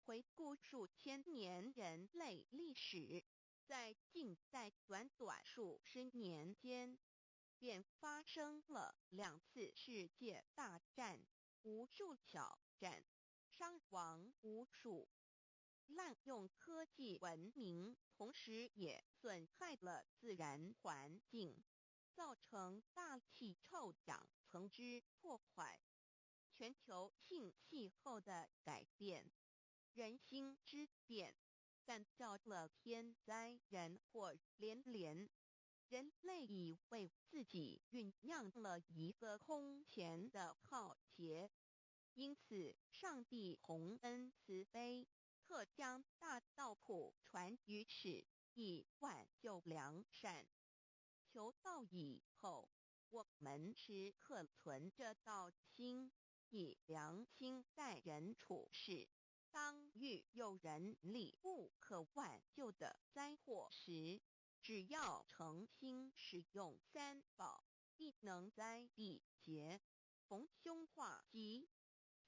回顧數千年人類歷史，在近代短短數十年間，便發生了兩次世界大戰，無數小戰，傷亡無數。濫用科技文明，同時也損害了自然環境，造成大氣臭氧層之破壞，全球性氣候的改變，人心之變，感召了天災人禍連連。人類已為自己醞釀了一個空前的浩劫，因此上帝宏恩慈悲，特將大道普傳於世，以挽救良善。求道以後，我們時刻存著道心，以良心待人处事，当遇有人力不可挽救的灾祸时，只要诚心使用三宝，必能灾避劫，逢凶化吉。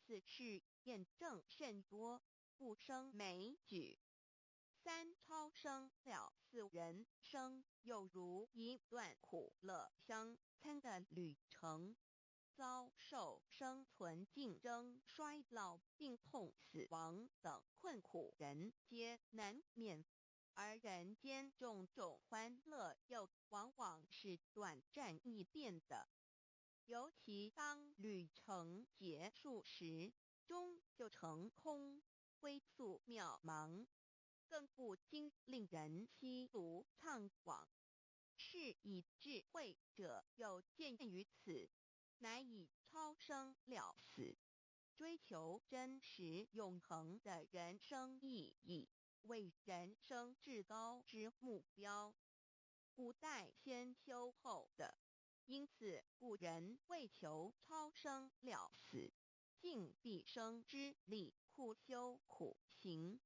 此事验证甚多，不胜枚举。三超生了死人生，犹如一段苦乐相参的旅程，遭受生存竞争、衰老、病痛、死亡等困苦，人皆难免。而人间种种欢乐，又往往是短暂易变的。尤其当旅程结束时，终究成空，归宿渺茫，更不禁令人凄怆怅惘。是以智慧者有见于此，乃以超生了死，追求真实永恒的人生意义，为人生至高之目标。古代先修后得，因此古人为求超生了死，尽毕生之力苦修苦行，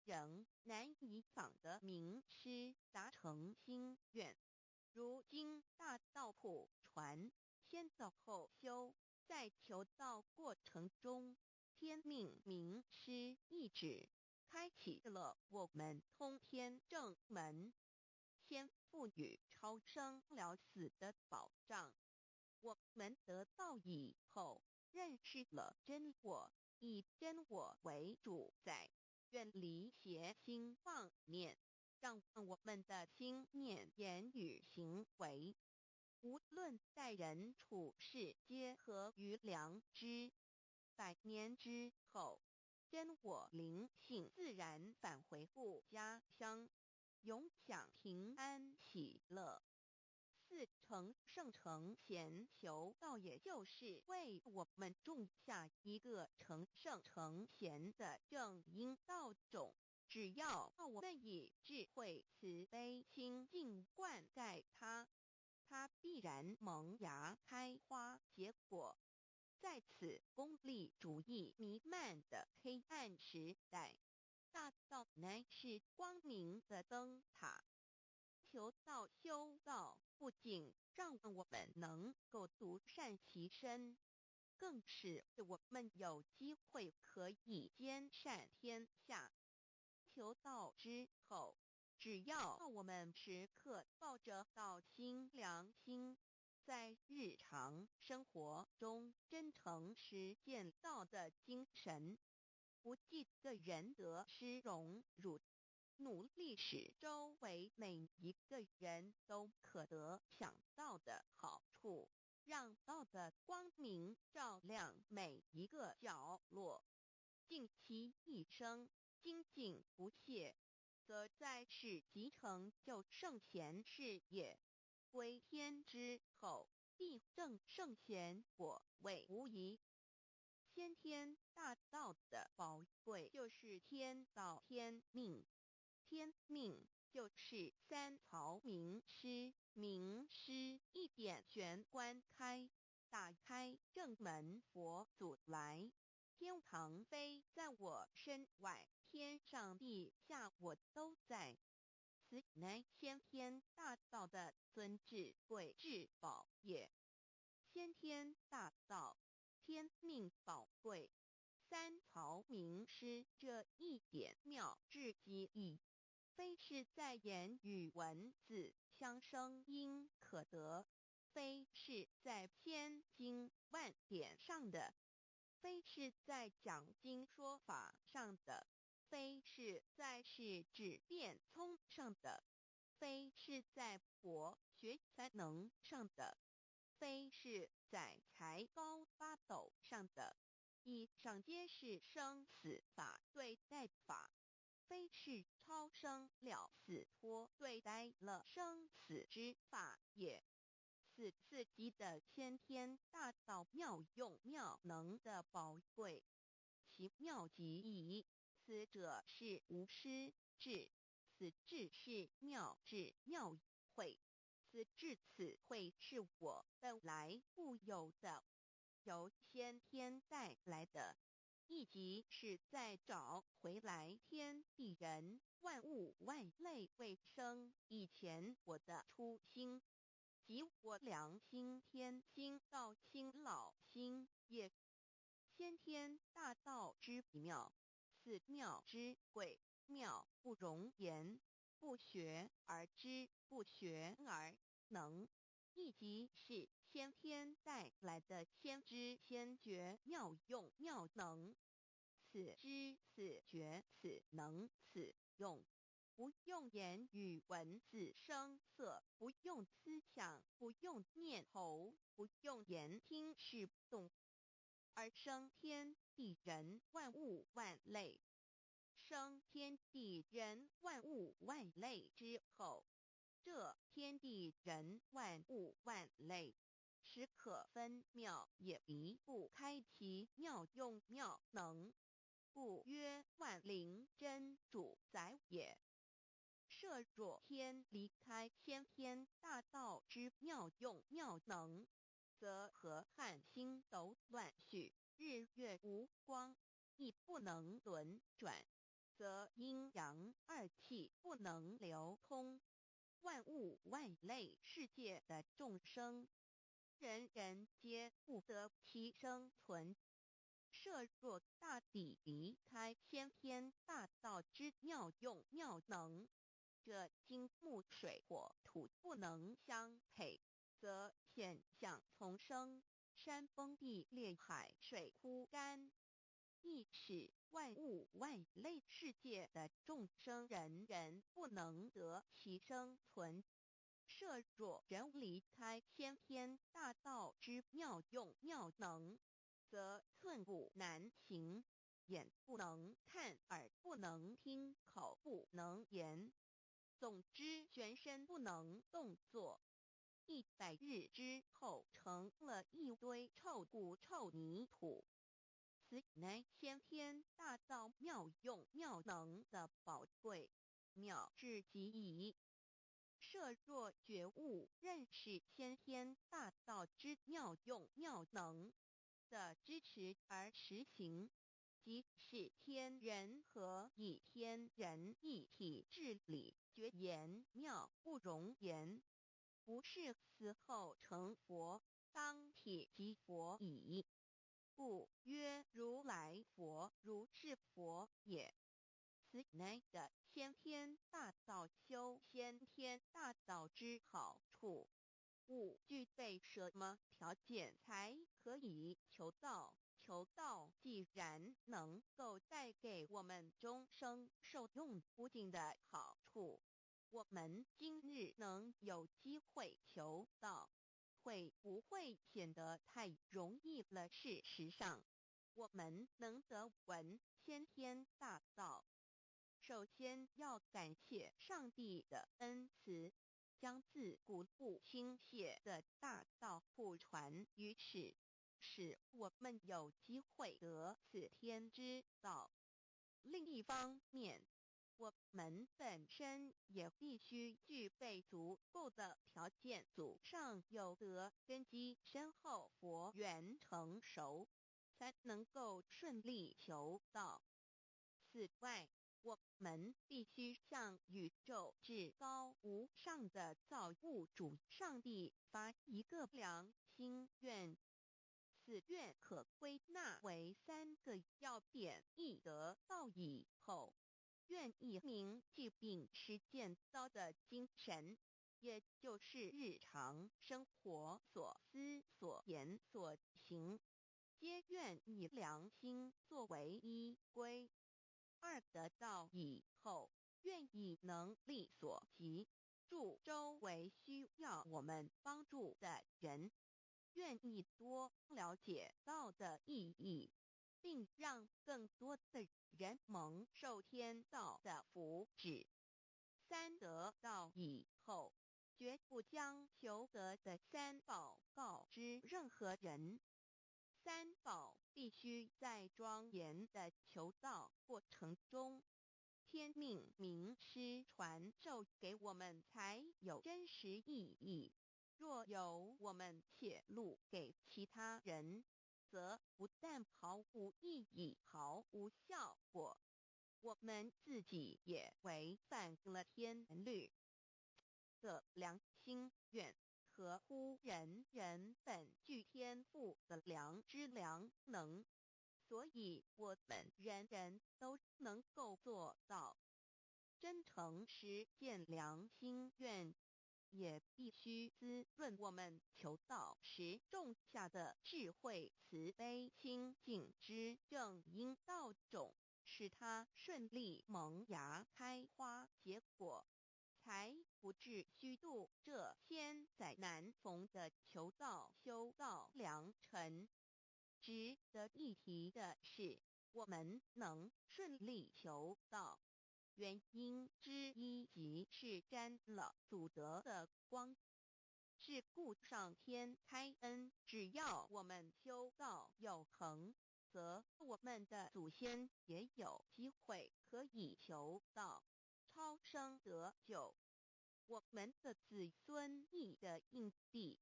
仍难以访得明师，达成心愿。如今大道普传，先道后修，在求道过程中，天命明师一指，开启了我们通天正门，先赋予超生了死的保障。我们得道以后，认识了真我，以真我为主宰，远离邪心妄念，让我们的心念、言语、行为，无论待人处事，皆合于良知。百年之后，真我灵性自然返回故家乡，永享平安喜乐。四成圣成贤求道，也就是为我们种下一个成圣成贤的正因道种。只要我们以智慧慈悲清净灌溉它，它必然萌芽开花结果。在此功利主义弥漫的黑暗时代，大道乃是光明的灯塔。求道修道，不仅让我们能够独善其身，更使我们有机会可以兼善天下。求道之后，只要我们时刻抱着道心良心，在日常生活中真诚实践道的精神，不计个人得失荣辱，努力使周围每一个人都可得享道的好处，让道的光明照亮每一个角落，尽其一生精进不懈，则在世即成就圣贤事业。归天之后，必证圣贤果位无疑。先天大道的宝贵就是天道天命，天命就是三曹明师，明师一点玄关开，打开正门佛祖来，天堂非在我身外，天上地下我都在。此乃先天大道的尊至贵至宝也。先天大道，天命宝贵，三曹名师这一点妙至极矣，非是在言语文字相声音可得，非是在千经万典上的，非是在讲经说法上的，非是在世智辩聪上的，非是在博学才能上的，非是在才高八斗上的，以上皆是生死法对待法，非是超生了死脱对待了生死之法也。此四极的先天大道妙用妙能的宝贵，其妙极矣。此者是无师智，此智是妙智妙慧，此智此慧是我本来固有的。由先天帶來的，亦即是在找回來天地人萬物萬類未生以前我的初心，即我良心天心道心老心也。先天大道之妙，此妙之貴，妙不容言，不學而知，不學而能，亦即是先天帶來的先知先覺妙用妙能。此知此覺此能此用，不用言語文字聲色，不用思想，不用念頭，不用眼聽視動，而生天地人萬物萬類。生天地人萬物萬類之後，這天地人萬物萬類，時可分秒也離不開其妙用妙能，故曰萬靈真主宰也。設若天離開先天大道之妙用妙能，則河漢星斗亂序，日月無光，亦不能輪轉，則陰陽二氣不能流通，萬物萬類世界的眾生，人人皆不得其生存。設若大地離開先天大道之妙用妙能，這金木水火土不能相配，則險象叢生，山崩地裂，海水枯乾，亦使萬物萬類世界的眾生人人不能得其生存。設若人離開先天大道之妙用妙能，則寸步難行，眼不能看，耳不能聽，口不能言，總之全身不能動作。100日之後，成了一堆臭骨臭泥土。此乃先天大道妙用妙能的寶貴妙至極矣。設若覺悟認識先天大道之妙用妙能的支持而實行，即是天人合一、天人一體至理，絕言妙不容言。不是死後成佛，當體即佛矣。故曰如來佛，如是佛也。此乃的先天大道修先天大道之好處。五具備什麼條件才可以求道？求道既然能夠帶給我們終生受用不盡的好處，我們今日能有機會求道，會不會顯得太容易了？事實上，我們能得聞先天大道，首先要感謝上帝的恩慈，將自古不傾瀉的大道普傳於世，使我們有機會得此天之道。另一方面，我們本身也必須具備足夠的條件，祖上有德，根基深厚，佛緣成熟，才能夠順利求道。此外，我們必須向宇宙至高無上的造物主上帝發一個良心願。此願可歸納為三個要點：一得道以後，願意銘記並實踐道的精神，也就是日常生活所思所言所行，皆願以良心作為依歸。二得道以後，願以能力所及，助周圍需要我們幫助的人，願意多了解道的意義，並讓更多的人蒙受天道的福祉。三得道以後，絕不將求得的三寶告知任何人。三寶必須在莊嚴的求道過程中，天命明師傳授給我們，才有真實意義。若由我們洩露給其他人，則不但毫無意義、毫無效果，我們自己也違反了天律。這良心願合乎人人本具天賦的良知良能，所以我們人人都能夠做到真誠實踐良心願，也必須滋潤我們求道時種下的智慧、慈悲、清淨之正因道種，使它順利萌芽、開花、結果，才不致虛度這千載難逢的求道修道良辰。值得一提的是，我們能順利求道，原因之一即是沾了祖德的光。是故上天開恩，只要我們修道有恆，則我們的祖先也有機會可以求道，超生得救。我們的子孫亦得應地，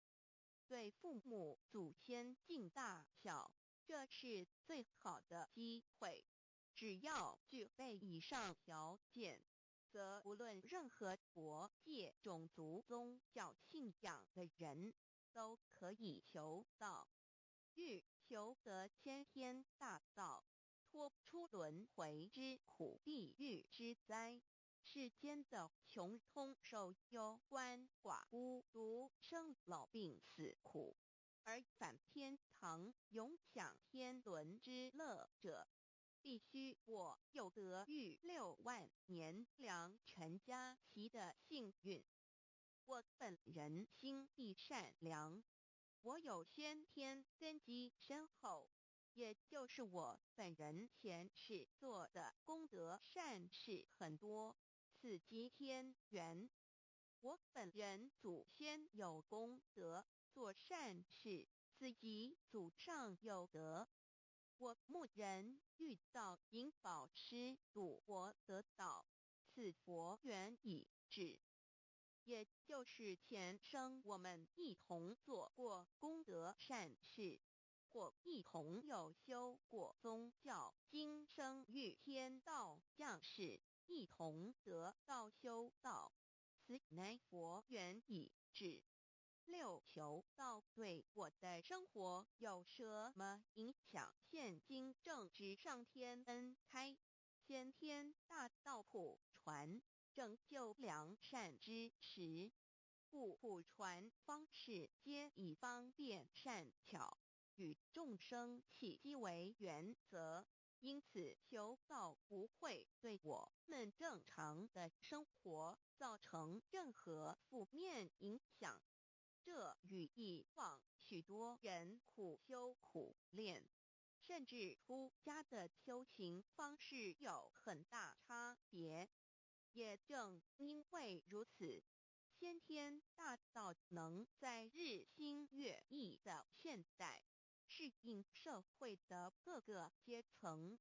對父母祖先盡大孝，這是最好的機會。只要具備以上條件，則無論任何國界、種族、宗教信仰的人，都可以求道，欲求得先天大道，脫出輪迴之苦、地獄之災。世間的窮通受憂鰥寡孤獨生老病死苦，而返天堂永享天倫之樂者，必須我有得遇6萬年良辰佳期的幸運。我本人心地善良，我有先天根基深厚，也就是我本人前世做的功德善事很多，此即天緣。我本人祖先有功德，做善事，此即祖上有德。我牧人遇到引寶師度我得道，此佛緣已至。也就是前生我們一同做過功德善事，或一同有修過宗教，今生遇天道降世，一同得道修道，此乃佛緣已至。六求道對我的生活有什麼影響？現今正值上天恩開，先天大道普傳，拯救良善之時，故普傳方式皆以方便善巧與眾生契機為原則，因此求道不會對我們正常的生活造成任何負面影響。這與以往許多人苦修苦練，甚至出家的修行方式有很大差別。也正因為如此，先天大道能在日新月異的現代，適應社會的各個階層，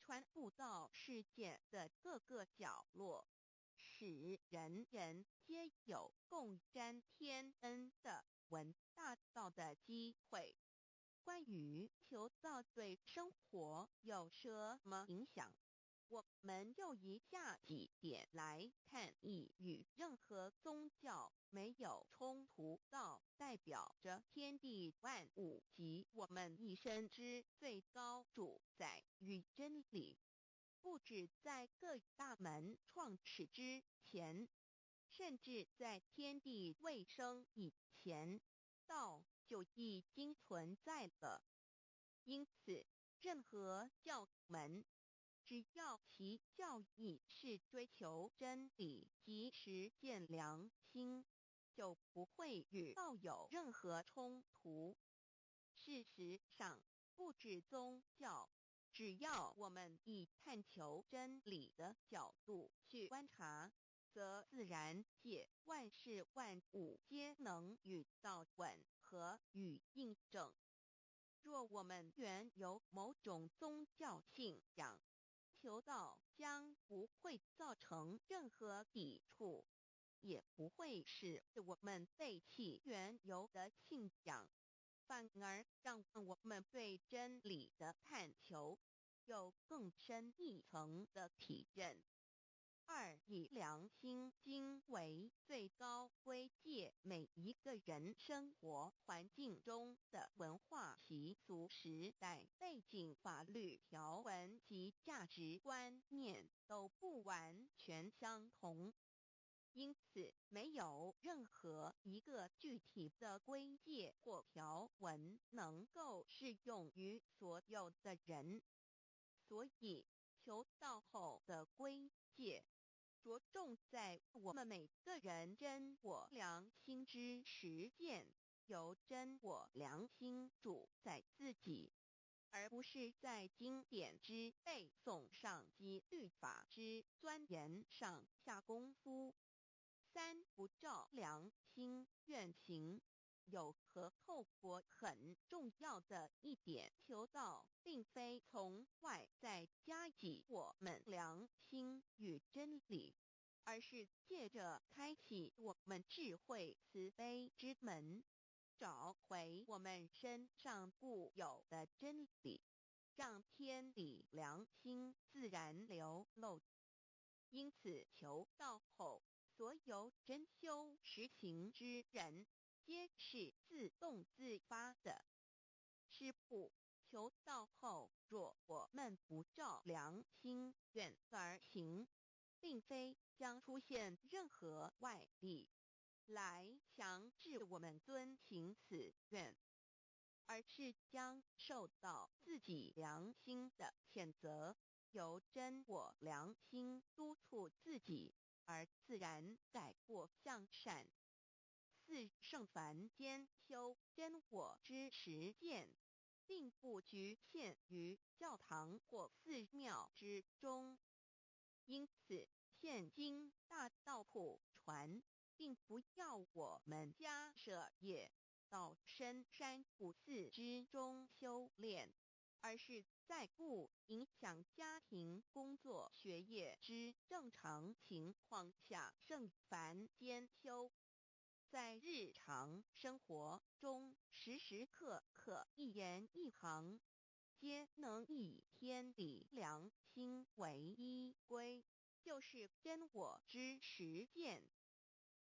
傳布到世界的各個角落，使人人皆有共沾天恩的聞大道的機會。關於求道對生活有什麼影響，我們就以下幾點來看：一與任何宗教沒有衝突，道代表着天地萬物及我們一生之最高主宰與真理。不止在各大門創始之前，甚至在天地未生以前，道就已經存在了。因此，任何教門，只要其教義是追求真理及實踐良心，就不會與道有任何衝突。事實上，不止宗教，只要我們以探求真理的角度去觀察，則自然界萬事萬物皆能與道吻合與印證。若我們原有某種宗教信仰，求道將不會造成任何抵觸，也不會使我們背棄原有的信仰。反而讓我們對真理的探求有更深一層的體認。二、以良心經為最高規戒，每一個人生活環境中的文化習俗、時代背景、法律條文及價值觀念都不完全相同，因此沒有任何一個具體的規戒或條文能夠適用於所有的人。所以，求道後的規戒，着重在我們每個人真我良心之實踐，由真我良心主宰自己，而不是在經典之背誦上及律法之鑽研上下功夫。三、不照良心願行，有何後果？很重要的一點，求道並非從外在加給我們良心與真理，而是借著開啟我們智慧慈悲之門，找回我們身上固有的真理，讓天理良心自然流露。因此，求道後，所有真修實行之人，皆是自動自發的。是故，求道後，若我們不照良心願而行，並非將出現任何外力來強制我們遵行此願，而是將受到自己良心的譴責，由真我良心督促自己，而自然改過向善。四、聖凡間修真我之實踐，並不局限於教堂或寺廟之中，因此現今大道普傳，並不要我們家捨業到深山古寺之中修煉，而是在不影響家庭、工作、學業之正常情況下，聖凡間修。在日常生活中，時時刻刻一言一行，皆能以天理良心為依歸，就是真我之實踐。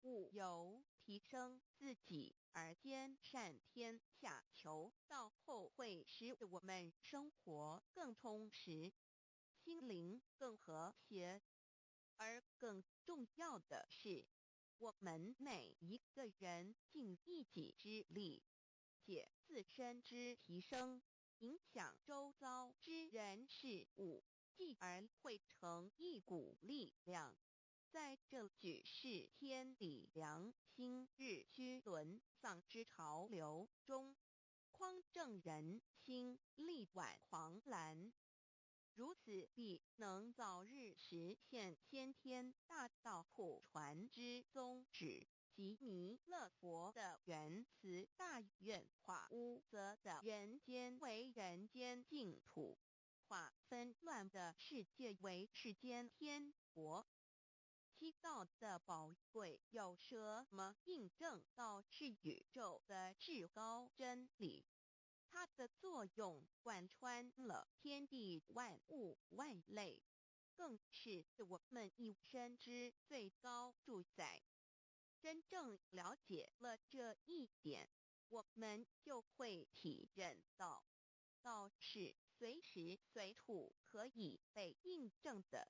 務由提升自己而兼善天下，求道後會使我們生活更充實，心靈更和諧。而更重要的是，我們每一個人盡一己之力，借自身之提升，影響周遭之人事物，繼而匯成一股力量，在這舉世天理良心日趨淪喪之潮流中，匡正人心，力挽狂瀾。如此必能早日實現先天大道普傳之宗旨及彌勒佛的圓慈大願，化污濁的人間為人間淨土，化紛亂的世界為世間天國。七道的寶貴有什麼印證？道是宇宙的至高真理。它的作用貫穿了天地萬物萬類，更是我們一生之最高主宰。真正了解了這一點，我們就會體認到，道是隨時隨處可以被印證的。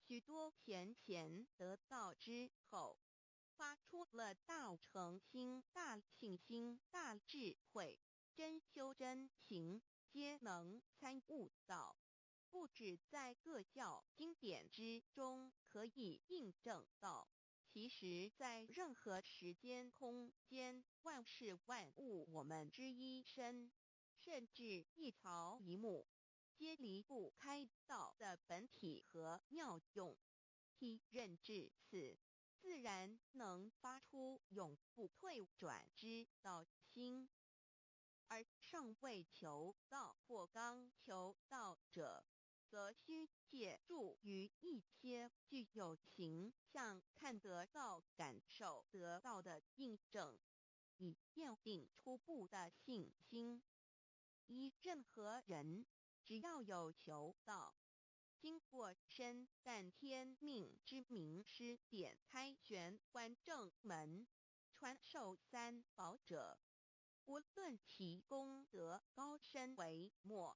許多前賢得道之後，發出了大誠心、大信心、大智慧。真修真行，皆能參悟道。不止在各教經典之中可以印證到，其實在任何時間空間，萬事萬物，我們之一身，甚至一草一木，皆離不開道的本體和妙用。體認至此，自然能發出永不退轉之道心。而尚未求道或剛求道者，則須借助於一些具有形象看得到、感受得到的印證，以奠定初步的信心。一任何人只要有求道，经过深赞天命之明师点开玄关正门，传授三宝者，无论其功德高深微末，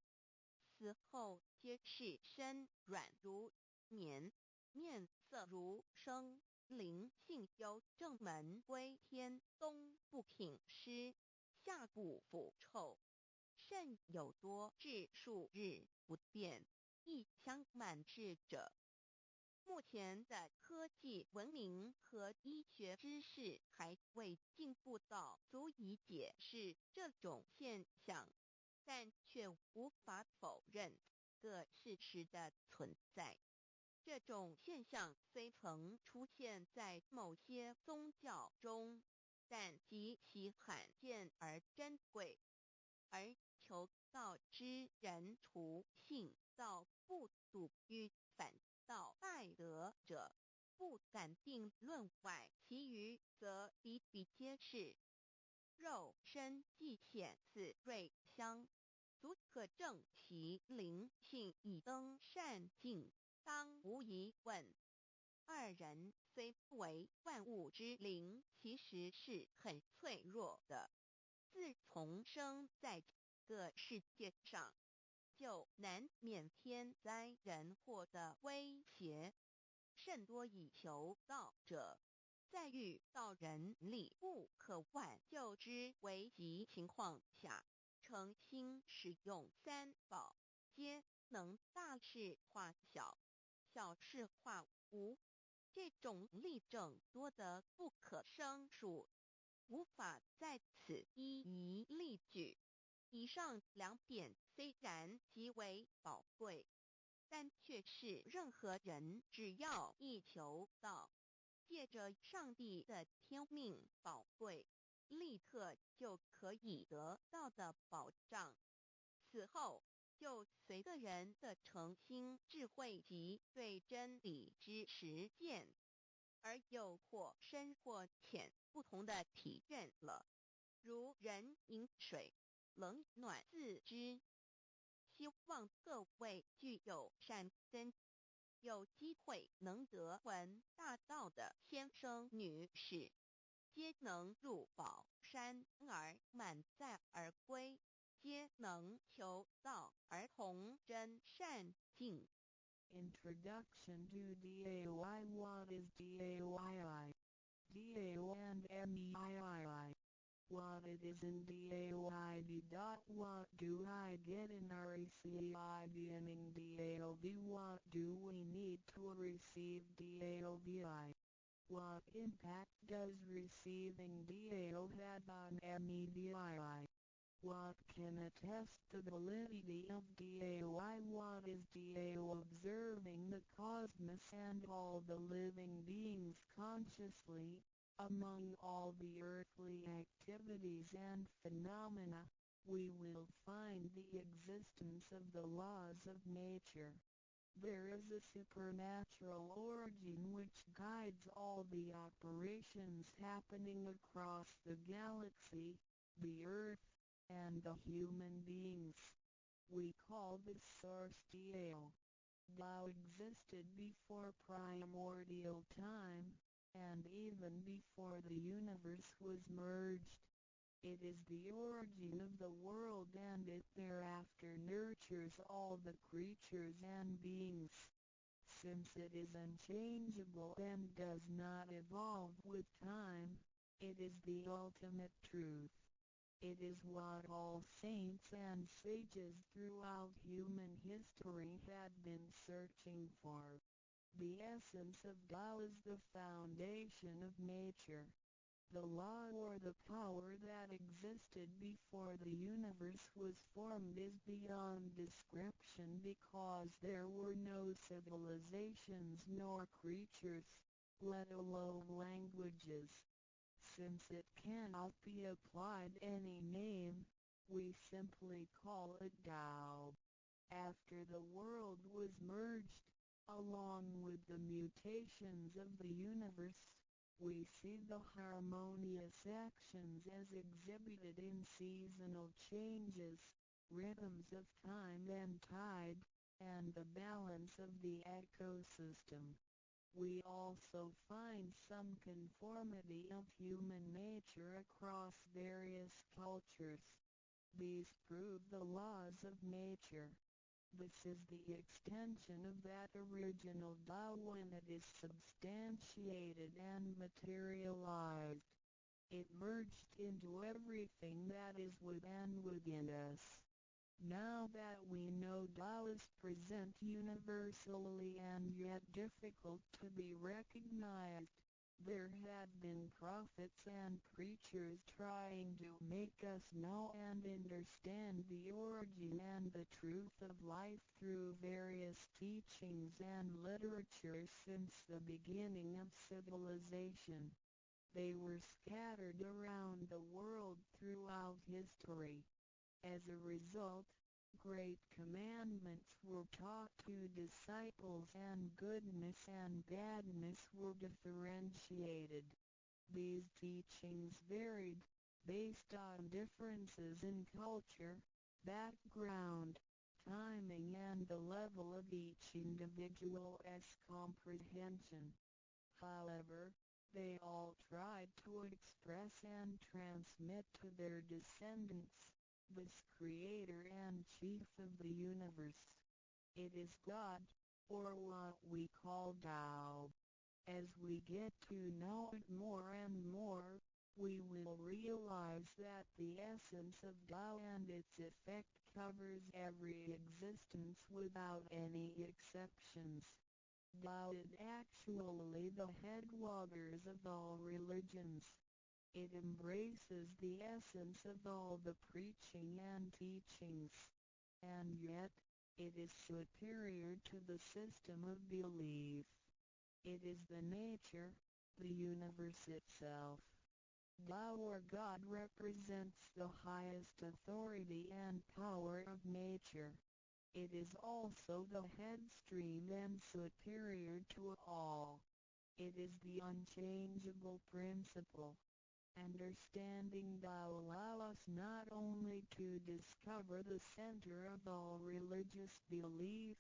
死后皆是身软如棉，面色如生，灵性由正门归天，冬不品湿，夏不腐臭，甚有多至数日不变，一相满志者。目前的科技文明和医学知识还未进步到足以解释这种现象，但却无法否认个事实的存在。这种现象虽曾出现在某些宗教中，但极其罕见而珍贵。而求道之人，除信道不笃与反道败德者，不敢定论外，其余则比比皆是。肉身既显似瑞相，足可证其灵性已登善境，当无疑问。二人虽为万物之灵，其实是很脆弱的。自从生在这个世界上，就难免天灾人祸的威胁。甚多以求道者，在遇到人力不可挽救之危急情况下，诚心使用三宝，皆能大事化小，小事化无。这种例证多得不可胜数，无法在此一一例举。以上两点虽然极为宝贵，但却是任何人只要一求道，借着上帝的天命宝贵，立刻就可以得到的保障。此后，就随个人的诚心、智慧及对真理之实践，而有或深或浅不同的体认了。如人饮水，冷暖自知。希望各位具有善根，有机会能得闻大道的先生女士，皆能入宝山而满载而归，皆能求道而同真善境。 Introduction to DAOI. What is DAOII? DAO and MEIII. What it is in DAOID. Dot. What do I get in RECEIVing DAOV? What do we need to receive DAOVI? What impact does receiving DAO have on MEVII? What can attest the validity of DAOI? What is DAO? Observing the cosmos and all the living beings consciously, among all the earthly activities and phenomena, we will find the existence of the laws of nature. There is a supernatural origin which guides all the operations happening across the galaxy, the earth, and the human beings. We call this source Dao. Dao existed before primordial time, and even before the universe was merged. It is the origin of the world, and it thereafter nurtures all the creatures and beings. Since it is unchangeable and does not evolve with time, it is the ultimate truth. It is what all saints and sages throughout human history had been searching for. The essence of Tao is the foundation of nature. The law or the power that existed before the universe was formed is beyond description because there were no civilizations nor creatures, let alone languages. Since it cannot be applied any name, we simply call it Tao. After the world was merged, along with the mutations of the universe, We see the harmonious actions as exhibited in seasonal changes, rhythms of time and tide, and the balance of the ecosystem. We also find some conformity of human nature across various cultures. These prove the laws of nature. This is the extension of that original Tao when it is substantiated and materialized. It merged into everything that is with and within us. Now that we know Tao is present universally and yet difficult to be recognized, there have been prophets and preachers trying to make us know and understand the origin and the truth of life through various teachings and literature since the beginning of civilization. They were scattered around the world throughout history. As a result, great commandments were taught to disciples and goodness and badness were differentiated. These teachings varied, based on differences in culture, background, timing and the level of each individual's comprehension. However, they all tried to express and transmit to their descendants this creator and chief of the universe. It is God, or what we call Tao. As we get to know it more and more, we will realize that the essence of Tao and its effect covers every existence without any exceptions. Tao is actually the headwaters of all religions. It embraces the essence of all the preaching and teachings. And yet, it is superior to the system of belief. It is the nature, the universe itself. Tao or God represents the highest authority and power of nature. It is also the headstream and superior to all. It is the unchangeable principle. Understanding Tao allow us not only to discover the center of all religious belief,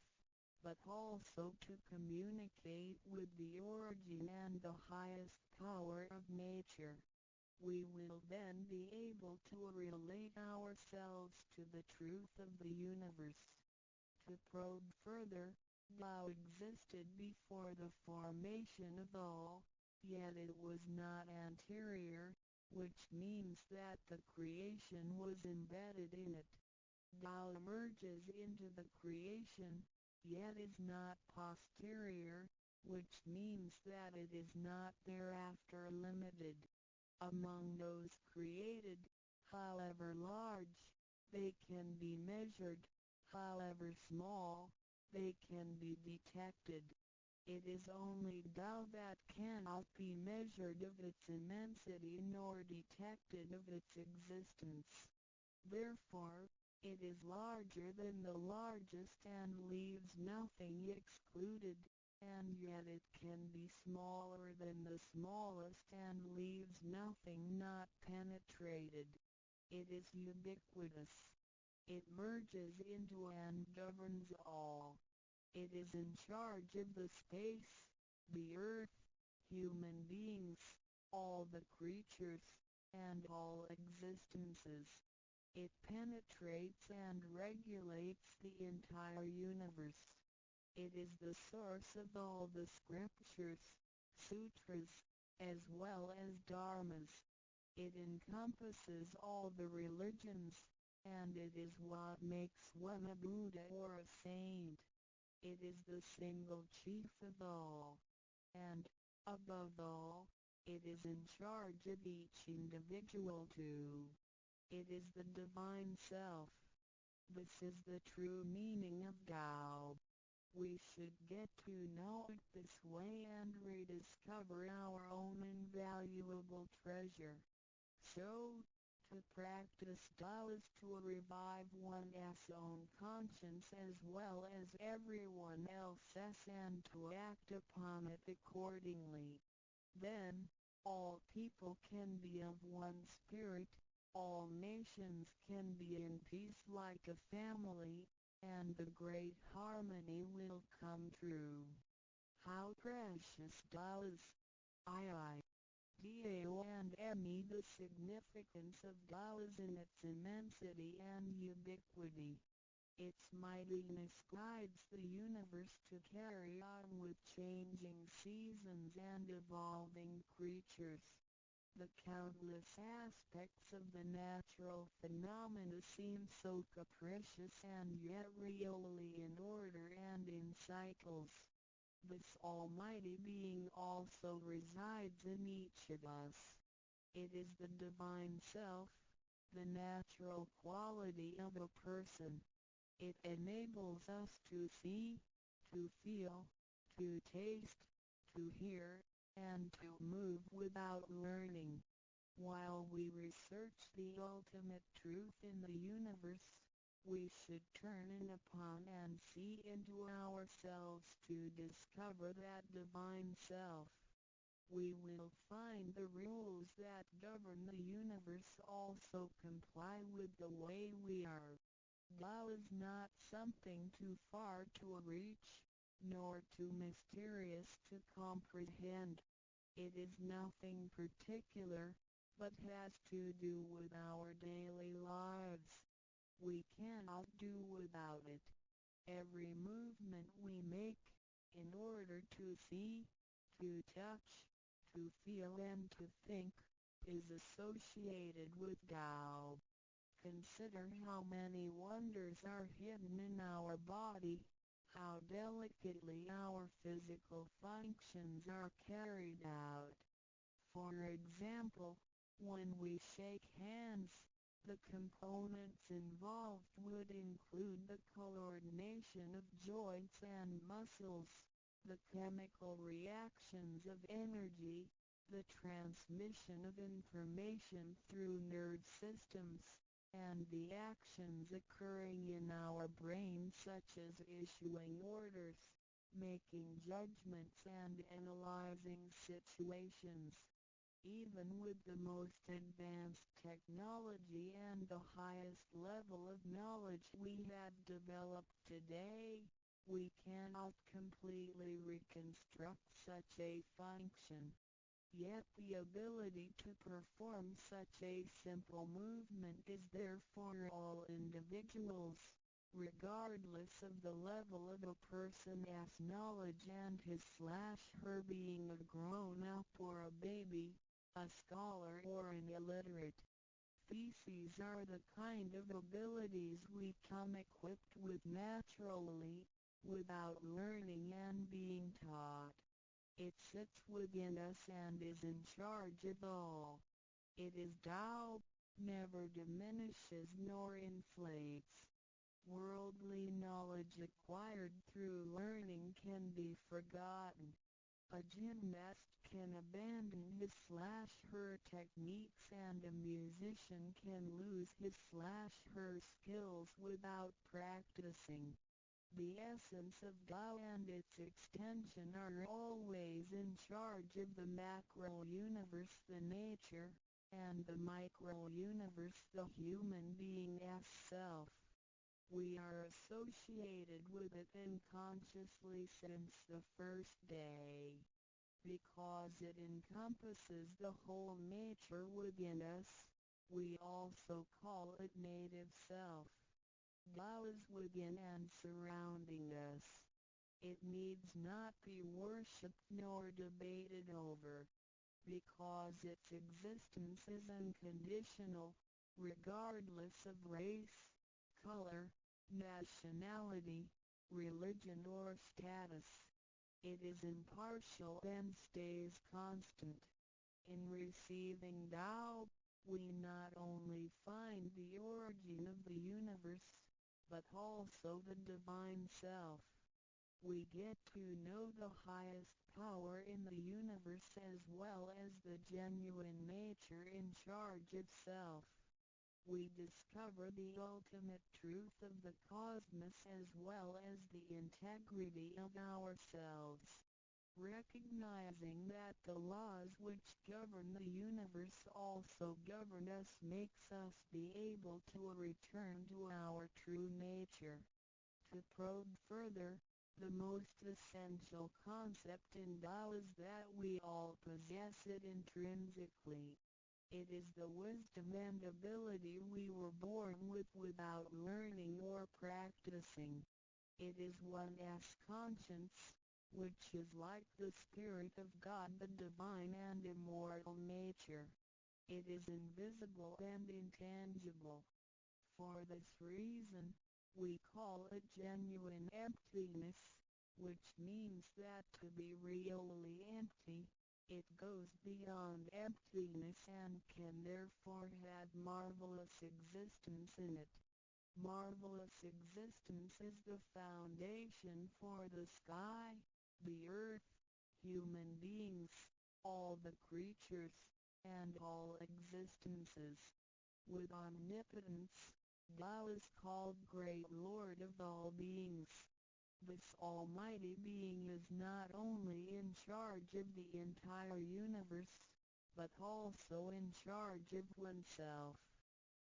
but also to communicate with the origin and the highest power of nature. We will then be able to relate ourselves to the truth of the universe. To probe further, Tao existed before the formation of all, yet it was not anterior, which means that the creation was embedded in it. Tao emerges into the creation, yet is not posterior, which means that it is not thereafter limited. Among those created, however large, they can be measured, however small, they can be detected. It is only Tao that cannot be measured of its immensity nor detected of its existence. Therefore, it is larger than the largest and leaves nothing excluded, and yet it can be smaller than the smallest and leaves nothing not penetrated. It is ubiquitous. It merges into and governs all. It is in charge of the space, the earth, human beings, all the creatures, and all existences. It penetrates and regulates the entire universe. It is the source of all the scriptures, sutras, as well as dharmas. It encompasses all the religions, and it is what makes one a Buddha or a saint. It is the single chief of all. And, above all, it is in charge of each individual too. It is the divine self. This is the true meaning of Tao. We should get to know it this way and rediscover our own invaluable treasure. So, to practice Tao is to revive one's own conscience as well as everyone else's and to act upon it accordingly. Then, All people can be of one spirit, all nations can be in peace like a family, and the great harmony will come true. How precious Tao is. I I. Dao and Me. The significance of Tao is in its immensity and ubiquity. Its mightiness guides the universe to carry on with changing seasons and evolving creatures. The countless aspects of the natural phenomena seem so capricious and yet really in order and in cycles. This Almighty Being also resides in each of us. It is the Divine Self, the natural quality of a person. It enables us to see, to feel, to taste, to hear, and to move without learning. While we research the ultimate truth in the universe, we should turn in upon and see into ourselves to discover that divine self. We will find the rules that govern the universe also comply with the way we are. Tao is not something too far to reach, nor too mysterious to comprehend. It is nothing particular, but has to do with our daily lives. We cannot do without it. Every movement we make, in order to see, to touch, to feel and to think, is associated with Tao. Consider how many wonders are hidden in our body, how delicately our physical functions are carried out. For example, when we shake hands, the components involved would include the coordination of joints and muscles, the chemical reactions of energy, the transmission of information through nerve systems, and the actions occurring in our brain such as issuing orders, making judgments and analyzing situations. Even with the most advanced technology and the highest level of knowledge we have developed today, we cannot completely reconstruct such a function. Yet the ability to perform such a simple movement is there for all individuals, regardless of the level of a person's knowledge and his/her being a grown-up or a baby, a scholar or an illiterate. Theses are the kind of abilities we come equipped with naturally, without learning and being taught. It sits within us and is in charge of all. It is Tao, never diminishes nor inflates. Worldly knowledge acquired through learning can be forgotten. A gymnast can abandon his/her techniques and a musician can lose his/her skills without practicing. The essence of Tao and its extension are always in charge of the macro universe, the nature, and the micro universe, the human being's self. We are associated with it unconsciously since the first day. Because it encompasses the whole nature within us, we also call it native self. Tao is within and surrounding us. It needs not be worshipped nor debated over, because its existence is unconditional, regardless of race, color, nationality, religion or status. It is impartial and stays constant. In receiving Tao, we not only find the origin of the universe, but also the divine self. We get to know the highest power in the universe as well as the genuine nature in charge of self. We discover the ultimate truth of the cosmos as well as the integrity of ourselves. Recognizing that the laws which govern the universe also govern us makes us be able to return to our true nature. To probe further, the most essential concept in Tao is that we all possess it intrinsically. It is the wisdom and ability we were born with without learning or practicing. It is one's conscience, which is like the Spirit of God, the divine and immortal nature. It is invisible and intangible. For this reason, we call it genuine emptiness, which means that to be really empty, it goes beyond emptiness and can therefore have marvelous existence in it. Marvelous existence is the foundation for the sky, the earth, human beings, all the creatures, and all existences. With omnipotence, Tao is called Great Lord of all beings. This almighty being is not only in charge of the entire universe, but also in charge of oneself.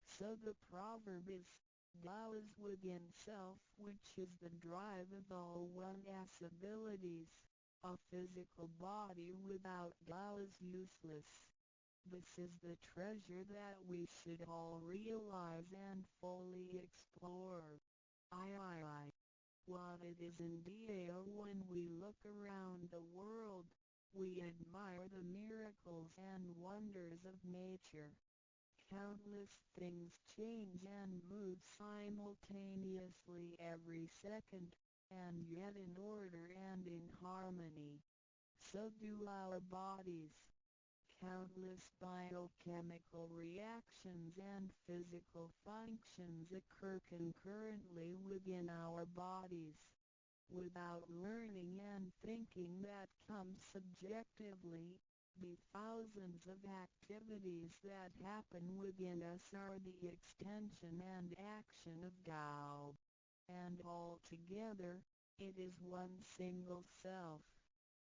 So the proverb is, Tao is within self, which is the drive of all one's abilities. A physical body without Tao is useless. This is the treasure that we should all realize and fully explore. I I I. What it is in Dao. When we look around the world, we admire the miracles and wonders of nature. Countless things change and move simultaneously every second, and yet in order and in harmony. So do our bodies. Countless biochemical reactions and physical functions occur concurrently within our bodies. Without learning and thinking that come subjectively, the thousands of activities that happen within us are the extension and action of Tao. And all together, it is one single self.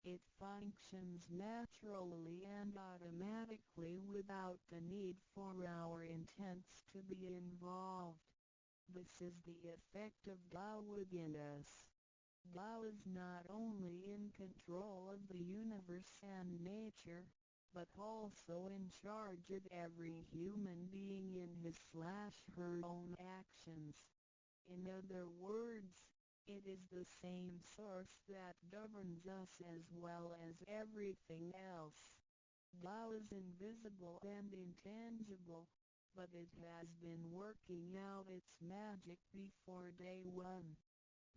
It functions naturally and automatically without the need for our intents to be involved. This is the effect of Tao within us. Tao is not only in control of the universe and nature, but also in charge of every human being in his/her own actions. In other words, it is the same source that governs us as well as everything else. Tao is invisible and intangible, but it has been working out its magic before day one.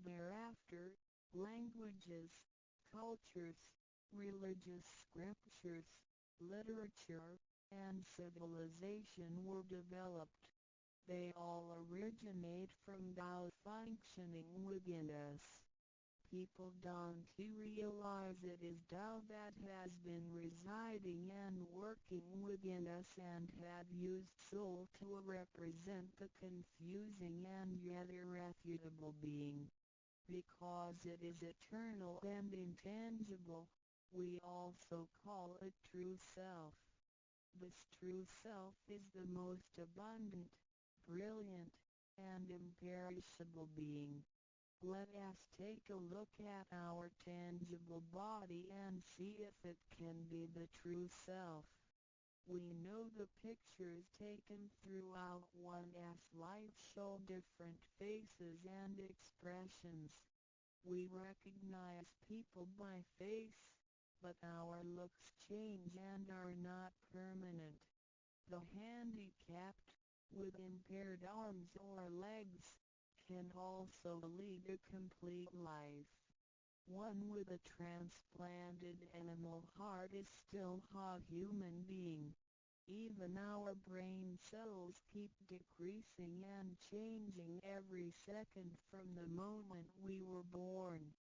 Thereafter, languages, cultures, religious scriptures, literature, and civilization were developed. They all originate from Tao functioning within us. People don't realize it is Tao that has been residing and working within us and have used soul to represent the confusing and yet irrefutable being. Because it is eternal and intangible, we also call it true self. This true self is the most abundant, brilliant, and imperishable being. Let us take a look at our tangible body and see if it can be the true self. We know the pictures taken throughout one's life show different faces and expressions. We recognize people by face, but our looks change and are not permanent. The handicapped, with impaired arms or legs, can also lead a complete life. One with a transplanted animal heart is still a human being. Even our brain cells keep decreasing and changing every second from the moment we were born.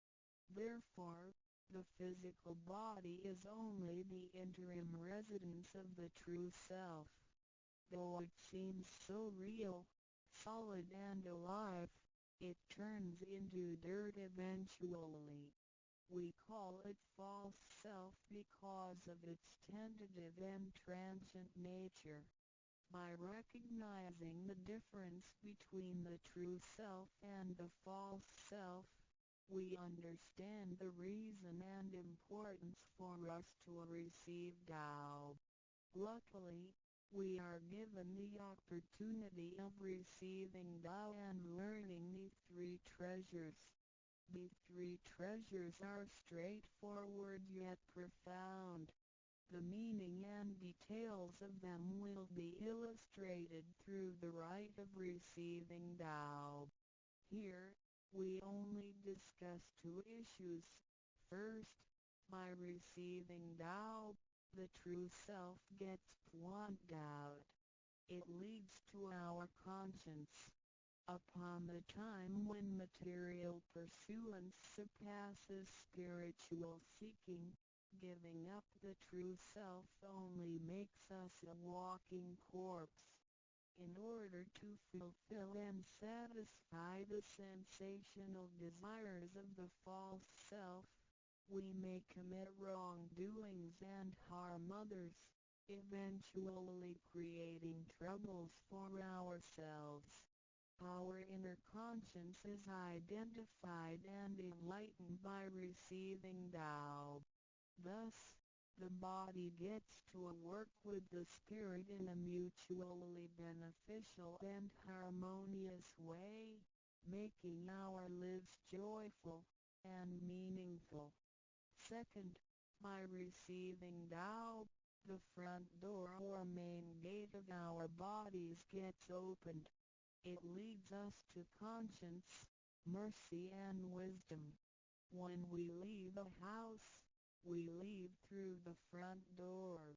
Therefore, the physical body is only the interim residence of the true self. Though it seems so real, solid and alive, it turns into dirt eventually. We call it false self because of its tentative and transient nature. By recognizing the difference between the true self and the false self, we understand the reason and importance for us to receive Tao. Luckily, we are given the opportunity of receiving Tao and learning the three treasures. The three treasures are straightforward yet profound. The meaning and details of them will be illustrated through the rite of receiving Tao. Here, we only discuss two issues. First, by receiving Tao, the true self gets pointed out. It leads to our conscience. Upon the time when material pursuance surpasses spiritual seeking, giving up the true self only makes us a walking corpse. In order to fulfill and satisfy the sensational desires of the false self, we may commit wrongdoings and harm others, eventually creating troubles for ourselves. Our inner conscience is identified and enlightened by receiving Tao. Thus, the body gets to work with the spirit in a mutually beneficial and harmonious way, making our lives joyful and meaningful. Second, by receiving Tao, the front door or main gate of our bodies gets opened. It leads us to conscience, mercy and wisdom. When we leave a house, we leave through the front door.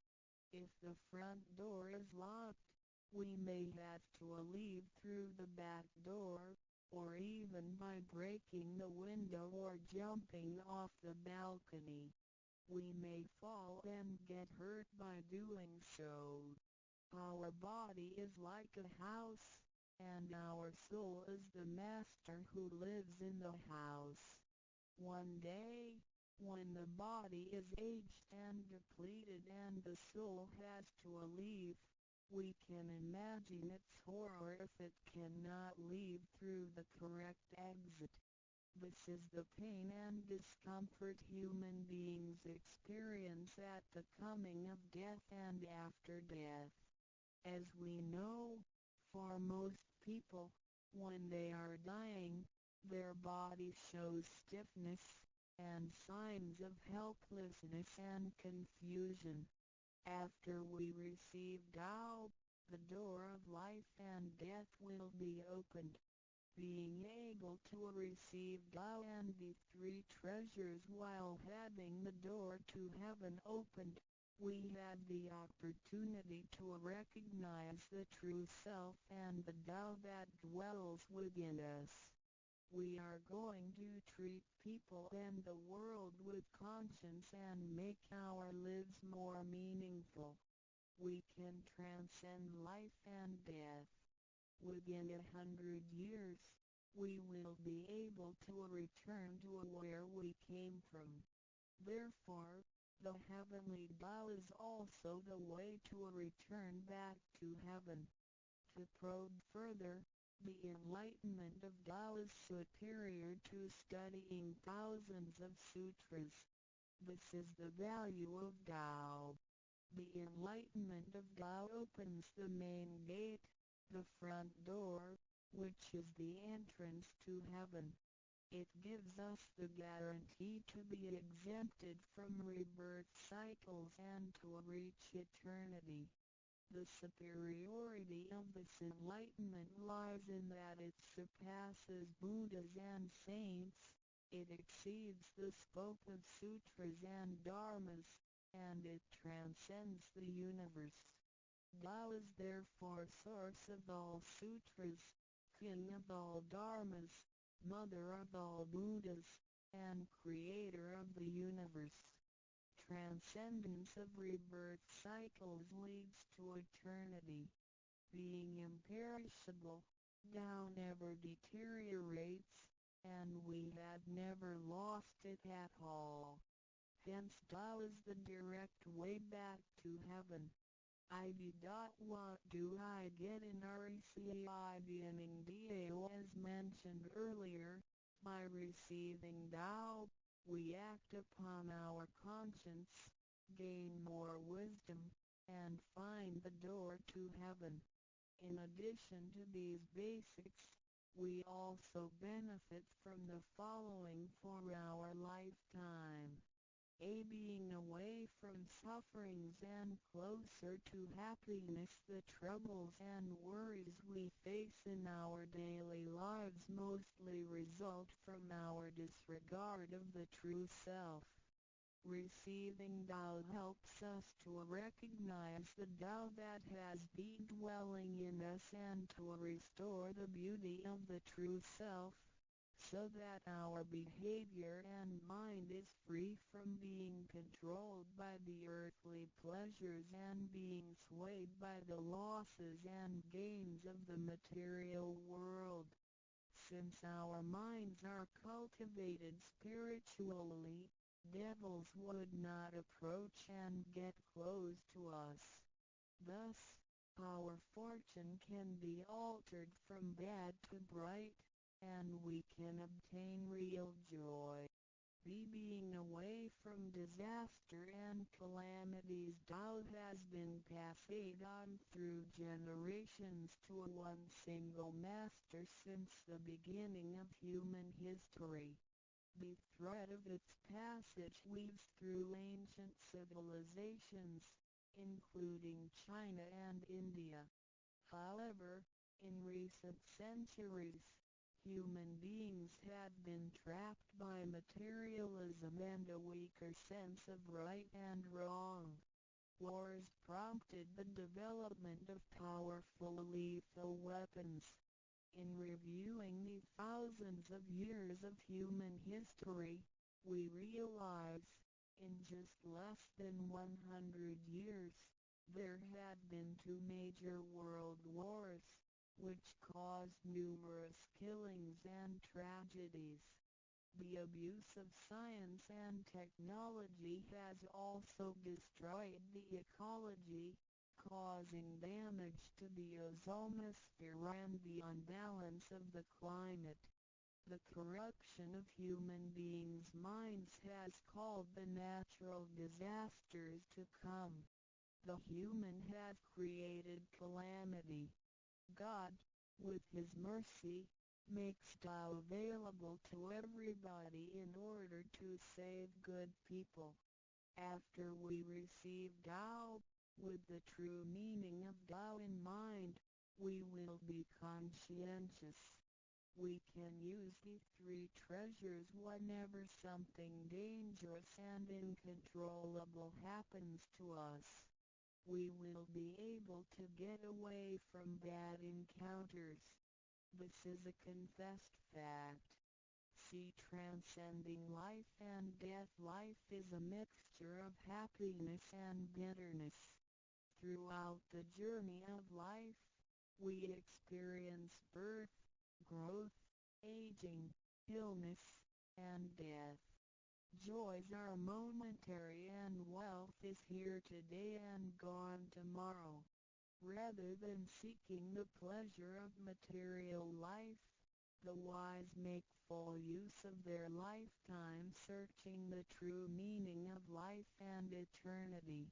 If the front door is locked, we may have to leave through the back door, or even by breaking the window or jumping off the balcony. We may fall and get hurt by doing so. Our body is like a house, and our soul is the master who lives in the house. One day, when the body is aged and depleted and the soul has to leave, we can imagine its horror if it cannot leave through the correct exit. This is the pain and discomfort human beings experience at the coming of death and after death. As we know, for most people, when they are dying, their body shows stiffness and signs of helplessness and confusion. After we receive Tao, the door of life and death will be opened. Being able to receive Tao and the three treasures while having the door to heaven opened, we have the opportunity to recognize the true self and the Tao that dwells within us. We are going to treat people and the world with conscience and make our lives more meaningful. We can transcend life and death. Within 100 years, we will be able to return to where we came from. Therefore, the heavenly Tao is also the way to return back to heaven. To probe further, the enlightenment of Tao is superior to studying thousands of sutras. This is the value of Tao. The enlightenment of Tao opens the main gate, the front door, which is the entrance to heaven. It gives us the guarantee to be exempted from rebirth cycles and to reach eternity. The superiority of this enlightenment lies in that it surpasses Buddhas and saints, it exceeds the scope of sutras and dharmas, and it transcends the universe. Tao is therefore source of all sutras, king of all dharmas, mother of all Buddhas, and creator of the universe. Transcendence of rebirth cycles leads to eternity. Being imperishable, Tao never deteriorates, And we have never lost it at all. Hence, Tao is the direct way back to heaven. ID. What do I get in receiving Dao? As mentioned earlier, by receiving Tao, we act upon our conscience, gain more wisdom, and find the door to heaven. In addition to these basics, we also benefit from the following for our lifetime. A. Being away from sufferings and closer to happiness. The troubles and worries we face in our daily lives mostly result from our disregard of the true self. Receiving Tao helps us to recognize the Tao that has been dwelling in us and to restore the beauty of the true self, so that our behavior and mind is free from being controlled by the earthly pleasures and being swayed by the losses and gains of the material world. Since our minds are cultivated spiritually, devils would not approach and get close to us. Thus, our fortune can be altered from bad to bright, and we can obtain real joy. B. Being away from disaster and calamities. Tao has been passed on through generations to one single master since the beginning of human history. The thread of its passage weaves through ancient civilizations, including China and India. However, in recent centuries, human beings have been trapped by materialism and a weaker sense of right and wrong. Wars prompted the development of powerful lethal weapons. In reviewing the thousands of years of human history, we realize, in just less than 100 years, there have been two major world wars, which caused numerous killings and tragedies. The abuse of science and technology has also destroyed the ecology, causing damage to the ozonosphere and the unbalance of the climate. The corruption of human beings' minds has called the natural disasters to come. The human has created calamity. God, with His mercy, makes Tao available to everybody in order to save good people. After we receive Tao, with the true meaning of Tao in mind, we will be conscientious. We can use the three treasures whenever something dangerous and uncontrollable happens to us. We will be able to get away from bad encounters. This is a confessed fact. See Transcending Life and Death. Life is a mixture of happiness and bitterness. Throughout the journey of life, we experience birth, growth, aging, illness, and death. Joys are momentary and wealth is here today and gone tomorrow. Rather than seeking the pleasure of material life, the wise make full use of their lifetime searching the true meaning of life and eternity.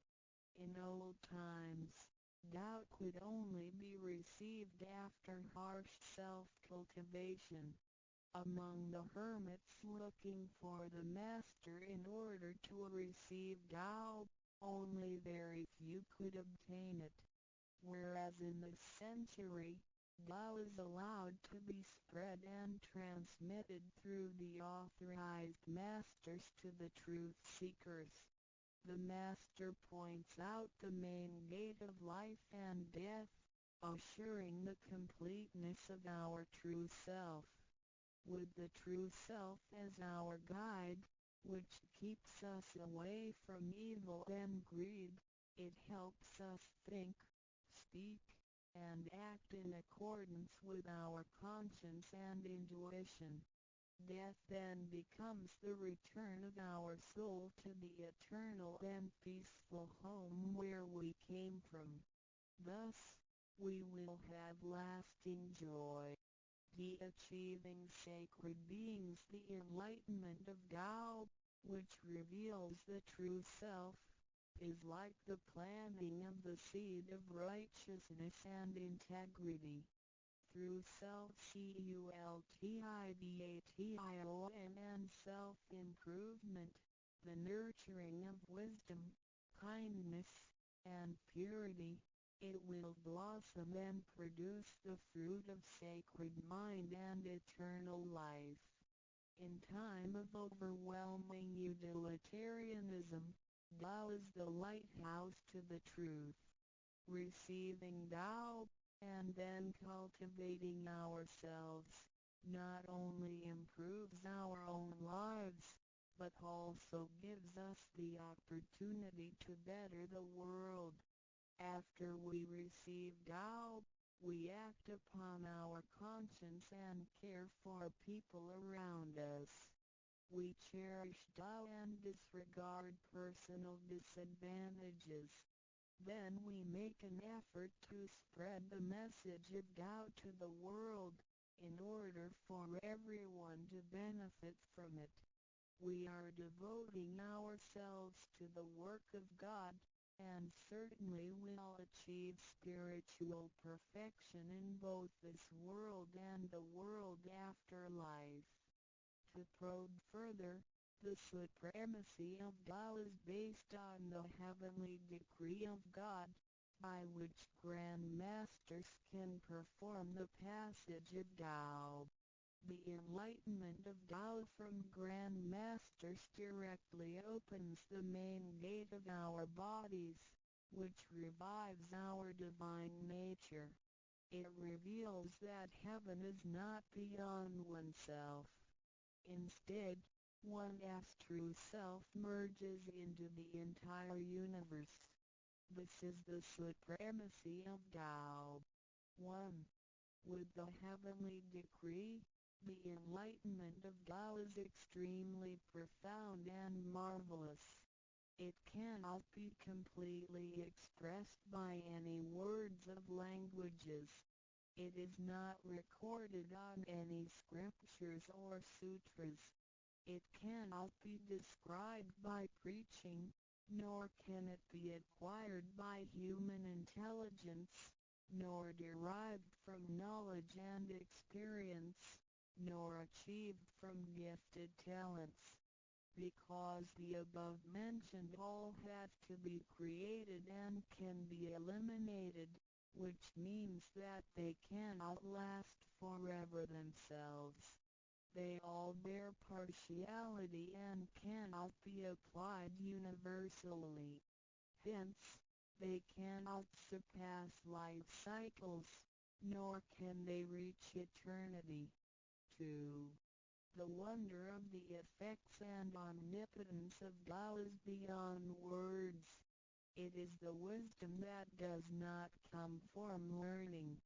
In old times, Tao could only be received after harsh self-cultivation. Among the hermits looking for the master in order to receive Tao, only very few could obtain it. Whereas in this century, Tao is allowed to be spread and transmitted through the authorized masters to the truth seekers. The master points out the main gate of life and death, assuring the completeness of our true self. With the true self as our guide, which keeps us away from evil and greed, it helps us think, speak, and act in accordance with our conscience and intuition. Death then becomes the return of our soul to the eternal and peaceful home where we came from. Thus, we will have lasting joy. The achieving sacred beings. The enlightenment of Tao, which reveals the true self, is like the planting of the seed of righteousness and integrity. Through self-cultivation and self-improvement, the nurturing of wisdom, kindness, and purity, it will blossom and produce the fruit of sacred mind and eternal life. In time of overwhelming utilitarianism, Tao is the lighthouse to the truth. Receiving Tao, and then cultivating ourselves, not only improves our own lives, but also gives us the opportunity to better the world. After we receive Tao, we act upon our conscience and care for people around us. We cherish Tao and disregard personal disadvantages. Then we make an effort to spread the message of Tao to the world, in order for everyone to benefit from it. We are devoting ourselves to the work of God, and certainly will achieve spiritual perfection in both this world and the world afterlife. To probe further, the supremacy of Tao is based on the heavenly decree of God, by which Grand Masters can perform the passage of Tao. The enlightenment of Tao from Grand Masters directly opens the main gate of our bodies, which revives our divine nature. It reveals that heaven is not beyond oneself. Instead, one's true self merges into the entire universe. This is the supremacy of Tao. 1. With the heavenly decree, the enlightenment of Tao is extremely profound and marvelous. It cannot be completely expressed by any words of languages. It is not recorded on any scriptures or sutras. It cannot be described by preaching, nor can it be acquired by human intelligence, nor derived from knowledge and experience, nor achieved from gifted talents. Because the above-mentioned all have to be created and can be eliminated, which means that they cannot last forever themselves. They all bear partiality and cannot be applied universally. Hence, they cannot surpass life cycles, nor can they reach eternity. 2. The wonder of the effects and omnipotence of Tao is beyond words. It is the wisdom that does not come from learning.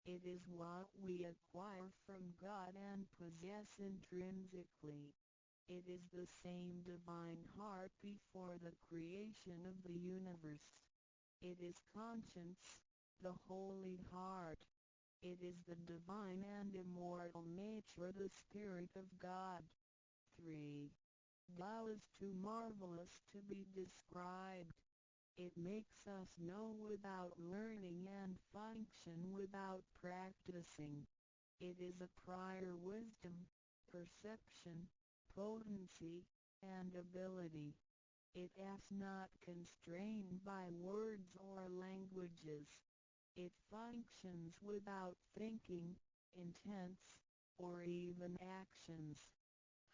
It is what we acquire from God and possess intrinsically. It is the same divine heart before the creation of the universe. It is conscience, the holy heart. It is the divine and immortal nature, the Spirit of God. 3. Tao is too marvelous to be described. It makes us know without learning and function without practicing. It is a prior wisdom, perception, potency, and ability. It is not constrained by words or languages. It functions without thinking, intents, or even actions.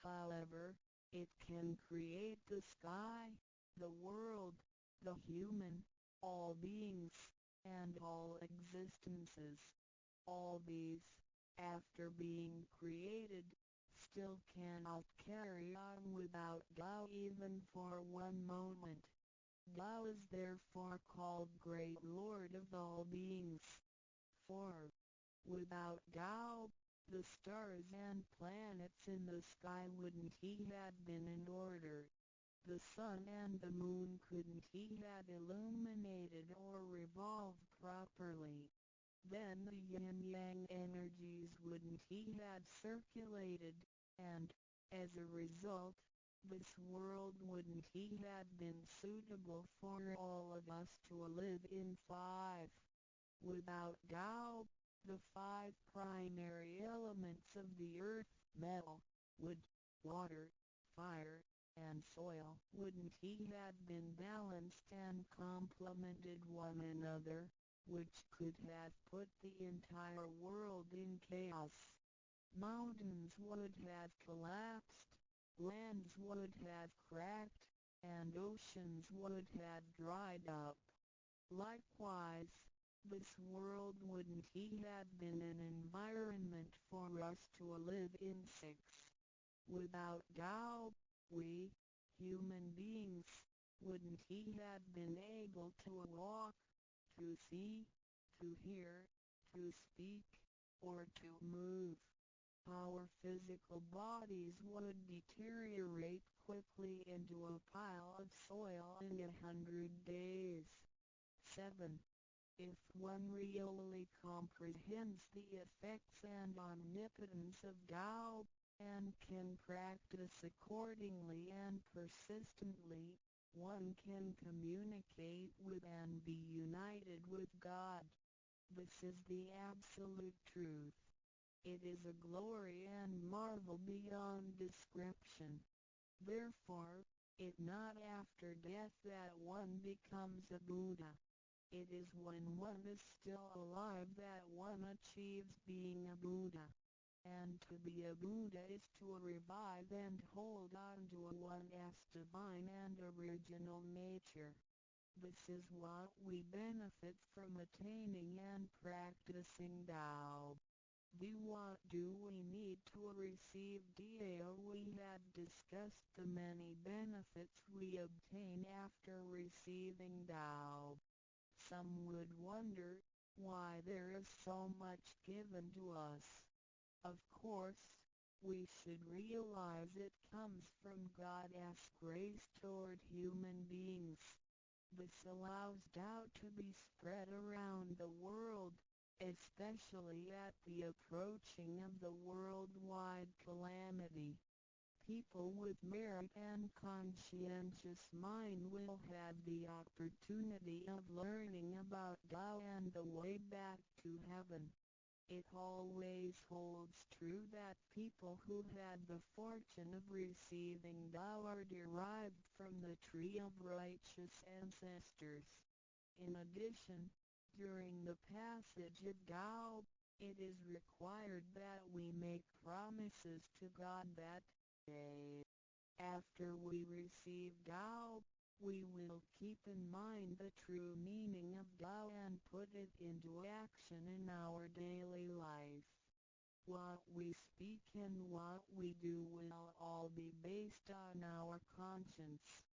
However, it can create the sky, the world, the human, all beings, and all existences. All these, after being created, still cannot carry on without Tao even for one moment. Tao is therefore called Great Lord of all beings. 4. Without Tao, The stars and planets in the sky wouldn't have been in order. The sun and the moon couldn't have illuminated or revolved properly. Then the yin-yang energies wouldn't have circulated, and, as a result, this world wouldn't have been suitable for all of us to live in. 5. Without Tao, the five primary elements of the earth, metal, wood, water, fire, and soil, wouldn't have been balanced and complemented one another, which could have put the entire world in chaos. Mountains would have collapsed, lands would have cracked, and oceans would have dried up. Likewise, this world wouldn't have been an environment for us to live in. 6. Without Tao, we, human beings, wouldn't have been able to walk, to see, to hear, to speak, or to move. Our physical bodies would deteriorate quickly into a pile of soil in 100 days. 7. If one really comprehends the effects and omnipotence of Tao, and can practice accordingly and persistently, one can communicate with and be united with God. This is the absolute truth. It is a glory and marvel beyond description. Therefore, it not after death that one becomes a Buddha. It is when one is still alive that one achieves being a Buddha. And to be a Buddha is to revive and hold on to one's divine and original nature. This is what we benefit from attaining and practicing Tao. The what do we need to receive Tao? We have discussed the many benefits we obtain after receiving Tao. Some would wonder why there is so much given to us. Of course, we should realize it comes from God's grace toward human beings. This allows Tao to be spread around the world, especially at the approaching of the worldwide calamity. People with merit and conscientious mind will have the opportunity of learning about Tao and the way back to heaven. It always holds true that people who had the fortune of receiving Tao are derived from the tree of righteous ancestors. In addition, during the passage of Tao, it is required that we make promises to God that, A. After we receive Tao, we will keep in mind the true meaning of Tao and put it into action in our daily life. What we speak and what we do will all be based on our conscience.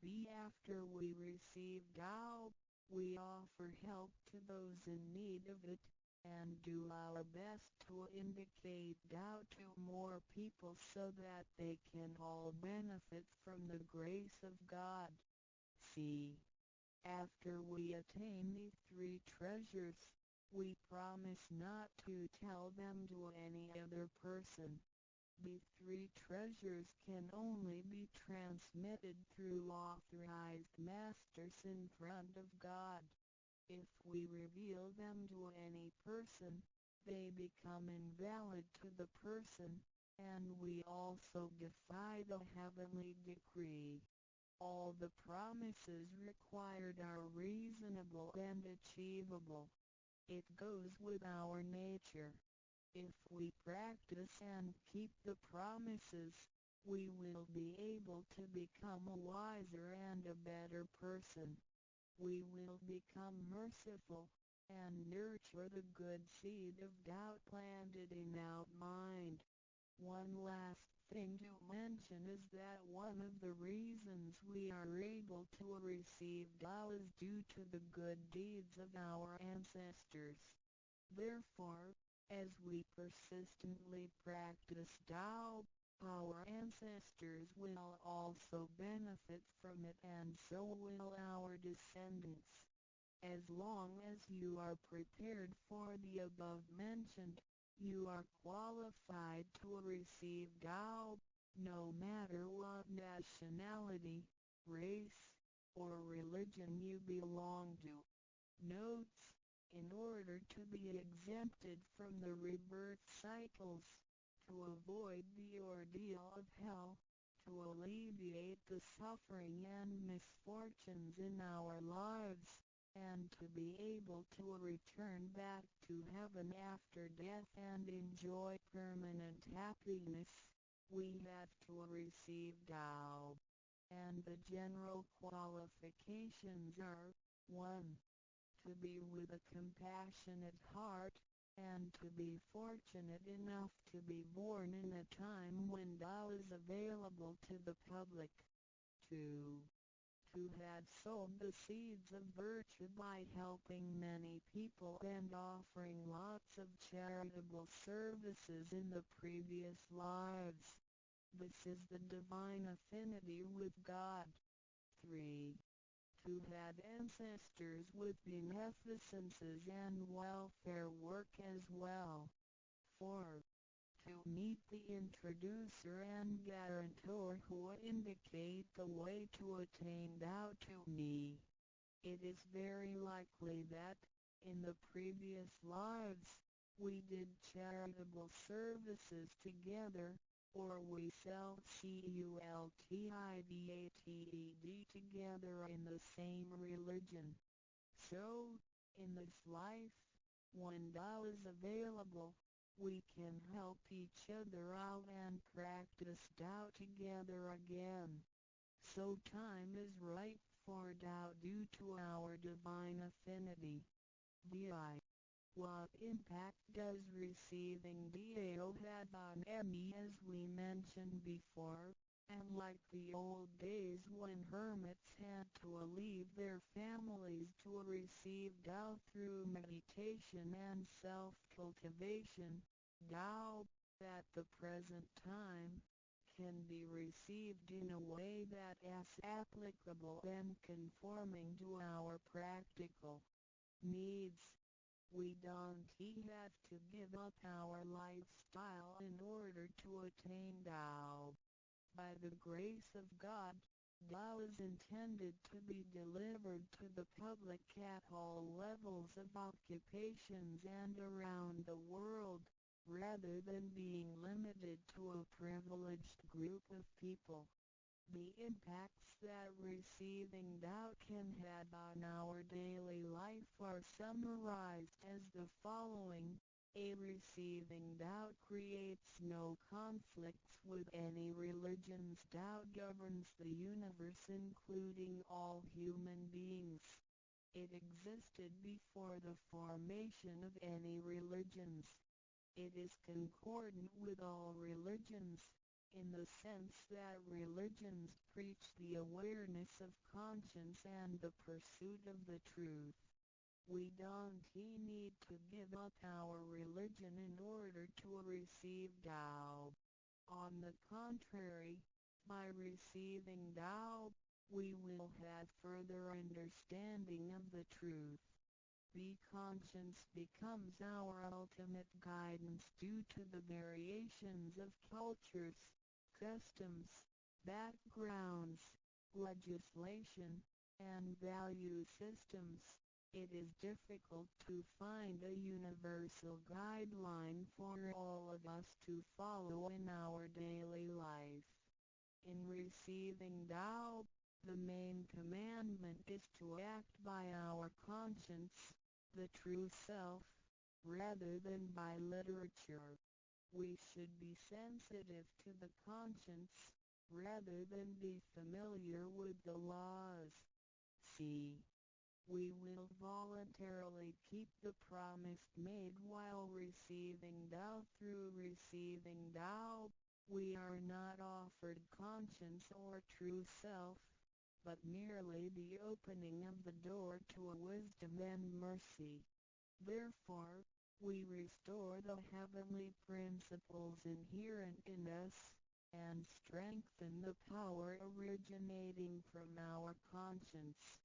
B. After we receive Tao, we offer help to those in need of it, and do our best to indicate Tao to more people so that they can all benefit from the grace of God. C. After we attain the three treasures, we promise not to tell them to any other person. The three treasures can only be transmitted through authorized masters in front of God. If we reveal them to any person, they become invalid to the person, and we also defy the heavenly decree. All the promises required are reasonable and achievable. It goes with our nature. If we practice and keep the promises, we will be able to become a wiser and a better person. We will become merciful, and nurture the good seed of Tao planted in our mind. One last thing to mention is that one of the reasons we are able to receive Tao is due to the good deeds of our ancestors. Therefore, As we persistently practice Tao, our ancestors will also benefit from it and so will our descendants. As long as you are prepared for the above mentioned, you are qualified to receive Tao, no matter what nationality, race, or religion you belong to. Notes: in order to be exempted from the rebirth cycles, to avoid the ordeal of hell, to alleviate the suffering and misfortunes in our lives, and to be able to return back to heaven after death and enjoy permanent happiness, we have to receive Tao. And the general qualifications are: 1. To be with a compassionate heart, and to be fortunate enough to be born in a time when Tao is available to the public. 2. To have sown the seeds of virtue by helping many people and offering lots of charitable services in the previous lives. This is the divine affinity with God. 3. To have ancestors with beneficences and welfare work as well. 4. To meet the introducer and guarantor who indicate the way to attain Tao to me. It is very likely that, in the previous lives, we did charitable services together, or we self-cultivated together in the same religion. So, in this life, when Tao is available, we can help each other out and practice Tao together again. So time is ripe for Tao due to our divine affinity. VI. What impact does receiving Tao have on me? As we mentioned before, and like the old days when hermits had to leave their families to receive Tao through meditation and self-cultivation, Tao, at the present time, can be received in a way that is applicable and conforming to our practical needs. We don't have to give up our lifestyle in order to attain Tao. By the grace of God, Tao is intended to be delivered to the public at all levels of occupations and around the world, rather than being limited to a privileged group of people. The impacts that receiving Tao can have on our daily life are summarized as the following. A. Receiving Tao creates no conflicts with any religions. Tao governs the universe, including all human beings. It existed before the formation of any religions. It is concordant with all religions, in the sense that religions preach the awareness of conscience and the pursuit of the truth. We don't need to give up our religion in order to receive Tao. On the contrary, by receiving Tao, we will have further understanding of the truth. The conscience becomes our ultimate guidance due to the variations of cultures, customs, backgrounds, legislation, and value systems. It is difficult to find a universal guideline for all of us to follow in our daily life. In receiving Tao, the main commandment is to act by our conscience, the true self, rather than by literature. We should be sensitive to the conscience, rather than be familiar with the laws. C. We will voluntarily keep the promise made while receiving Tao. Through receiving Tao, we are not offered conscience or true self, but merely the opening of the door to wisdom and mercy. Therefore, We restore the heavenly principles inherent in us, and strengthen the power originating from our conscience.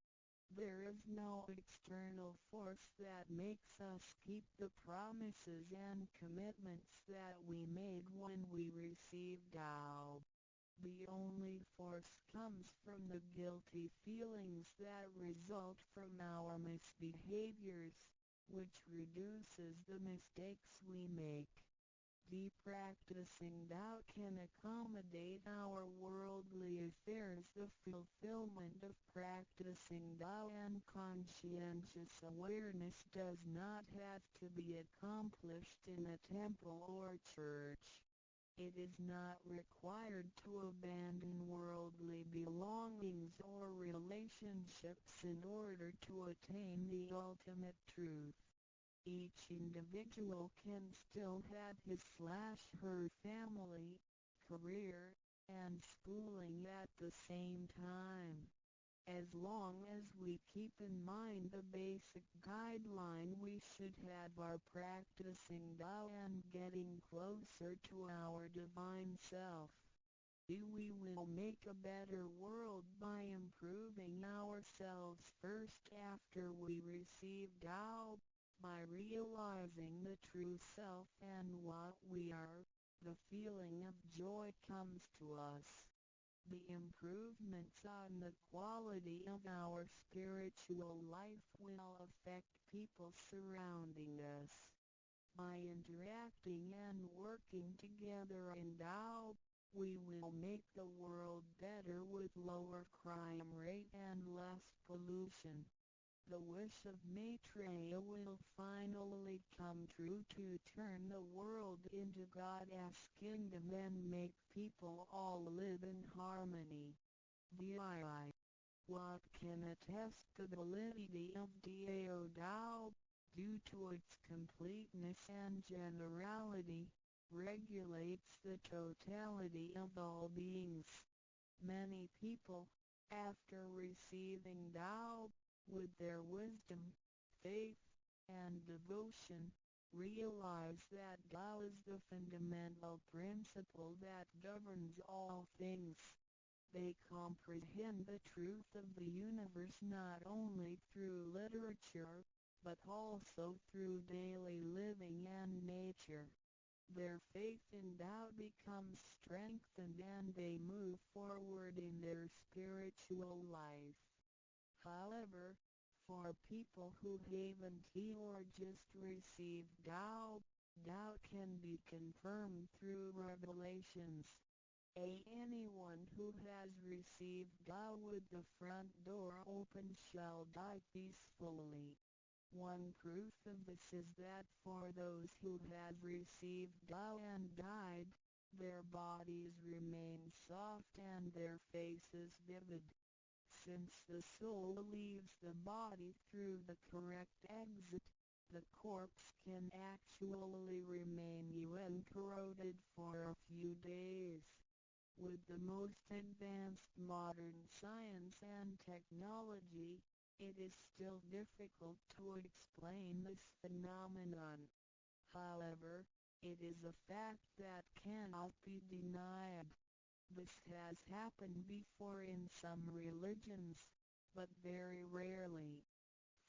There is no external force that makes us keep the promises and commitments that we made when we received Tao. The only force comes from the guilty feelings that result from our misbehaviors, which reduces the mistakes we make. The practicing Tao can accommodate our worldly affairs. The fulfillment of practicing Tao and conscientious awareness does not have to be accomplished in a temple or church. It is not required to abandon worldly belongings or relationships in order to attain the ultimate truth. Each individual can still have his/her family, career, and schooling at the same time. As long as we keep in mind the basic guideline, we should have our practicing Tao and getting closer to our divine self. We will make a better world by improving ourselves first after we receive Tao. By realizing the true self and what we are, the feeling of joy comes to us. The improvements on the quality of our spiritual life will affect people surrounding us. By interacting and working together in Tao, we will make the world better with lower crime rate and less pollution. The wish of Maitreya will finally come true to turn the world into God's kingdom and make people all live in harmony. VII. What can attest the validity of Dao Tao, due to its completeness and generality, regulates the totality of all beings. Many people, after receiving Tao, with their wisdom, faith, and devotion, realize that Tao is the fundamental principle that governs all things. They comprehend the truth of the universe not only through literature, but also through daily living and nature. Their faith in Tao becomes strengthened and they move forward in their spiritual life. However, for people who haven't or just received Tao, Tao can be confirmed through revelations. Anyone who has received Tao with the front door open shall die peacefully. One proof of this is that for those who have received Tao and died, their bodies remain soft and their faces vivid. Since the soul leaves the body through the correct exit, the corpse can actually remain uncorroded for a few days. With the most advanced modern science and technology, it is still difficult to explain this phenomenon. However, it is a fact that cannot be denied. This has happened before in some religions, but very rarely.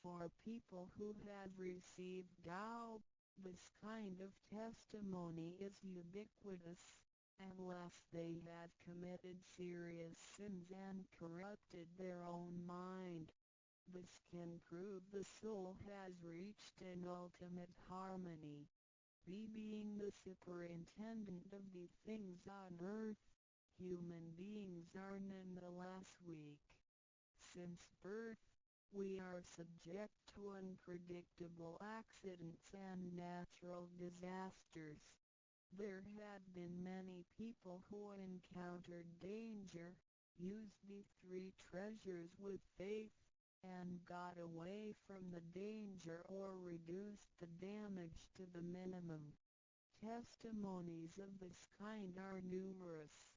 For people who have received Tao, this kind of testimony is ubiquitous, unless they have committed serious sins and corrupted their own mind. This can prove the soul has reached an ultimate harmony. Being the superintendent of the things on earth, human beings are nonetheless weak. Since birth, we are subject to unpredictable accidents and natural disasters. There have been many people who encountered danger, used the three treasures with faith, and got away from the danger or reduced the damage to the minimum. Testimonies of this kind are numerous.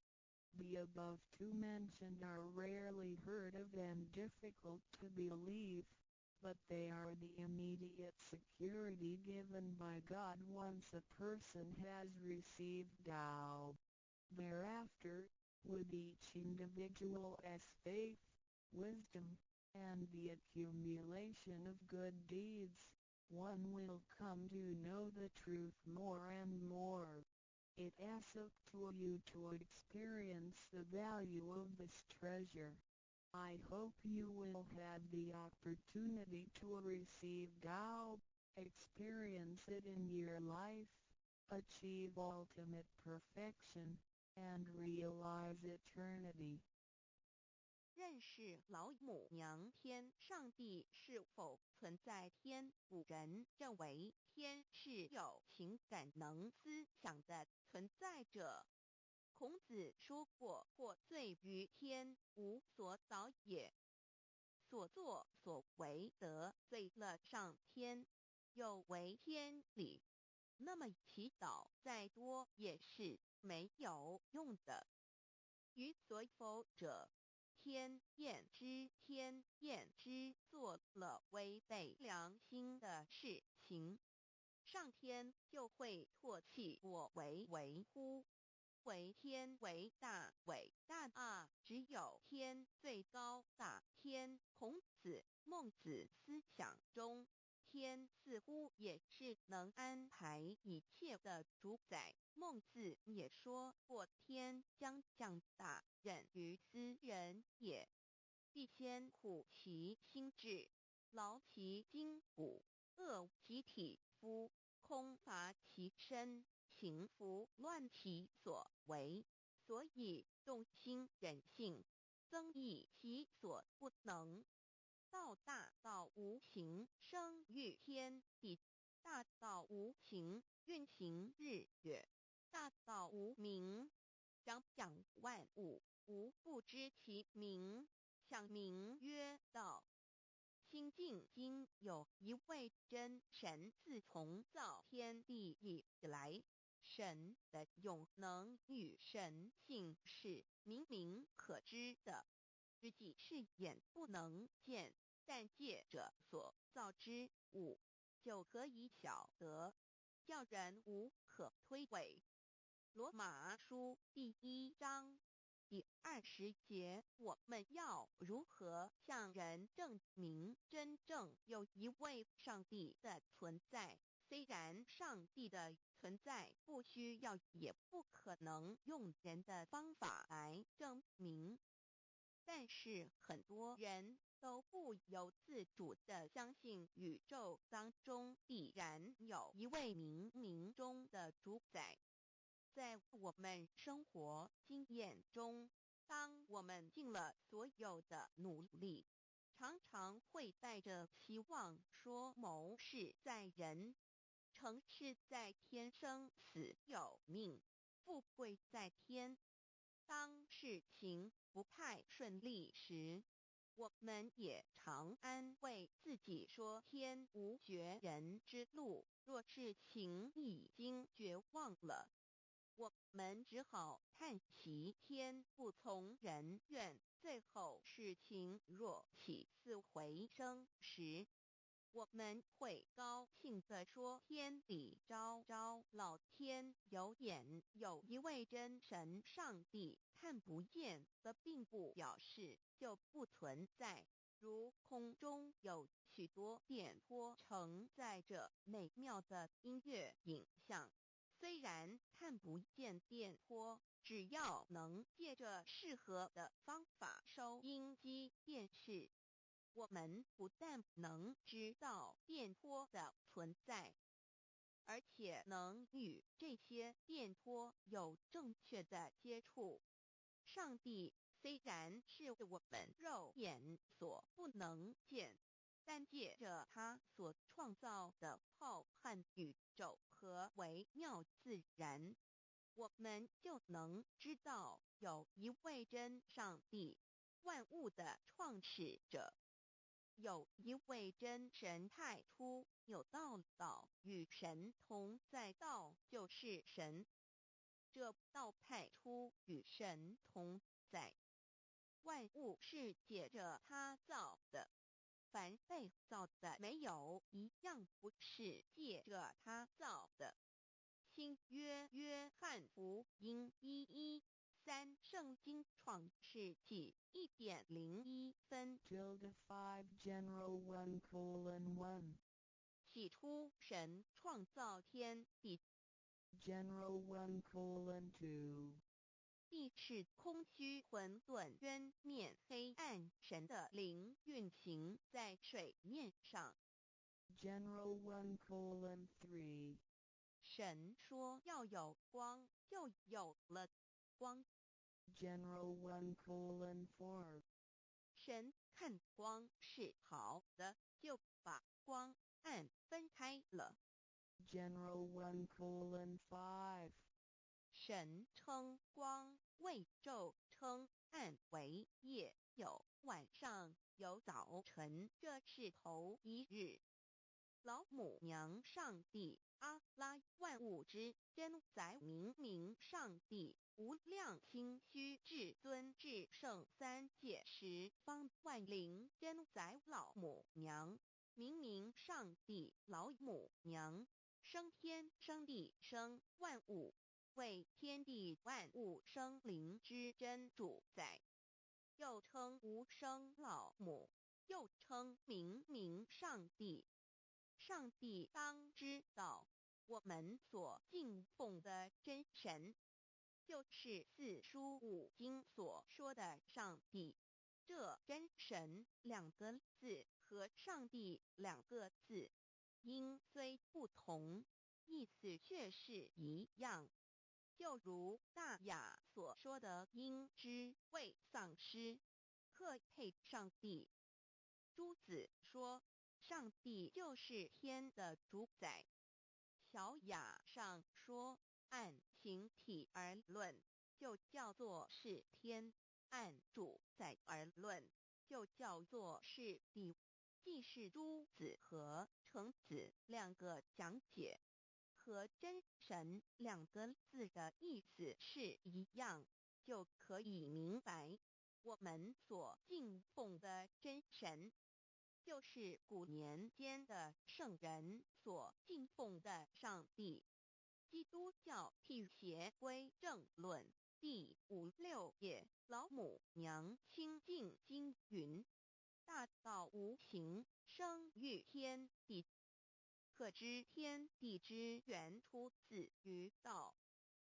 The above two mentioned are rarely heard of and difficult to believe, But they are the immediate security given by God once a person has received Tao. Thereafter, with each individual's faith, wisdom, and the accumulation of good deeds, one will come to know the truth more and more. It's up to you to experience the value of this treasure. I hope you will have the opportunity to receive Tao, experience it in your life, achieve ultimate perfection, and realize eternity. 认识老母娘天上帝是否存在天？古人认为天是有情感能思想的存在者。孔子说过：“获罪于天，无所早也。”所作所为得罪了上天，有违天理，那么祈祷再多也是没有用的。于所否者，天验之，天验之，做了违背良心的事情，上天就会唾弃我为为乎？为天为大，伟大啊！只有天最高大。天，孔子、孟子思想中，天似乎也是能安排一切的主宰。孟子也说过：“天将降大任于斯人也，必先苦其心志，劳其筋骨，饿其体肤，空乏其身，行拂乱其所为，所以动心忍性，增益其所不能。”道大道无形，生育天地；大道无形，运行日月；大道无名，长养万物，吾不知其名，想名曰道。清净经有一位真神，自从造天地以来，神的永能与神性是明明可知的，实际是眼不能见，但借着所造之物，就可以晓得，叫人无可推诿。罗马书第1章第20节，我们要如何向人证明真正有一位上帝的存在？虽然上帝的存在不需要，也不可能用人的方法来证明，但是很多人都不由自主地相信宇宙当中必然有一位冥冥中的主宰。在我们生活经验中，当我们尽了所有的努力，常常会带着希望说谋事在人，成事在天，生死有命，富贵在天。当事情不太顺利时，我们也常安慰自己说天无绝人之路。若事情已经绝望了，我们只好叹息天不从人愿。最后事情若起死回生时，我们会高兴地说天理昭昭，老天有眼，有一位真神上帝，看不见的并不表示就不存在。如空中有许多电波承载着美妙的音乐影像，虽然看不见电波，只要能借着适合的方法收音机、电视，我们不但能知道电波的存在，而且能与这些电波有正确的接触。上帝虽然是我们肉眼所不能见，但借着他所创造的浩瀚宇宙和微妙自然，我们就能知道有一位真上帝，万物的创始者。有一位真神太初有道，道与神同在，道就是神。这道太初与神同在，万物是借着他造的，凡被造的，沒有一樣不是借著他造的。新約約翰福音1:13，聖經創世紀1點01分。 Tilde 5 General 1:1. 起初神創造天地。 General 1:2. 地是空虛混沌，淵面黑暗，神的靈運行在水面上。 General 1:3. 神說要有光，就有了光。 General 1:4. 神看光是好的，就把光暗分開了。 General 1:5. 神稱光為晝，稱暗為夜，有晚上，有早晨，這是頭一日。老母娘上帝阿拉萬物之真宰明明上帝無量清虛至尊至聖三界十方萬靈真宰老母娘明明上帝老母娘生天生地生萬物，為天地萬物生靈之真主宰，又稱無生老母，又稱明明上帝。上帝當知道，我們所敬奉的真神，就是四書五經所說的上帝。這真神兩個字和上帝兩個字，音雖不同，意思卻是一樣。就如大雅所說的，應知未喪失，克配上帝。朱子說，上帝就是天的主宰。小雅上說，按形體而論，就叫做是天；按主宰而論，就叫做是地。既是朱子和程子兩個講解，和真神兩個字的意思是一樣，就可以明白，我們所敬奉的真神，就是古年間的聖人所敬奉的上帝。基督教辟邪歸正論第五六頁，老母娘清淨經云：大道無形，生於天地。可知天地之源出自於道，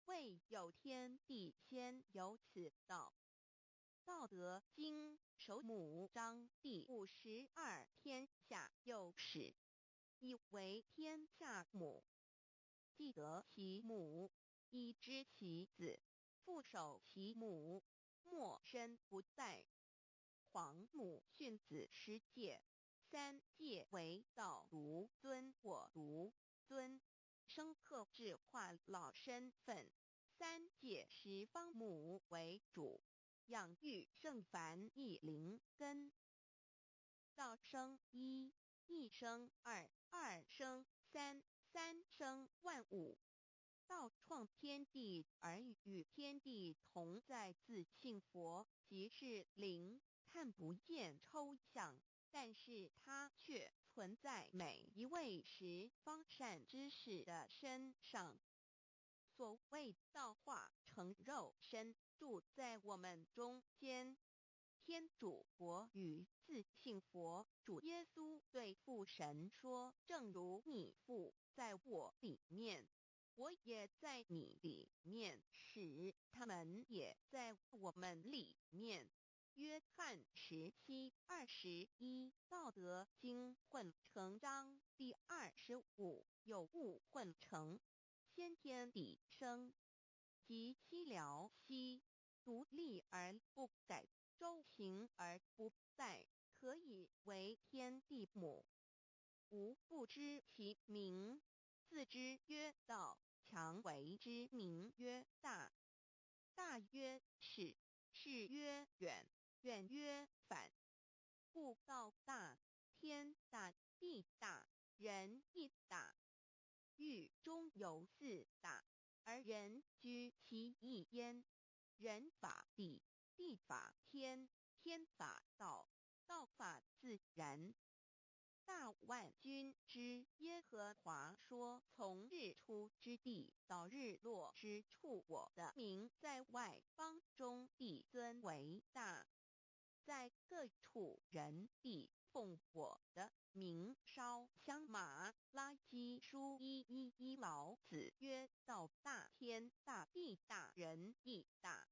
未有天地先有此道。道德經首母章第52，天下有始，以為天下母。既得其母，以知其子，復守其母，莫身不殆。皇母訓子十誡，三誡為道獨尊我獨尊，生克制化老身份。三誡十方母為主，養育聖凡一靈根。道生一，一生二，二生三，三生萬物。道創天地而與天地同在，自性佛即是靈，看不見抽象，但是它卻存在每一位十方善知識的身上。所謂道化成肉身，住在我們中間。天主國與自性佛主耶穌對父神說：正如你父在我裡面，我也在你裡面，使他們也在我們裡面。約翰17:21，道德經混成章第25，有物混成，先天地生，即西療兮，獨立而不改，周行而不殆，可以為天地母。吾不知其名，自知曰道，強為之名曰大。大曰始，始曰遠，遠曰反。故道大，天大，地大，人亦大。域中有四大，而人居其一焉。人法地，地法天，天法道，道法自然。大萬軍之耶和華說：從日出之地到日落之處，我的名在外邦中必尊為大，在各處人必奉我的名燒香。馬拉基書1:1:1老子曰：道大天大地大人亦大。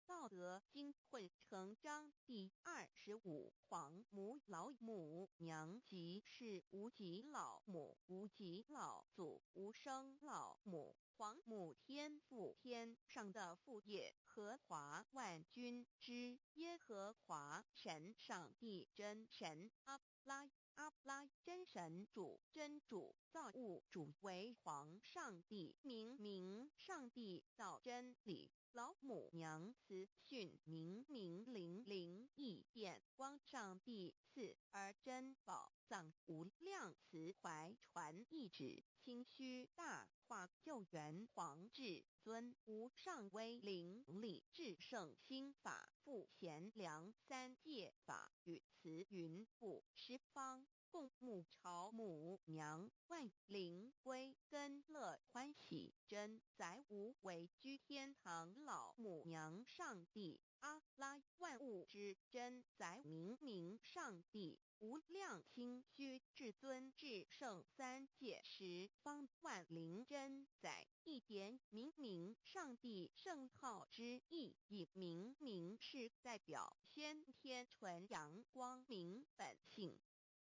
道德經混成章第25皇母老母娘即是無極老母無極老祖無生老母皇母天父天上的父耶和華萬軍之耶和華神上帝真神阿拉阿拉真神主真主造物主為皇上帝明明上帝道真理老母娘慈訓明明靈靈異變光上帝賜而珍寶藏無量慈懷傳一指清虛大化救援皇至尊無上威靈力至聖心法父賢良三界法與慈雲布十方共沐朝母娘萬靈歸根樂歡喜真宰無為居天堂老母娘上帝阿拉萬物之真宰明明上帝無量清虛至尊至聖三界十方萬靈真宰一點明明上帝聖號之意，以明明是代表先天純陽光明本性。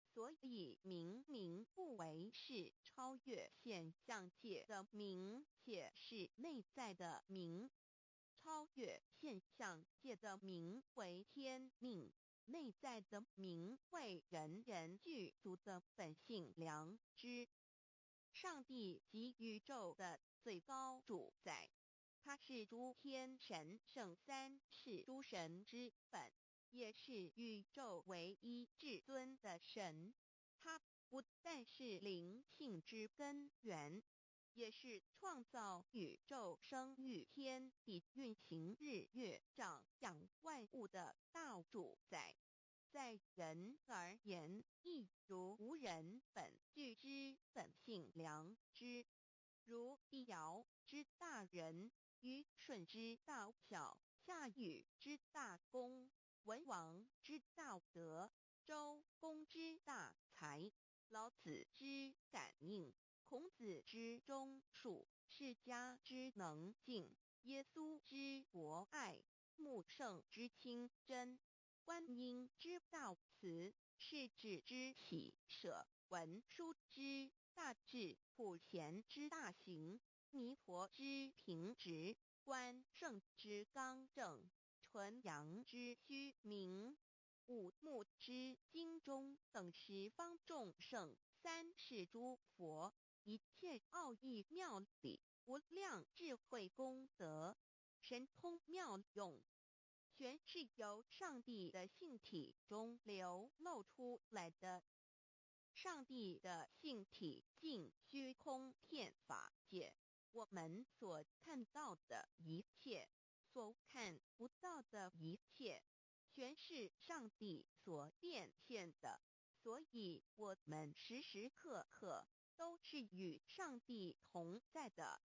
所以明明不為是超越現象界的明，且是內在的明。超越現象界的明為天命，內在的明為人人具足的本性良知。上帝即宇宙的最高主宰，他是諸天神聖三世諸神之本，也是宇宙唯一至尊的神。他不但是靈性之根源，也是創造宇宙、生育天地、運行日月、長養萬物的大主宰。在人而言，亦如無人本具之本性良知，如帝堯之大仁，虞舜之大孝，夏禹之大功，文王之大德，周公之大才，老子之感應，孔子之忠恕，釋迦之能靜，耶穌之博愛，穆聖之清真，觀音之大慈，釋智之喜捨，文殊之大智，普賢之大行，彌陀之平直，關聖之剛正，純陽之虛明，五目之精中等十方眾聖，三世諸佛，一切奧義妙理，無量智慧功德，神通妙用，全是由上帝的性體中流露出來的。上帝的性體盡虛空遍法界，我們所看到的一切，所看不到的一切，全是上帝所變現的。所以，我們時時刻刻都是與上帝同在的。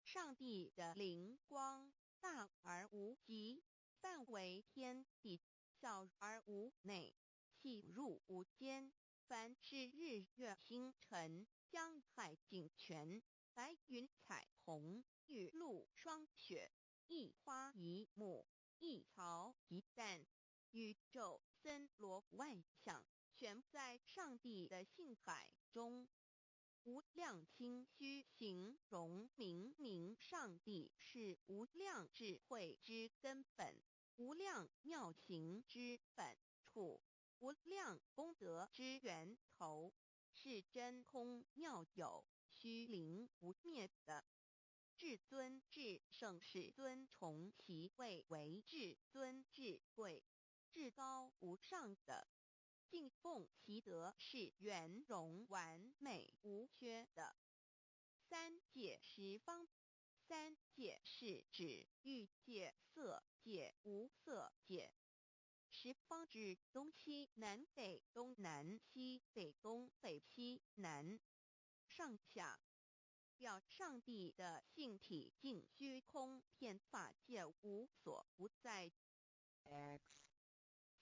上帝的靈光大而無極，範圍天地，小而無內，氣入無間。凡是日月星辰、江海井泉、白雲彩虹、雨露霜雪，一花一木，一草一蛋，宇宙森羅萬象，全在上帝的性海中。無量清虛形容明明上帝是無量智慧之根本，無量妙行之本處，無量功德之源頭，是真空妙有、虛靈不滅的。至尊至聖世尊崇其位為至尊至貴、至高無上的。敬奉其德是圓融完美無缺的。三界十方，三界是指欲界、色界、無色界。十方之東西南北東南西北東北西南上下，表上帝的性體淨虛空遍法界無所不在。 X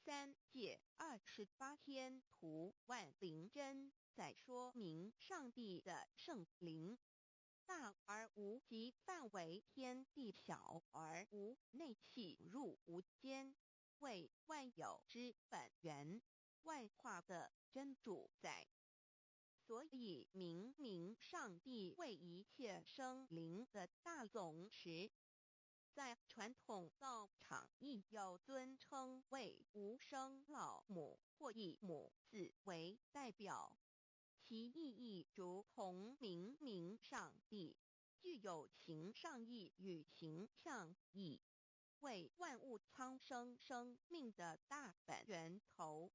三界28天圖萬靈真在說明上帝的聖靈大而無極範圍天地小而無內細入無間，為萬有之本源，萬化的真主宰。所以明明上帝為一切生靈的大總持。在傳統道場亦有尊稱為無生老母或以母字為代表，其意義如同明明上帝，具有形上義與形象義，為萬物蒼生生命的大本源頭。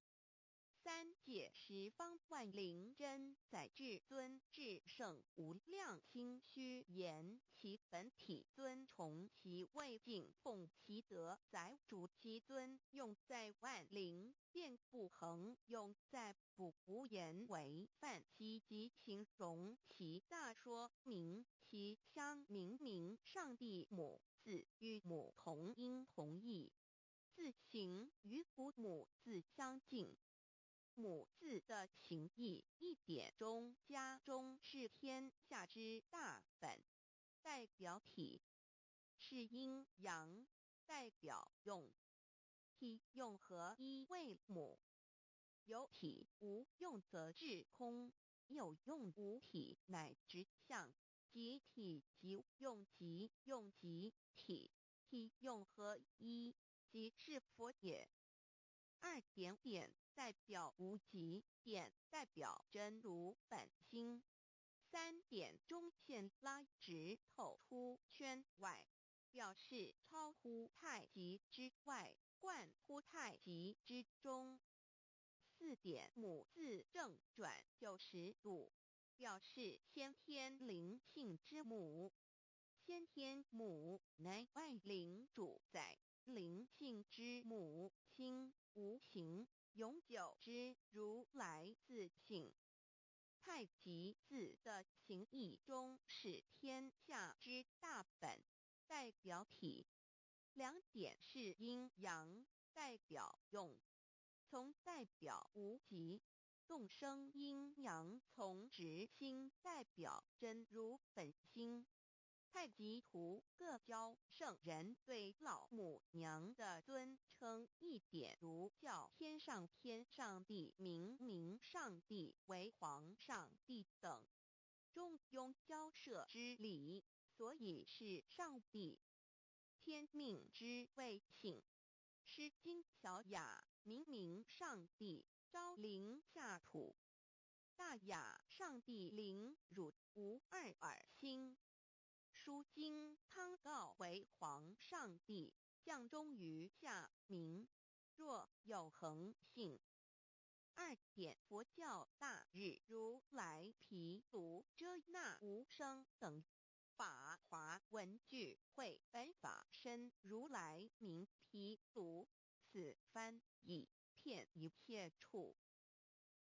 三界十方萬靈真在至尊至聖無量清虛言其本體尊崇其位敬奉其德載主其尊用在萬靈遍布恆用在不無言為範其及形容其大說明其相明明上帝母字與母同音同義，字形與古母字相近。母字的形義一點中加中是天下之大本，代表體是陰陽，代表用，體用合一為母。有體無用則至空，有用無體乃直相，即體即用即用即體，體用合一，即是佛也。二點點代表無極，點代表真如本心。三點中線拉直透出圈外，表示超乎太極之外，貫乎太極之中。四點母字正轉90度，表示先天靈性之母。先天母乃萬靈主宰，靈性之母親，無形永久之如來自性。太極字的形義中是天下之大本，代表體。兩點是陰陽，代表用，從代表無極，動生陰陽從直心，代表真如本心。太極圖各教聖人對老母娘的尊稱一點如叫天上天上帝明明上帝為皇上帝等，中庸交涉之理，所以是上帝。天命之謂性，詩經小雅明明上帝昭靈下土，大雅上帝靈汝無二爾心。書經康誥為皇上帝，降終於下民。若有恆性。二點佛教大日如來毗盧遮那無生等法華文具會本法身如來名毗盧，此翻譯遍一切處。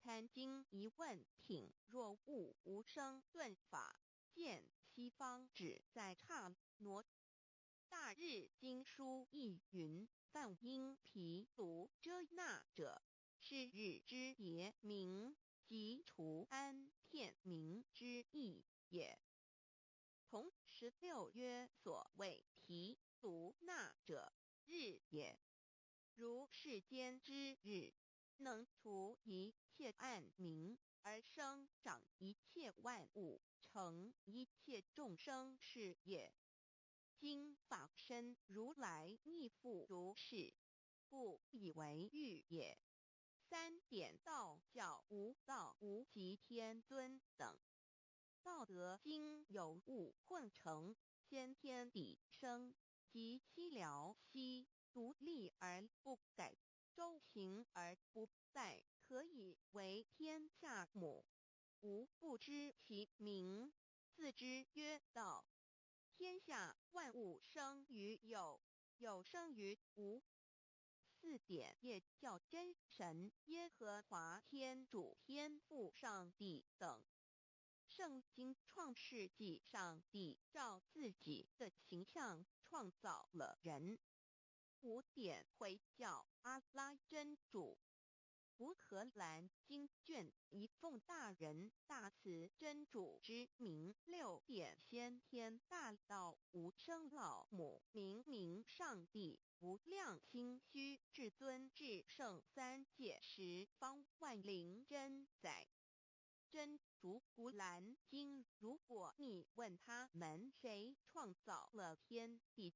壇經疑問品若悟無生頓法，見西方只在剎那。大日經書亦云：梵音毗盧遮那者，是日之別名，即除安片名之意也。同16曰：所謂毗盧那者，日也。如世間之日，能除一切暗冥，而生長一切萬物，成一切眾生是也。今法身如來亦復如是，故以為喻也。三點道教無道無極天尊等。道德經有物混成，先天地生，及西遼兮，獨立而不改，周行而不殆，可以為天下母。吾不知其名，自之曰道。天下萬物生於有，有生於無。四點也叫真神、耶和華、天主、天父、上帝等。聖經創世紀，上帝照自己的形象創造了人。五點回教阿拉真主。古可蘭經卷一奉大仁大慈真主之名。六點先天大道無生老母明明上帝無量清虛至尊至聖三界十方萬靈真宰。真主古蘭經，如果你問他們誰創造了天地，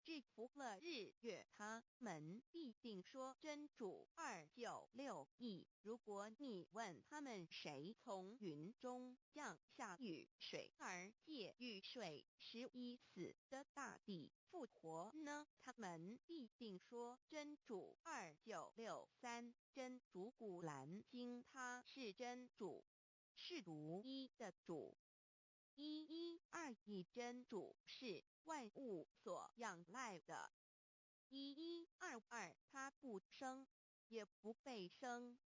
制服了日月，他們必定說真主。2961。如果你問他們誰從雲中降下雨水，而借雨水使已死的大地復活呢？他們必定說真主。2963。真主古蘭經，他是真主，是獨一的主。1121真主是萬物所仰賴的。1122他不生，也不被生。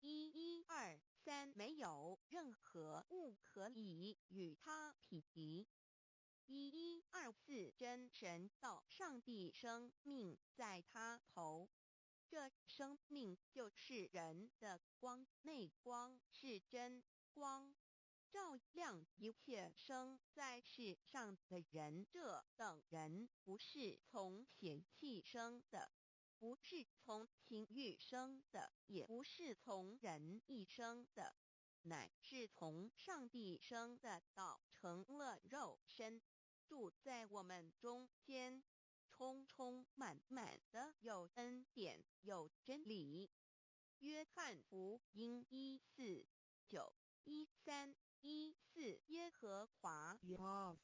1123沒有任何物可以與他匹敵。1124真神道上帝生命在他頭，這生命就是人的光，內光是真光，照亮一切生在世上的人。這等人不是從血氣生的，不是從情慾生的，也不是從人意生的，乃是從上帝生的。道成了肉身，住在我們中間，充充滿滿的有恩典有真理。約翰福音1、4、9、13、14耶和華 Yahweh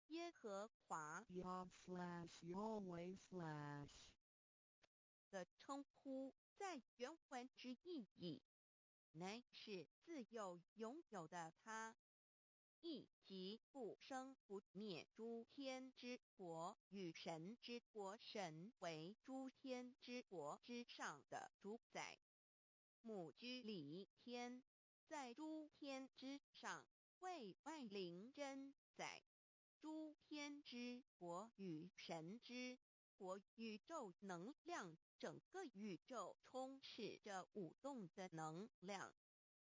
耶和華 Yahweh/Yahweh/ 的稱呼，在原文之意義，乃是自有永有的他，亦即不生不滅諸天之國與神之國，神為諸天之國之上的主宰。母居里天，在諸天之上，為萬靈真宰。諸天之國與神之國，宇宙能量，整個宇宙充斥着舞動的能量。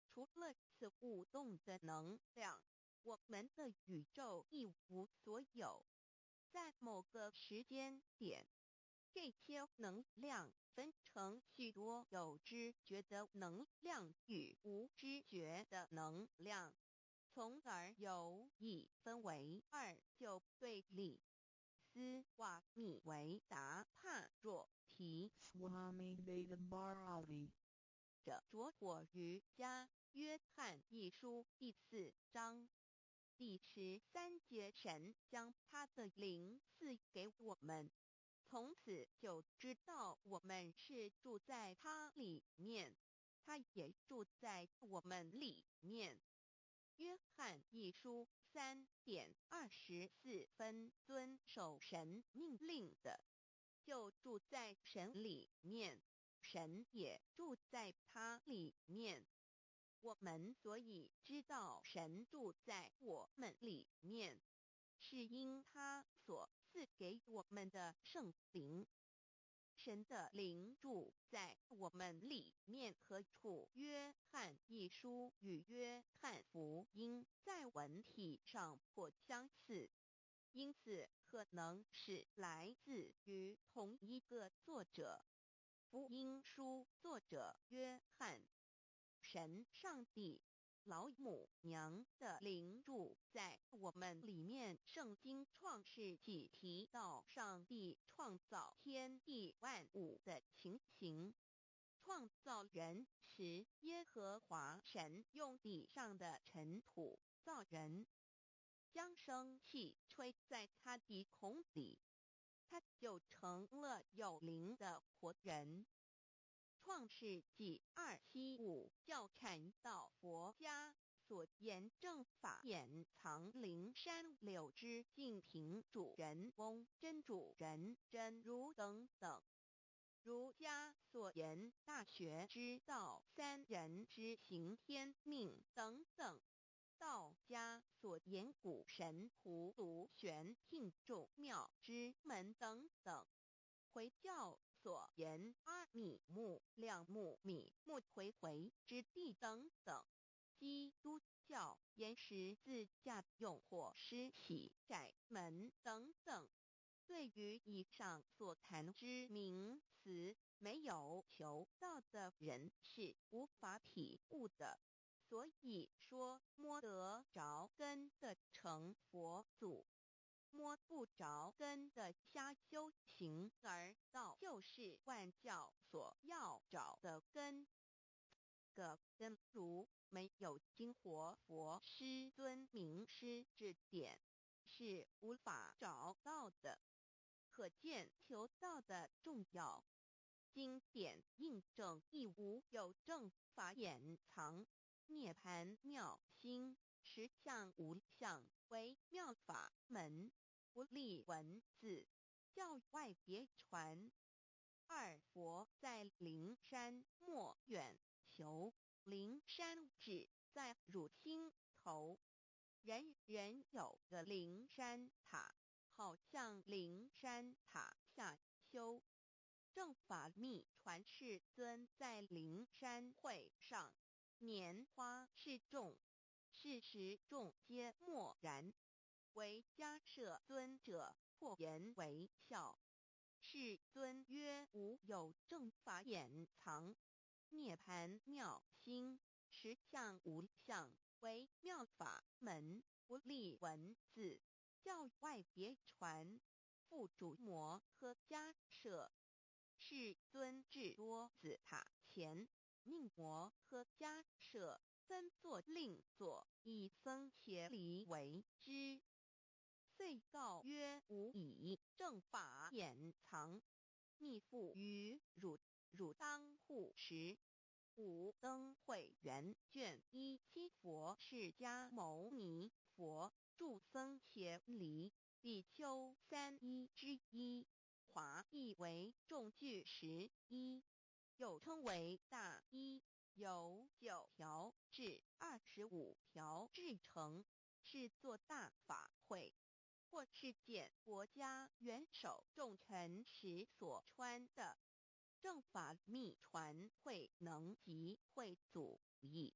除了此舞動的能量，我們的宇宙一無所有。在某個時間點，這些能量分成許多有知覺的能量與無知覺的能量，從而有以分為二就對立。斯瓦米維達帕若提 Swami Veda Bharati 的拙火瑜伽，約翰一書第四章第13節，神將他的靈賜給我們，從此就知道我們是住在他裡面，他也住在我們裡面。約翰一書3點24分，遵守神命令的，就住在神裡面，神也住在他裡面。我們所以知道神住在我們裡面，是因他所賜給我們的聖靈。神的靈住在我們裡面何處？約翰一書與約翰福音在文體上頗相似，因此可能是來自於同一個作者。福音書作者約翰，神上帝老母娘的靈住在我們裡面。聖經創世紀提到上帝創造天地萬物的情形。創造人時，耶和華神用地上的塵土造人，將生氣吹在他鼻孔裡，他就成了有靈的活人。創世紀275教禪道佛家所言正法眼藏靈山柳枝淨瓶主人翁真主人真如等等。儒家所言大学之道、三人之行、天命等等；道家所言谷神、葫芦玄牝众妙之门等等；回教所言阿米木、两木、米木回回之地等等；基督教言十字架用火施洗窄门等等。对于以上所谈之名词，没有求道的人是无法体悟的。所以说，摸得着根的成佛祖，摸不着根的瞎修行，而道就是万教所要找的根。个根如没有经活佛师尊明师指点，是无法找到的。可见求道的重要。经典印证亦无有正法眼藏，涅盘妙心，实相无相，为妙法门，不立文字，教外别传。二佛在灵山莫远求，灵山只在汝心头。人人有个灵山塔，好向灵山塔下修。正法密传世尊在灵山会上，拈花示众，是时众皆默然。唯迦叶尊者破颜为笑。世尊曰：吾有正法眼藏，涅盘妙心，实相无相，为妙法门，不立文字，教外别传。付嘱摩诃迦叶。世尊至多子塔前，命摩诃迦叶分座令座，以僧伽梨为之。遂告曰：吾以正法眼藏，密付于汝，汝当护持。五灯会元卷一七佛释迦牟尼佛住僧伽梨比丘三一之一，华译为众具十一，又称为大衣，由9条至25条制成，是做大法会或是见国家元首重臣时所穿的。正法密传慧能及慧祖以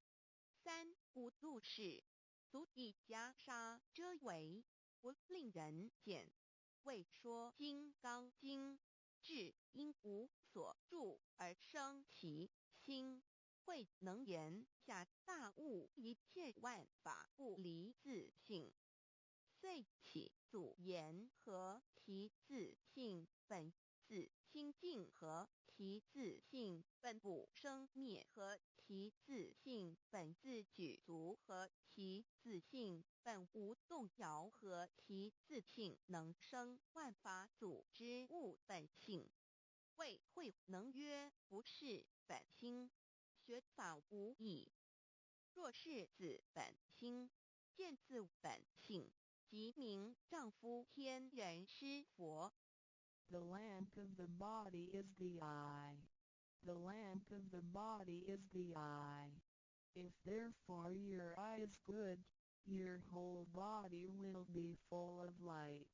三五度是足以袈裟遮围，不令人见。为说金刚经，至因无所住而生其心，慧能言下大悟一切万法不离自性，遂起祖言何其自性本自清净，何其自性本不生灭，何其自性本自具足，何其自性本无动摇，何其自性能生万法祖之物本性。谓慧能曰：不是本心，学法无益。若是自本心，见自本性，即名丈夫天人师佛。 The lamp of the body is the eye. The lamp of the body is the eye. If therefore your eye is good, your whole body will be full of light.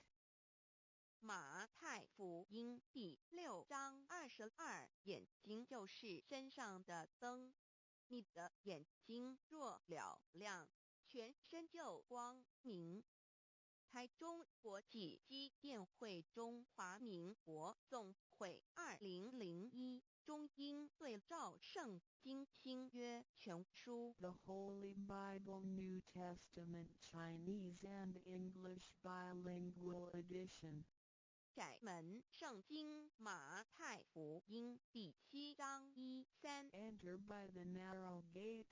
马太福音第6章22，眼睛就是身上的灯。你的眼睛若嘹亮，全身就光明。台中国际基甸会中华民国总会2001中英对照圣经新约全书。 The Holy Bible New Testament Chinese and English Bilingual Edition. 窄门圣经马太福音第7章1、3。 Enter by the narrow gate,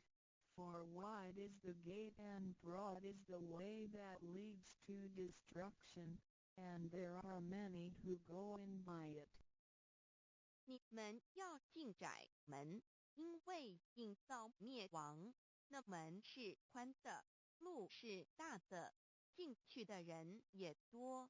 for wide is the gate and broad is the way that leads to destruction, and there are many who go in by it. 你們要進窄門，因為引到滅亡，那門是寬的，路是大的，進去的人也多。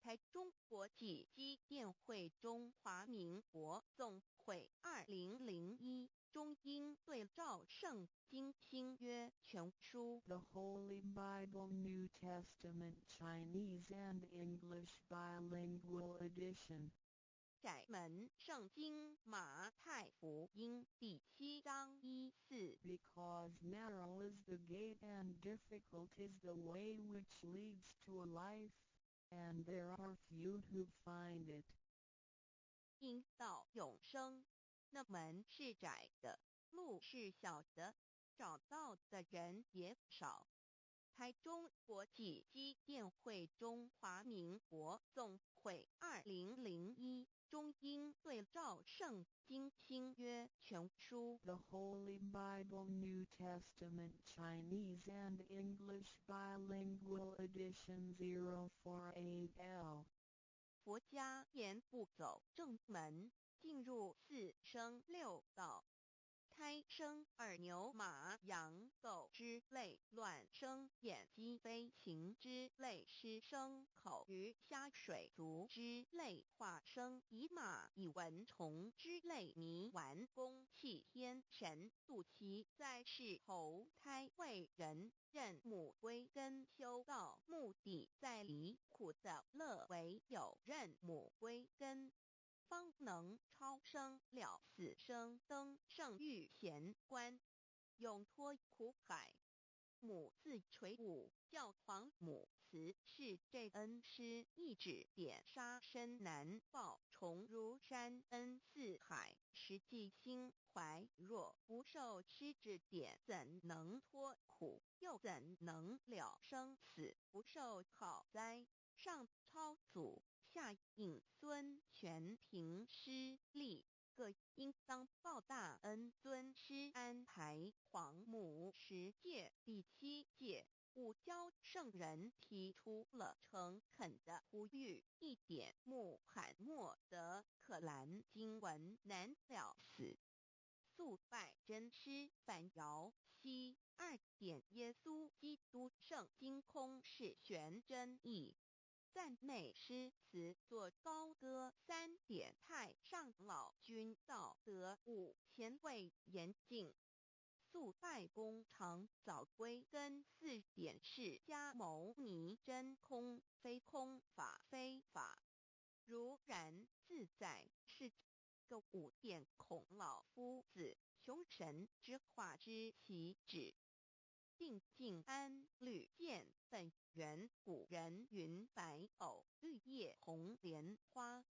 台中国际基甸会中华民国总会2001中英对照圣经新约全书。 The Holy Bible New Testament Chinese and English Bilingual Edition. 窄门圣经马太福音第七章一四。 Because narrow is the gate and difficult is the way which leads to life, and there are few who find it. 因到永生，那门是窄的，路是小的，找到的人也少。台中国际基甸会中华民国总会2001中英对照圣经新约全书。 The Holy Bible New Testament Chinese and English Bilingual Edition 048L. 佛家言不走正门，进入四生六道。胎生耳牛马羊狗之类，卵生眼鸡飞禽之类，湿生口鱼虾水族之类，化生蚁马蚁蚊虫之类，泥丸宫气天神肚脐在世投胎为人，认母归根修道，目的在离苦得乐，唯有认母归根，方能超生了死生登圣欲贤关，永脱苦海。母自垂五教皇母慈是这恩师一指点杀身难报重如山恩似海，实际心怀若不受师指点，怎能脱苦？又怎能了生死？不受考哉？上超祖，下引孙，全凭师力，各应当报大恩。尊师安排皇母十戒第七戒，五教圣人提出了诚恳的呼吁：一点穆罕默德可兰经文难了死，速拜真师反摇西。二点耶稣基督圣经空是玄真义。赞美诗词作高歌。三点太上老君道德五前卫严禁。速拜功长早归根。四点释迦牟尼真空非空法非法，如然自在是个五点孔老夫子穷神之化之其旨。定静安虑见本源，古人云白藕绿叶红莲花。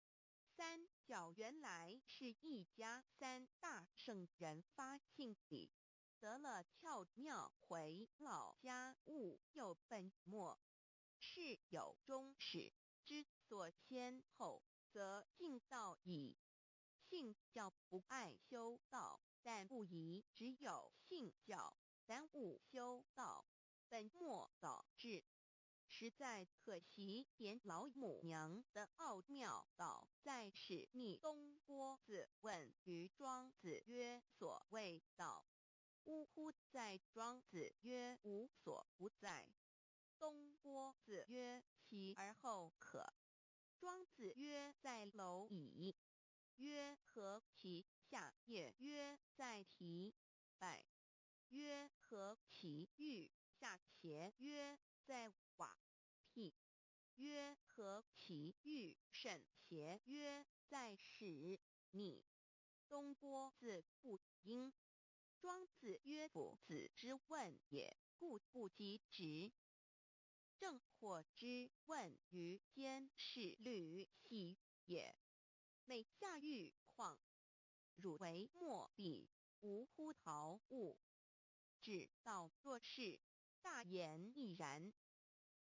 三角原来是一家三大圣人发庆礼，得了窍妙回老家悟又本末。事有终始，知所先后，则近道矣。信教不碍修道，但不宜只有信教，耽误修道，本末倒置，实在可惜。点老母娘的奥妙道在使逆东郭子问于庄子曰：所谓道，呜呼哉！庄子曰：无所不在。东郭子曰：其而后可。庄子曰：在蝼蚁。曰：何其下也？曰：在提败。曰：何其欲下邪？曰：在瓦辟。曰：何其欲甚邪？曰：在使逆。东郭子不应。庄子曰：夫子之问也，故不及直。正火之问于监视履喜也。每下欲况，汝为莫比，无乎陶物。指道若是，大言亦然。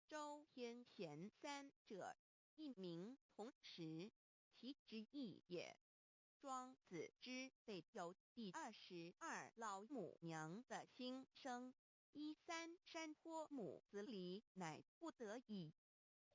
周天贤三者，一名同时，其之意也。庄子之备有第22老母娘的心声。一三山坡母子离，乃不得已。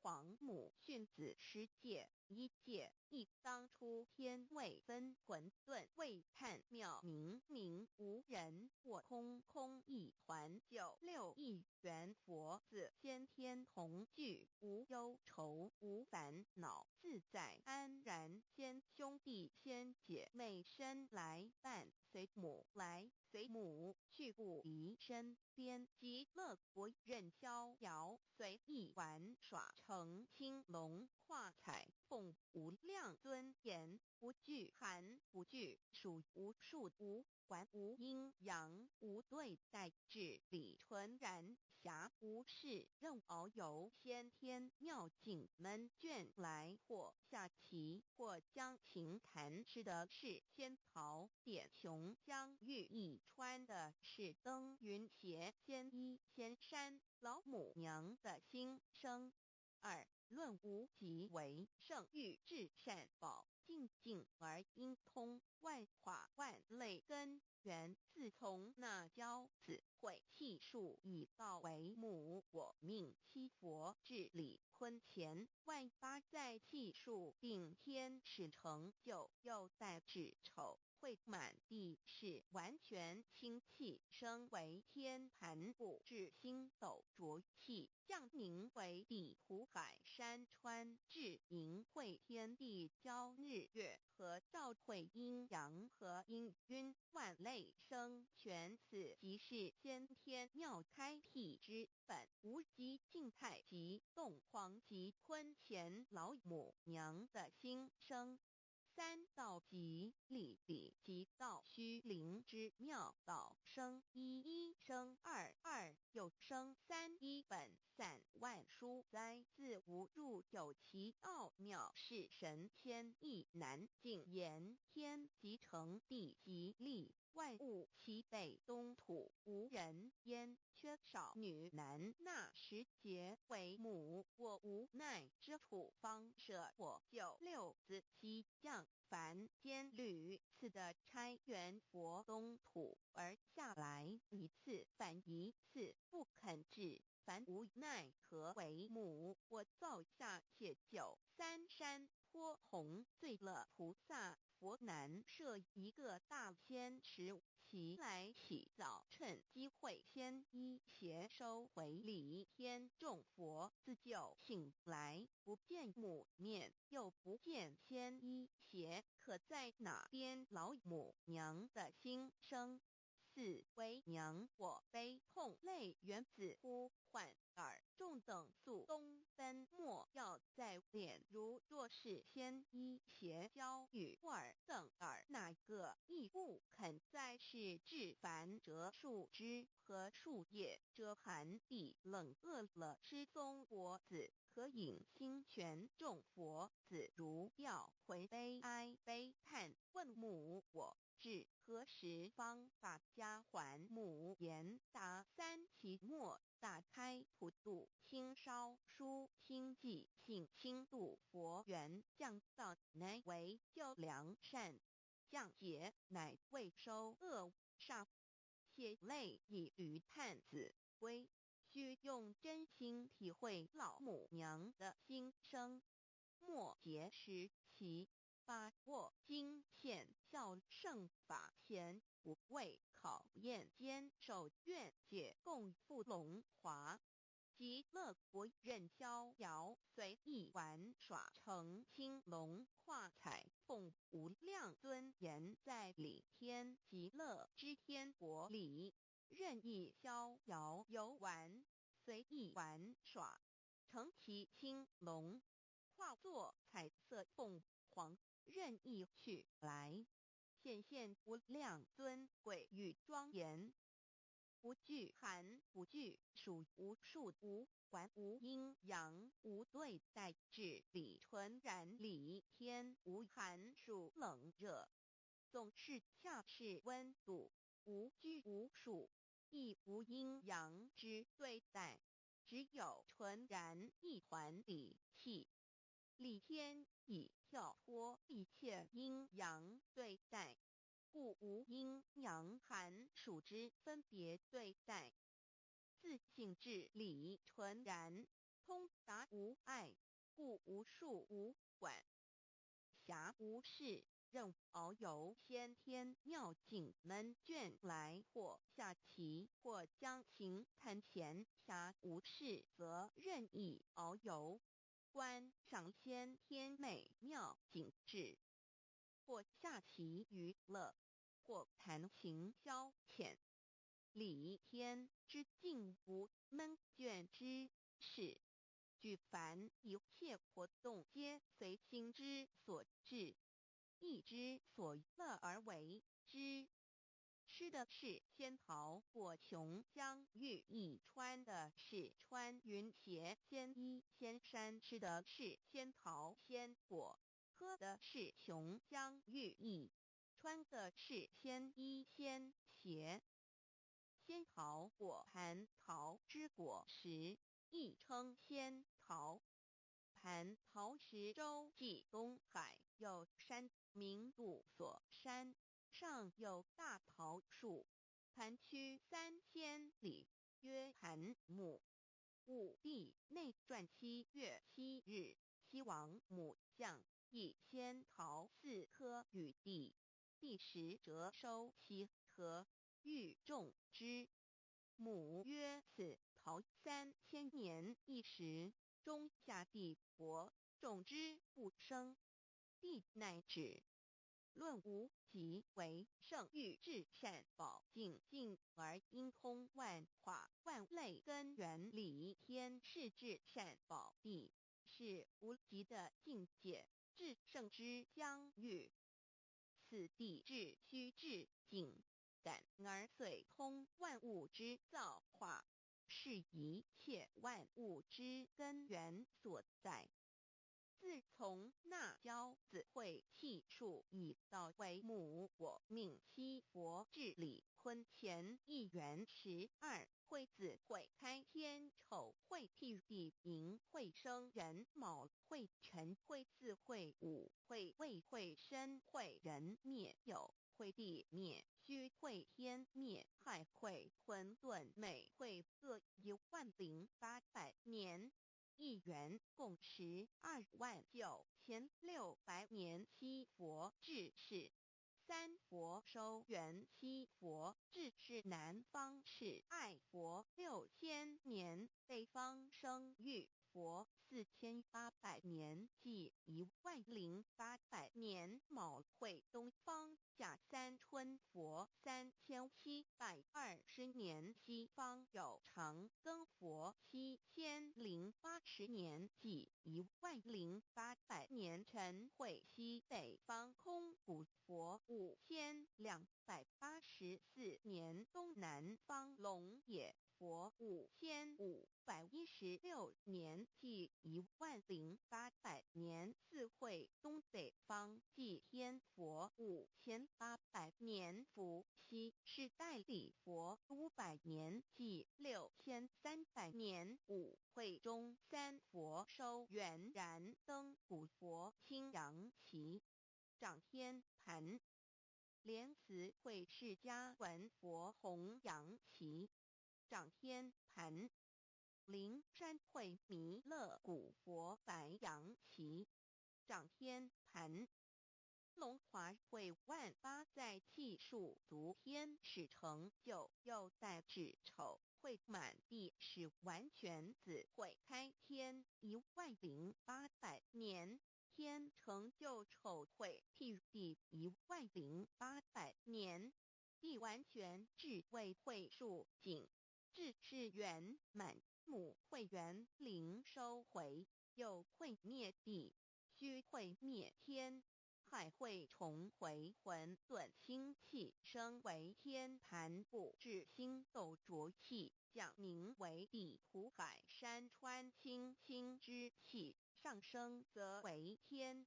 凰母训子十戒一戒一当初天未分混沌未判妙明明无人我空空一环九六一元佛子先天同具无忧愁无烦恼自在安然先兄弟先姐妹身来伴随母来随母去不离身边极乐国任逍遥随意玩耍乘青龙化彩凤无量尊严不惧寒不惧暑无数无管无阴阳无对待智理纯然暇无事任遨游先天妙境门卷来或下棋或将琴弹吃的是仙桃点琼浆玉液穿的是登云鞋仙衣仙山老母娘的心声。二论无极为圣欲至善宝净净而应通万化万类根源。自从那骄子毁弃数以道为母，我命七佛至礼坤乾万八在气数定天使成就，又在至丑会满地是完全清气升为天盘布至星斗浊气降凝为地土海山川至盈会天地交日月和照会阴阳和阴晕万类生全此即是先天妙开辟之本无极静态极动黄极坤乾老母娘的心声。三道极理理即道虚灵之妙道生一一生二二又生三一本散万书哉自无入有其奥妙是神仙亦难尽言天即成地即立万物齐备东土无人烟缺少女男那时节为母我无奈之处方舍我九六子西降凡间屡次的差元佛东土而下来一次反一次不肯至凡无奈何为母我造下且九三山坡红醉了菩萨佛南设一个大仙池，其来起早趁机会先衣鞋收回礼天众佛自救醒来不见母面，又不见仙衣鞋，可在哪边老母娘的心声？四为娘我悲痛泪源自呼唤尔众等速东奔莫要再恋如若是先衣鞋交与尔等尔哪个亦不肯再是至凡折树枝和树叶遮寒地冷饿了失踪佛子可饮清泉众佛子如吊魂悲哀悲叹问母我至何时方把家还母言答三期末打开普度清烧书清寂性轻度佛缘降道乃为救良善降劫乃为收恶煞血泪以于探子归须用真心体会老母娘的心声。末节时其把握经现孝圣法前无畏考验坚守愿解共赴龙华极乐国任逍遥随意玩耍乘青龙化彩凤无量尊严在理天极乐之天国里任意逍遥游玩随意玩耍乘其青龙化作彩色凤凰任意去来显现无量尊贵与庄严，不惧寒不惧暑无数无管无阴阳无对待智理纯然理天无寒暑冷热，总是恰是温度，无拘无束，亦无阴阳之对待，只有纯然一团理气。理天已跳脱一切阴阳对待，故无阴阳寒暑之分别对待。自性至理纯然，通達無礙，故無束無管。暇無事，任遨遊先天妙境悶倦來，或下棋，或將琴彈弦。暇無事，則任意遨遊，觀賞先天美妙景致，或下棋娛樂，或彈琴消遣。理天之境無悶倦之事，舉凡一切活動皆隨心之所至，意之所樂而為之。吃的是仙桃果瓊漿玉液，穿的是穿雲鞋仙衣仙衫。吃的是仙桃仙果，喝的是瓊漿玉液，穿的是仙衣仙鞋。仙桃果蟠桃之果實，亦稱仙桃。蟠桃石洲際東海有山名度索山，上有大桃樹，盤曲3000里，曰盤木。武帝內傳7月7日，西王母降，以仙桃4顆與帝，帝食輒收其核，欲種之。母曰：此桃3000年一時，終下地薄，種之不生。帝乃止。論無極為聖欲至善寶淨境而應通萬化萬類根源理天是至善寶地，是無極的境界，至聖之疆域。此地至虛至淨，感而遂通萬物之造化，是一切萬物之根源所在。自從那憍子會氣數已到為母我命七佛至禮坤乾一元12會子會開天丑會辟地寅會生壬卯會辰會巳會午會未會申會壬滅酉會地滅戌會天滅亥會混沌未會各10800年。一元共129600年，七佛治世，三佛收圓七佛治世南方是愛佛6000年，北方生育佛4800年，計10800年。卯會東方甲三春佛3720年，西方有長庚佛7080年，計10800年。辰會西北方空古佛5284年，東南方龍野佛5516年，計10800年。巳會東北方祭天佛5800年，伏羲氏代禮佛500年，計6300年。午會中三佛收圓燃燈古佛青陽旗掌天盤，蓮慈會釋迦文佛弘陽旗掌天盤，靈山會彌勒古佛白羊旗掌天盤，龍華會萬八載氣數足天始成就，又在子丑會滿地始完全子會開天10800年，天成就丑會辟地10800年，地完全至未會數景，至是圓滿母會元靈收回，又會滅地，須會滅天。亥會重回混沌清氣，升為天盤布置星斗濁氣，降凝為地土海山川清清之氣，上升則為天。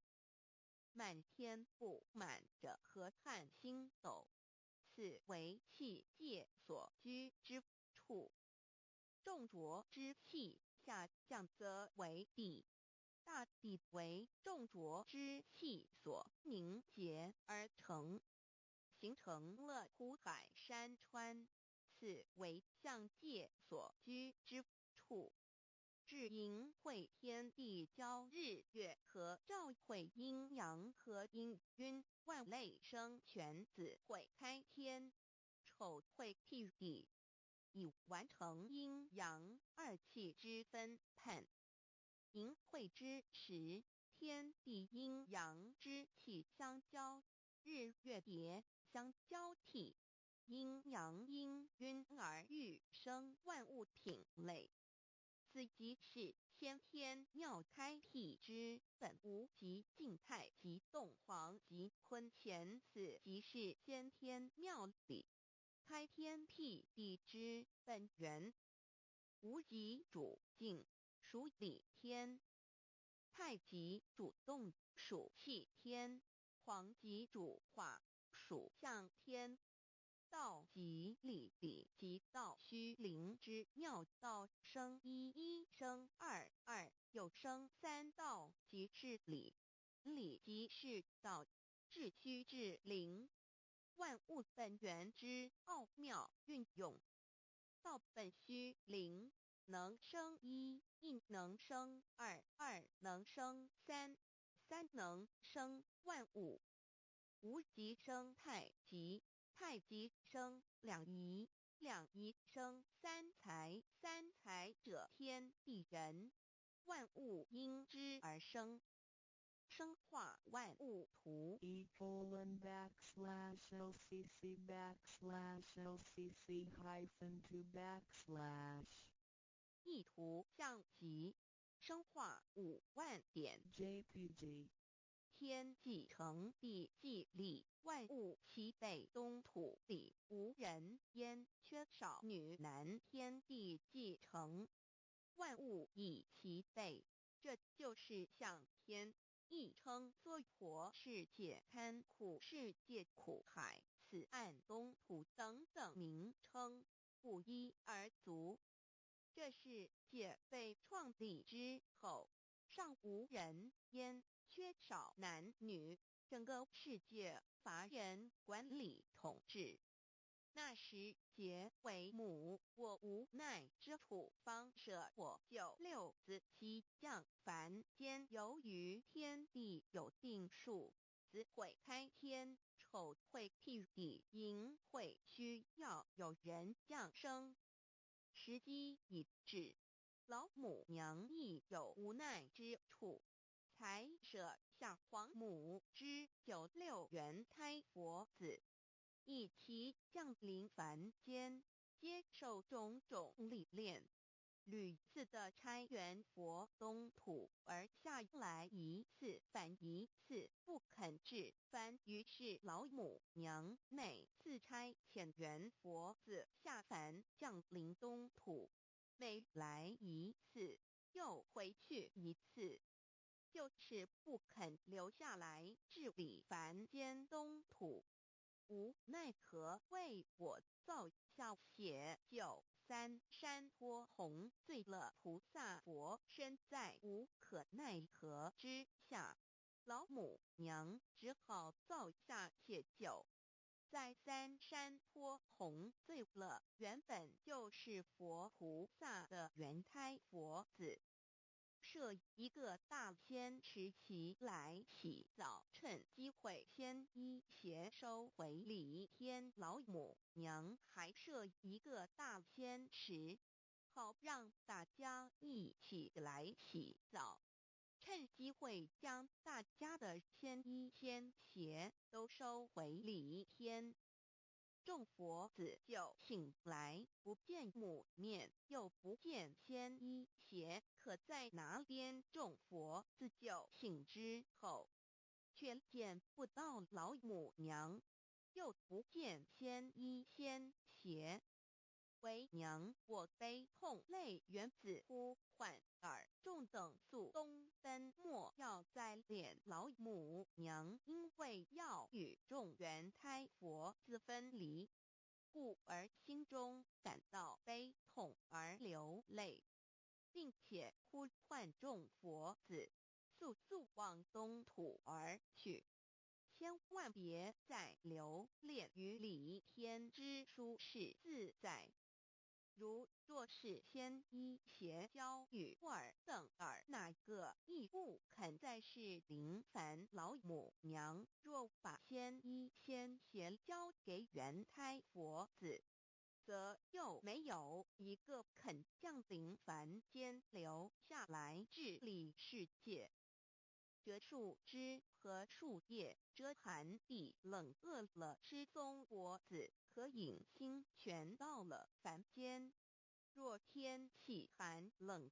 滿天布滿着河漢星斗，此為氣界所居之處。眾濁之氣下降則為地。大地為眾濁之氣所凝結而成，形成了湖海山川，此為象界所居之處。至是迎會天地交日月合兆會陰陽合氤氲萬類生全子會開天，丑會辟地，以完成陰陽二氣之分判。迎會之時，天地陰陽之氣相交，日月疊相交替，陰陽氤氲而育生萬物品類。此即是先天妙開闢之本無極靜太極動黃極坤乾，此即是先天妙理，開天闢地之本源。無極主靜，屬理天；太極主動，屬氣天；黃極主化，屬象天。道即理，理即道虛靈之妙道生一，一生二，二又生三，道即是理，理即是道，至虛至靈，萬物本源之奧妙運用。道本虛靈，能生一，亦能生二，二能生三，三能生萬物。無極生太極，太極生兩儀，兩儀生三才，三才者天地人，萬物因之而生。生化萬物圖。 E:\LCC\LCC-2\. 意圖象極，生化5萬點。 JPG 天既成，地既立，萬物齊備，東土裡無人煙，缺少女男。天地既成，萬物已齊備，這就是象天，亦稱娑婆世界、堪苦世界、苦海、此岸東土等等名稱，不一而足。這世界被創立之後，尚無人煙，缺少男女，整個世界乏人管理統治。那時劫為母，我無奈之處，方捨我九六子悉降凡間。由於天地有定數，子會開天，丑會辟地，寅會需要有人降生。時機已至，老母娘亦有無奈之處，才捨下皇母之九六元胎佛子，一齊降臨凡間，接受種種歷練。屢次的差元佛東土而下來一次反一次不肯至凡，於是老母娘每次差遣元佛子下凡降臨東土，每來一次又回去一次，就是不肯留下來治理凡間東土。無奈何為我造下寫九三山坡紅醉了菩薩佛身在無可奈何之下，老母娘只好造下寫九，在三山坡紅醉了原本就是佛菩薩的元胎佛子，設一個大仙池起來洗澡，趁機會先衣鞋收回禮天老母娘還設一個大仙池，好讓大家一起來洗澡，趁機會將大家的仙衣仙鞋都收回禮天。眾佛子就醒來，不見母面，又不見仙衣鞋，可在哪邊？眾佛子就醒之後，卻見不到老母娘，又不見仙衣仙鞋。為娘我悲痛淚緣子呼喚爾眾等速東奔，莫要再戀老母娘，因為要與眾元胎佛子分離，故而心中感到悲痛而流淚，並且呼喚眾佛子速速往東土而去，千萬別再留戀於離天之舒適自在。如若是仙衣鞋交與爾肯在世临凡老母娘若把仙衣仙鞋交给元胎佛子，则又没有一个肯降临凡间留下来治理世界。折树枝和树叶遮寒地冷，饿了吃松果子可饮清泉。到了凡间，若天气寒冷，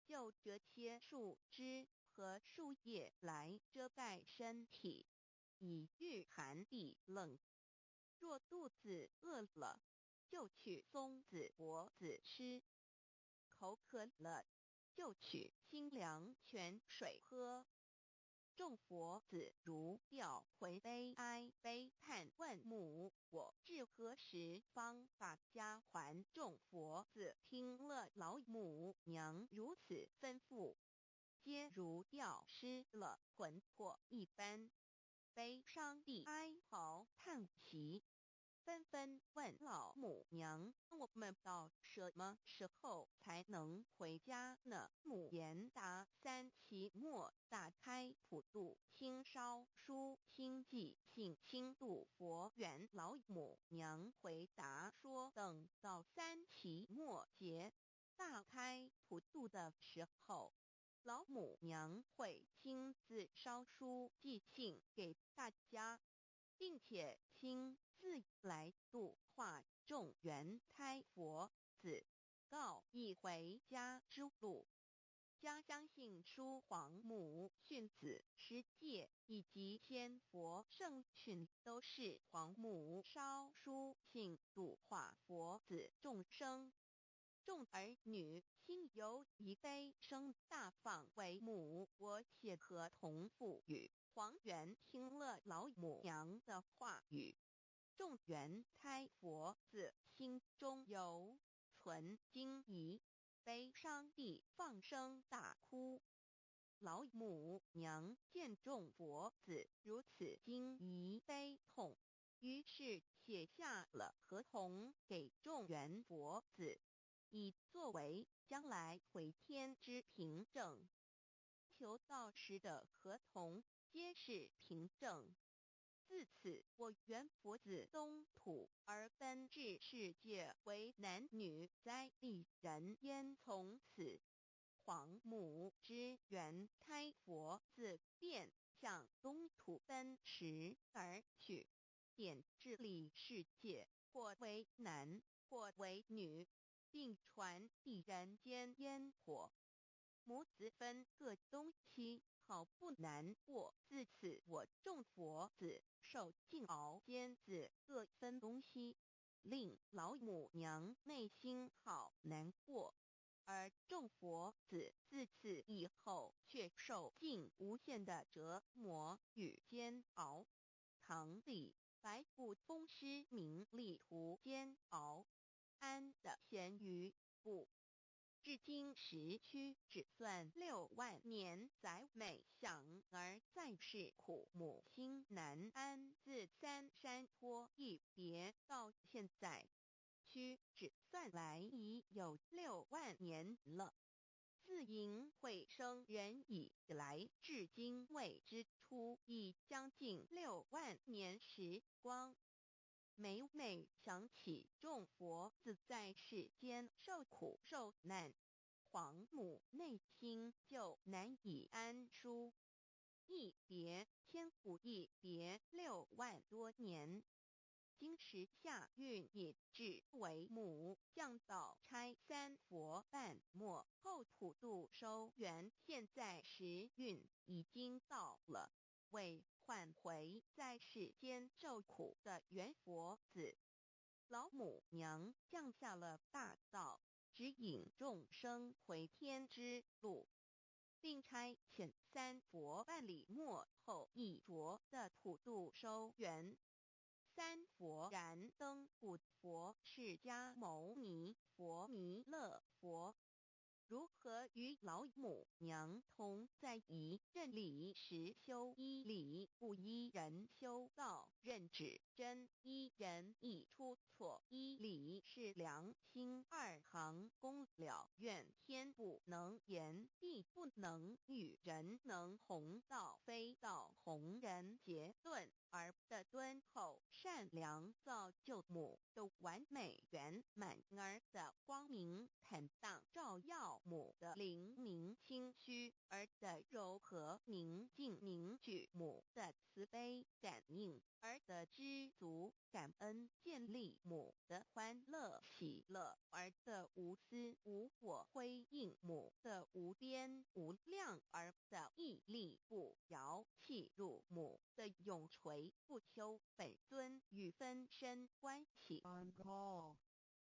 就折些树枝和树叶来遮盖身体，以御寒地冷。若肚子饿了，就取松子果子吃；口渴了，就取清凉泉水喝。众佛子如吊魂悲哀悲叹问母：我至何时方把家还？众佛子听了老母娘如此吩咐，皆如吊失了魂魄一般，悲伤地哀嚎叹息，纷纷问老母娘：我们到什么时候才能回家呢？母言答：三期末大开普度清烧书清寂性清度佛缘。老母娘回答说：等到三期末节大开普度的时候，老母娘会亲自烧书寄信给大家，并且亲自来度化众缘胎佛子，告以回家之路。家相信书皇母训子十戒以及千佛圣训，都是皇母烧书信度化佛子众生。众儿女心有一悲声大放为母，我且和同父语。黄元听了老母娘的话语，众缘胎佛子心中犹存惊疑，悲伤地放声大哭。老母娘见众佛子如此惊疑悲痛，于是写下了合同给众缘佛子，以作为将来回天之凭证。求道时的合同皆是凭证。自此，我缘佛子东土而奔至世界为男女灾地人烟。从此，皇母之缘胎佛子便向东土奔驰而去，点治理世界，或为男，或为女，并传递人间烟火。母子分各东西，好不难过。自此，我众佛子受尽熬煎子，各分东西，令老母娘内心好难过。而众佛子自此以后，却受尽无限的折磨与煎熬。唐李白不风师名利途煎熬，安得闲于不？至今时屈指算6万年，载每想而在世苦母心难安。自三山坡一别到现在，屈指算来已有6万年了。自迎会生人以来，至今未知出已将近6万年时光。每每想起众佛子在世间受苦受难，皇母内心就难以安舒。一别千古，一别6万多年。今时下运已至，为母降道差三佛半末后普度收缘，现在时运已经到了，为唤回在世间受苦的缘佛子，老母娘降下了大道，指引众生回天之路，并差遣三佛办理末后一着的普度收缘。三佛燃灯古佛释迦牟尼佛弥勒佛。如何與老母娘同在一任理實修依理不依人修道認指真依人意出錯依理是良心二行功了願天不能言地不能語人能弘道非道弘人結論兒的敦厚善良造就母的完美圓滿兒的光明坦蕩照耀母的靈明清虛兒的柔和寧靜凝聚母的慈悲感應兒的知足感恩建立母的歡樂喜樂兒的無私無我輝映母的無邊無量兒的屹立不搖契入母的永垂不朽本尊與分身關係。 On call.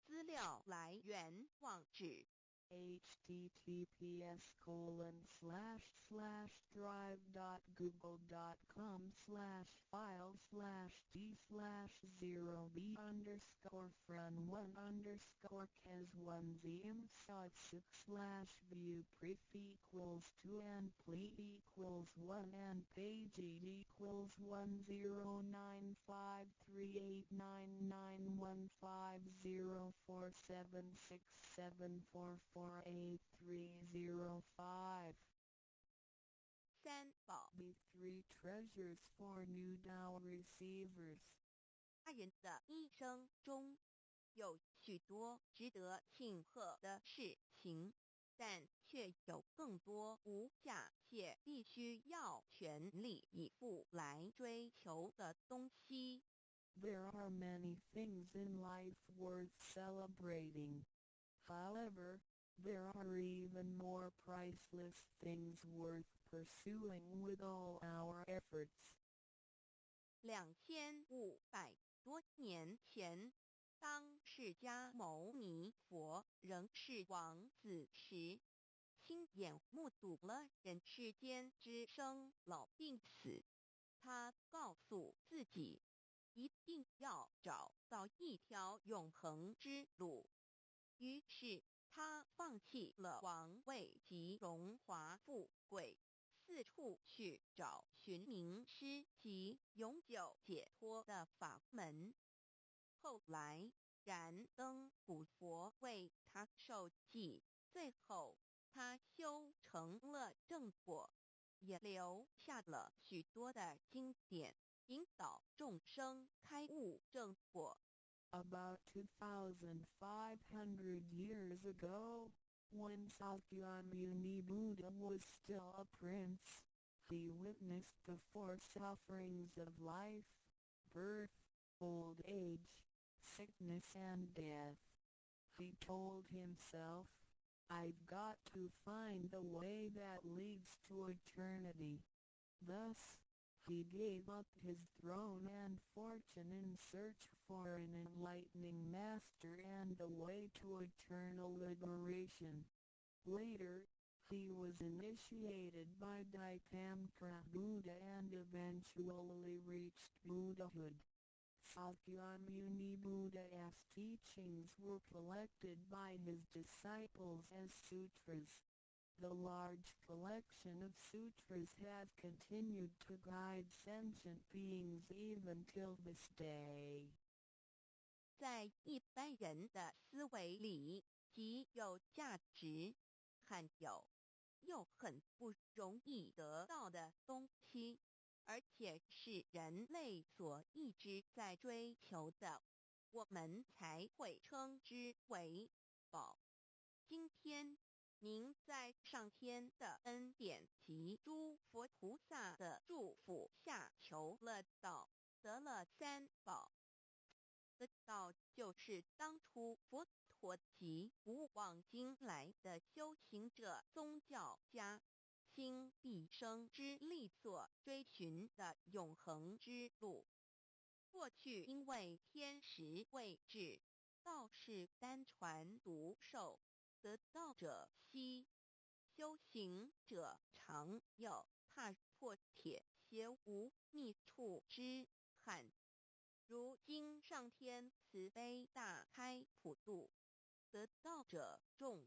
資料來源網址 https://drive.google.com/file/d/0b_fren1_kes1zm6/view pref equals 2 and ple equals 1 and page equals 109538991504767448305. 三寶。 The three treasures for new Tao receivers. 人的一生中，有許多值得慶賀的事情，但卻有更多無價且必須要全力以赴來追求的東西。 There are many things in life worth celebrating. However, there are even more priceless things worth pursuing with all our efforts. 2500多年前，當釋迦牟尼佛仍是王子時，親眼目睹了人世間之生老病死。他告訴自己，一定要找到一條永恆之路。於是，他放棄了王位及榮華富貴，四處去找尋明師及永久解脫的法門。後來，燃燈古佛為他授記，最後他修成了正果，也留下了許多的經典，引導眾生開悟正果。 About 2,500 years ago, when Sakyamuni Buddha was still a prince, he witnessed the four sufferings of life: birth, old age, sickness and death. He told himself, "I've got to find the way that leads to eternity." Thus, he gave up his throne and fortune in search for an enlightening master and the way to eternal liberation. Later, he was initiated by Dipamkara Buddha and eventually reached Buddhahood. Sakyamuni Buddha's teachings were collected by his disciples as sutras. The large collection of sutras have continued to guide sentient beings even till this day. 在一般人的思維裡，極有價值、罕有又很不容易得到的東西，而且是人類所一直在追求的，我們才會稱之為寶。今天，您在上天的恩典及諸佛菩薩的祝福下求了道，得了三寶。得道就是當初佛陀及古往今來的修行者、宗教家，傾畢生之力所追尋的永恆之路。過去因為天時未至，道是單傳獨授，得道者稀，修行者常有踏破鐵鞋無覓處之憾。如今上天慈悲大開普度，得道者眾，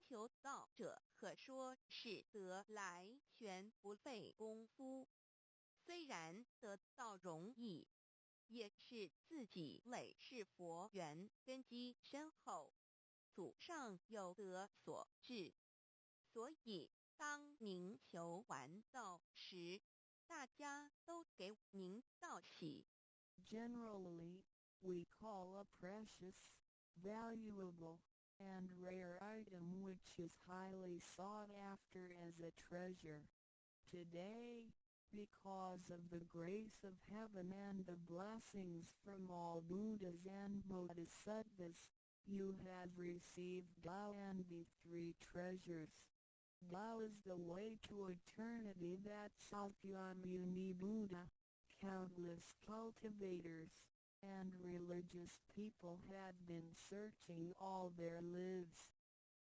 求道者可說是得來全不費工夫。雖然得道容易，也是自己累世佛緣根基深厚，祖上有德所致。所以，當您求完道時，大家都給您道喜。 Generally, we call a precious, valuable, and rare item which is highly sought after as a treasure. Today, because of the grace of heaven and the blessings from all Buddhas and Bodhisattvas, you have received Tao and the three treasures. Tao is the way to eternity that Sakyamuni Buddha, countless cultivators, and religious people have been searching all their lives.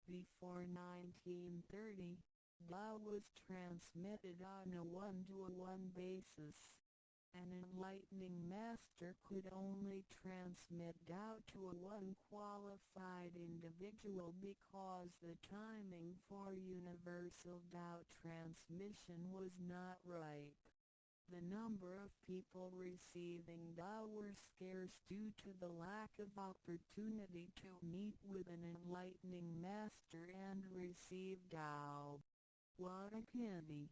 Before 1930, Tao was transmitted on a one-to-one basis. An enlightening master could only transmit Tao to a one qualified individual because the timing for universal Tao transmission was not ripe. The number of people receiving Tao were scarce due to the lack of opportunity to meet with an enlightening master and receive Tao. What a pity!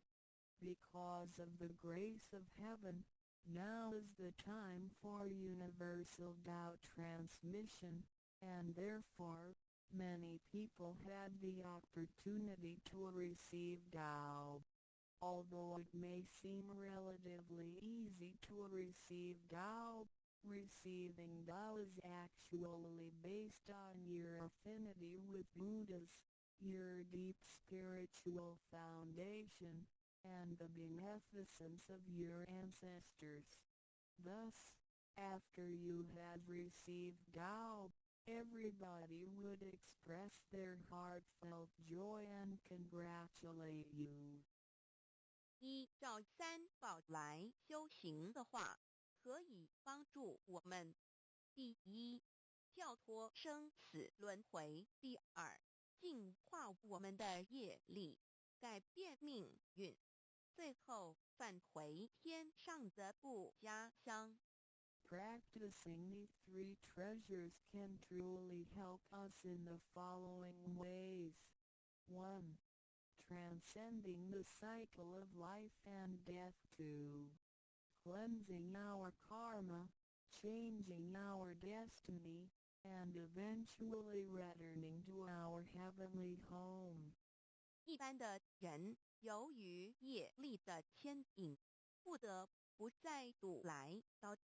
Because of the grace of heaven, now is the time for universal Tao transmission, and therefore, many people had the opportunity to receive Tao. Although it may seem relatively easy to receive Tao, receiving Tao is actually based on your affinity with Buddhas, your deep spiritual foundation, and the beneficence of your ancestors. Thus, after you have received Tao, everybody would express their heartfelt joy and congratulate you. 依照三寶來修行的話，可以幫助我們：第一，跳脫生死輪迴；第二，淨化我們的業力，改變命運；最後返回天上的故家鄉。 Practicing the three treasures can truly help us in the following ways. 1. Transcending the cycle of life and death. 2. Cleansing our karma, changing our destiny, and eventually returning to our heavenly home. 一般的人，由於業力的牽引，不得不再度來到這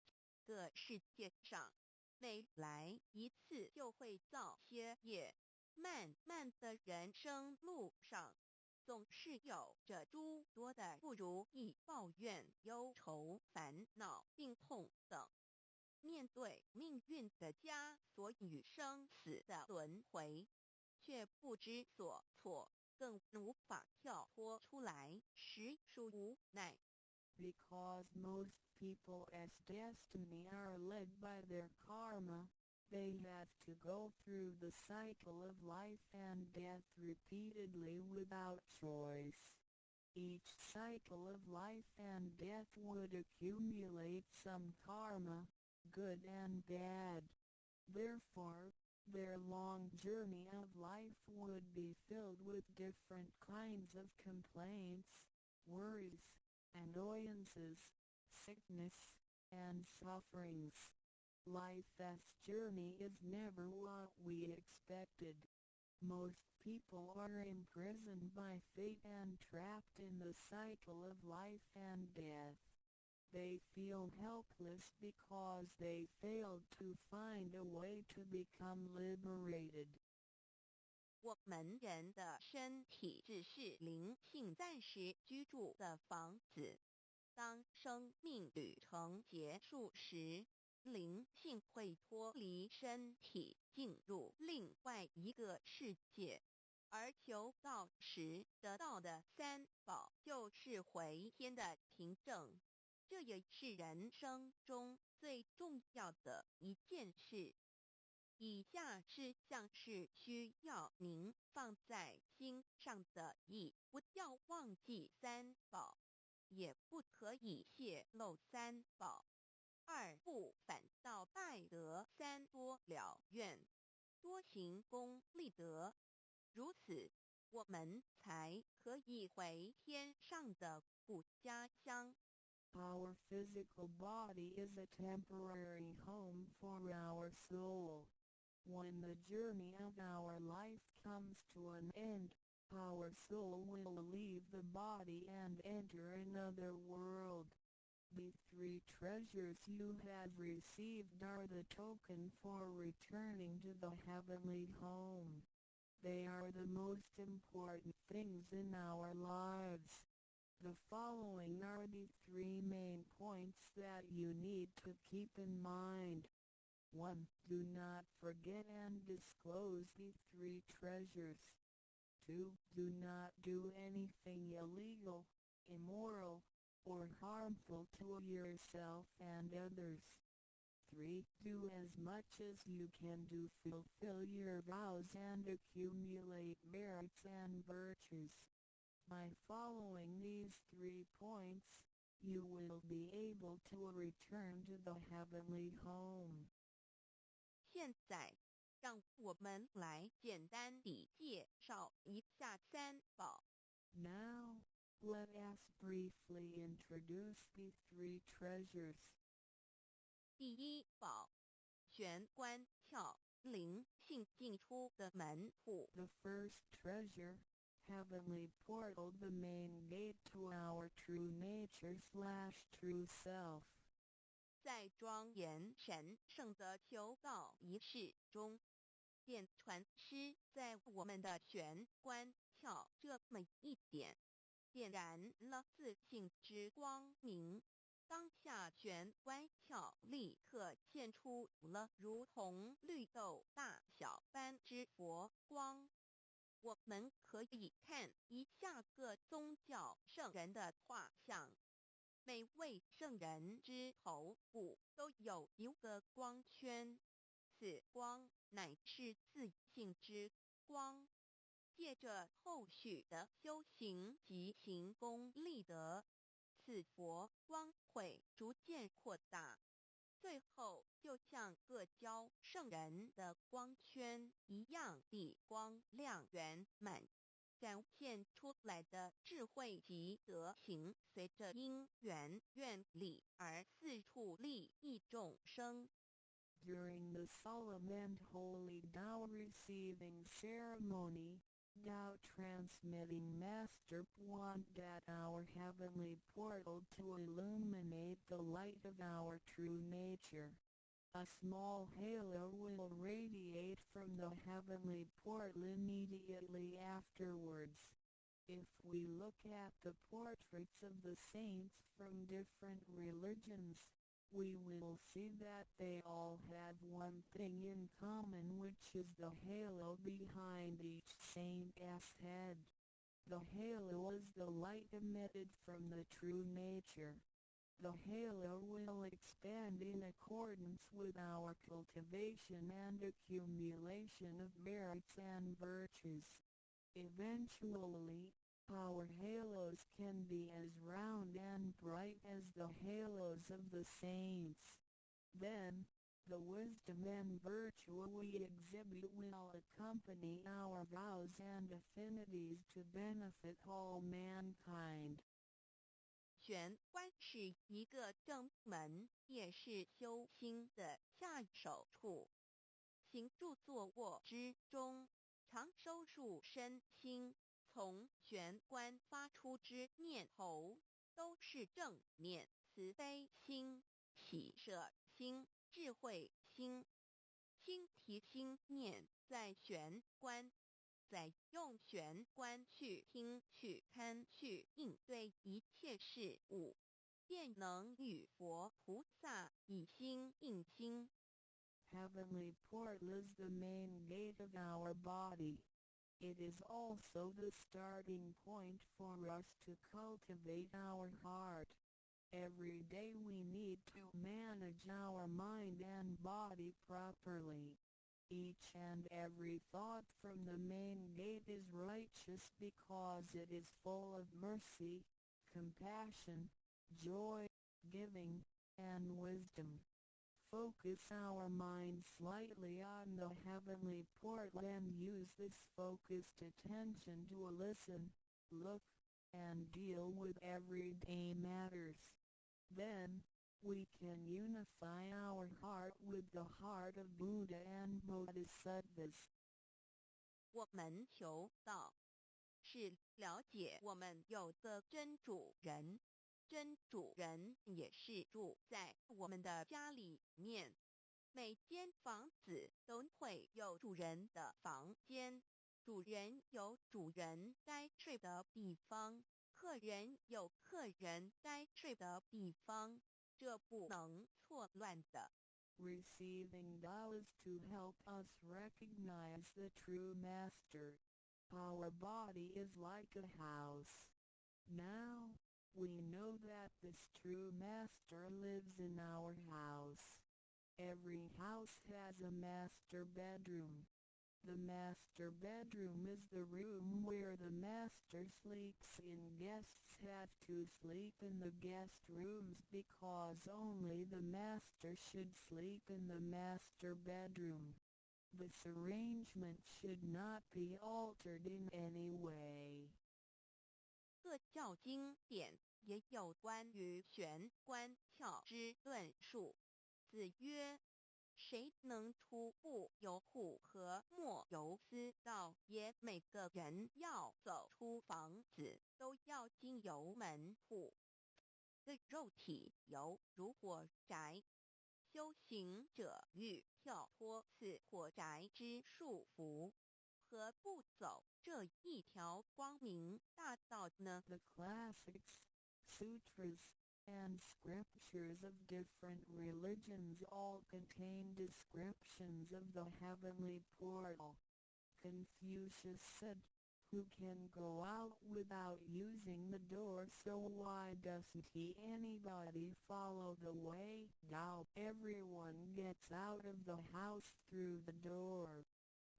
個世界上。每來一次就會造些業，漫漫的人生路上，總是有着諸多的不如意、抱怨、憂愁、煩惱、病痛等。面對命運的枷鎖與生死的輪迴，卻不知所措，更無法跳脫出來，實屬無奈。 Because most people's destiny are led by their karma, they have to go through the cycle of life and death repeatedly without choice. Each cycle of life and death would accumulate some karma, good and bad. Therefore, their long journey of life would be filled with different kinds of complaints, worries, annoyances, sickness, and sufferings. Life's journey is never what we expected. Most people are imprisoned by fate and trapped in the cycle of life and death. They feel helpless because they failed to find a way to become liberated. 我們人的身體只是靈性暫時居住的房子。當生命旅程結束時，靈性會脫離身體，進入另外一個世界。而求道時得到的三寶，就是回天的憑證。這也是人生中最重要的一件事。以下事项是需要您放在心上的：一、不要忘记三宝，也不可以泄露三宝；二、不反倒拜得三多了愿，多行功立德，如此，我们才可以回天上的故家乡。 Our physical body is a temporary home for our soul. When the journey of our life comes to an end, our soul will leave the body and enter another world. The three treasures you have received are the token for returning to the heavenly home. They are the most important things in our lives. The following are the three main points that you need to keep in mind. 1. Do not forget and disclose the three treasures. 2. Do not do anything illegal, immoral, or harmful to yourself and others. 3. Do as much as you can to fulfill your vows and accumulate merits and virtues. By following these three points, you will be able to return to the heavenly home. 现在，让我们来简单地介绍一下三宝。 Now, let us briefly introduce the three treasures. 第一宝，玄关窍，灵性进出的门户。 The first treasure, heavenly portal, the main gate to our true nature/true self. 在庄严神圣的求道仪式中，点传师在我们的玄关窍这么一点，点燃了自性之光明。当下玄关窍立刻现出了如同绿豆大小般之佛光。我们可以看一下各宗教圣人的画像。每位圣人之头部都有一个光圈，此光乃是自性之光。借着后续的修行及行功立德，此佛光会逐渐扩大，最后就像各教圣人的光圈一样地光亮圆满。展现出来的智慧及德行，随着因缘愿力而四处利益众生。 During the solemn and holy Tao receiving ceremony, Tao transmitting Master pointed at our heavenly portal to illuminate the light of our true nature. A small halo will radiate from the heavenly portal immediately afterwards. If we look at the portraits of the saints from different religions, we will see that they all have one thing in common, which is the halo behind each saint's head. The halo is the light emitted from the true nature. The halo will expand in accordance with our cultivation and accumulation of merits and virtues. Eventually, our halos can be as round and bright as the halos of the saints. Then, the wisdom and virtue we exhibit will accompany our vows and affinities to benefit all mankind. 玄关是一个正门，也是修心的下手处。行住坐卧之中，常收束身心，从玄关发出之念头，都是正念、慈悲心、喜舍心、智慧心。心提心念在玄关，再用玄关去听、去看、去应对一切事物，便能与佛菩萨以心印心。 Heavenly portal is the main gate of our body. It is also the starting point for us to cultivate our heart. Every day we need to manage our mind and body properly. Each and every thought from the main gate is righteous because it is full of mercy, compassion, joy, giving, and wisdom. Focus our mind slightly on the heavenly portal and use this focused attention to listen, look, and deal with everyday matters. Then, we can unify our heart with the heart of Buddha and Bodhisattvas. 我們求道，是了解我們有個真主人，真主人也是住在我們的家裡面。每間房子都會有主人的房間，主人有主人該睡的地方，客人有客人該睡的地方，這不能錯亂的。 Receiving Tao is to help us recognize the true master. Our body is like a house. Now, we know that this true master lives in our house. Every house has a master bedroom. The master bedroom is the room where the master sleeps in. Guests have to sleep in the guest rooms because only the master should sleep in the master bedroom. This arrangement should not be altered in any way. 各教經典也有關於玄關竅之論述。子曰：誰能出不由戶何莫由私道耶？每個人要走出房子，都要經由門戶。的肉體猶如火宅，修行者欲跳脫此火宅之束縛，何不走這一條光明大道呢？ The classics, sutras, and scriptures of different religions all contain descriptions of the heavenly portal. Confucius said, "Who can go out without using the door, so why doesn't he anybody follow the way Tao? Everyone gets out of the house through the door.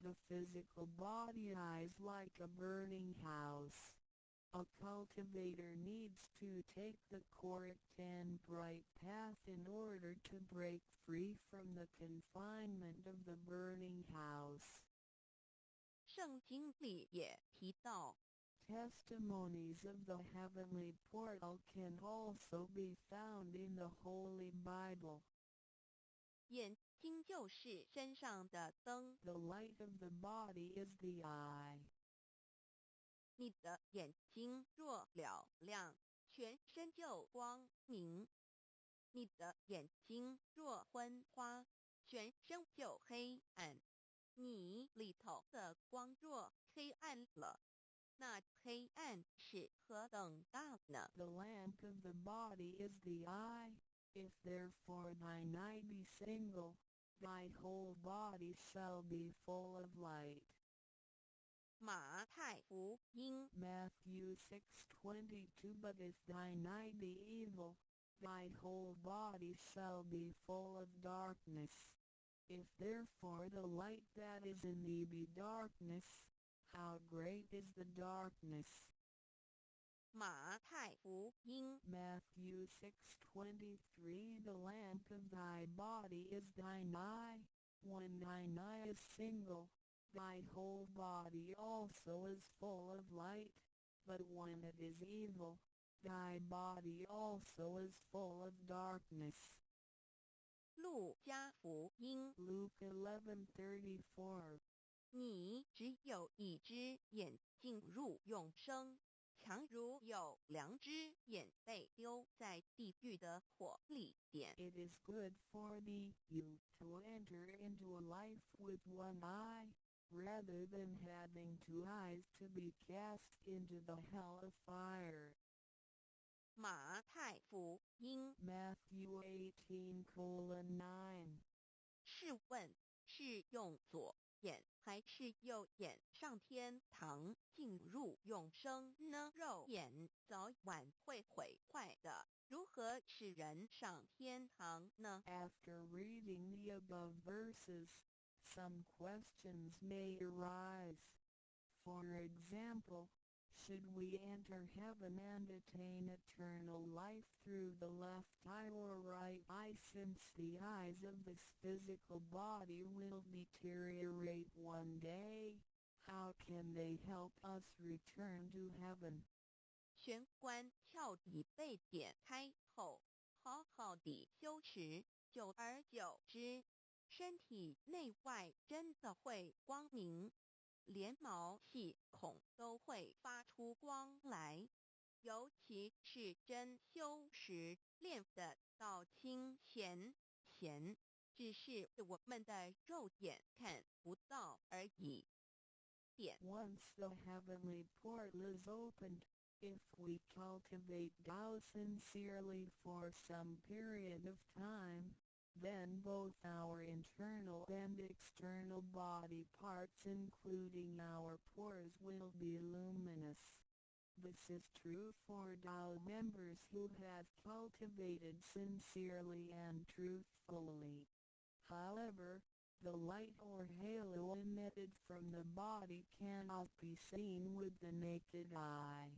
The physical body is like a burning house. A cultivator needs to take the correct and bright path in order to break free from the confinement of the burning house." 聖經裡也提到， Testimonies of the heavenly portal can also be found in the Holy Bible. 眼睛就是身上的燈。 The light of the body is the eye. 你的眼睛若嘹亮，全身就光明；你的眼睛若昏花，全身就黑暗。你裡頭的光若黑暗了，那黑暗是何等大呢？ The lamp of the body is the eye. If therefore thine eye be single, thy whole body shall be full of light. 馬太福音 Matthew 6:22. But if thine eye be evil, thy whole body shall be full of darkness. If therefore the light that is in thee be darkness, how great is the darkness? 馬太福音 Matthew 6:23. The lamp of thy body is thine eye. When thine eye is single, thy whole body also is full of light, but when it is evil, thy body also is full of darkness. 路加福音 Luke 11:34. 你只有一隻眼進入永生，強如有兩隻眼被丟在地獄的火裡點。 It is good for thee you to enter into a life with one eye, rather than having two eyes to be cast into the hell of fire. 馬太福音 Matthew 18:9. 試問是用左眼還是右眼上天堂進入永生呢？肉眼早晚會毀壞的，如何使人上天堂呢？ After reading the above verses, Some questions may arise. For example, should we enter heaven and attain eternal life through the left eye or right eye, since the eyes of this physical body will deteriorate one day? How can they help us return to heaven? 玄关窍已被点开后，好好地修持，久而久之，身体内外真的会光明，连毛细孔都会发出光来。尤其是真修实练的道清显显，只是我们的肉眼看不到而已。点。 Once the heavenly portal is opened, if we cultivate Tao sincerely for some period of time, then both our internal and external body parts, including our pores, will be luminous. This is true for Tao members who have cultivated sincerely and truthfully. However, the light or halo emitted from the body cannot be seen with the naked eye.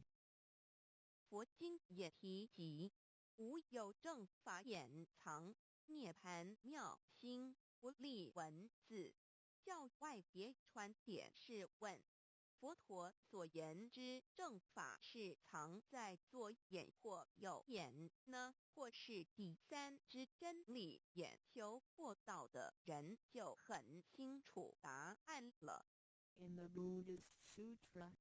佛经也提及，无有正法眼藏，涅盘妙心，不立文字，教外别传点是问，佛陀所言之正法是藏在左眼或右眼呢，或是第三之真理眼？修过道的人就很清楚答案了。 In the Buddhist Sutra,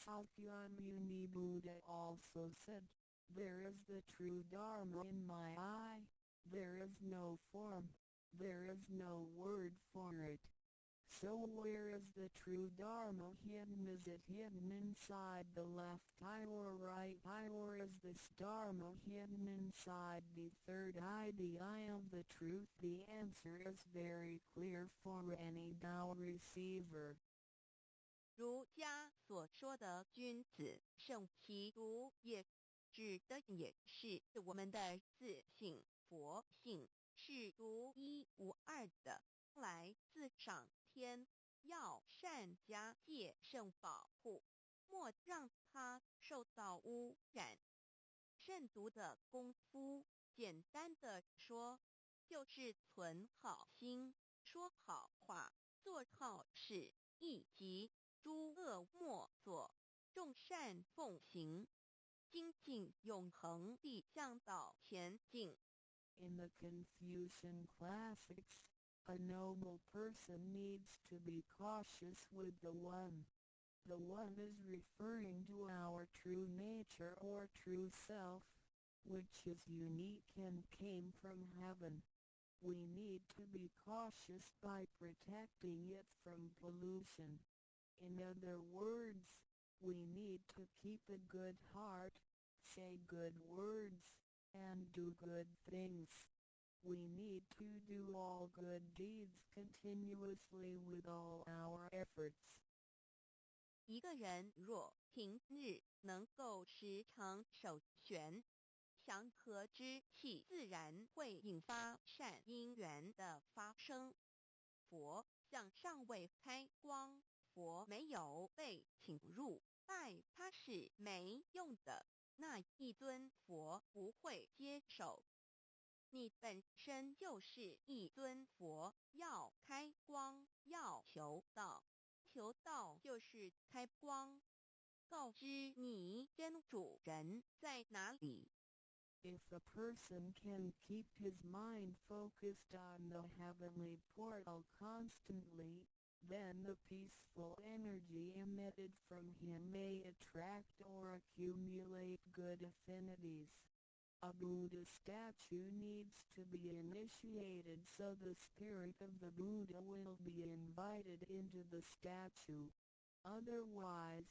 Sakyamuni Buddha also said, "There is the true Dharma in my eye, there is no form, there is no word for it." So where is the true Dharma hidden? Is it hidden inside the left eye or right eye, or is this Dharma hidden inside the third eye, the eye of the truth? The answer is very clear for any Tao receiver. 儒家所说的君子慎其独也，指的也是我们的自性佛性是独一无二的，来自上天，要善加戒慎保护，莫让它受到污染。慎独的功夫，简单的说，就是存好心，说好话，做好事，以及诸恶莫作，众善奉行，精进永恒地向道前进。 In the Confucian classics, a noble person needs to be cautious with the one. The one is referring to our true nature or true self, which is unique and came from heaven. We need to be cautious by protecting it from pollution. In other words, we need to keep a good heart, say good words, and do good things. We need to do all good deeds continuously with all our efforts. 一个人若平日能够时常守玄，祥和之气自然会引发善因缘的发生。佛像尚未开光，佛没有被请入，拜他是没用的，那一尊佛不会接受。你本身就是一尊佛，要开光，要求道，求道就是开光，告知你真主人在哪里。 If a person can keep his mind focused on the heavenly portal constantly, then the peaceful energy emitted from him may attract or accumulate good affinities. A Buddha statue needs to be initiated so the spirit of the Buddha will be invited into the statue. Otherwise,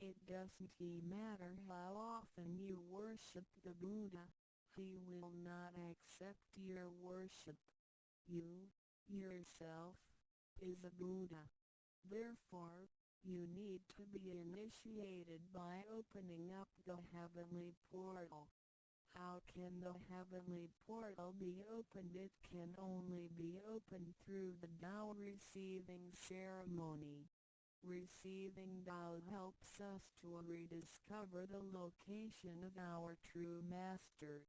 it doesn't matter how often you worship the Buddha, he will not accept your worship. You, yourself, is a Buddha. Therefore, you need to be initiated by opening up the heavenly portal. How can the heavenly portal be opened? It can only be opened through the Tao receiving ceremony. Receiving Tao helps us to rediscover the location of our true master.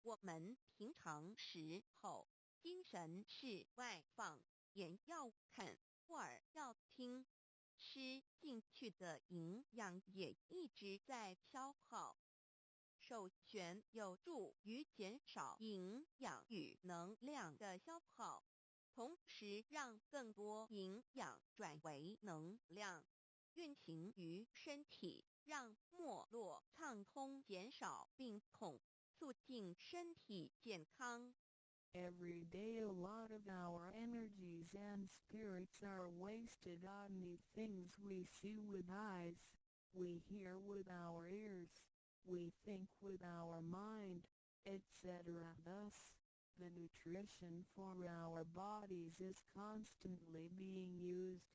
我们平常时候精神是外放，眼要看，耳要听，吃进去的营养也一直在消耗。手玄有助于减少营养与能量的消耗，同时让更多营养转为能量，运行于身体，让脉络畅通，减少病痛，促进身体健康。 Every day a lot of our energies and spirits are wasted on the things we see with eyes, we hear with our ears, we think with our mind, etc. Thus, the nutrition for our bodies is constantly being used.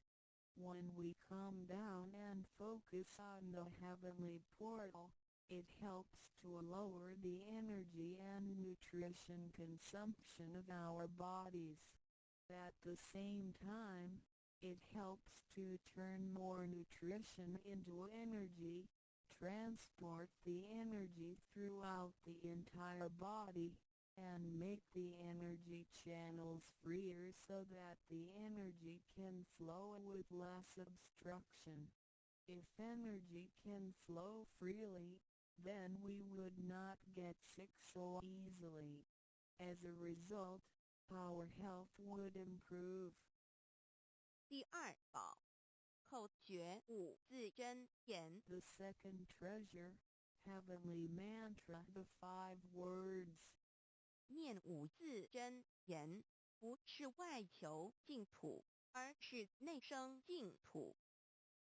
When we calm down and focus on the heavenly portal, it helps to lower the energy and nutrition consumption of our bodies. At the same time, it helps to turn more nutrition into energy, transport the energy throughout the entire body, and make the energy channels freer so that the energy can flow with less obstruction. If energy can flow freely, then we would not get sick so easily. As a result, our health would improve. 第二宝，口诀五字真言。 The second treasure, heavenly mantra, the five words. 念五字真言，不是外求净土，而是内生净土。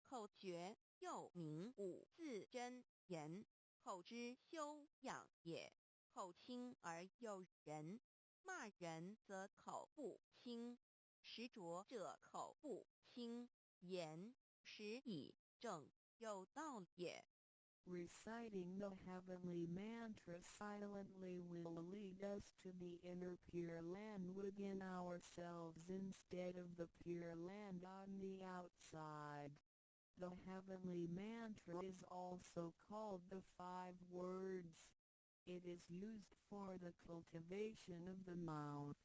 口诀又名五字真言，口之修养也。口清而有人，骂人则口不清，食浊者口不清，言食已正，有道也。 Reciting the heavenly mantra silently will lead us to the inner Pure Land within ourselves instead of the Pure Land on the outside. The heavenly mantra is also called the five words. It is used for the cultivation of the mouth.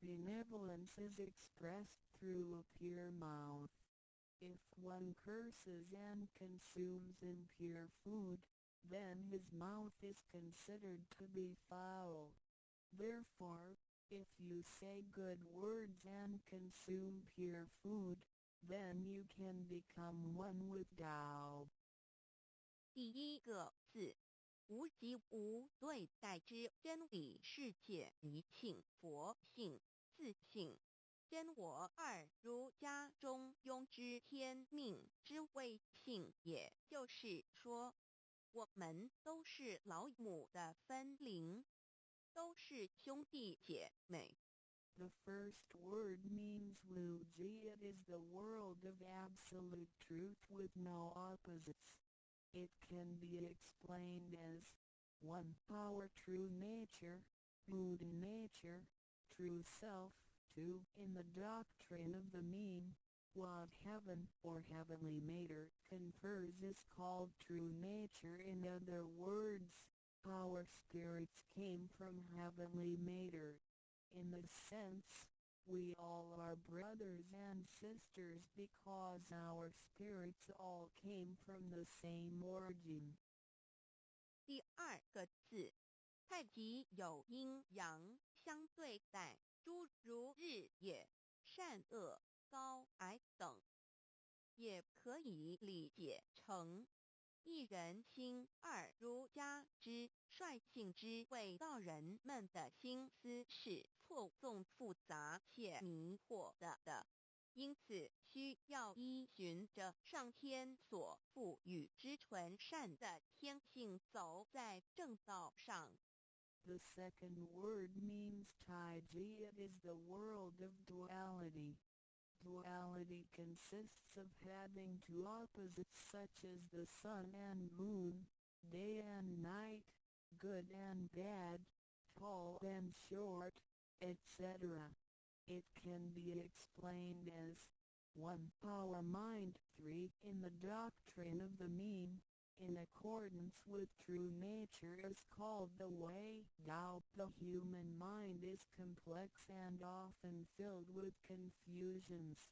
Benevolence is expressed through a pure mouth. If one curses and consumes impure food, then his mouth is considered to be foul. Therefore, if you say good words and consume pure food, then you can become one with Tao. 第一个字，无即无对待之真理世界一性佛性自性真我二儒家中庸之天命之谓性，也就是说，我们都是老母的分灵，都是兄弟姐妹。 The first word means Wuji. It is the world of absolute truth with no opposites. It can be explained as 1. Our true nature, Buddha nature, true self. 2. In the doctrine of the mean, what heaven or heavenly matter confers is called true nature. In other words, our spirits came from heavenly matter. In this sense, we all are brothers and sisters because our spirits all came from the same origin. 第二个字，太极有阴阳相对待，诸如日夜、善恶、高矮等，也可以理解成一人心二儒家之率性之谓道人们的心思是错综复杂且迷惑的，因此需要依循着上天所赋予之纯善的天性走在正道上。 The second word means Taiji. It is the world of duality. Duality consists of having two opposites such as the sun and moon, day and night, Good and bad, tall and short, etc. It can be explained as 1. Our mind, 3. In the doctrine of the mean, in accordance with true nature is called the way. Tao. The human mind is complex and often filled with confusions.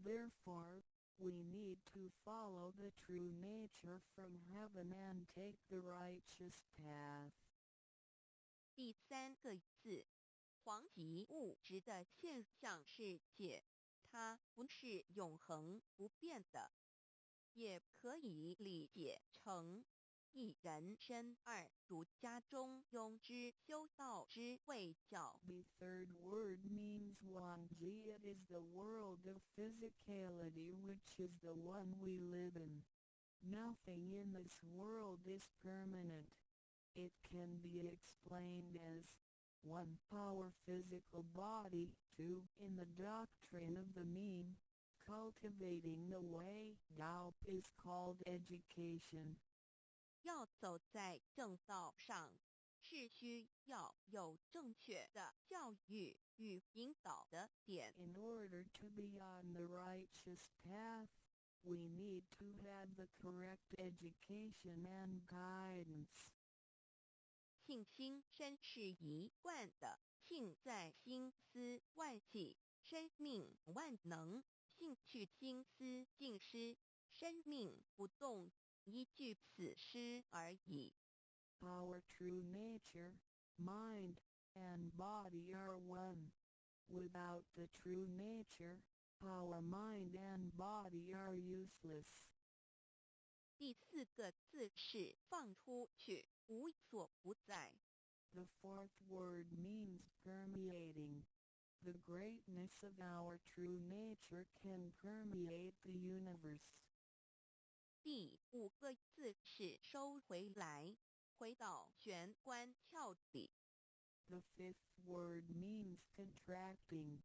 Therefore, we need to follow the true nature from heaven and take the righteous path. 第三个字，黄即物质的现象世界，它不是永恒不变的，也可以理解成一人身二儒家中庸之修道之谓教。 The third word means 黃寂. It is the world of physicality, which is the one we live in. Nothing in this world is permanent. It can be explained as 1. Our physical body, 2. In the doctrine of the mean, cultivating the way, Tao, is called education. 要走在正道上，是需要有正确的教育与引导的点。 In order to be on the righteous path, we need to have the correct education and guidance. 性心身是一贯的，性在心思万计，身命万能，性去心思尽失，身命不动，一句死诗而已。 Our true nature, mind, and body are one. Without the true nature, our mind and body are useless. 第四个字是放出去，无所不在。 The fourth word means permeating. The greatness of our true nature can permeate the universe. 第五个字是收回来，回到玄关窍里。 The fifth word means contracting.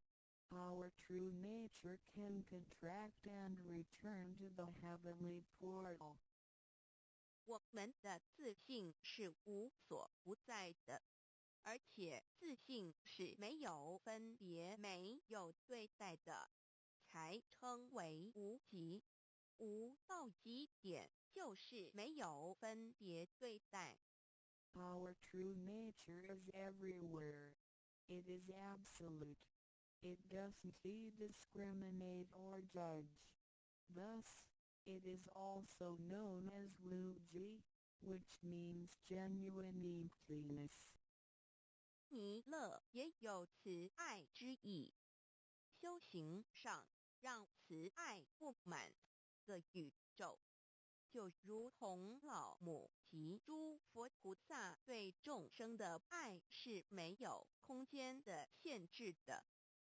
Our true nature can contract and return to the heavenly portal. 我們的自性是無所不在的，而且自性是沒有分別、沒有對待的，才稱為無極。無到極點，就是沒有分別對待。 Our true nature is everywhere. It is absolute. It doesn't discriminate or judge. Thus, it is also known as Wuji, which means genuine emptiness. 彌勒也有慈愛之意，修行上讓慈愛布滿個宇宙，就如同老母及諸佛菩薩對眾生的愛是沒有空間的限制的。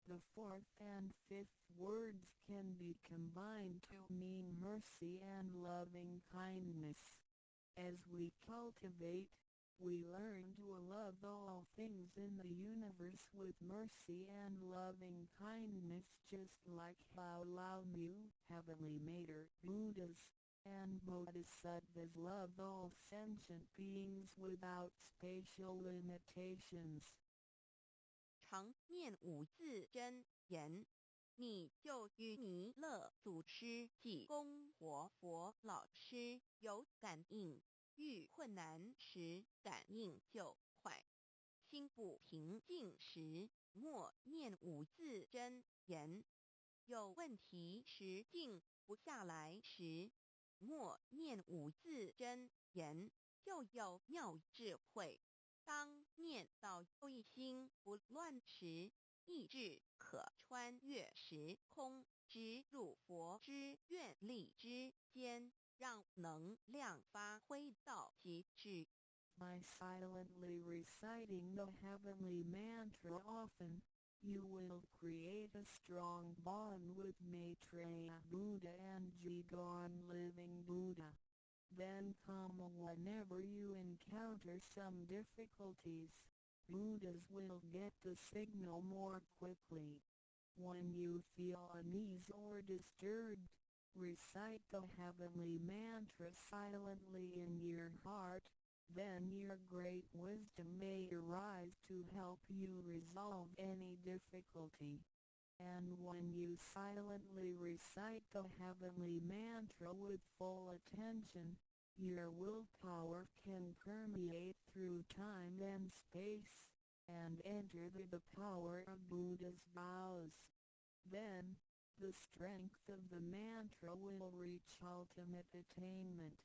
The fourth and fifth words can be combined to mean mercy and loving kindness. As we cultivate, we learn to love all things in the universe with mercy and loving kindness, just like how 老母, Heavenly Mater, Buddhas, and Bodhisattvas love all sentient beings without spatial limitations. 常念五字真言，你就與彌勒祖師濟公活佛老師有感應。遇困難時感應就快，心不平靜時默念五字真言，有問題時靜不下來時默念五字真言，就有妙智慧。當念到一心不亂時，意志可穿越時空，直入佛之願力之間，讓能量發揮到極致。 By silently reciting the heavenly mantra often, you will create a strong bond with Maitreya Buddha and Jigong Living Buddha. Then, whenever you encounter some difficulties, Buddhas will get the signal more quickly. When you feel unease or disturbed, recite the heavenly mantra silently in your heart. Then your great wisdom may arise to help you resolve any difficulty. And when you silently recite the heavenly mantra with full attention, your willpower can permeate through time and space, and enter the power of Buddha's vows. Then, the strength of the mantra will reach ultimate attainment.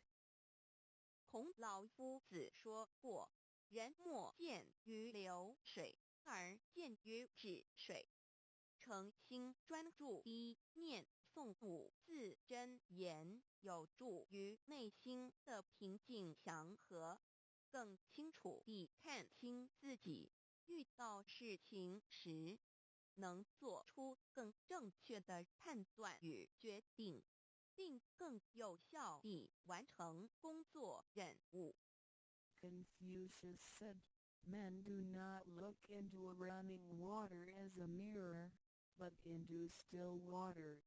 孔老夫子说过：“人莫见于流水，而见于止水。”诚心专注地念诵五字真言，有助于内心的平静祥和，更清楚地看清自己。遇到事情时，能做出更正确的判断与决定，并更有效地完成工作任务。 Confucius said, "Men do not look into a running water as a mirror, but into still water."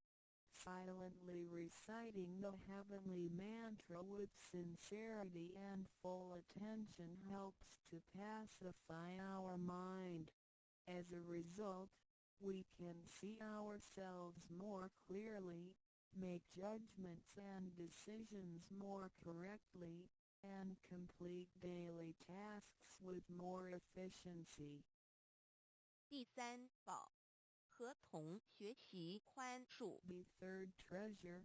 Silently reciting the heavenly mantra with sincerity and full attention helps to pacify our mind. As a result, we can see ourselves more clearly, make judgments and decisions more correctly, and complete daily tasks with more efficiency. 第三宝，合同学习宽恕。 The third treasure,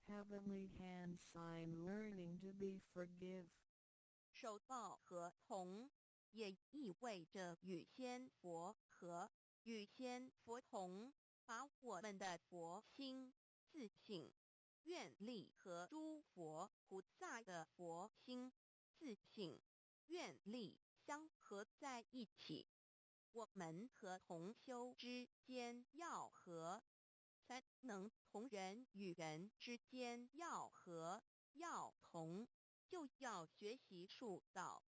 heavenly hand sign learning to be forgive. 手抱合同，也意味着与仙佛合，与仙佛同，把我们的佛心、自性、愿力和诸佛菩萨的佛心、自性、愿力相合在一起。我們和同修之間要和，才能同人與人之間要和，要同，就要學習恕道，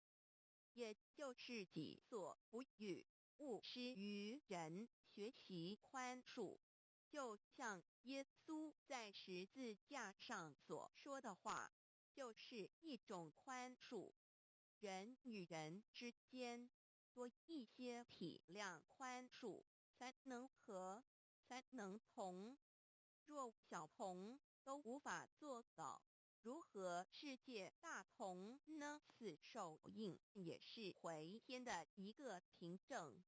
也就是己所不欲，勿施於人，學習寬恕。就像耶穌在十字架上所說的話，就是一種寬恕。人與人之間多一些體諒寬恕，才能和，才能同。若小同都無法做到，如何世界大同呢？此手印也是回天的一個憑證。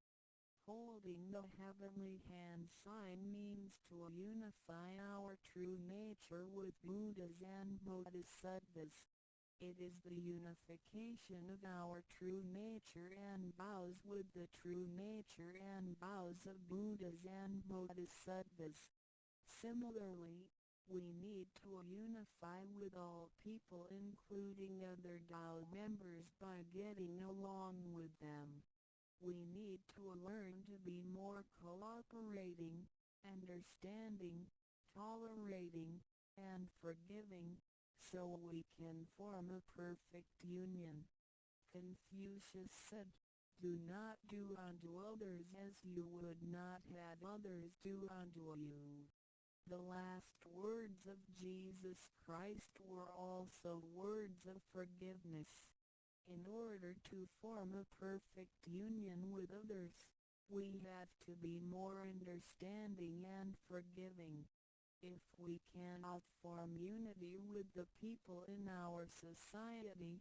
Holding the heavenly hand sign means to unify our true nature with Buddhas and Bodhisattvas. It is the unification of our true nature and vows with the true nature and vows of Buddhas and Bodhisattvas. Similarly, we need to unify with all people, including other Tao members, by getting along with them. We need to learn to be more cooperating, understanding, tolerating, and forgiving, so we can form a perfect union. Confucius said, "Do not do unto others as you would not have others do unto you." The last words of Jesus Christ were also words of forgiveness. In order to form a perfect union with others, we have to be more understanding and forgiving. If we cannot form unity with the people in our society,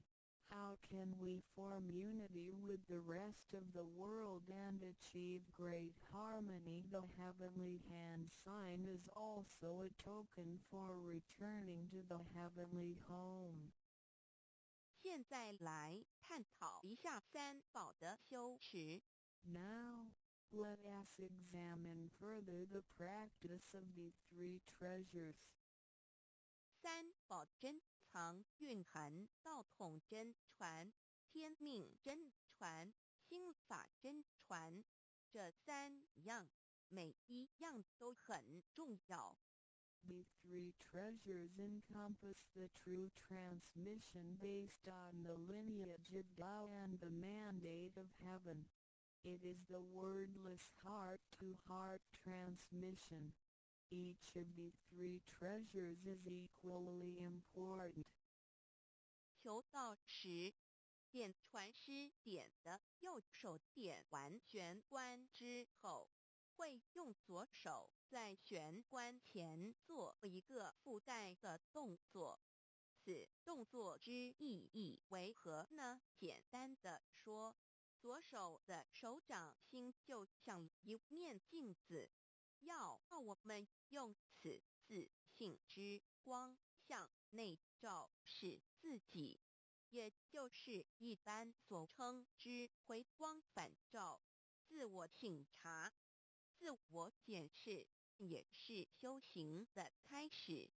how can we form unity with the rest of the world and achieve great harmony? The heavenly hand sign is also a token for returning to the heavenly home. 現在來探討一下三寶的修持。 Now, let us examine further the practice of the three treasures. 三寶珍藏蘊含道統真傳、天命真傳、心法真傳這三樣，每一樣都很重要。 The three treasures encompass the true transmission based on the lineage of Tao and the mandate of heaven. It is the wordless heart-to-heart transmission. Each of the three treasures is equally important. 求道時，点传师点的右手点完玄关之后，会用左手在玄关前做一个覆盖的动作。此动作之意义为何呢？简单的说，左手的手掌心就像一面镜子，要我们用此自性之光向内照视自己，也就是一般所称之回光返照、自我省察、自我检视，也是修行的开始。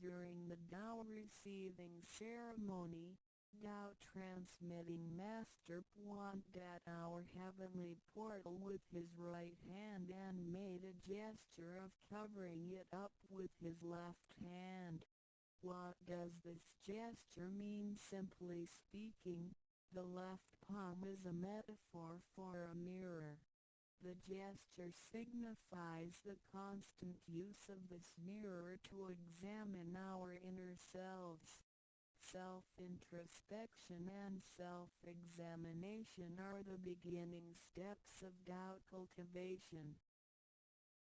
During the Tao receiving ceremony, Tao transmitting master pointed at our heavenly portal with his right hand and made a gesture of covering it up with his left hand. What does this gesture mean? Simply speaking, the left palm is a metaphor for a mirror. The gesture signifies the constant use of this mirror to examine our inner selves. Self-introspection and self-examination are the beginning steps of Tao cultivation.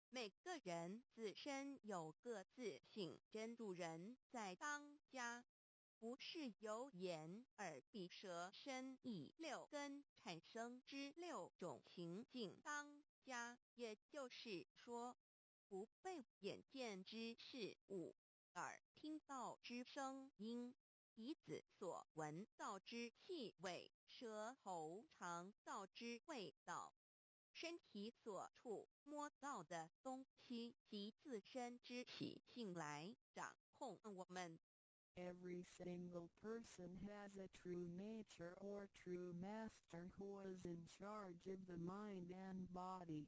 每个人自身有个自性真主人在当家，不是由眼耳鼻舌身意六根产生之六种情境当家，也就是说，不被眼见之事物、耳听到之声音、鼻子所闻到之气味、舌头尝到之味道、身体所触摸到的东西及自身之习性来掌控我们。 Every single person has a true nature or true master who is in charge of the mind and body.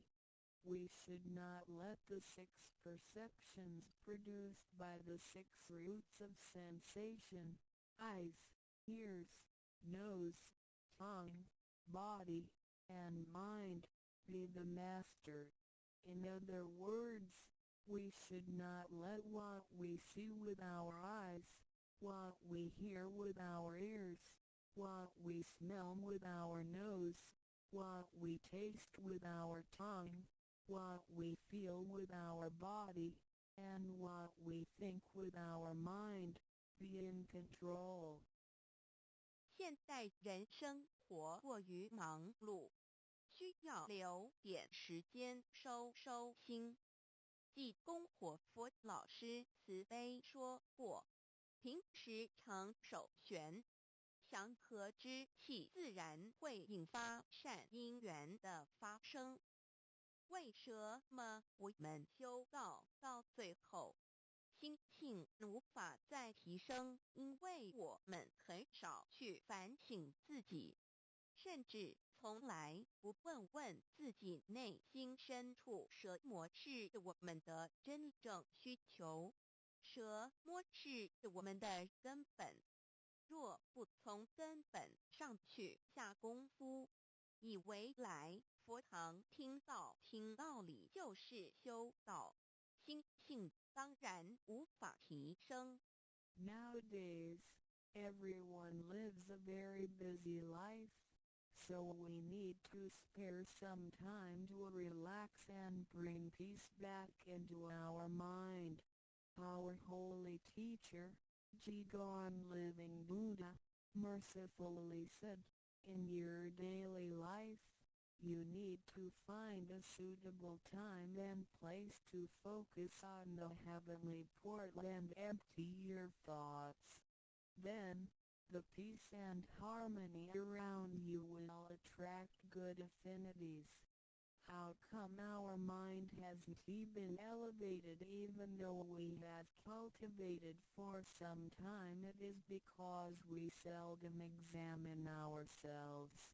We should not let the six perceptions produced by the six roots of sensation, eyes, ears, nose, tongue, body, and mind, be the master. In other words, we should not let what we see with our eyes, what we hear with our ears, what we smell with our nose, what we taste with our tongue, what we feel with our body, and what we think with our mind, be in control. 现代人生活过于忙碌，需要留点时间收收心。济公活佛老师慈悲说过，平时常守玄，祥和之气自然会引发善因缘的发生。为什么我们修道到最后，心性无法再提升？因为我们很少去反省自己，甚至从来不问问自己内心深处什么是我们的真正需求，什么是我们的根本。若不从根本上去下功夫，以为来佛堂听道听道理就是修道，心性当然无法提升。 Nowadays, everyone lives a very busy life, so we need to spare some time to relax and bring peace back into our mind. Our holy teacher, Jigong Living Buddha, mercifully said, "In your daily life, you need to find a suitable time and place to focus on the heavenly portal and empty your thoughts. Then, the peace and harmony around you will attract good affinities." How come our mind hasn't been elevated even though we have cultivated for some time? It is because we seldom examine ourselves.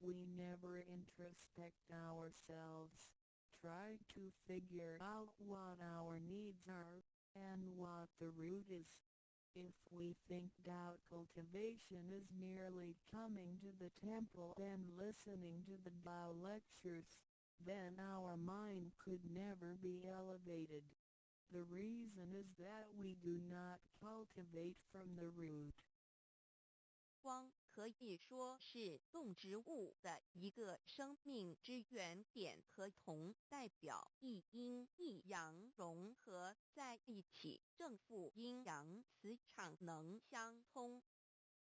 We never introspect ourselves, try to figure out what our needs are, and what the root is. If we think Tao cultivation is merely coming to the temple and listening to the Tao lectures, then our mind could never be elevated. The reason is that we do not cultivate from the root. 光可以说是动植物的一个生命之源点和同代表一阴一阳融合在一起，正负阴阳磁场能相通。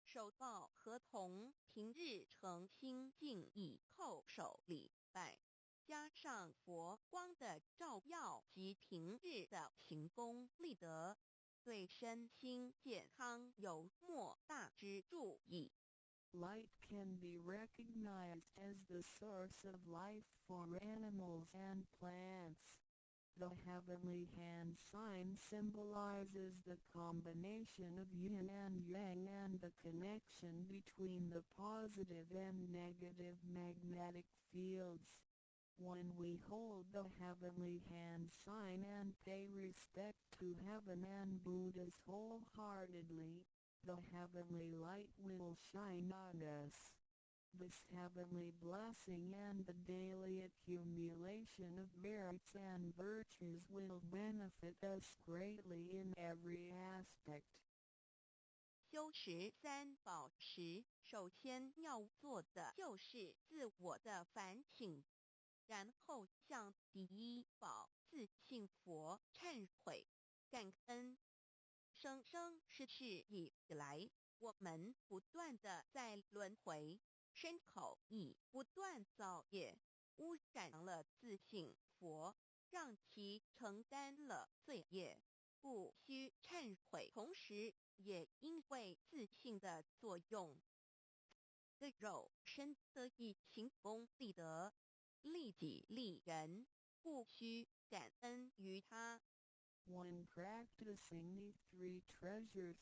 手抱河童平日诚心敬意叩首礼拜，加上佛光的照耀及平日的行功立德，對身心健康有莫大之助益。 Light can be recognized as the source of life for animals and plants. The heavenly hand sign symbolizes the combination of yin and yang and the connection between the positive and negative magnetic fields. When we hold the heavenly hand sign and pay respect to heaven and Buddhas wholeheartedly, the heavenly light will shine on us. This heavenly blessing and the daily accumulation of merits and virtues will benefit us greatly in every aspect. 修持三寶時，首先要做的就是自我的反省，然後向第一寶自性佛懺悔、感恩。生生世世以來，我們不斷地在輪迴，身口意不斷造業，污染了自性佛，讓其承擔了罪業，故須懺悔。同時，也因為自性的作用，的肉身得以行功立德，利己利人，故須感恩於他。 When practicing the three treasures,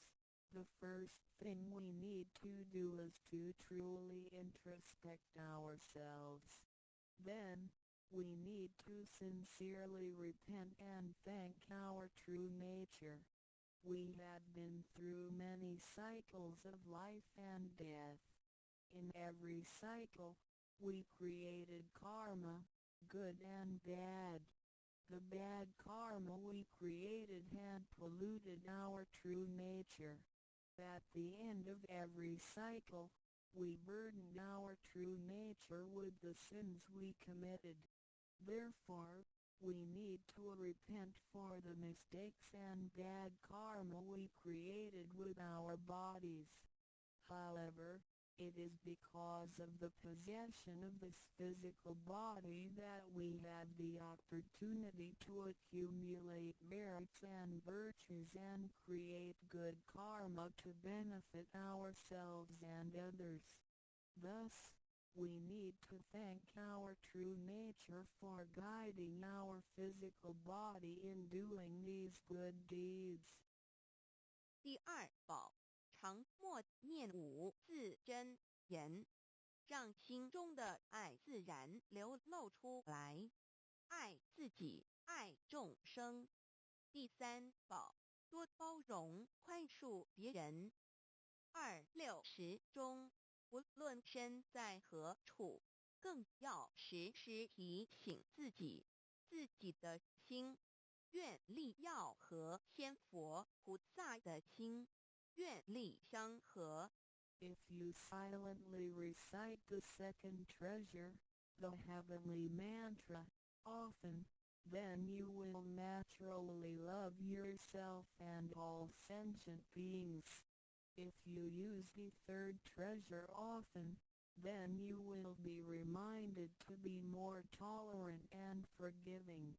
the first thing we need to do is to truly introspect ourselves. Then, we need to sincerely repent and thank our true nature. We have been through many cycles of life and death. In every cycle, we created karma, good and bad. The bad karma we created had polluted our true nature. At the end of every cycle, we burdened our true nature with the sins we committed. Therefore, we need to repent for the mistakes and bad karma we created with our bodies. However, it is because of the possession of this physical body that we have the opportunity to accumulate merits and virtues and create good karma to benefit ourselves and others. Thus, we need to thank our true nature for guiding our physical body in doing these good deeds. 第二寶，常默念五字真言，讓心中的愛自然流露出來，愛自己，愛眾生。第三寶，多包容寬恕別人。二六時中，不論身在何處，更要時時提醒自己，自己的心願力要和千佛菩薩的心願力相合。 If you silently recite the second treasure, the heavenly mantra, often, then you will naturally love yourself and all sentient beings. If you use the third treasure often, then you will be reminded to be more tolerant and forgiving.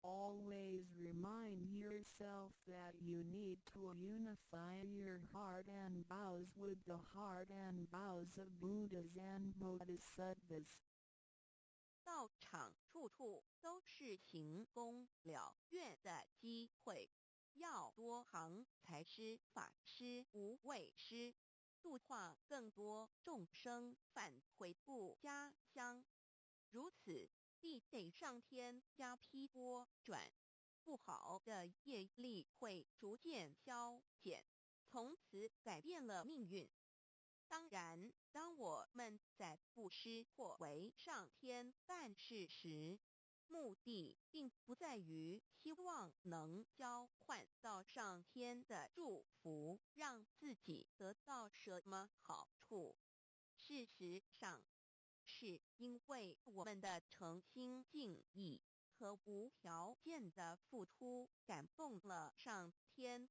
Always remind yourself that you need to unify your heart and vows with the heart and vows of Buddhas and Bodhisattvas. 道場處處都是行功了願的機會，要多行財施、法施、無畏施，度化更多眾生返回故家鄉。如此，必得上天加被撥轉，不好的業力會逐漸消減，從此改變了命運。當然，當我們在布施或為上天辦事時，目的並不在於希望能交換到上天的祝福，讓自己得到什麼好處。事实上，是因为我们的诚心敬意和无条件的付出感动了上天，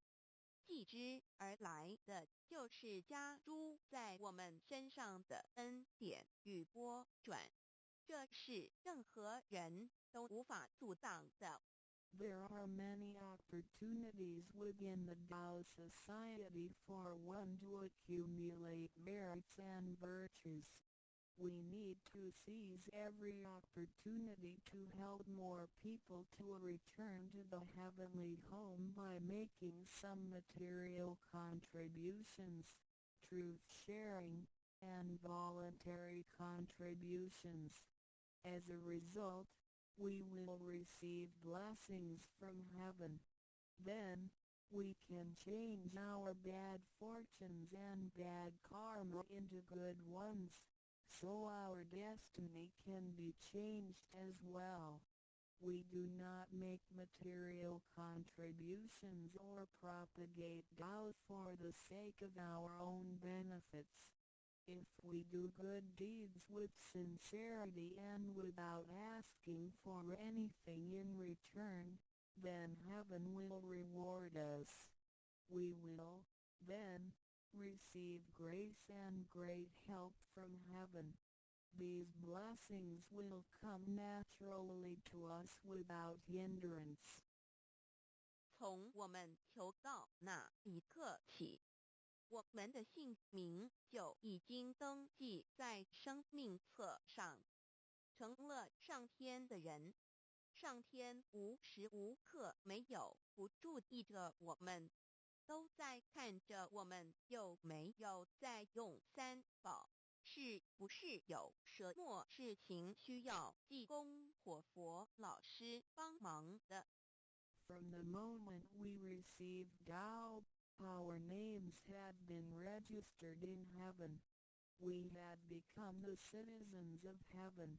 继之而来的就是加诸在我们身上的恩典与波转，这是任何人都无法阻挡的。 There are many opportunities within the Tao society for one to accumulate merits and virtues. We need to seize every opportunity to help more people to return to the heavenly home by making some material contributions, truth sharing, and voluntary contributions. As a result, we will receive blessings from heaven. Then, we can change our bad fortunes and bad karma into good ones, so our destiny can be changed as well. We do not make material contributions or propagate Tao for the sake of our own benefits. If we do good deeds with sincerity and without asking for anything in return, then heaven will reward us. We will, then, receive grace and great help from heaven. These blessings will come naturally to us without hindrance. 从我们求道那一刻起，我们的姓名就已经登记在生命册上，成了上天的人。上天无时无刻没有不注意着我们，都在看着我们有没有在用三宝，是不是有什么事情需要济公活佛老师帮忙的。 From the moment we received Tao, our names had been registered in heaven. We had become the citizens of heaven.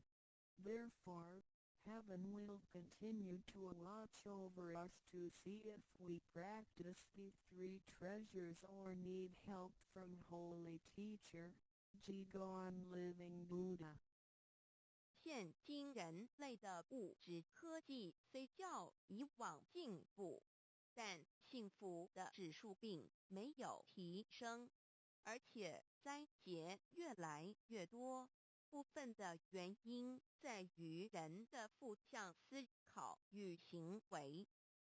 Therefore, heaven will continue to watch over us to see if we practice the three treasures or need help from Holy Teacher, Jigong Living Buddha. 现今人类的物质科技虽较以往进步，但幸福的指数并没有提升，而且灾劫越来越多。部分的原因在于人的负向思考与行为、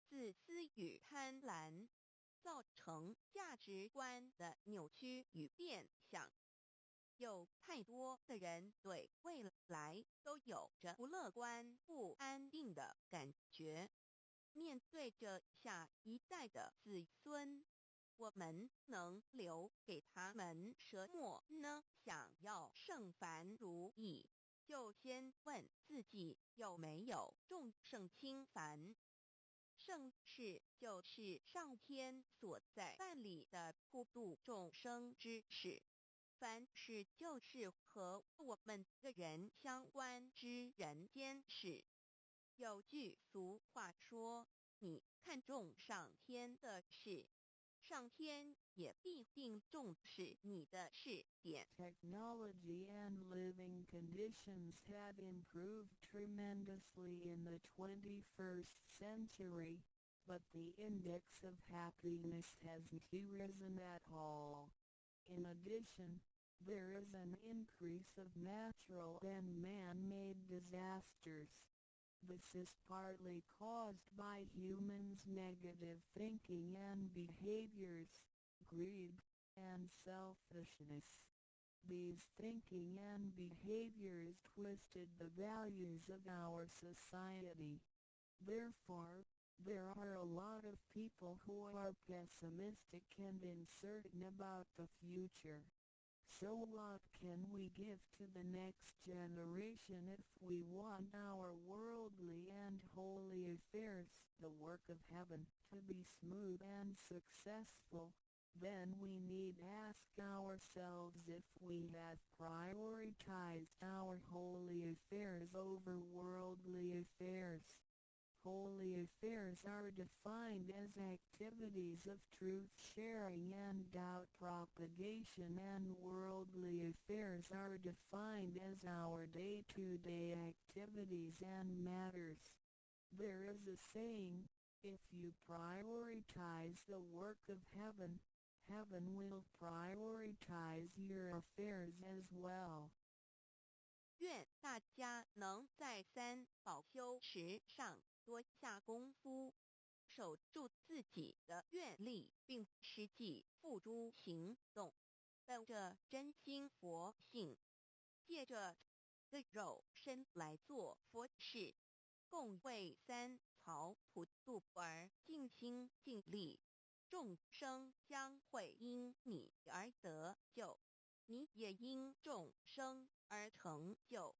自私与贪婪，造成价值观的扭曲与变相。有太多的人对未来都有着不乐观、不安定的感觉。面对着下一代的子孙，我們能留給他們什麼呢？想要聖凡如意，就先問自己有沒有重聖輕凡。聖事就是上天所在辦理的普度眾生之事。凡事就是和我們個人相關之人間事。有句俗話說：你看重上天的事，上天也必定重視你的事點。 Technology and living conditions have improved tremendously in the 21st century, but the index of happiness hasn't risen at all. In addition, there is an increase of natural and man-made disasters. This is partly caused by humans' negative thinking and behaviors, greed, and selfishness. These thinking and behaviors twisted the values of our society. Therefore, there are a lot of people who are pessimistic and uncertain about the future. So what can we give to the next generation if we want our worldly and holy affairs, the work of heaven, to be smooth and successful? Then we need ask ourselves if we have prioritized our holy affairs over worldly affairs. Holy affairs are defined as activities of truth sharing and Tao propagation, and worldly affairs Affairs are defined as our day-to-day activities and matters. There is a saying, "If you prioritize the work of heaven, heaven will prioritize your affairs as well." 愿大家能在三宝修持上多下功夫，守住自己的愿力，并实际付诸行动，本着真心佛性，借着这肉身来做佛事，共为三曹普度而尽心尽力，众生将会因你而得救，你也因众生而成就。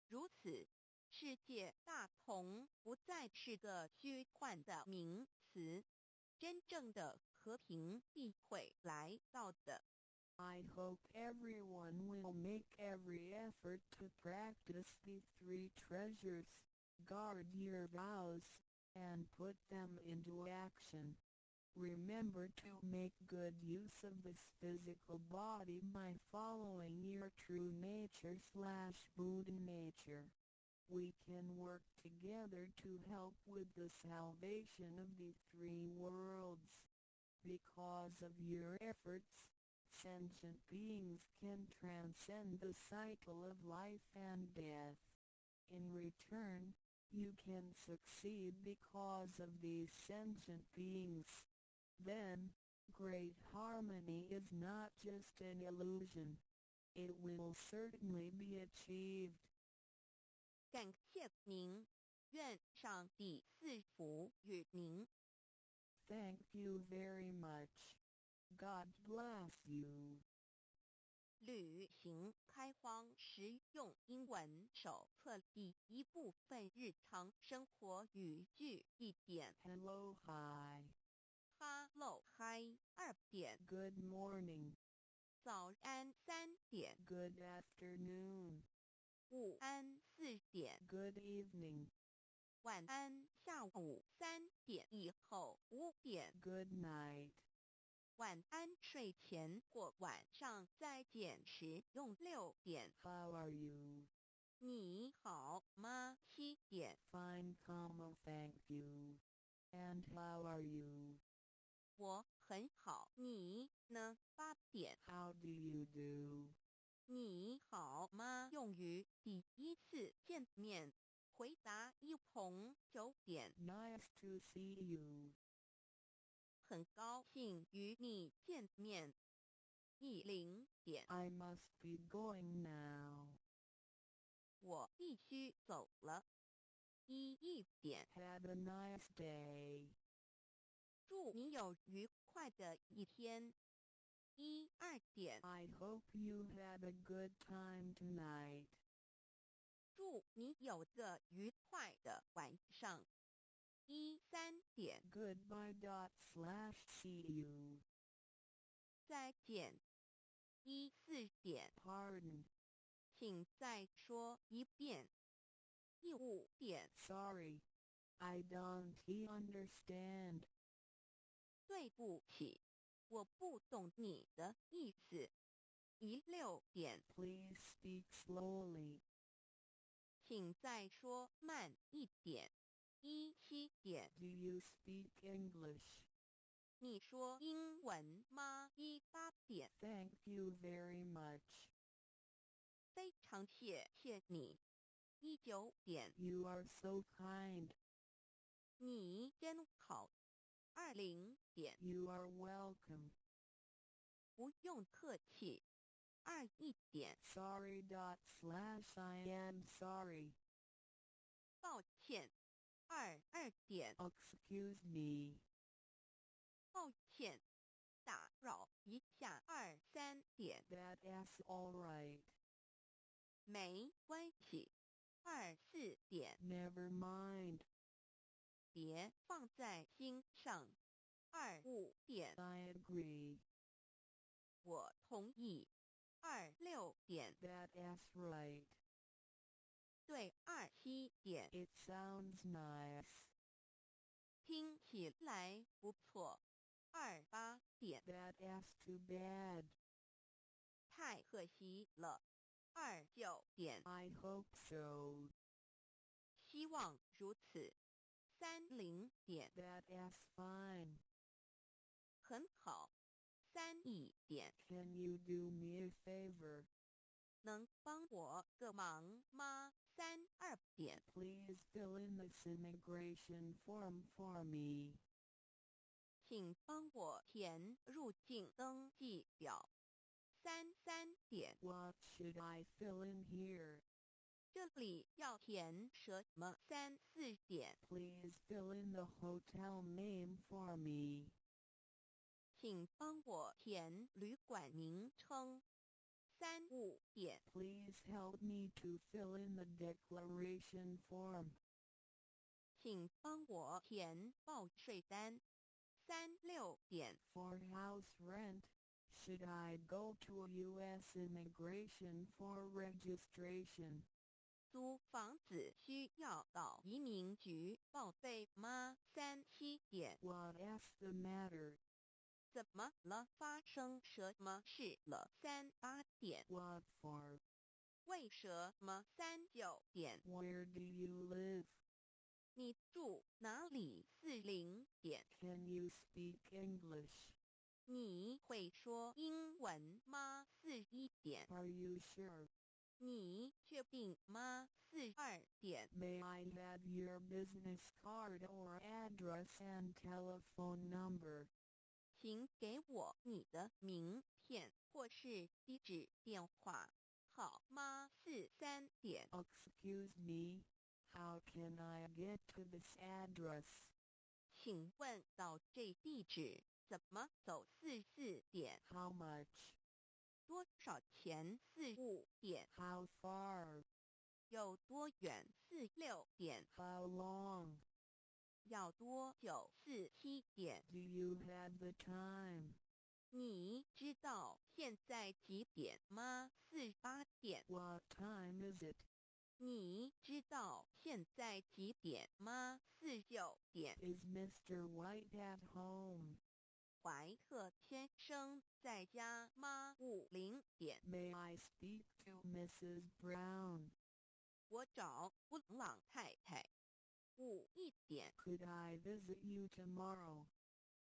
如此，世界大同不再是个虚幻的名词，真正的和平必会来到的。 I hope everyone will make every effort to practice the three treasures, guard your vows, and put them into action. Remember to make good use of this physical body by following your true nature/Buddha nature. We can work together to help with the salvation of the three worlds. Because of your efforts, sentient beings can transcend the cycle of life and death. In return, you can succeed because of these sentient beings. Then, great harmony is not just an illusion. It will certainly be achieved. 感谢您，愿上帝赐福予您。 Thank you very much. God bless you. 旅行开荒实用英文手册第一部分日常生活语句1点。 Hello, hi. 哈喽嗨2点。 Good morning. 早安3点。 Good afternoon. 午安4点。 Good evening. 晚安下午3点以后5点。 Good night. 晚安睡前或晚上再见时用6点。 How are you? 你好嗎7点。 Fine, comma, thank you. And how are you? 我很好，你呢？8點。 How do you do? 你好嗎？用於第一次見面，回答一同9點。 Nice to see you. 很高興與你見面。10點。 I must be going now. 我必須走了。11點。 Have a nice day. 祝你有愉快的一天。12點。 I hope you have a good time tonight. 祝你有個愉快的晚上。13點。 Goodbye dot slash see you. 再見。14點。 Pardon. 請再說一遍。15點。 Sorry. I don't understand. 對不起，我不懂你的意思。16點。 Please speak slowly. 請再說慢一點。17點。 Do you speak English? 你說英文嗎？18點。 Thank you very much. 非常謝謝你。19點。 You are so kind. 你真好。20點。 You are welcome. 不用客氣。21點。 Sorry dot slash I am sorry. 抱歉。22點。 Excuse me. 抱歉，打擾一下。23點。 That's all right. 沒關係。24點。 Never mind. 別放在心上。25點。 I agree. 我同意。26點。 That's right. 對。27點。 It sounds nice. 聽起來不錯。28點。 That's too bad. 太可惜了。29点。 I hope so. 希望如此。30点。 That's fine. 很好。31点。 Can you do me a favor? 能幫我個忙嗎？32點。 Please fill in this immigration form for me. 請幫我填入境登記表。33點。 What should I fill in here? 這裡要填什麼？34點。 Please fill in the hotel name for me. 請幫我填旅館名稱。35點。 Please help me to fill in the declaration form. 請幫我填報稅單。36點。 For house rent, should I go to U.S. immigration for registration? 租房子需要到移民局報備嗎？37點。 What's the matter? 怎麼了？發生什麼事了？38點。 What for? 為什麼？39點。 Where do you live? 你住哪裡？40點。 Can you speak English? 你會說英文嗎？41點。 Are you sure? 你確定嗎？42點。 May I have your business card or address and telephone number? 請給我你的名片或是地址電話號碼？43點。 Excuse me, how can I get to this address? 請問到這地址怎麼走？44點。 How much? 多少錢？45點。 How far? 有多遠？46點。 How long? 要多久？47點。 Do you have the time? 你知道現在幾點嗎？48點。 What time is it? 你知道現在幾點嗎？49點。 Is Mr. White at home? 懷特先生在家嗎？50點。 May I speak to Mrs. Brown? 我找布朗太太。51點。 Could I visit you tomorrow?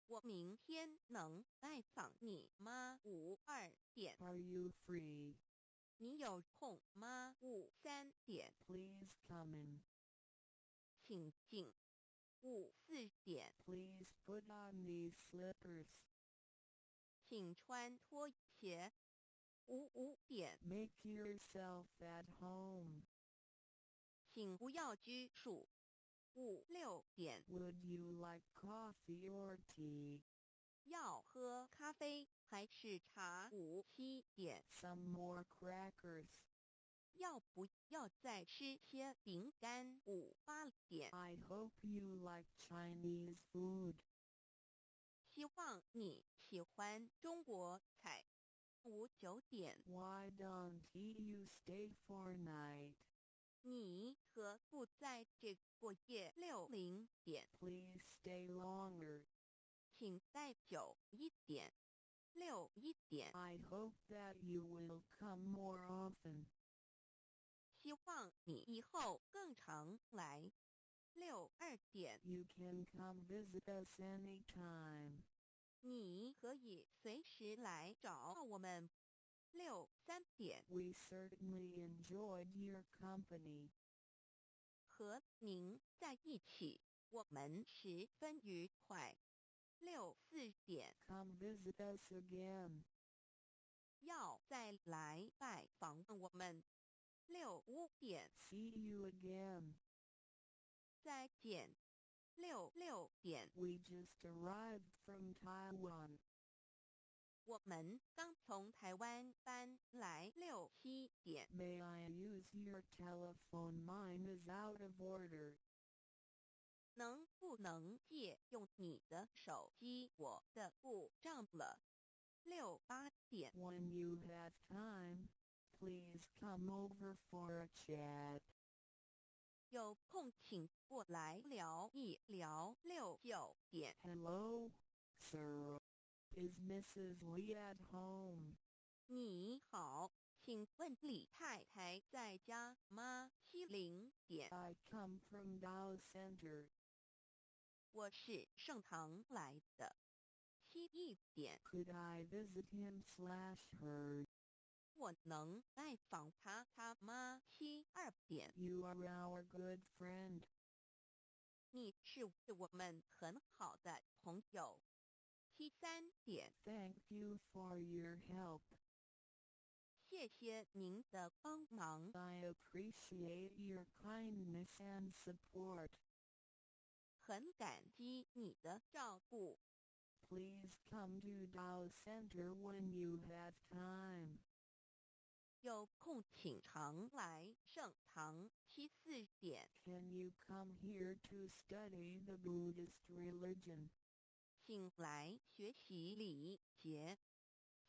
我明天能拜訪你嗎？52點。 Are you free? 你有空嗎？53點。 Please come in. 請進。54點。 Please put on these slippers. 請穿拖鞋。55點。 Make yourself at home. 請不要拘束。56點。 Would you like coffee or tea? 要喝咖啡還是茶？57點。 Some more crackers. 要不要再吃些餅乾？58點。 I hope you like Chinese food. 希望你喜歡中國菜。59點。 Why don't you stay for a night? 你何不在這過夜？60點。 Please stay longer. 請待久一點。61點。 I hope that you will come more often. 希望你以後更常來。62點。 You can come visit us anytime. 你可以隨時來找我們。63點。 We certainly enjoyed your company. 和您在一起，我們十分愉快。64點。 Come visit us again. 要再來拜訪我們。65點。 See you again. 再見。66點。 We just arrived from Taiwan. 我們剛從台灣搬來。67點。 May I use your telephone? Mine is out of order. 能不能借用你的手機？我的故障了。68點。 When you have time, please come over for a chat. 有空請過來聊一聊。69點。 Hello, sir. Is Mrs. Lee at home? 你好，請問李太太在家嗎？70點。 I come from Dao Center. 我是聖堂來的。71點。 Could I visit him/her? 我能拜訪他她嗎？72點。 You are our good friend. 你是我們很好的朋友。73點。 Thank you for your help. 謝謝您的幫忙。 I appreciate your kindness and support. 很感激你的照顧。 Please come to Dao Center when you have time. 有空請常來聖堂。74點。 Can you come here to study the Buddhist religion? 請來學習禮節。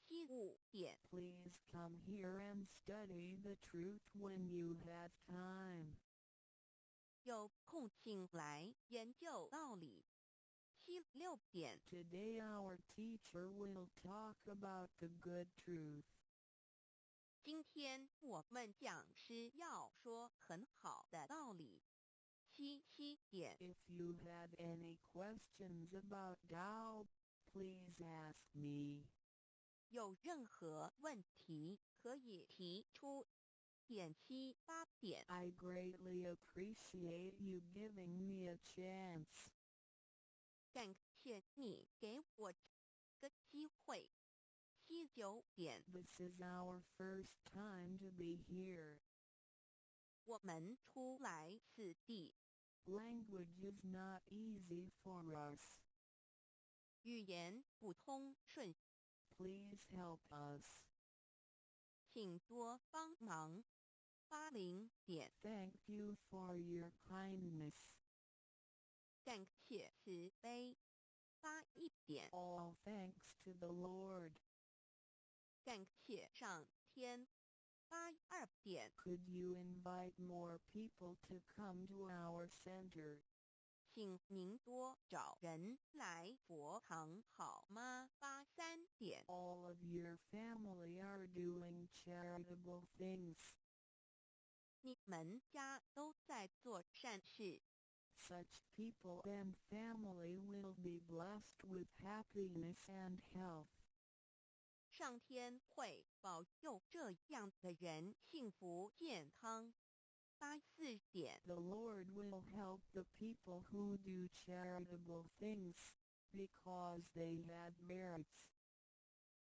75點。 Please come here and study the truth when you have time. 有空請來研究道理。76點。 Today our teacher will talk about the good truth. 今天我們講師要說很好的道理。77點。 If you have any questions about Dao, please ask me. 有任何問題可以提出。78點。 I greatly appreciate you giving me a chance. 感謝你給我個機會。79點。 This is our first time to be here. 我們初來此地。 Language is not easy for us. 語言不通順。 Please help us. 請多幫忙。80點。 Thank you for your kindness. 感謝慈悲。81點。 All thanks to the Lord. 感謝上天。82點。 Could you invite more people to come to our center? 請您多找人來佛堂好嗎？83點。 All of your family are doing charitable things. 你們家都在做善事。 Such people and family will be blessed with happiness and health. 上天會保佑這樣的人幸福健康。84點。 The Lord will help the people who do charitable things, because they have merits.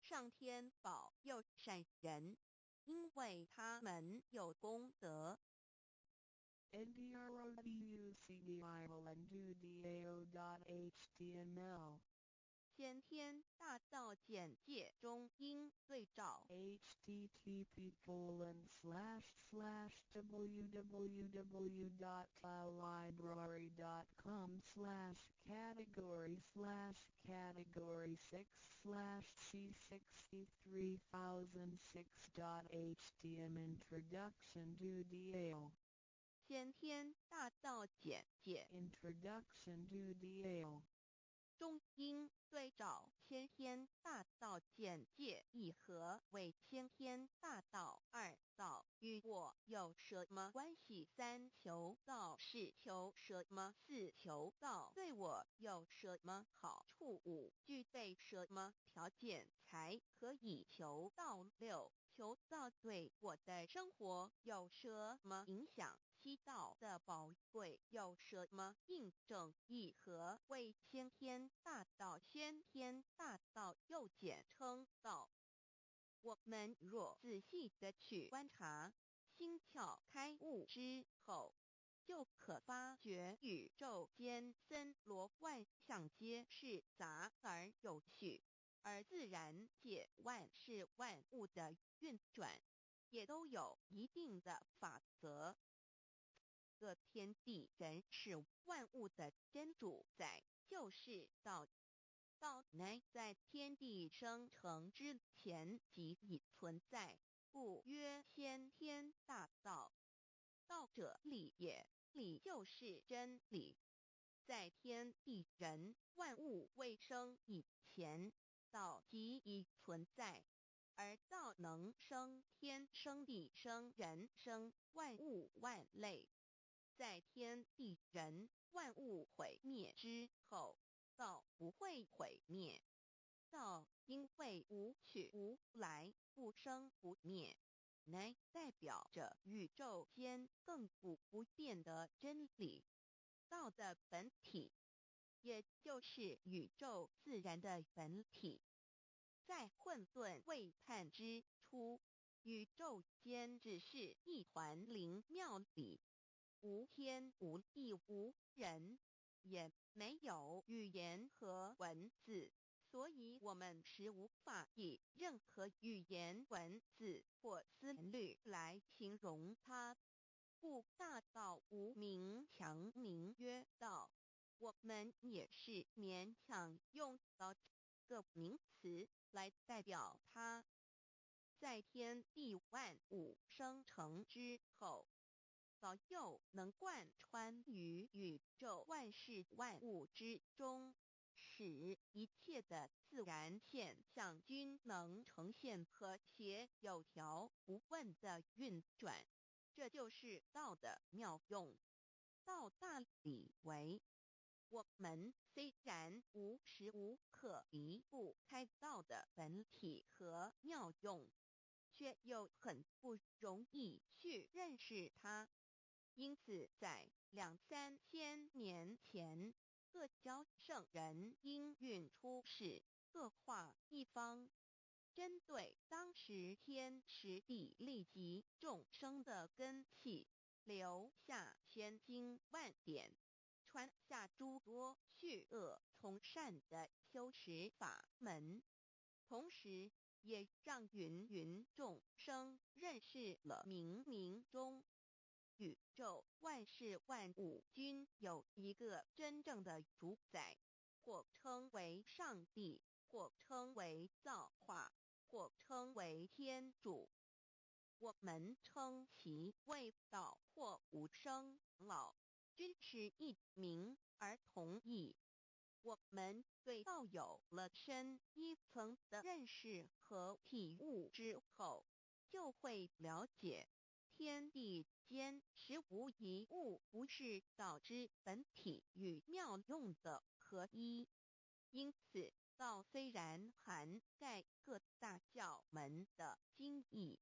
上天保佑善人，因為他們有功德。 NDRODUCDILNDUDAO.HTML 先天大道簡介中英對照。 http://www.library.com/category/category6/c63006.htm Introduction to Dao. 先天大道簡介。 Introduction to Dao. 中英對照先天大道簡介一何為先天大道？二道與我有什麼關係？三求道是求什麼？四求道對我有什麼好處？五具備什麼條件才可以求道？六求道對我的生活有什麼影響？七道的寶貴有什麼印證？一何為先天大道？先天大道又簡稱道。我們若仔細的去觀察，心竅開悟之後，就可發覺宇宙間森羅萬象皆是雜而有序，而自然界萬事萬物的運轉，也都有一定的法則。這天地人事萬物的真主宰就是道。道乃在天地生成之前即已存在，故曰先天大道。道者理也，理就是真理。在天地人萬物未生以前，道即已存在。而道能生天生地生人生万物万类。在天地人万物毁灭之后，道不会毁灭。道因为无去无来，不生不灭，乃代表着宇宙间亘古不变的真理。道的本体，也就是宇宙自然的本体。在混沌未判之初，宇宙间只是一团灵妙理，无天无地无人，也没有语言和文字，所以我们是无法以任何语言文字或思虑来形容它。故大道无名，强名曰道。我们也是勉强用道这个名词来代表它。在天地万物生成之后，道又能贯穿于宇宙万事万物之中，使一切的自然现象均能呈现和谐有条不紊的运转。这就是道的妙用。道大理为，我们虽然无时无刻离不开道的本体和妙用，却又很不容易去认识它。因此，在两三千年前，各教圣人应运出世，各化一方，针对当时天时地利及众生的根器，留下千经万典，传下诸多去恶从善的修持法门，同时也让芸芸众生认识了冥冥中宇宙万事万物均有一个真正的主宰，或称为上帝，或称为造化，或称为天主。我们称其为道或无生老，均是一名而同义。我们对道有了深一层的认识和体悟之后，就会了解天地间实无一物不是道之本体与妙用的合一。因此，道虽然涵盖各大教门的精义，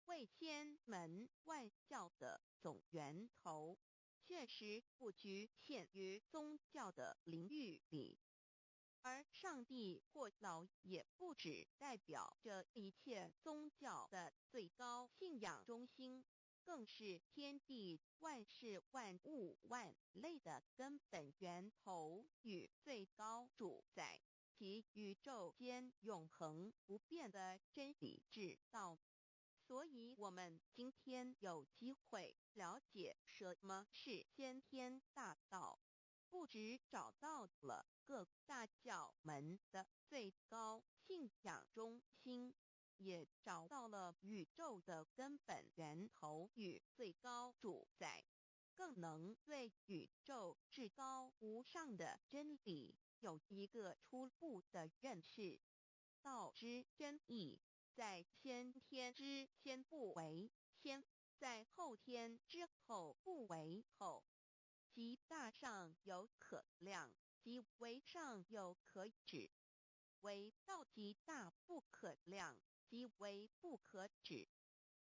为千门万教的总源头，确实不局限于宗教的领域里。而上帝或老也不只代表着一切宗教的最高信仰中心，更是天地万事万物万类的根本源头与最高主宰，其宇宙间永恒不变的真理之道。所以，我们今天有机会了解什么是先天大道，不只找到了各大教门的最高信仰中心，也找到了宇宙的根本源头与最高主宰，更能对宇宙至高无上的真理有一个初步的认识。道之真意，在先天之先不为先，在后天之后不为后。即大上有可量，即为上有可指。为道极大不可量，即为不可指。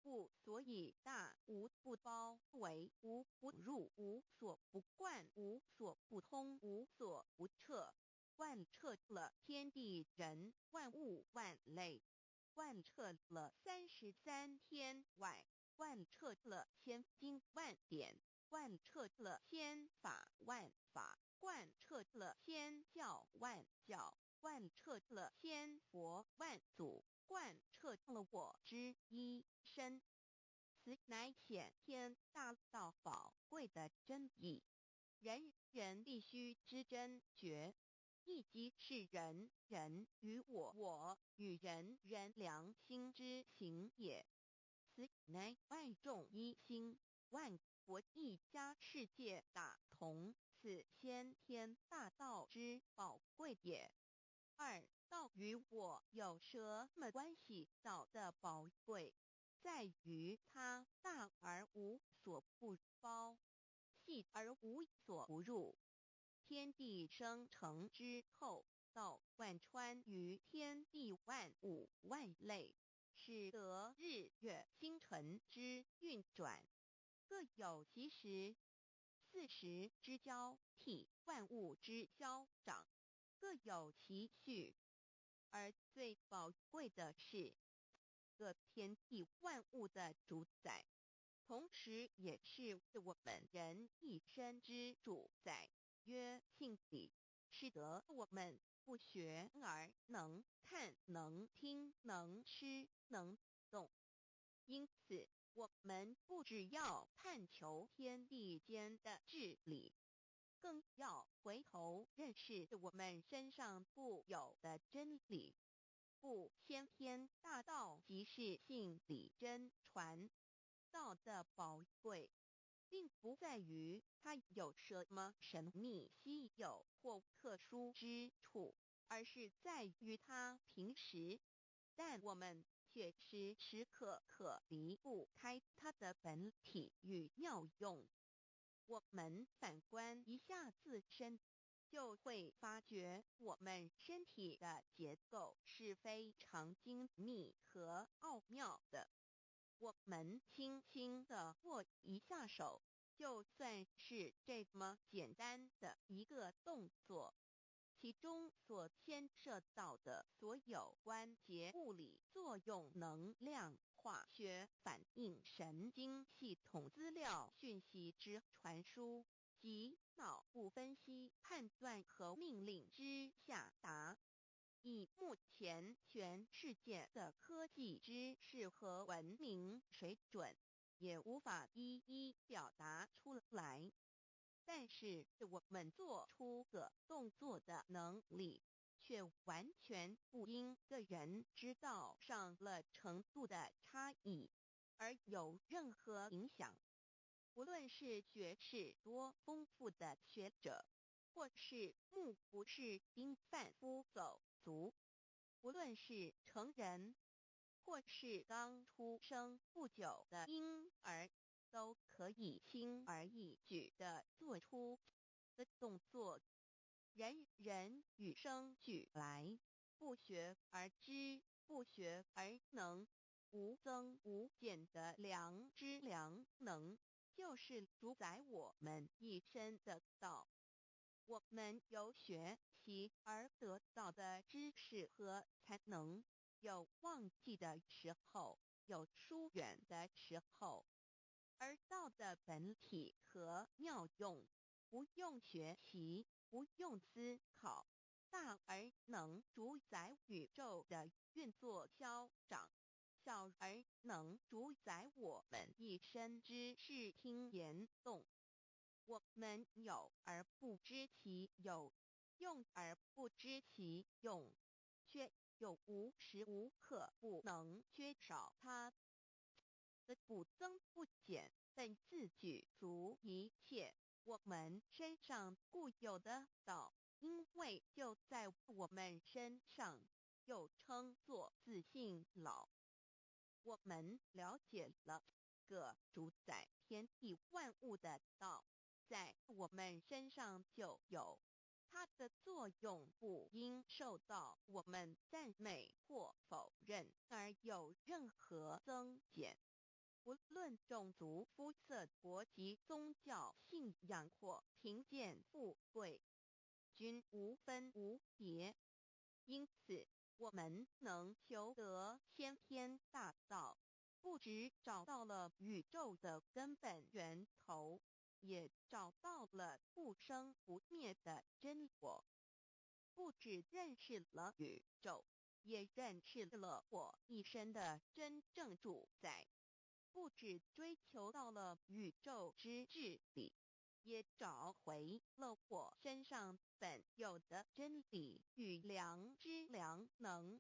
故所以大无不包围，无不入，无所不贯，无所不通，无所不彻，贯彻了天地人万物万类，贯彻了33天外，贯彻了千经万典，贯彻了千法万法，贯彻了千教万教，贯彻了千佛万祖，贯彻了我之一身。此乃显天大道宝贵的真义，人人必须知真觉，亦即是人人与我我与人人良心之行也。此乃万众一心，万国一家，世界大同，此先天大道之宝贵也。二，道與我有什麼關係？道的寶貴在於它大而無所不包，細而無所不入。天地生成之後，道貫穿於天地萬物萬類，使得日月星辰之運轉各有其時，四時之交替，萬物之消長，各有其序。而最寶貴的是，個天地萬物的主宰，同時也是我們人一生之主宰，曰性理，使得我們不學而能看、能聽、能吃、能動。因此，我們不只要探求天地間的治理，更要回頭認識我們身上固有的真理。故先天大道即是性理真傳。道的寶貴，並不在於它有什麼神秘稀有或特殊之處，而是在於它平實。但我們卻時時刻刻離不開它的本體與妙用。我們反觀一下自身，就會發覺我們身體的結構是非常精密和奧妙的。我們輕輕地握一下手，就算是這麼簡單的一個動作，其中所牽涉到的所有關節物理作用、能量、化學反應、神經系統資料訊息之傳輸及腦部分析判斷和命令之下達，以目前全世界的科技知識和文明水準，也無法一一表達出來。但是我們做出個動作的能力，卻完全不因個人知道上了程度的差異而有任何影響。無論是學識多豐富的學者，或是目不識丁販夫走卒，無論是成人，或是剛出生不久的嬰兒，都可以輕而易舉地做出的動作。人人與生俱來，不學而知，不學而能，無增無減的良知良能，就是主宰我們一生的道。我們由學習而得到的知識和才能，有忘記的時候，有疏遠的時候，而道的本體和妙用，不用學習，不用思考，大而能主宰宇宙的運作消長，小而能主宰我們一生之視聽言動。我們有而不知其有，用而不知其用，卻又無時無刻不能缺少它。的不增不減，本自具足一切。我們身上固有的道，因為就在我們身上，又稱作自性老。我們了解了個主宰天地萬物的道，在我們身上就有它的作用，不應受到我們讚美或否認而有任何增減。無論種族、膚色、國籍、宗教信仰或貧賤富貴，均無分無別。因此，我們能求得先天大道，不只找到了宇宙的根本源頭，也找到了不生不滅的真我。不只認識了宇宙，也認識了我一生的真正主宰。不只追求到了宇宙之治理，也找回了我身上本有的真理與良知良能。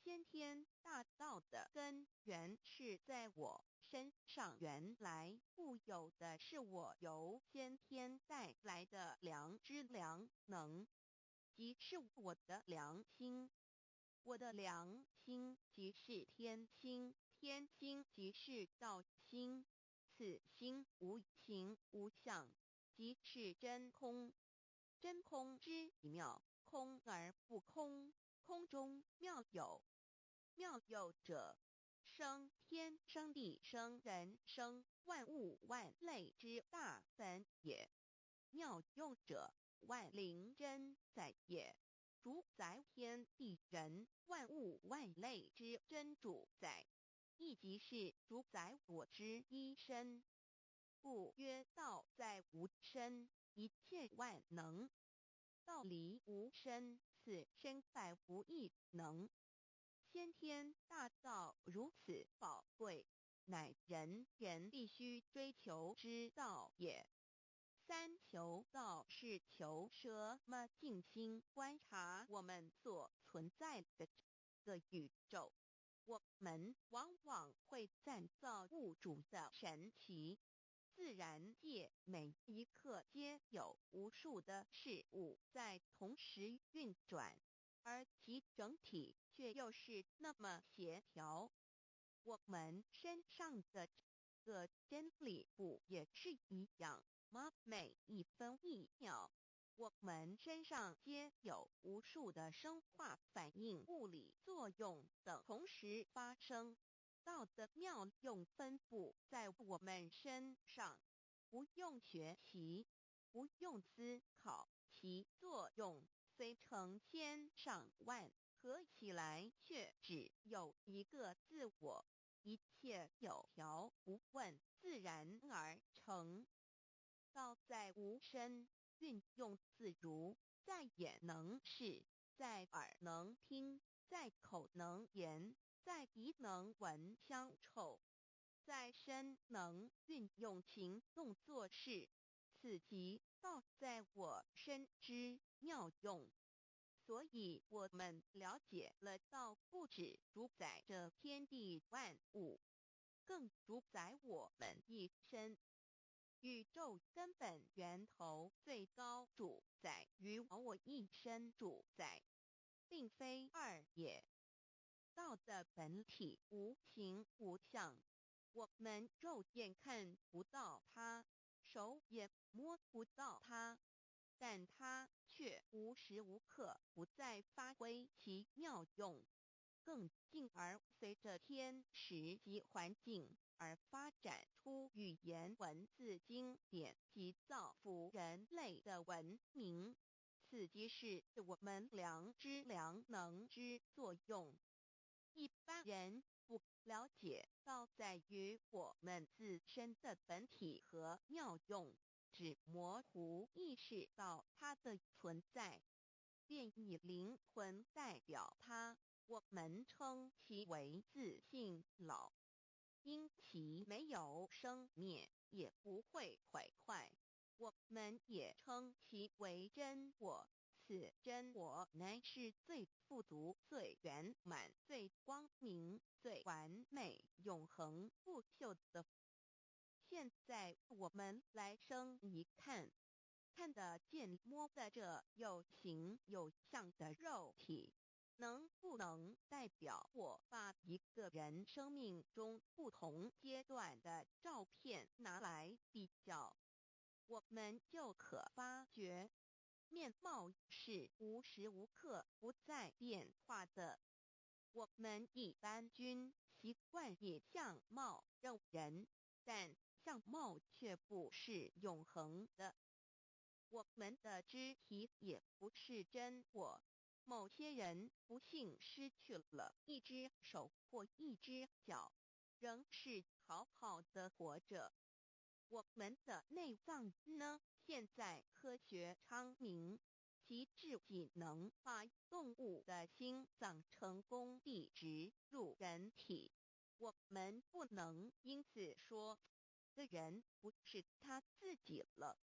先天大道的根源是在我身上原來固有的，是我由先天帶來的良知良能。即是我的良心。我的良心即是天心，天心即是道心。此心无形无相，即是真空。真空之妙，空而不空，空中妙有。妙有者，生天生地生人生万物万类之大本也。妙用者，万灵真宰也。主宰天地人万物万类之真主宰，亦即是主宰我之一身。故曰道在吾身，一切万能。道离吾身，此身百无一能。先天大道如此宝贵，乃人人必须追求之道也。三求道是求什么？静心观察我们所存在的这个宇宙，我们往往会赞造物主的神奇。自然界每一刻皆有无数的事物在同时运转，而其整体却又是那么协调。我们身上的这个真理不也是一样吗？每一分一秒，我们身上皆有无数的生化反应、物理作用等同时发生。道的妙用分布在我们身上，不用学习，不用思考，其作用虽成千上万，合起来却只有一个自我，一切有条不紊，自然而成。道在吾身，运用自如，在眼能视，在耳能听，在口能言，在鼻能闻香臭，在身能运用行动做事，此即道在我身之妙用。所以我们了解了道不只主宰着天地万物，更主宰我们一身。宇宙根本源头最高主宰与我一身主宰，并非二也。道的本体无形无相，我们肉眼看不到它，手也摸不到它，但它却无时无刻不在发挥其妙用，更进而随着天时及环境而发展出语言文字经典及造福人类的文明。此即是我们良知良能之作用。一般人不了解道在于我们自身的本体和妙用，只模糊意识到它的存在，便以灵魂代表它，我们称其为自性老。因其没有生灭，也不会毁坏，我们也称其为真我。此真我乃是最富足、最圆满、最光明、最完美、永恒不朽的。现在我们来生一看，看得见、摸得着有形有相的肉体，能不能代表我？把一个人生命中不同阶段的照片拿来比较，我们就可发觉，面貌是无时无刻不在变化的。我们一般均习惯以相貌认人，但相貌却不是永恒的。我们的肢体也不是真我。某些人不幸失去了一只手或一只脚，仍是好好的活着。我们的内脏呢？现在科学昌明，其至仅能把动物的心脏成功地植入人体。我们不能因此说，这人不是他自己了。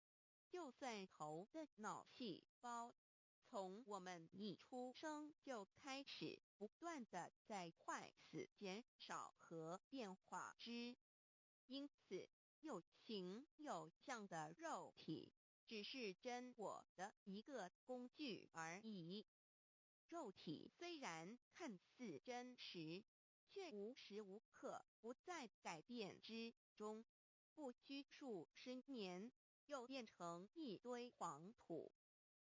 就算头的脑细胞，从我们一出生就开始不断地在坏死、减少和变化之，因此有形有相的肉体，只是真我的一个工具而已。肉體雖然看似真實，卻無時無刻不在改變之中，不拘數十年，又變成一堆黃土。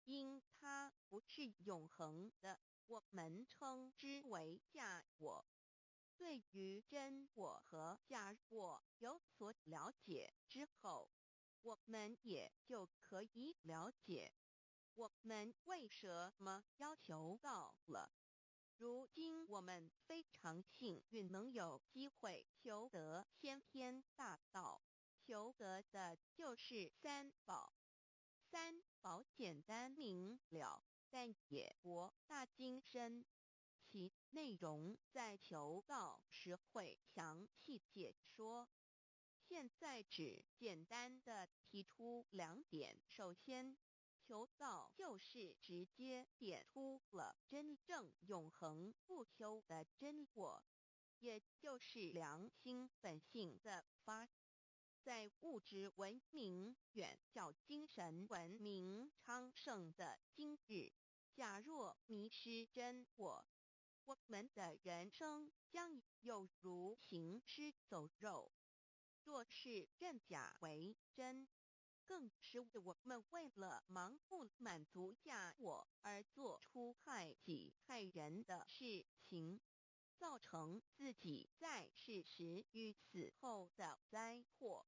因它不是永恆的，我們稱之為假我。對於真我和假我有所了解之後，我們也就可以了解我們為什麼要求道了。如今我們非常幸運能有機會求得先天大道，求得的就是三寶。三寶簡單明了，但也博大精深，其內容在求道時會詳細解說。現在只簡單的提出兩點。首先，求道就是直接點出了真正永恆不朽的真我，也就是良心本性的發。在物質文明遠較精神文明昌盛的今日，假若迷失真我，我們的人生將猶如行屍走肉。若是認假為真，更是我們為了盲目滿足假我而做出害己害人的事情，造成自己在世時與死後的災禍。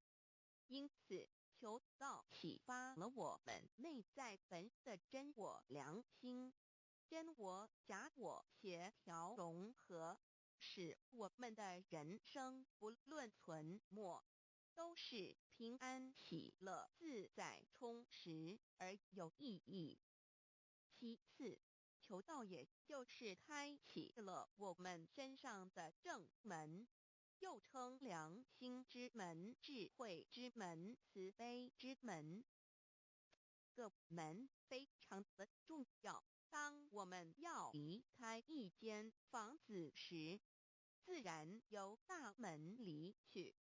因此，求道啟發了我們內在本的真我良心，真我假我協調融合，使我們的人生不論存沒，都是平安喜樂、自在充實而有意義。其次，求道也就是開啟了我們身上的正門，又稱良心之門、智慧之門、慈悲之門。個門非常的重要。當我們要離開一間房子時，自然由大門離去。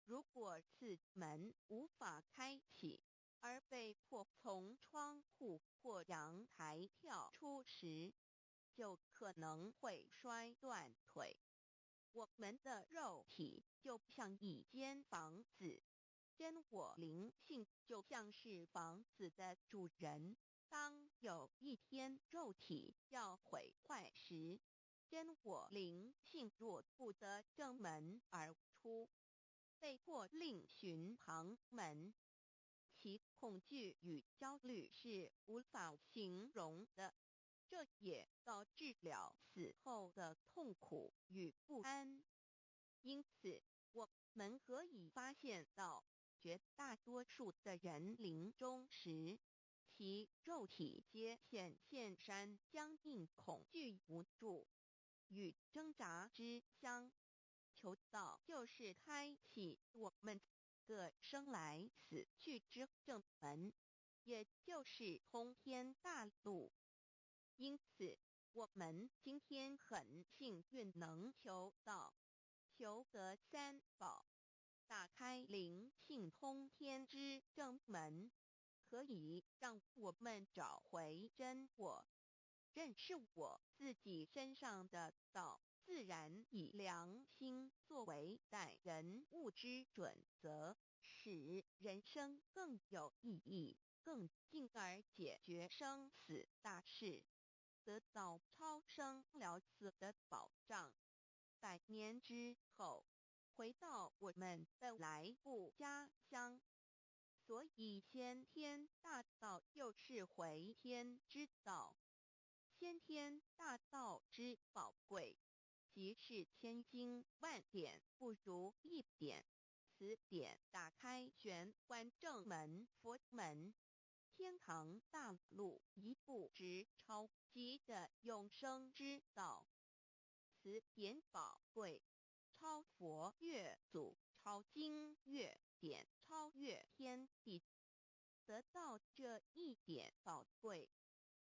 如果此門無法開啟，而被迫從窗戶或陽台跳出時，就可能會摔斷腿。我們的肉體就像一間房子，真我靈性就像是房子的主人。當有一天肉體要毀壞時，真我靈性若不得正門而出，被迫另尋旁門，其恐懼與焦慮是無法形容的，這也導致了死後的痛苦與不安。因此，我們可以發現到，絕大多數的人臨終時，其肉體皆顯現山僵硬、恐懼、無助與掙扎之相。求道就是開啟我們個生來死去之正門，也就是通天大路。因此，我們今天很幸運能求道，求得三寶，打開靈性通天之正門，可以讓我們找回真我，認識我自己身上的道，自然以良心作為待人物之準則，使人生更有意義，更進而解決生死大事，得到超生了死的保障。百年之後，回到我們本來不家鄉。所以先天大道又是回天之道，先天大道之寶貴，即是千經萬典不如一點。此點打開玄關正門佛門，天堂大路一步直超級的永生之道。此點寶貴，超佛越祖，超經越典，超越天地。得到這一點寶貴，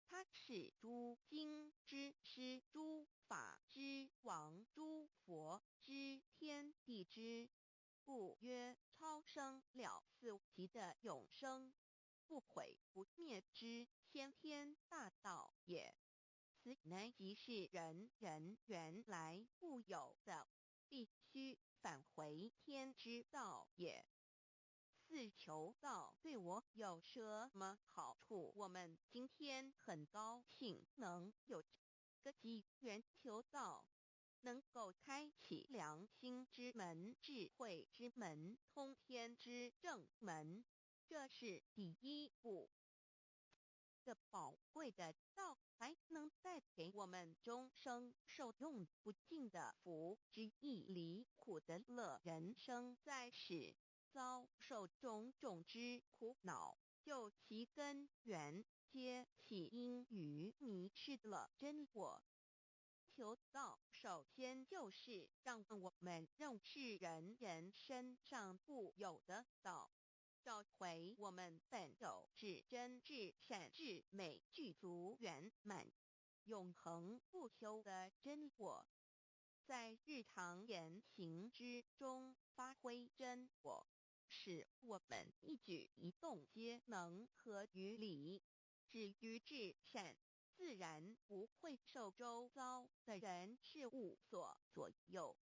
它是諸經之師，諸法之王，諸佛之天地之，故曰超生了四級的永生。不毀不滅之先天大道也。此乃即是人人原來固有的，必須返回天之道也。四求道對我有什麼好處？我們今天很高興能有這個機緣求道，能夠開啟良心之門、智慧之門、通天之正門，這是第一步。這寶貴的道還能帶給我們終生受用不盡的福之一離苦得樂。人生在世，遭受種種之苦惱，究其根源，皆起因於迷失了真我。求道首先就是讓我們認識人人身上固有的道，找回我們本有至真至善至美具足圓滿、永恆不朽的真我，在日常言行之中發揮真我，使我們一舉一動皆能合於理，止於至善，自然不會受周遭的人事物所左右，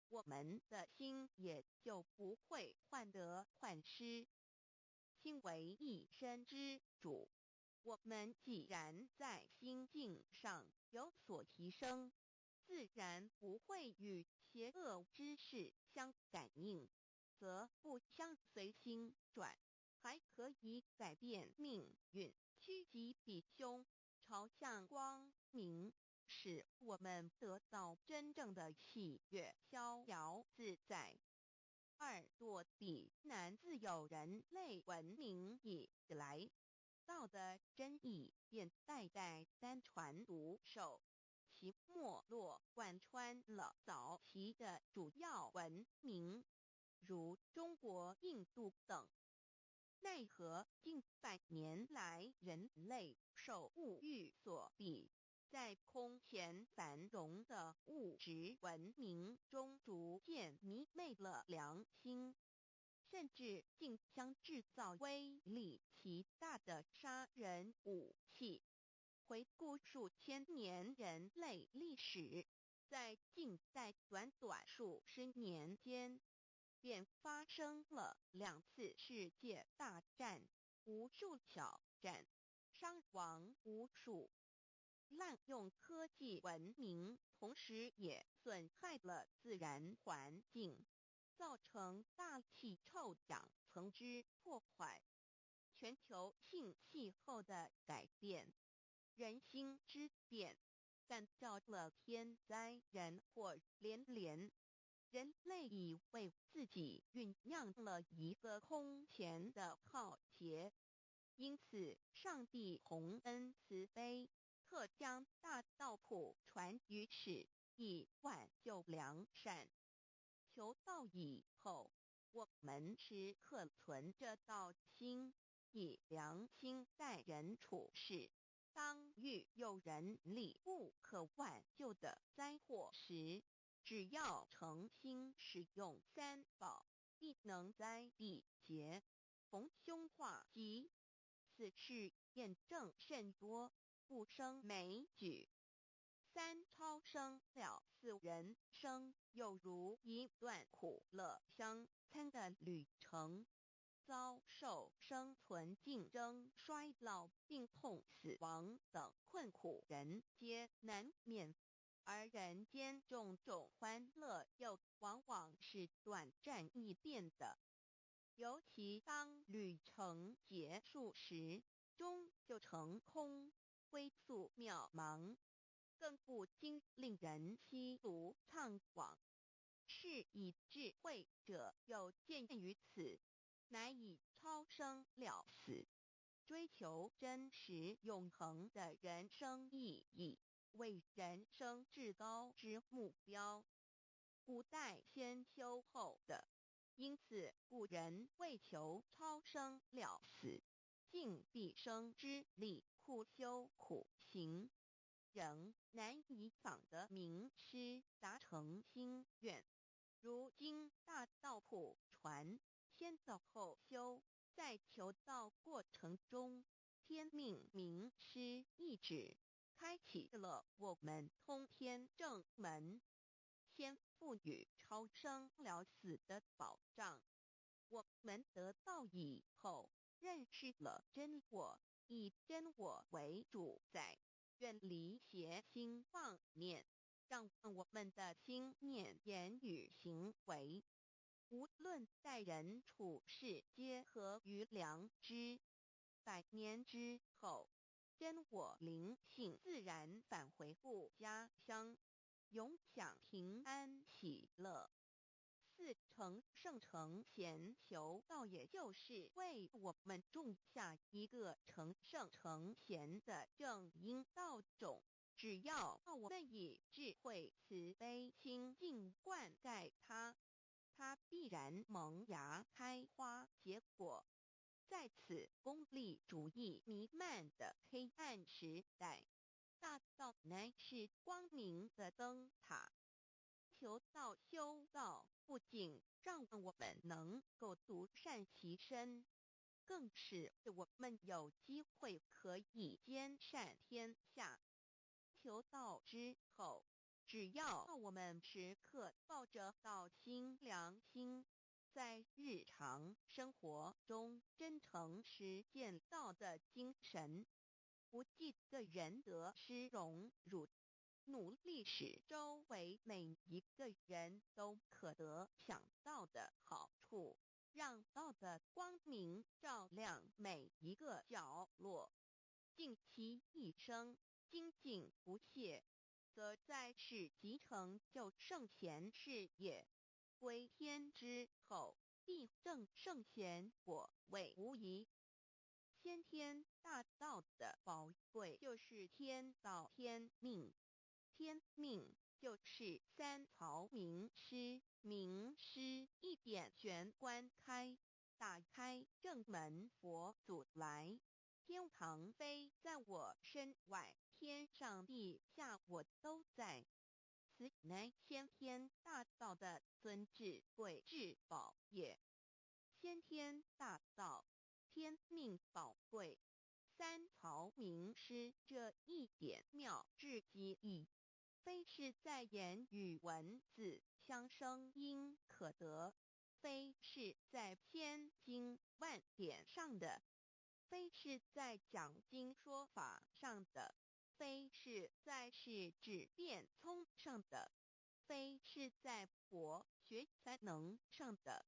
我們的心也就不會患得患失。心為一身之主，我們既然在心境上有所提升，自然不會與邪惡之事相感應，則不相隨心轉，還可以改變命運，趨吉避凶，朝向光明，使我們得到真正的喜悅、逍遙自在。二躲避難自有人類文明以來，道的真意便代代單傳獨授，其脈絡貫穿了早期的主要文明，如中國、印度等。奈何近百年來，人類受物欲所逼，在空前繁榮的物質文明中，逐漸迷昧了良心，甚至競相製造威力極大的殺人武器。回顧數千年人類歷史，在近代短短數十年間，便發生了兩次世界大戰，無數小戰，傷亡無數。濫用科技文明，同時也損害了自然環境，造成大氣臭氧層之破壞，全球性氣候的改變，人心之變，感召了天災人禍連連。人類已為自己醞釀了一個空前的浩劫，因此上帝宏恩慈悲，特將大道普傳於世，以挽救良善。求道以後，我們時刻存着道心，以良心待人處事。當遇有人力不可挽救的災禍時，只要誠心使用三寶，必能災避劫，逢凶化吉。此事驗證甚多，不勝枚舉。三超生了死人生，猶如一段苦樂相參的旅程，遭受生存競爭、衰老、病痛、死亡等困苦，人皆難免。而人間種種歡樂又往往是短暫易變的，尤其當旅程結束時，終究成空，歸宿渺茫，更不禁令人奚獨悵惘。是以智慧者有見於此，乃以超生了死，追求真實永恆的人生意義，為人生至高之目標。古代先修後的，因此古人為求超生了死，盡畢生之力苦修苦行，仍難以訪得明師達成心願。如今大道普傳，先道後修，在求道过程中，天命明师一指，开启了我们通天正门，先赋予超生了死的保障。我们得道以后，认识了真我，以真我为主宰，远离邪心妄念，让我们的心念、言语、行为，无论待人处事，皆合于良知。百年之后，真我灵性自然返回故家乡，永享平安喜乐。四成圣成贤求道，也就是为我们种下一个成圣成贤的正因道种。只要我们以智慧慈悲清净灌溉它，它必然萌芽开花结果。在此功利主义弥漫的黑暗时代，大道乃是光明的灯塔。求道修道，不仅让我们能够独善其身，更使我们有机会可以兼善天下。求道之后，只要我们时刻抱着道心良心，在日常生活中真诚实践道的精神，不计个人得失荣辱，努力使周围每一个人都可得享道的好处，让道的光明照亮每一个角落，尽其一生精进不懈，则在世即成就圣贤事业。归天之后，必证圣贤果位无疑。先天大道的宝贵就是天道天命，天命就是三曹名师，名师一点玄关开，打开正门佛祖来。天堂非在我身外，天上地下我都在。此乃先天大道的尊至贵至宝也。先天大道，天命宝贵，三曹名师这一点妙至极矣，非是在言语文字相声音可得，非是在千经万典上的，非是在讲经说法上的，非是在世智辩聪上的，非是在博学才能上的，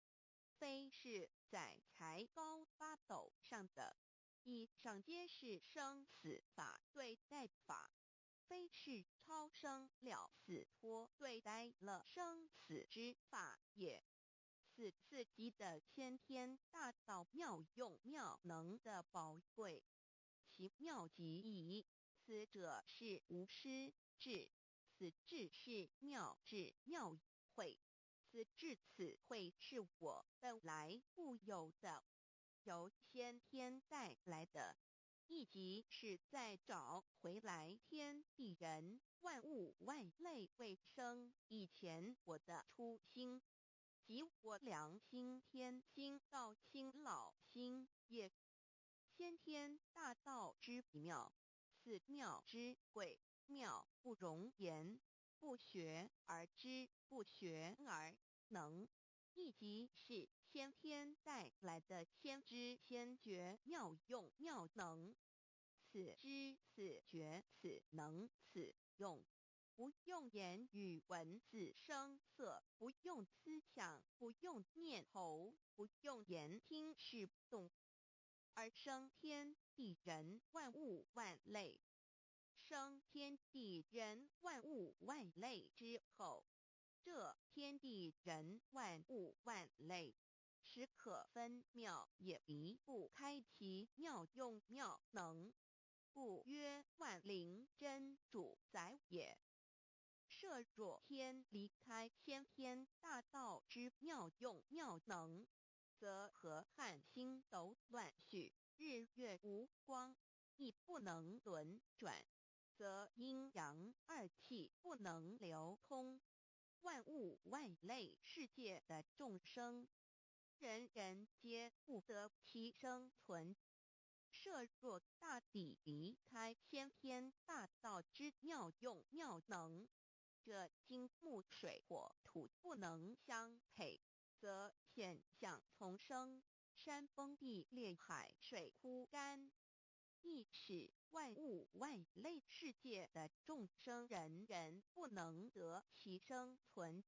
非是在才高八斗上的。以上皆是生死法对待法，非是超生了死脱对待了生死之法也。此四极的先天大道妙用妙能的宝贵，其妙极矣。此者是无师智，此智是妙智妙慧，此智此慧是我本来固有的，由先天带来的，亦即是在找回来天地人万物万类未生以前我的初心，即我良心天心道心老心也。先天大道之妙，此妙之贵，妙不容言，不学而知，不学而能，亦即是先天带来的先知先觉妙用妙能。此知此觉此能此用，不用言语文字声色，不用思想，不用念头，不用言听视动，而生天地人万物万类。生天地人万物万类之后，这天地人万物万类，时可分妙也离不开其妙用妙能，故曰万灵真主宰也。设若天离开先天大道之妙用妙能，则河汉星斗乱序，日月无光，亦不能轮转，则阴阳二气不能流通，万物万类世界的众生，人人皆不得其生存。設若大抵離開先天大道之妙用妙能，這金木水火土不能相配，則險象叢生，山崩地裂，海水枯乾，亦使萬物萬類世界的眾生人人不能得其生存。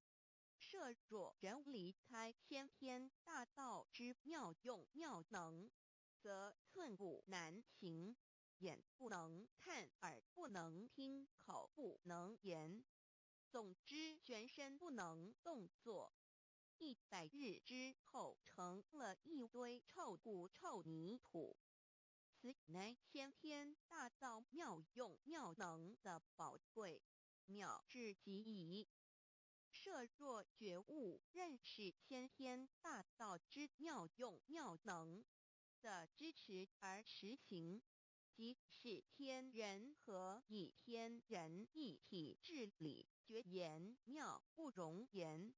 設若人離開先天大道之妙用妙能，則寸步難行，眼不能看，耳不能聽，口不能言，總之全身不能動作。100日之後，成了一堆臭骨臭泥土。此乃先天大道妙用妙能的寶貴妙至極矣。設若覺悟認識先天大道之妙用妙能的支持而實行，即是天人合一、天人一體之理，絕言妙不容言。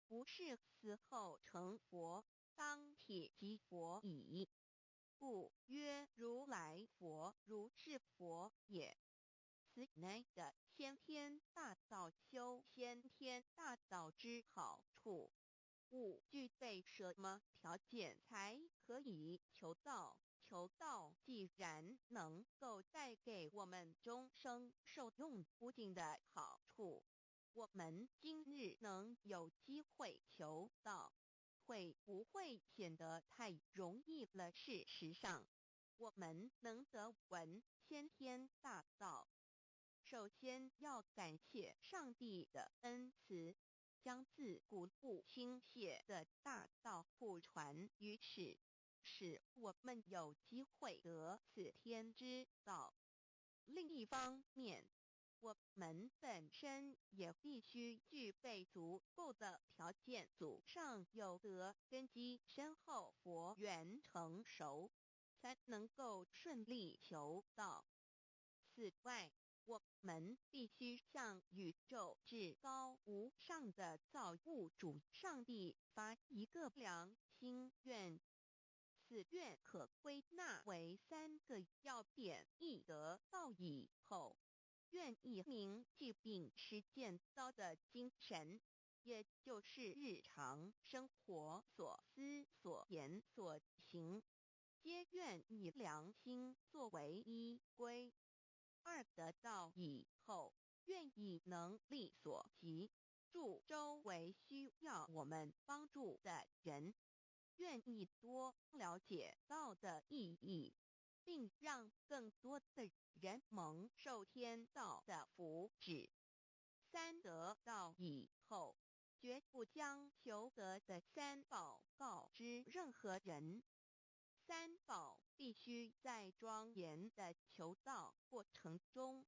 不是死後成佛，當體即佛矣。故曰如來佛，如是佛也。此乃的先天大道修先天大道之好處。五具備什麼條件才可以求道？求道既然能夠帶給我們終生受用不盡的好處，我們今日能有機會求道，會不會顯得太容易了？事實上，我們能得聞先天大道，首先要感謝上帝的恩慈，將自古不傾瀉的大道普傳於世，使我們有機會得此天之道。另一方面，我們本身也必須具備足夠的條件，祖上有德，根基深厚，佛緣成熟，才能夠順利求道。此外，我們必須向宇宙至高無上的造物主上帝發一個良心願，此願可歸納為三個要點：一得道以後，願意銘記並實踐道的精神，也就是日常生活所思所言所行，皆願以良心作為依歸。二得道以後，願以能力所及，助周圍需要我們幫助的人，願意多了解道的意義，並讓更多的人蒙受天道的福祉。三得道以後，絕不將求得的三寶告知任何人。三寶必須在莊嚴的求道過程中，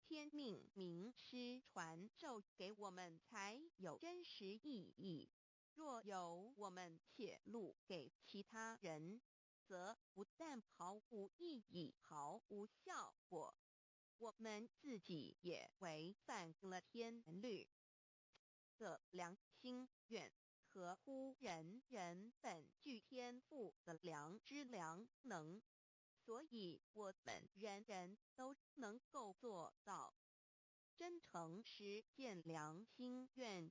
天命明師傳授給我們，才有真實意義。若由我們洩露給其他人，則不但毫無意義、毫無效果，我們自己也違反了天律。這良心願合乎人人本具天賦的良知良能，所以我們人人都能夠做到真誠實踐良心願，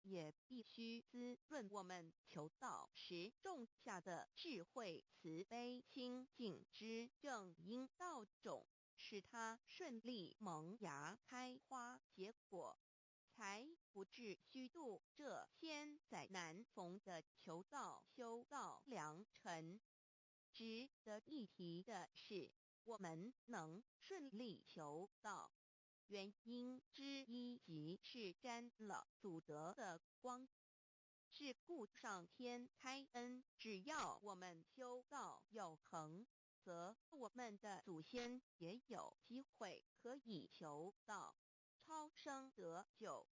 也必須滋潤我們求道時種下的智慧、慈悲、清淨之正因道種，使它順利萌芽、開花、結果，才不致虛度這千載難逢的求道修道良辰。值得一提的是，我們能順利求道，原因之一即是沾了祖德的光。是故上天開恩，只要我們修道有恆，則我們的祖先也有機會可以求道，超生得救。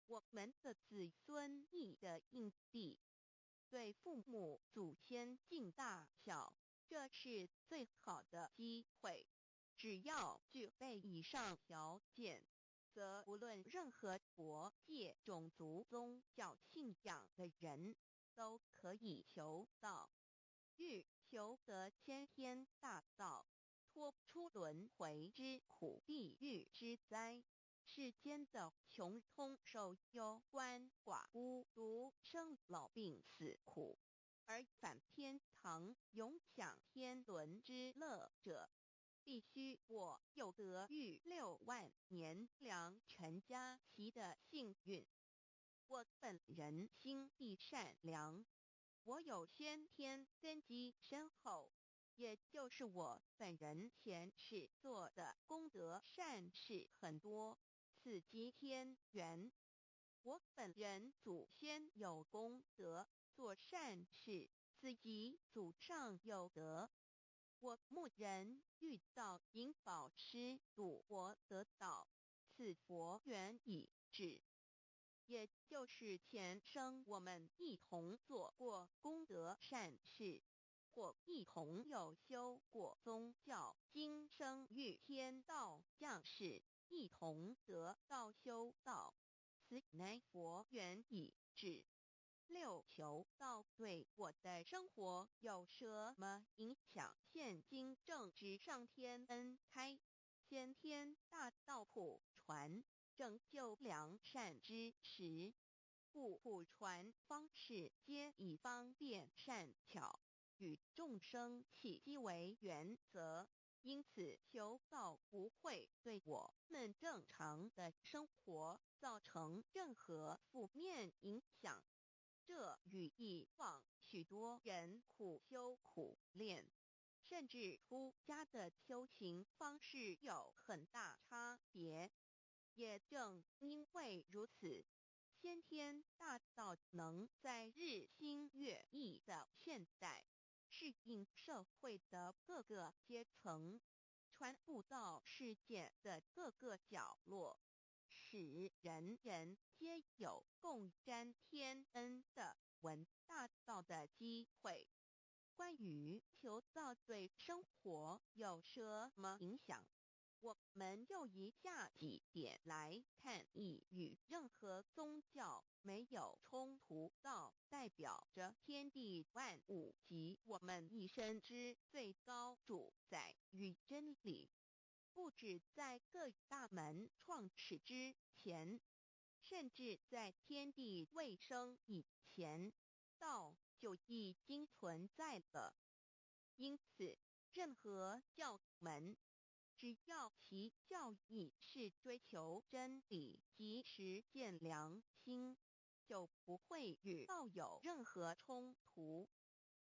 我們的子孫亦得應地，對父母祖先盡大孝，這是最好的機會。只要具備以上條件，則無論任何國界、種族、宗教信仰的人，都可以求道。願求得先天大道，脱出轮回之苦、地狱之灾。世间的穷通受忧鳏寡孤独生老病死苦，而返天堂永享天伦之乐者，必须我有得遇6万年良辰佳期的幸运。我本人心地善良，我有先天根基深厚，也就是我本人前世做的功德善事很多，此即天缘。我本人祖先有功德，做善事，此即祖上有德。我牧人遇到引宝师度我得道，此佛缘已至。也就是前生我们一同做过功德善事，或一同有修过宗教，今生遇天道降世，一同得道修道，此乃佛缘已至。六求道对我的生活有什么影响？现今正值上天恩开，先天大道普传，拯救良善之时，故普传方式皆以方便善巧与众生契机为原则，因此求道不会对我们正常的生活造成任何负面影响。这与以往许多人苦修苦练，甚至出家的修行方式有很大差别。也正因为如此，先天大道能在日新月异的现代，适应社会的各个阶层，传布到世界的各个角落，使人人皆有共沾天恩的闻大道的机会。关于求道对生活有什么影响？我们就以下几点来看：一、与任何宗教没有冲突，道代表着天地万物及我们一生之最高主宰与真理。不止在各大门创始之前，甚至在天地未生以前，道就已经存在了。因此，任何教门，只要其教义是追求真理及实践良心，就不会与道有任何冲突。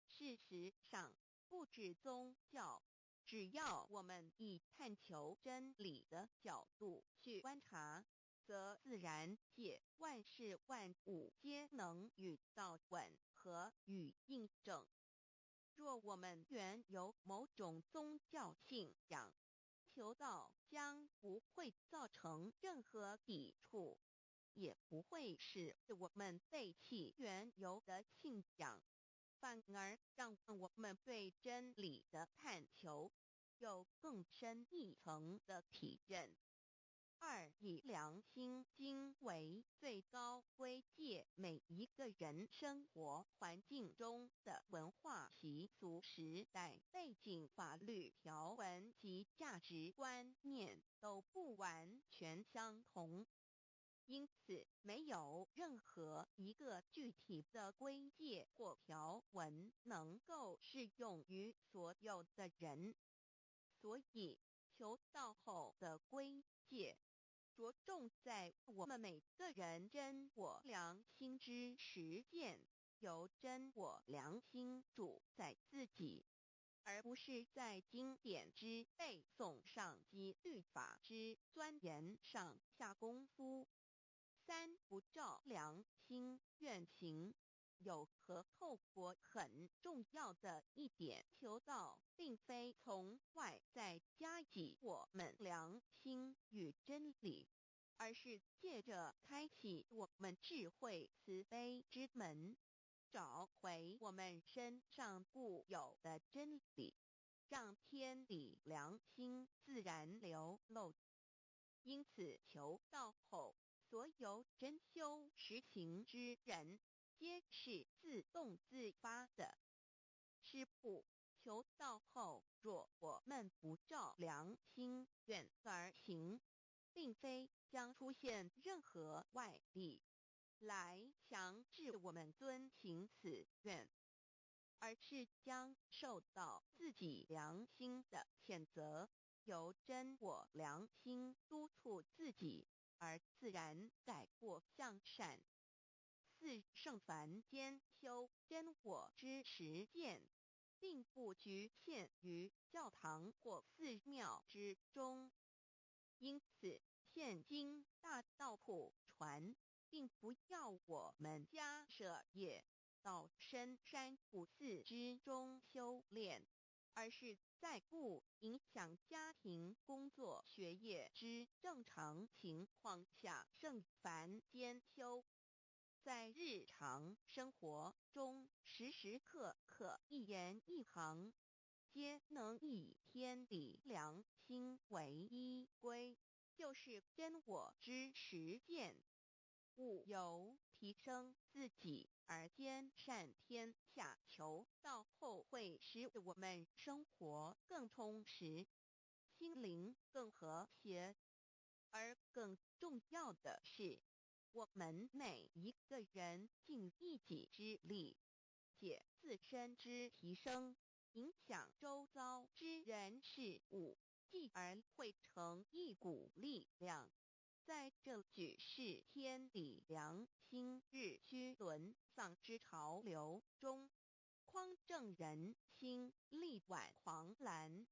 事实上，不止宗教，只要我们以探求真理的角度去观察，则自然界万事万物皆能与道吻合与印证。若我们原有某种宗教信仰，求道将不会造成任何抵触，也不会使我们背弃原有的信仰，反而让我们对真理的探求有更深一层的体认。二、以良心经为最高规戒，每一个人生活环境中的文化习俗、时代背景、法律条文及价值观念都不完全相同，因此没有任何一个具体的规戒或条文能够适用于所有的人。所以，求道后的规戒，着重在我们每个人真我良心之实践，由真我良心主宰自己，而不是在经典之背诵上及律法之钻研上下功夫。三、不照良心愿行，有何后果？很重要的一点，求道并非从外在加给我们良心与真理，而是借着开启我们智慧慈悲之门，找回我们身上固有的真理，让天理良心自然流露。因此，求道后，所有真修实行之人，皆是自动自发的。是故，求求道後，若我們不照良心願而行，並非將出現任何外力來強制我們遵行此願，而是將受到自己良心的譴責，由真我良心督促自己，而自然改過向善。四聖凡間修真我之實踐，並不局限於教堂或寺廟之中，因此現今大道普傳，並不要我們家捨業到深山古寺之中修煉，而是在不影響家庭、工作、學業之正常情況下，聖凡間修。在日常生活中，時時刻刻一言一行，皆能以天理良心為依歸，就是真我之實踐。務由提升自己而兼善天下。求道後會使我們生活更充實，心靈更和諧。而更重要的是，我們每一個人盡一己之力，借自身之提升，影響周遭之人事物，繼而匯成一股力量，在這舉世天理良心日趨淪喪之潮流中，匡正人心，力挽狂瀾。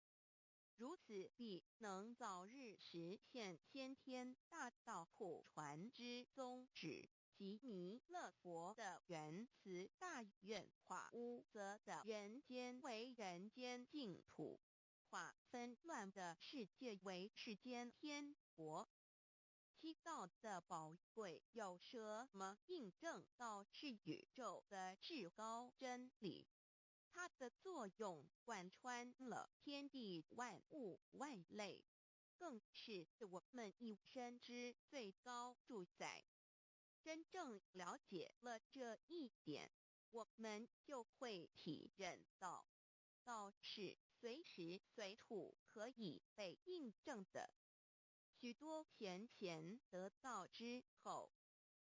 如此必能早日實現先天大道普傳之宗旨及彌勒佛的仁慈大願，化污濁的人間為人間淨土，化紛亂的世界為世間天國。七道的寶貴有什麼印證？道是宇宙的至高真理。它的作用貫穿了天地萬物萬類，更是我們一生之最高主宰。真正了解了這一點，我們就會體認到，道是隨時隨處可以被印證的。許多前賢得道之後，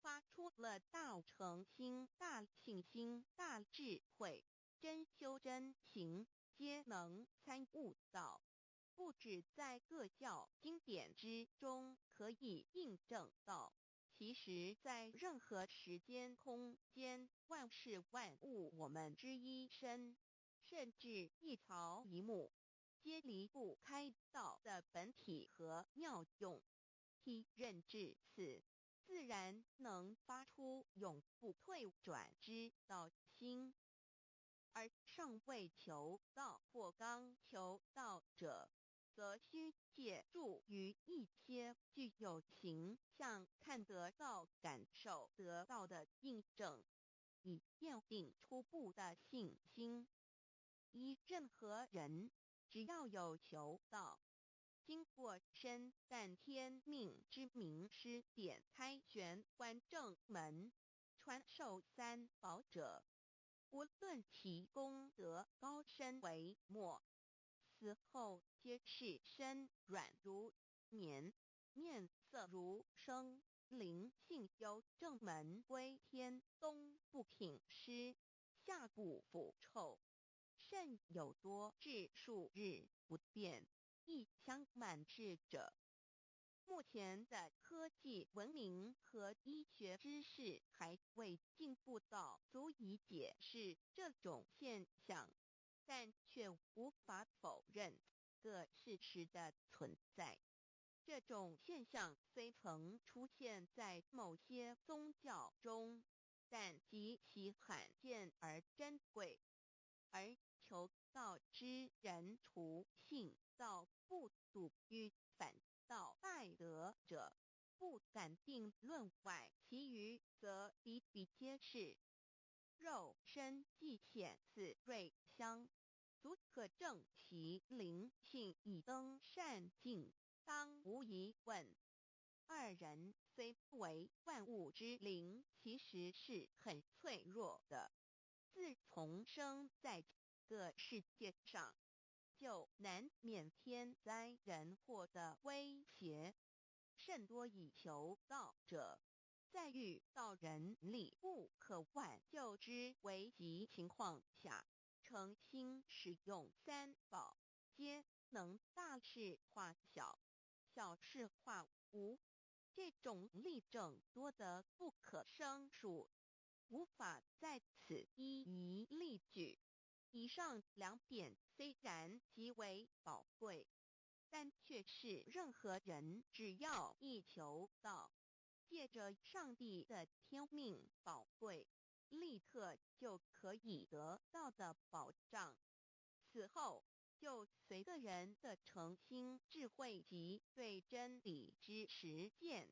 發出了大誠心、大信心、大智慧。真修真行，皆能參悟道。不止在各教經典之中可以印證道，其實在任何時間空間，萬事萬物，我們之一身，甚至一草一木，皆離不開道的本體和妙用。體認至此，自然能發出永不退轉之道心。而尚未求道或剛求道者，則須借助於一些具有形象看得到、感受得到的印證，以奠定初步的信心。依任何人，只要有求道，經過深誕天命之明師點開玄關正門，傳授三寶者，無論其功德高深微末，死後皆是身軟如棉，面色如生，靈性由正門歸天，冬不挺屍，夏不腐臭，甚有多至數日不便，一相滿世者。目前的科技文明和醫學知識還未進步到足以解釋這種現象，但卻無法否認個事實的存在。這種現象雖曾出現在某些宗教中，但極其罕見而珍貴。而求道之人，除信道不篤與反道敗德者，不敢定論外，其餘則比比皆是。肉身既顯似瑞相，足可證其靈性已登善境，當無疑問。二人雖為萬物之靈，其實是很脆弱的。自從生在个世界上，就难免天灾人祸的威胁。甚多以求道者，在遇到人力不可挽救之危急情况下，诚心使用三宝，皆能大事化小，小事化无。这种例证多得不可胜数，无法在此一一例举。以上两点虽然极为宝贵，但却是任何人只要一求道，借着上帝的天命宝贵，立刻就可以得到的保障。此后，就随个人的诚心、智慧及对真理之实践，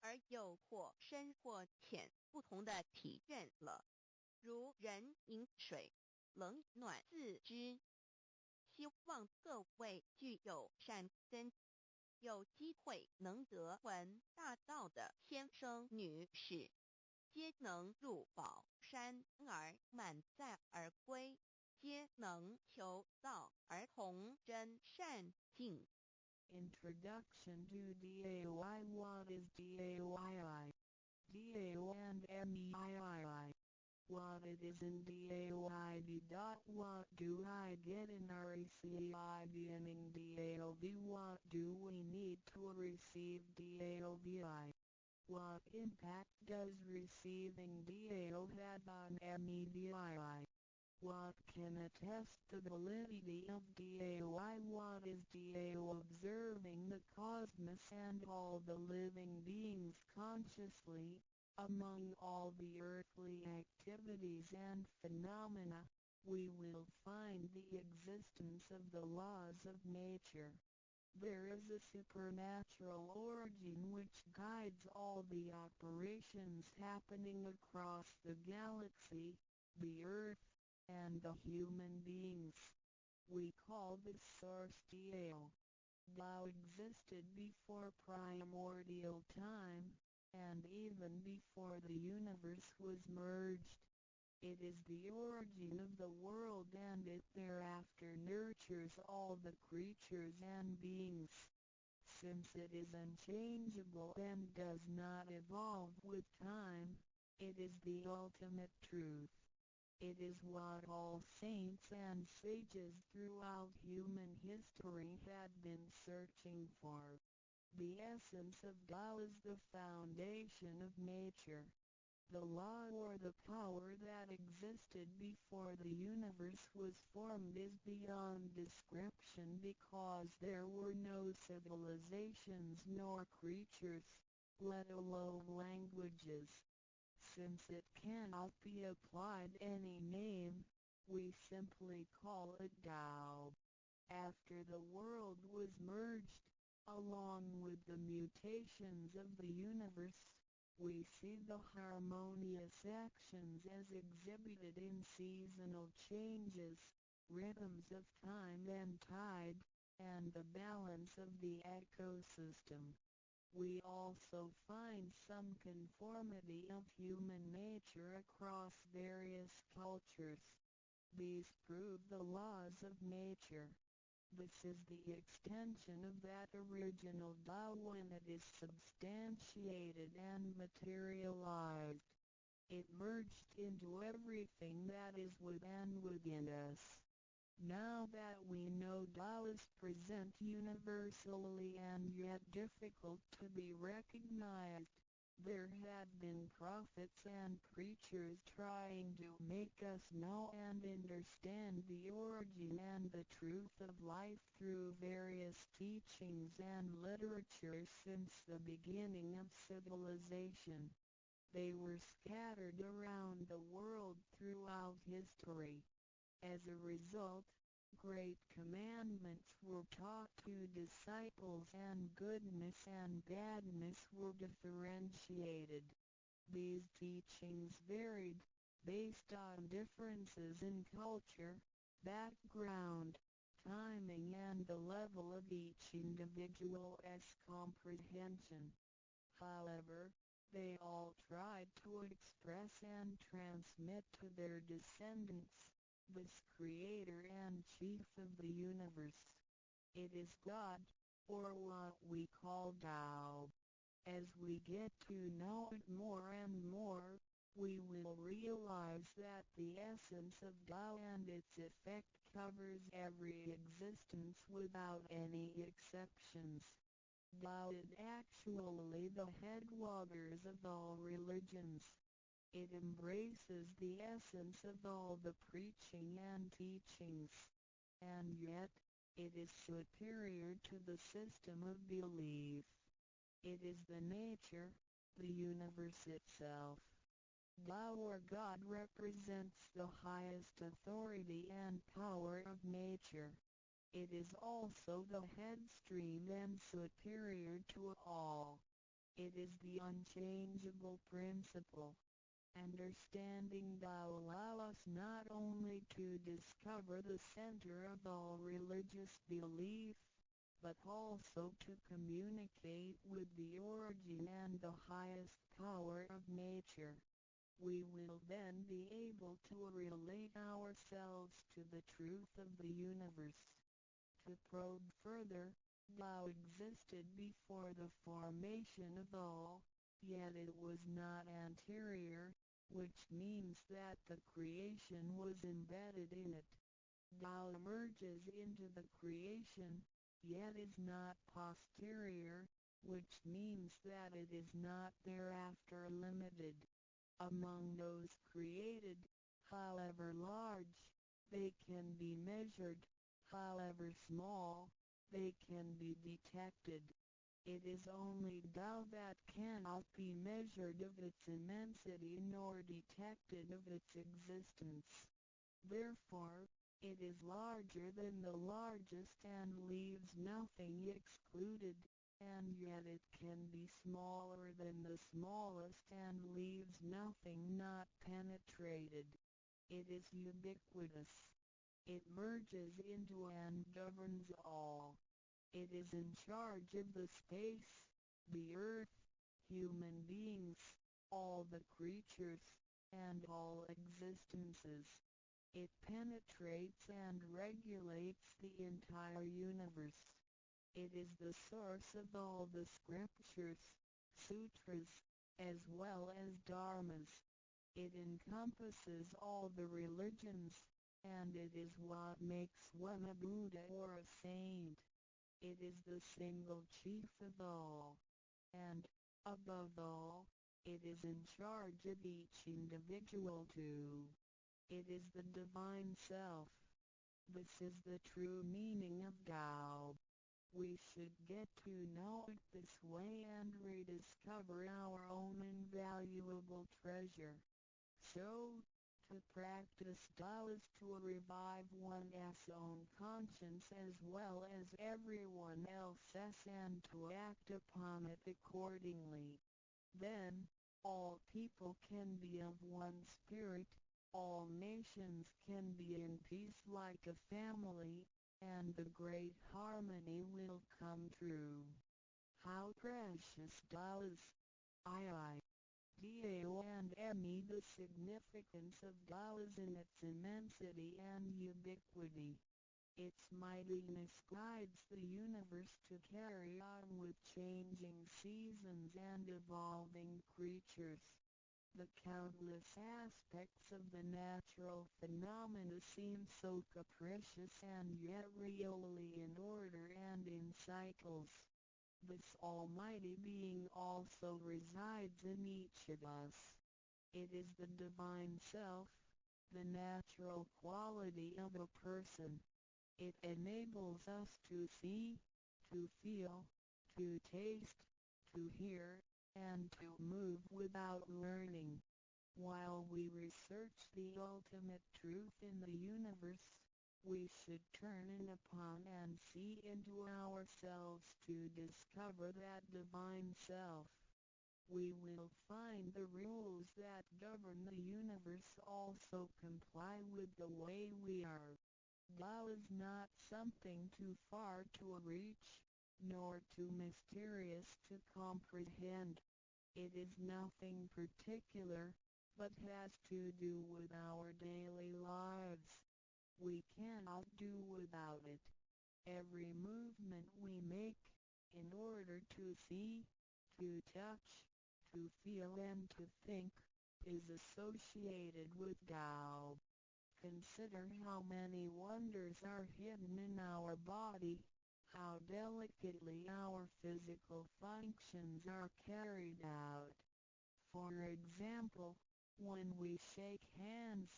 而有或深或浅不同的体认了。如人饮水，冷暖自知。希望各位具有善根，有机会能得闻大道的先生女士，皆能入宝山而满载而归，皆能求道而同真善境。 Introduction to DAOI. What is DAOII? DAO and MEIII. What it is in DAOID. Dot. What do I get in RECEIVing DAOV? What do we need to receive DAOVI? What impact does receiving DAO have on MEVII? What can attest the validity of DAOI? What is DAO? Observing the cosmos and all the living beings consciously, among all the earthly activities and phenomena, we will find the existence of the laws of nature. There is a supernatural origin which guides all the operations happening across the galaxy, the earth, and the human beings. We call this source Tao. Tao existed before primordial time, and even before the universe was merged. It is the origin of the world, and it thereafter nurtures all the creatures and beings. Since it is unchangeable and does not evolve with time, it is the ultimate truth. It is what all saints and sages throughout human history had been searching for. The essence of Tao is the foundation of nature. The law or the power that existed before the universe was formed is beyond description because there were no civilizations nor creatures, let alone languages. Since it cannot be applied any name, we simply call it Tao. After the world was merged, along with the mutations of the universe, we see the harmonious actions as exhibited in seasonal changes, rhythms of time and tide, and the balance of the ecosystem. We also find some conformity of human nature across various cultures. These prove the laws of nature. This is the extension of that original Tao when it is substantiated and materialized. It merged into everything that is with and within us. Now that we know Tao is present universally and yet difficult to be recognized, there have been prophets and preachers trying to make us know and understand the origin and the truth of life through various teachings and literature since the beginning of civilization. They were scattered around the world throughout history. As a result, great commandments were taught to disciples and goodness and badness were differentiated. These teachings varied, based on differences in culture, background, timing and the level of each individual's comprehension. However, they all tried to express and transmit to their descendants This creator and chief of the universe. It is God, or what we call Tao. As we get to know it more and more, we will realize that the essence of Tao and its effect covers every existence without any exceptions. Tao is actually the headwaters of all religions. It embraces the essence of all the preaching and teachings. And yet, it is superior to the system of belief. It is the nature, the universe itself. Tao or God represents the highest authority and power of nature. It is also the headstream and superior to all. It is the unchangeable principle. Understanding Tao allow us not only to discover the center of all religious belief, but also to communicate with the origin and the highest power of nature. We will then be able to relate ourselves to the truth of the universe. To probe further, Tao existed before the formation of all, yet it was not anterior, which means that the creation was embedded in it. Tao emerges into the creation, yet is not posterior, which means that it is not thereafter limited. Among those created, however large, they can be measured, however small, they can be detected. It is only Tao that cannot be measured of its immensity nor detected of its existence. Therefore, it is larger than the largest and leaves nothing excluded, and yet it can be smaller than the smallest and leaves nothing not penetrated. It is ubiquitous. It merges into and governs all. It is in charge of the space, the earth, human beings, all the creatures, and all existences. It penetrates and regulates the entire universe. It is the source of all the scriptures, sutras, as well as dharmas. It encompasses all the religions, and it is what makes one a Buddha or a saint. It is the single chief of all. And, above all, it is in charge of each individual too. It is the divine self. This is the true meaning of Tao. We should get to know it this way and rediscover our own invaluable treasure. So, to practice Tao is to revive one's own conscience as well as everyone else's and to act upon it accordingly. Then, all people can be of one spirit, all nations can be in peace like a family, and the great harmony will come true. How precious Tao is! I. Dao and Me. The significance of Tao is in its immensity and ubiquity. Its mightiness guides the universe to carry on with changing seasons and evolving creatures. The countless aspects of the natural phenomena seem so capricious and yet really in order and in cycles. This almighty being also resides in each of us. It is the divine self, the natural quality of a person. It enables us to see, to feel, to taste, to hear, and to move without learning. While we research the ultimate truth in the universe, we should turn in upon and see into ourselves to discover that divine self. We will find the rules that govern the universe also comply with the way we are. Tao is not something too far to reach, nor too mysterious to comprehend. It is nothing particular, but has to do with our daily lives. We cannot do without it. Every movement we make, in order to see, to touch, to feel and to think, is associated with Tao. Consider how many wonders are hidden in our body, how delicately our physical functions are carried out. For example, when we shake hands,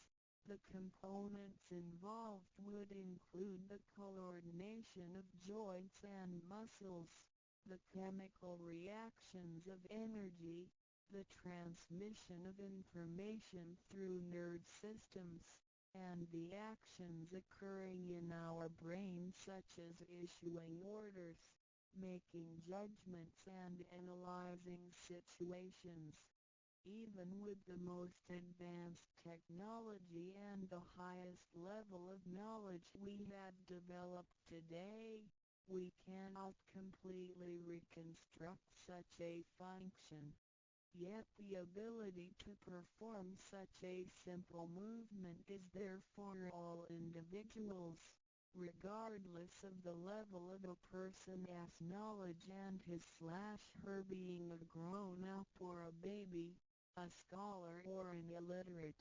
the components involved would include the coordination of joints and muscles, the chemical reactions of energy, the transmission of information through nerve systems, and the actions occurring in our brain such as issuing orders, making judgments and analyzing situations. Even with the most advanced technology and the highest level of knowledge we have developed today, we cannot completely reconstruct such a function. Yet the ability to perform such a simple movement is there for all individuals, regardless of the level of a person's knowledge and his/her being a grown-up or a baby, a scholar or an illiterate.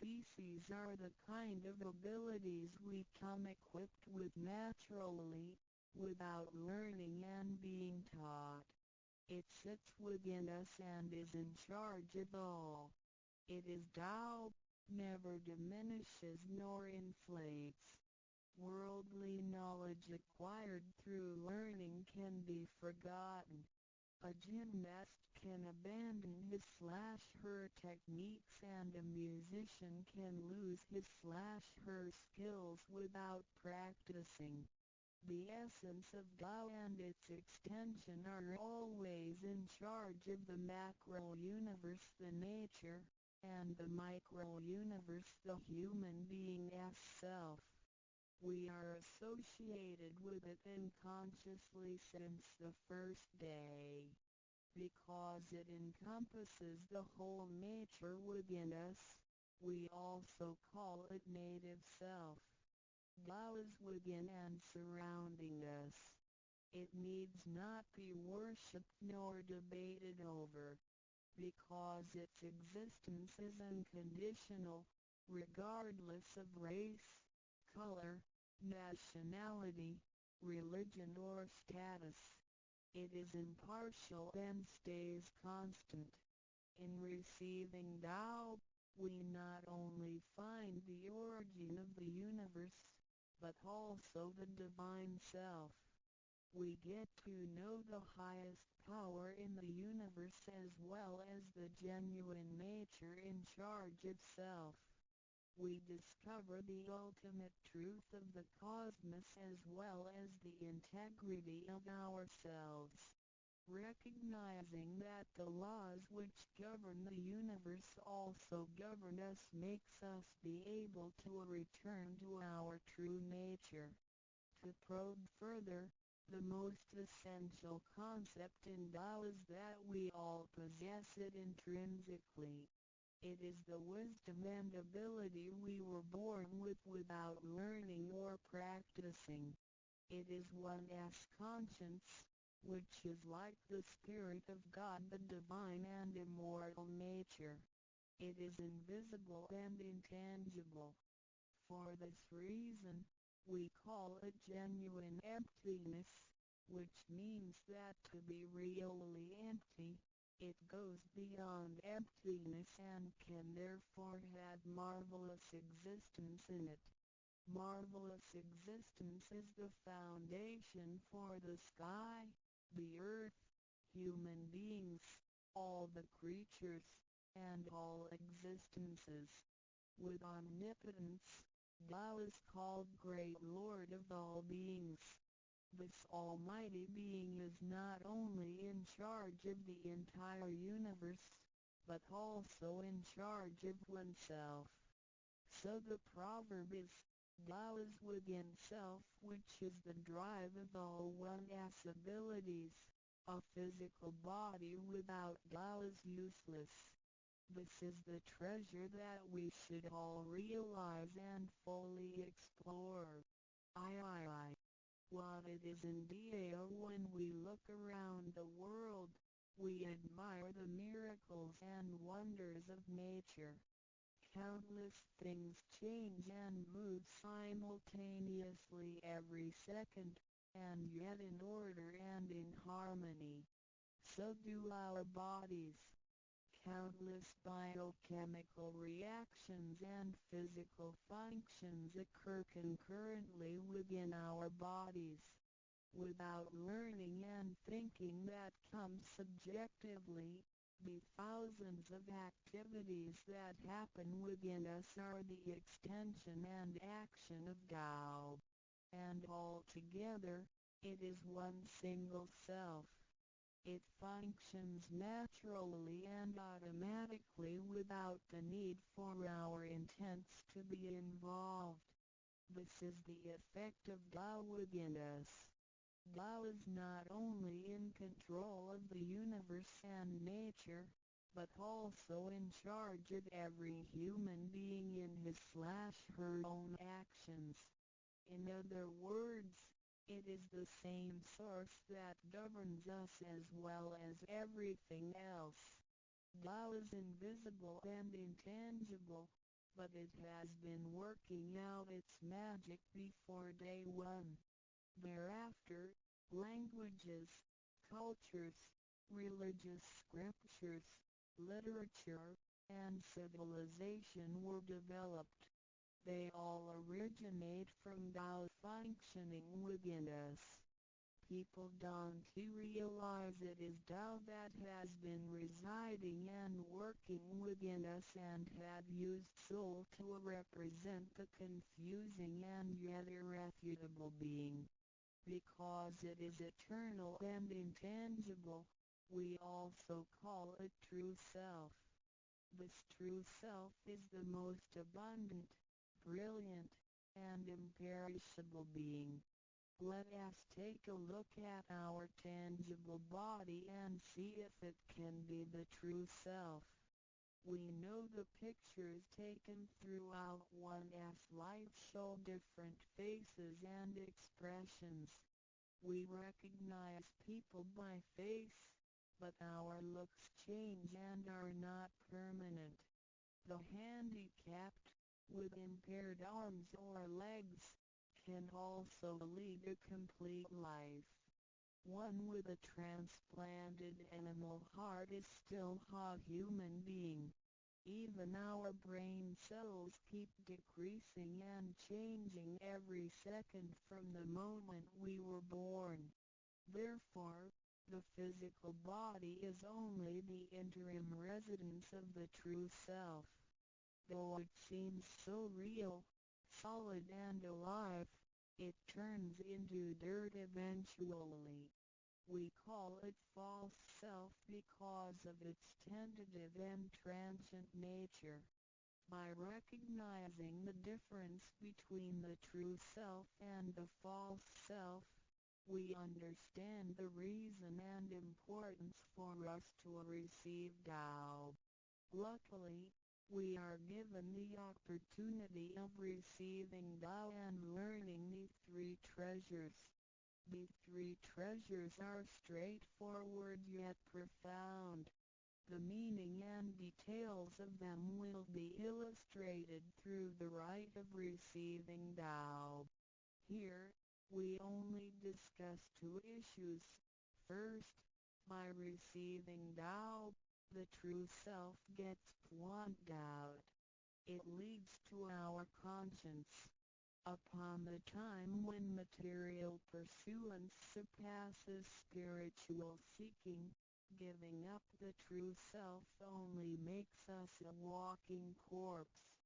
Theses are the kind of abilities we come equipped with naturally, without learning and being taught. It sits within us and is in charge of all. It is Tao, never diminishes nor inflates. Worldly knowledge acquired through learning can be forgotten. A gymnast can abandon his/her techniques and a musician can lose his/her skills without practicing. The essence of Tao and its extension are always in charge of the macro universe, the nature, and the micro universe, the human being's self. We are associated with it unconsciously since the first day. Because it encompasses the whole nature within us, we also call it native self. Tao is within and surrounding us. It needs not be worshipped nor debated over, because its existence is unconditional, regardless of race, color, nationality, religion or status. It is impartial and stays constant. In receiving Tao, we not only find the origin of the universe, but also the divine self. We get to know the highest power in the universe as well as the genuine nature in charge of self. We discover the ultimate truth of the cosmos as well as the integrity of ourselves. Recognizing that the laws which govern the universe also govern us makes us be able to return to our true nature. To probe further, the most essential concept in Tao is that we all possess it intrinsically. It is the wisdom and ability we were born with without learning or practicing. It is one's conscience, which is like the Spirit of God, the divine and immortal nature. It is invisible and intangible. For this reason, we call it genuine emptiness, which means that to be really empty, it goes beyond emptiness and can therefore have marvelous existence in it. Marvelous existence is the foundation for the sky, the earth, human beings, all the creatures, and all existences. With omnipotence, Tao is called Great Lord of all beings. This almighty being is not only in charge of the entire universe, but also in charge of oneself. So the proverb is, Tao is within self, which is the drive of all one's abilities. A physical body without Tao is useless. This is the treasure that we should all realize and fully explore. I I I. What it is in Dao. When we look around the world, we admire the miracles and wonders of nature. Countless things change and move simultaneously every second, and yet in order and in harmony. So do our bodies. Countless biochemical reactions and physical functions occur concurrently within our bodies. Without learning and thinking that come subjectively, the thousands of activities that happen within us are the extension and action of Tao. And all together, it is one single self. It functions naturally and automatically without the need for our intents to be involved. This is the effect of Tao within us. Tao is not only in control of the universe and nature, but also in charge of every human being in his/her own actions. In other words, it is the same source that governs us as well as everything else. Tao is invisible and intangible, but it has been working out its magic before day one. Thereafter, languages, cultures, religious scriptures, literature, and civilization were developed. They all originate from Tao functioning within us. People don't realize it is Tao that has been residing and working within us and have used soul to represent the confusing and yet irrefutable being. Because it is eternal and intangible, we also call it true self. This true self is the most abundant, brilliant, and imperishable being. Let us take a look at our tangible body and see if it can be the true self. We know the pictures taken throughout one's life show different faces and expressions. We recognize people by face, but our looks change and are not permanent. The handicapped, with impaired arms or legs, can also lead a complete life. One with a transplanted animal heart is still a human being. Even our brain cells keep decreasing and changing every second from the moment we were born. Therefore, the physical body is only the interim residence of the true self. Though it seems so real, solid and alive, it turns into dirt eventually. We call it false self because of its tentative and transient nature. By recognizing the difference between the true self and the false self, we understand the reason and importance for us to receive Tao. Luckily, we are given the opportunity of receiving Tao and learning the three treasures. The three treasures are straightforward yet profound. The meaning and details of them will be illustrated through the rite of receiving Tao. Here, we only discuss two issues. First, by receiving Tao, the true self gets pointed out. It leads to our conscience. Upon the time when material pursuance surpasses spiritual seeking, giving up the true self only makes us a walking corpse.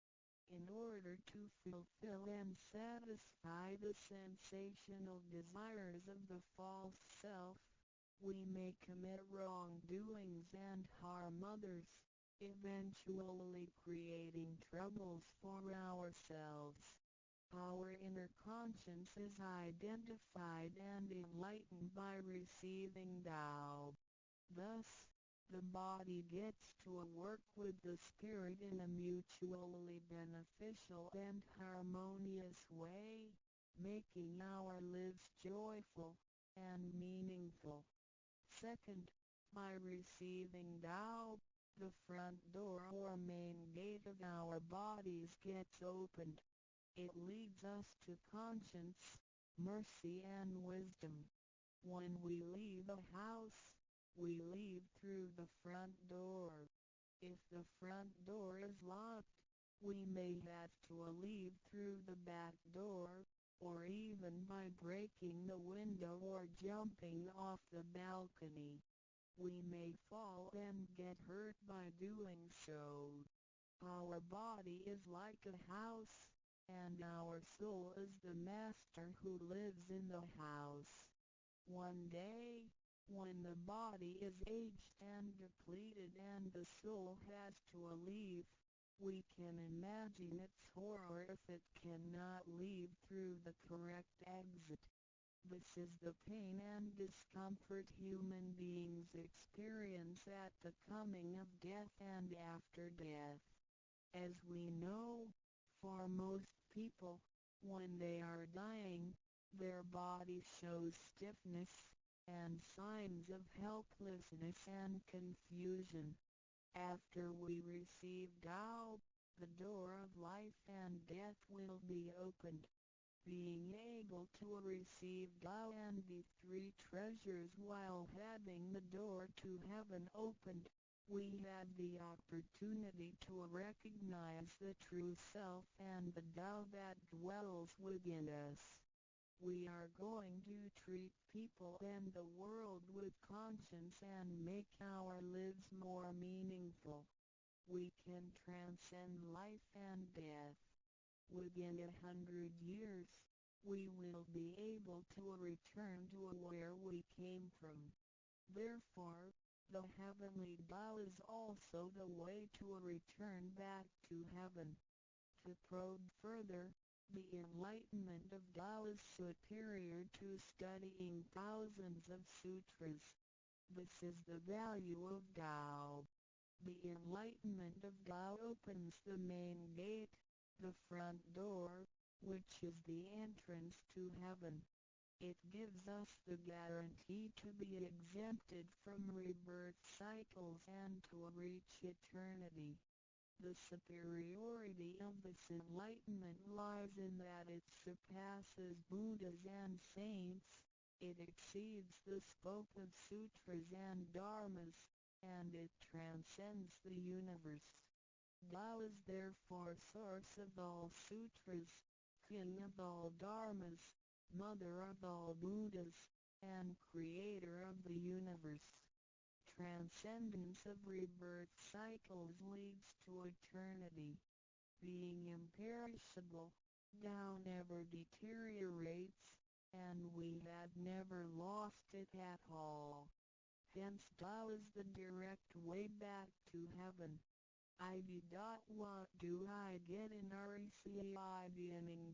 In order to fulfill and satisfy the sensational desires of the false self, we may commit wrongdoings and harm others, eventually creating troubles for ourselves. Our inner conscience is identified and enlightened by receiving Tao. Thus, The body gets to work with the spirit in a mutually beneficial and harmonious way, making our lives joyful and meaningful. Second, by receiving Tao, the front door or main gate of our bodies gets opened. It leads us to conscience, mercy and wisdom. When we leave a house, we leave through the front door. If the front door is locked, we may have to leave through the back door, or even by breaking the window or jumping off the balcony. We may fall and get hurt by doing so. Our body is like a house, and our soul is the master who lives in the house. One day, when the body is aged and depleted and the soul has to leave, we can imagine its horror if it cannot leave through the correct exit. This is the pain and discomfort human beings experience at the coming of death and after death. As we know, for most people, when they are dying, their body shows stiffness and signs of helplessness and confusion. After we receive Tao, the door of life and death will be opened. Being able to receive Tao and the three treasures while having the door to heaven opened, we have the opportunity to recognize the true self and the Tao that dwells within us. We are going to treat people and the world with conscience and make our lives more meaningful. We can transcend life and death. Within 100 years, we will be able to return to where we came from. Therefore, the heavenly Tao is also the way to return back to heaven. To probe further, the enlightenment of Tao is superior to studying thousands of sutras. This is the value of Tao. The enlightenment of Tao opens the main gate, the front door, which is the entrance to heaven. It gives us the guarantee to be exempted from rebirth cycles and to reach eternity. The superiority of this enlightenment lies in that it surpasses Buddhas and saints, it exceeds the scope of sutras and dharmas, and it transcends the universe. Tao is therefore source of all sutras, king of all dharmas, mother of all Buddhas, and creator of the universe. Transcendence of rebirth cycles leads to eternity. Being imperishable, Tao never deteriorates, and we have never lost it at all. Hence Tao is the direct way back to heaven. ID. What do I get in receiving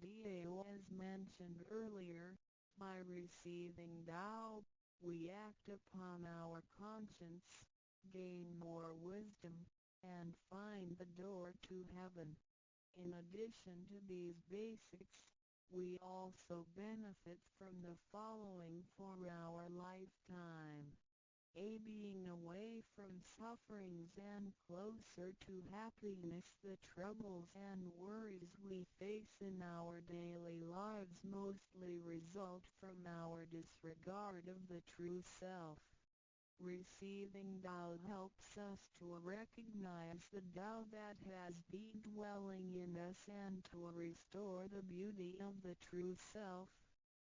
Dao? As mentioned earlier, by receiving Tao, we act upon our conscience, gain more wisdom, and find the door to heaven. In addition to these basics, we also benefit from the following for our lifetime. A. Being away from sufferings and closer to happiness. The troubles and worries we face in our daily lives mostly result from our disregard of the true self. Receiving Tao helps us to recognize the Tao that has been dwelling in us and to restore the beauty of the true self,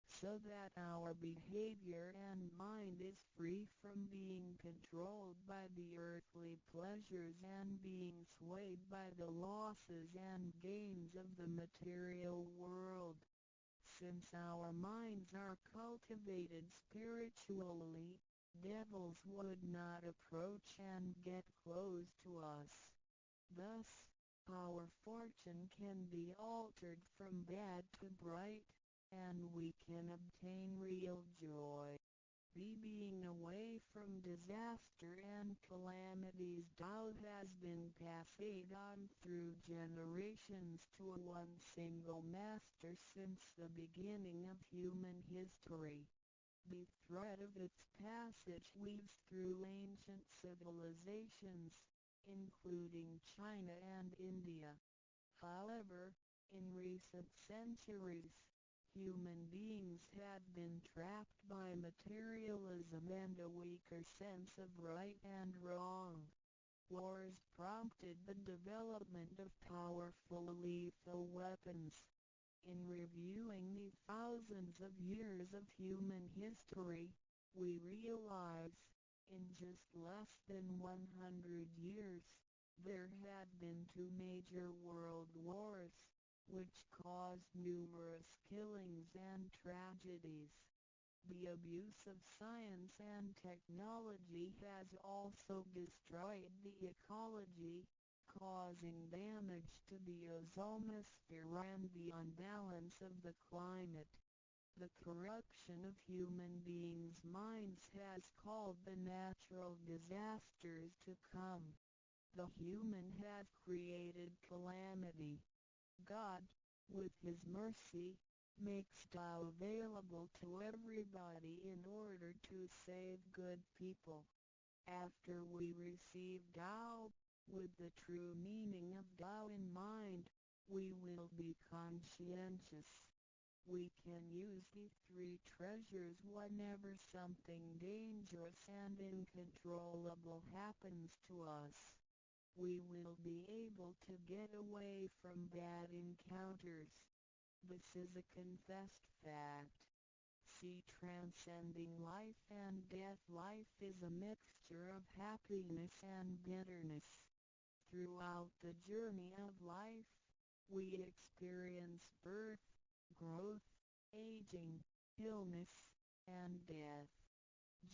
so that our behavior and mind is free from being controlled by the earthly pleasures and being swayed by the losses and gains of the material world. Since our minds are cultivated spiritually, devils would not approach and get close to us. Thus, our fortune can be altered from bad to bright, and we can obtain real joy. B being away from disaster and calamities. Tao has been passed on through generations to one single master since the beginning of human history. The thread of its passage weaves through ancient civilizations, including China and India. However, in recent centuries, human beings have been trapped by materialism and a weaker sense of right and wrong. Wars prompted the development of powerful lethal weapons. In reviewing the thousands of years of human history, we realize, in just less than 100 years, there have been two major world wars, which caused numerous killings and tragedies. The abuse of science and technology has also destroyed the ecology, causing damage to the ozonosphere and the unbalance of the climate. The corruption of human beings' minds has called the natural disasters to come. The human has created calamity. God, with His mercy, makes Tao available to everybody in order to save good people. After we receive Tao, with the true meaning of Tao in mind, we will be conscientious. We can use the three treasures whenever something dangerous and uncontrollable happens to us. We will be able to get away from bad encounters. This is a confessed fact. See transcending life and death. Life is a mixture of happiness and bitterness. Throughout the journey of life, we experience birth, growth, aging, illness, and death.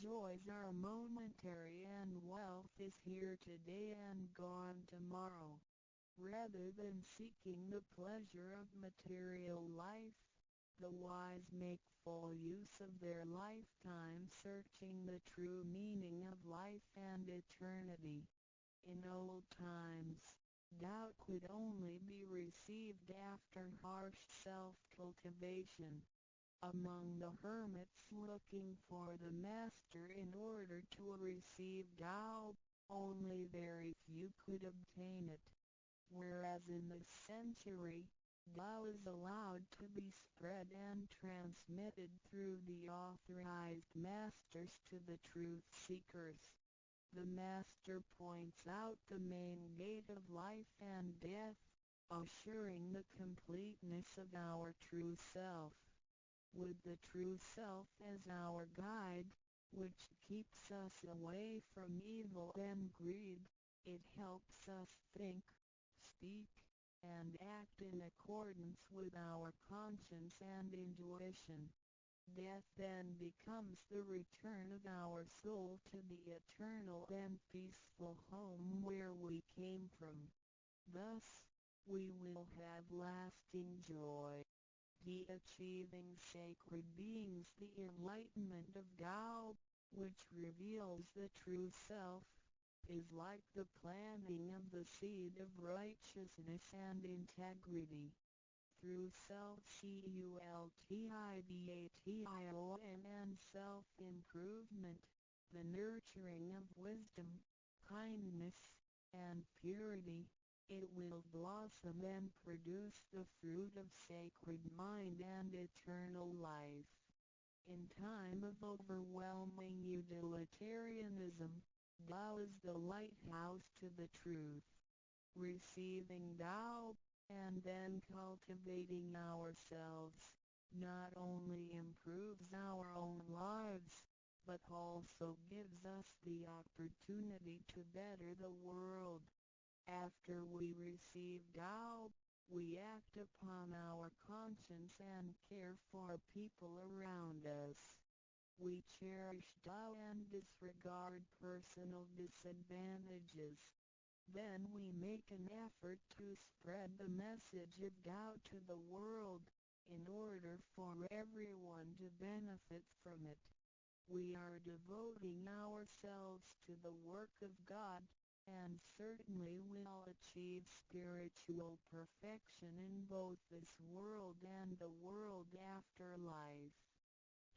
Joys are momentary and wealth is here today and gone tomorrow. Rather than seeking the pleasure of material life, the wise make full use of their lifetime searching the true meaning of life and eternity. In old times, Tao could only be received after harsh self-cultivation. Among the hermits looking for the master in order to receive Tao, only very few could obtain it. Whereas in this century, Tao is allowed to be spread and transmitted through the authorized masters to the truth seekers. The master points out the main gate of life and death, assuring the completeness of our true self. With the true self as our guide, which keeps us away from evil and greed, it helps us think, speak, and act in accordance with our conscience and intuition. Death then becomes the return of our soul to the eternal and peaceful home where we came from. Thus, we will have lasting joy. The achieving sacred beings. The enlightenment of Tao, which reveals the true self, is like the planting of the seed of righteousness and integrity. Through self-cultivation and self-improvement, the nurturing of wisdom, kindness, and purity, it will blossom and produce the fruit of sacred mind and eternal life. In time of overwhelming utilitarianism, Tao is the lighthouse to the truth. Receiving Tao, and then cultivating ourselves, not only improves our own lives, but also gives us the opportunity to better the world. After we receive Tao, we act upon our conscience and care for people around us. We cherish Tao and disregard personal disadvantages. Then we make an effort to spread the message of Tao to the world, in order for everyone to benefit from it. We are devoting ourselves to the work of God, and certainly will achieve spiritual perfection in both this world and the world after life.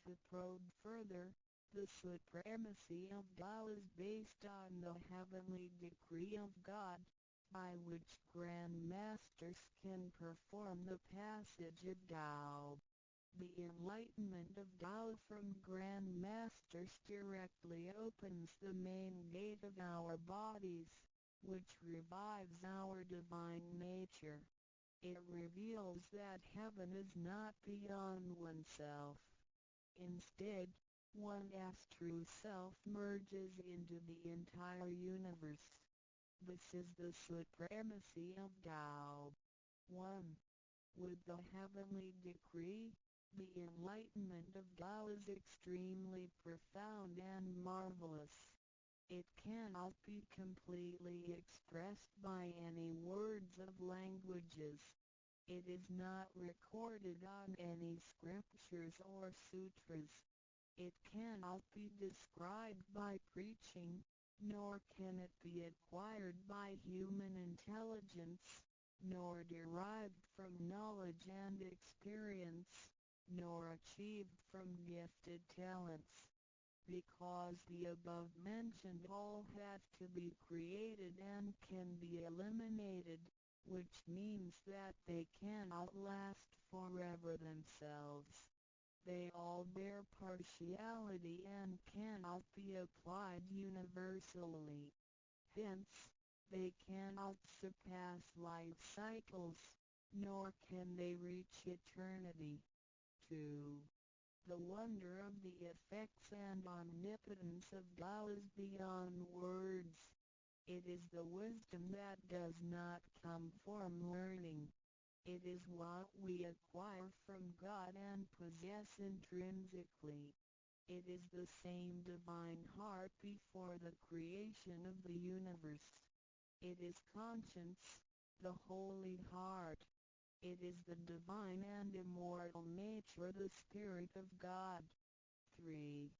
To probe further, the supremacy of Tao is based on the heavenly decree of God, by which Grand Masters can perform the passage of Tao. The enlightenment of Tao from Grand Masters directly opens the main gate of our bodies, which revives our divine nature. It reveals that heaven is not beyond oneself. Instead, one's true self merges into the entire universe. This is the supremacy of Tao. 1. With the heavenly decree, the enlightenment of Tao is extremely profound and marvelous. It cannot be completely expressed by any words of languages. It is not recorded on any scriptures or sutras. It cannot be described by preaching, nor can it be acquired by human intelligence, nor derived from knowledge and experience, nor achieved from gifted talents. Because the above mentioned all have to be created and can be eliminated, which means that they cannot last forever themselves. They all bear partiality and cannot be applied universally. Hence, they cannot surpass life cycles, nor can they reach eternity. 2. The wonder of the effects and omnipotence of Tao is beyond words. It is the wisdom that does not come from learning. It is what we acquire from God and possess intrinsically. It is the same divine heart before the creation of the universe. It is conscience, the holy heart. It is the divine and immortal nature, the Spirit of God. 3.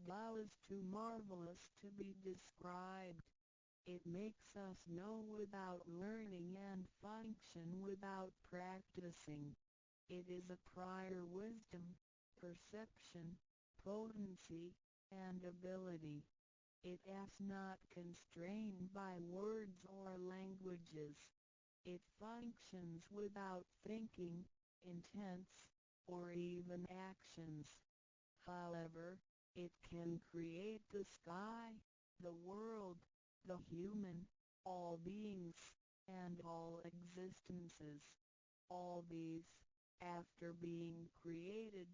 Tao is too marvelous to be described. It makes us know without learning and function without practicing. It is a prior wisdom, perception, potency, and ability. It is not constrained by words or languages. It functions without thinking, intents, or even actions. However, it can create the sky, the world, the human, all beings, and all existences. All these, after being created,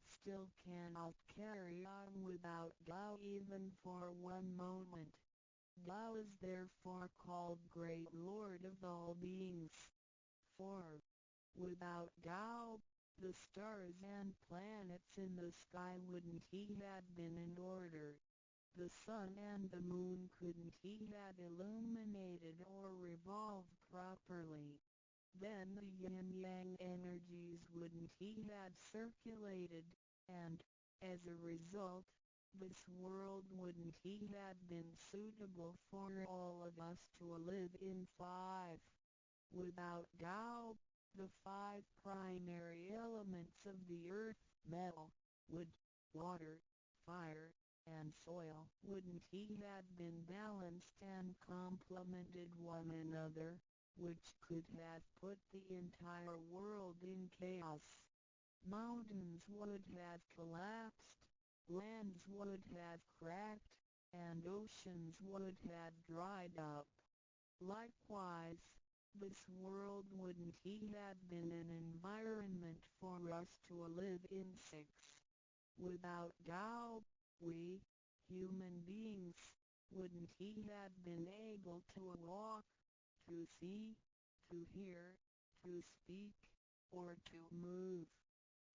still cannot carry on without Tao even for one moment. Tao is therefore called Great Lord of all beings. 4. Without Tao, the stars and planets in the sky wouldn't have been in order. The sun and the moon couldn't have illuminated or revolved properly. Then the yin-yang energies wouldn't have circulated, and, as a result, this world wouldn't have been suitable for all of us to live in. 5. Without Tao, the five primary elements of the earth, metal, wood, water, fire, and soil, wouldn't have been balanced and complemented one another, which could have put the entire world in chaos. Mountains would have collapsed, lands would have cracked, and oceans would have dried up. Likewise, this world wouldn't have been an environment for us to live in. 6. Without Tao, we, human beings, wouldn't have been able to walk, to see, to hear, to speak, or to move.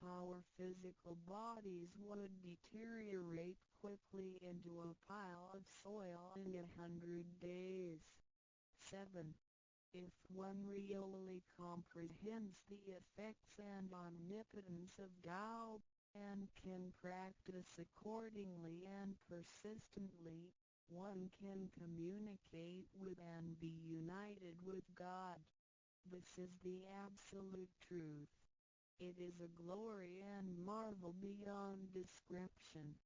Our physical bodies would deteriorate quickly into a pile of soil in 100 days. 7. If one really comprehends the effects and omnipotence of Tao, and one can practice accordingly and persistently, one can communicate with and be united with God. This is the absolute truth. It is a glory and marvel beyond description.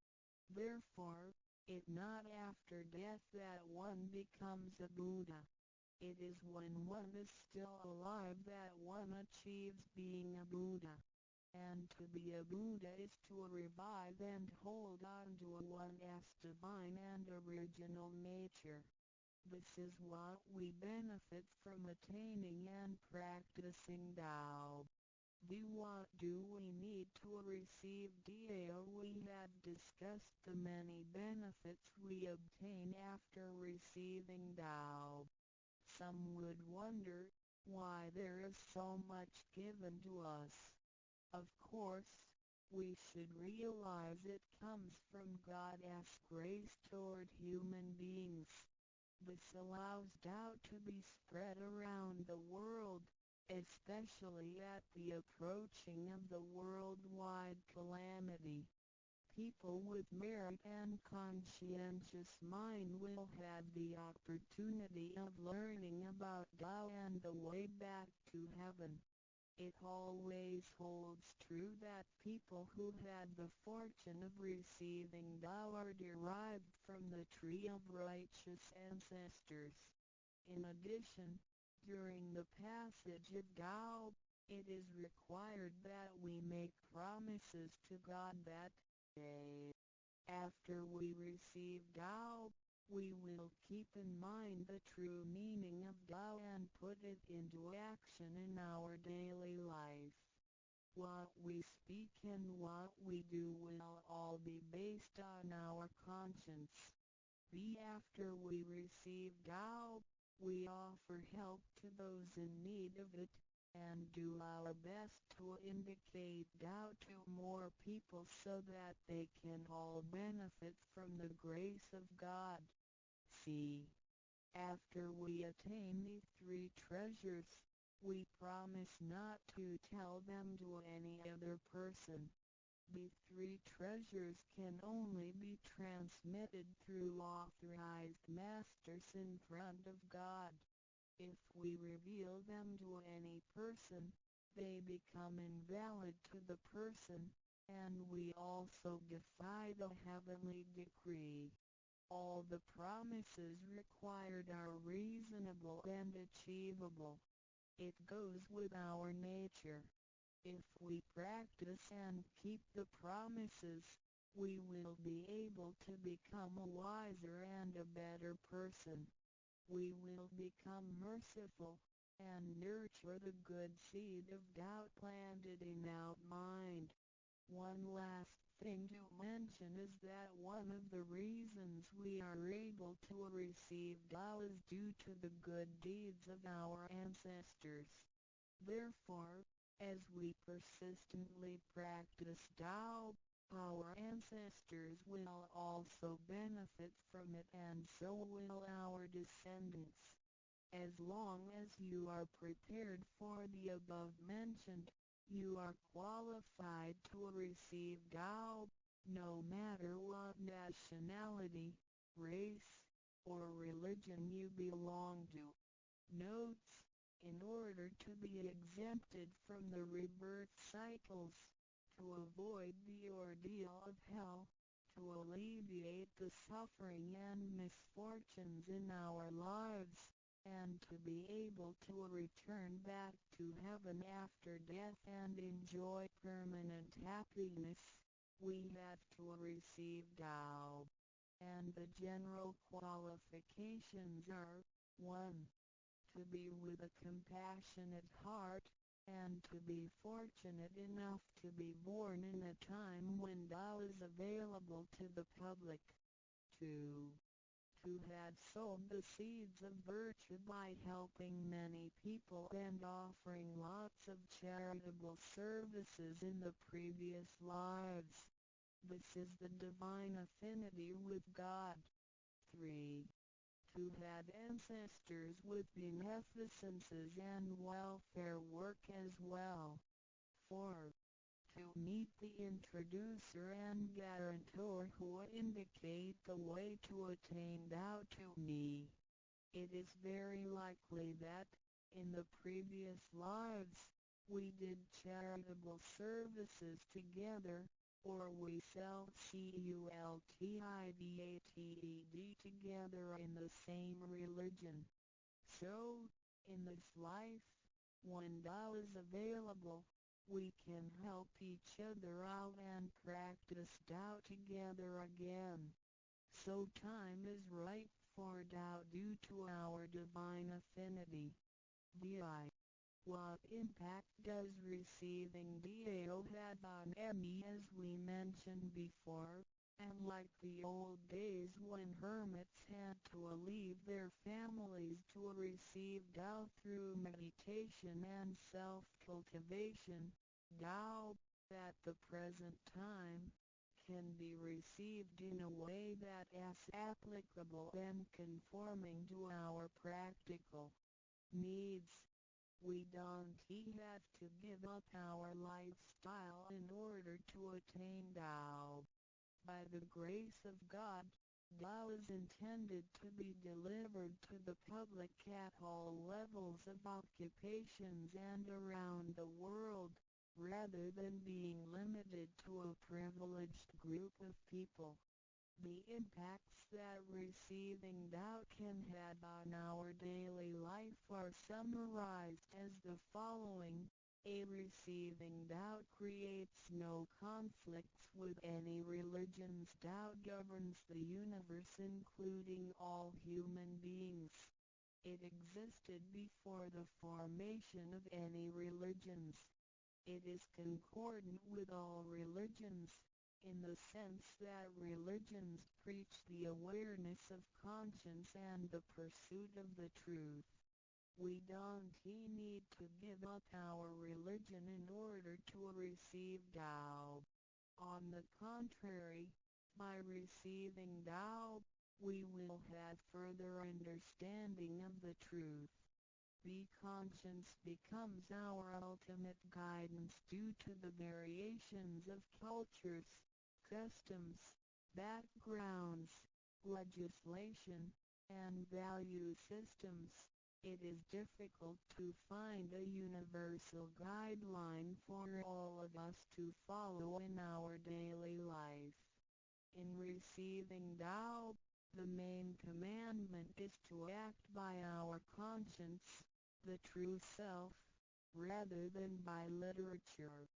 Therefore, it not after death that one becomes a Buddha. It is when one is still alive that one achieves being a Buddha. And to be a Buddha is to revive and hold on to one's divine and original nature. This is what we benefit from attaining and practicing Tao. The what do we need to receive Dao? We have discussed the many benefits we obtain after receiving Tao. Some would wonder why there is so much given to us. Of course, we should realize it comes from God's grace toward human beings. This allows Tao to be spread around the world, especially at the approaching of the worldwide calamity. People with merit and conscientious mind will have the opportunity of learning about Tao and the way back to heaven. It always holds true that people who had the fortune of receiving Tao are derived from the tree of righteous ancestors. In addition, during the passage of Tao, it is required that we make promises to God that, A. After we receive Tao, we will keep in mind the true meaning of Tao and put it into action in our daily life. What we speak and what we do will all be based on our conscience. B. After we receive Tao, we offer help to those in need of it, and do our best to indicate Tao to more people so that they can all benefit from the grace of God. C. After we attain the three treasures, we promise not to tell them to any other person. The three treasures can only be transmitted through authorized masters in front of God. If we reveal them to any person, they become invalid to the person, and we also defy the heavenly decree. All the promises required are reasonable and achievable. It goes with our nature. If we practice and keep the promises, we will be able to become a wiser and a better person. We will become merciful, and nurture the good seed of doubt planted in our mind. One last thing to mention is that one of the reasons we are able to receive Tao is due to the good deeds of our ancestors. Therefore, as we persistently practice Tao, our ancestors will also benefit from it, and so will our descendants. As long as you are prepared for the above mentioned, you are qualified to receive Tao, no matter what nationality, race, or religion you belong to. Notes: in order to be exempted from the rebirth cycles, to avoid the ordeal of hell, to alleviate the suffering and misfortunes in our lives, and to be able to return back to heaven after death and enjoy permanent happiness, we have to receive Tao. And the general qualifications are, 1. To be with a compassionate heart, and to be fortunate enough to be born in a time when Tao is available to the public. 2. To have sown the seeds of virtue by helping many people and offering lots of charitable services in the previous lives. This is the divine affinity with God. 3. To have ancestors with beneficences and welfare work as well. 4. to meet the introducer and guarantor who indicate the way to attain Tao to me. It is very likely that, in the previous lives, we did charitable services together, or we self-cultivated together in the same religion. So, in this life, when Tao is available, we can help each other out and practice Tao together again. So time is ripe for Tao due to our divine affinity. Vi. What impact does receiving Dao have on me? As we mentioned before, unlike the old days when hermits had to leave their families to receive Tao through meditation and self-cultivation, Tao, at the present time, can be received in a way that is applicable and conforming to our practical needs. We don't have to give up our lifestyle in order to attain Tao. By the grace of God, Tao is intended to be delivered to the public at all levels of occupations and around the world, rather than being limited to a privileged group of people. The impacts that receiving Tao can have on our daily life are summarized as the following. A. Receiving Tao creates no conflicts with any religions. Tao governs the universe, including all human beings. It existed before the formation of any religions. It is concordant with all religions, in the sense that religions preach the awareness of conscience and the pursuit of the truth. We don't need to give up our religion in order to receive Tao. On the contrary, by receiving Tao, we will have further understanding of the truth. The conscience becomes our ultimate guidance due to the variations of cultures, customs, backgrounds, legislation, and value systems. It is difficult to find a universal guideline for all of us to follow in our daily life. In receiving Tao, the main commandment is to act by our conscience, the true self, rather than by literature.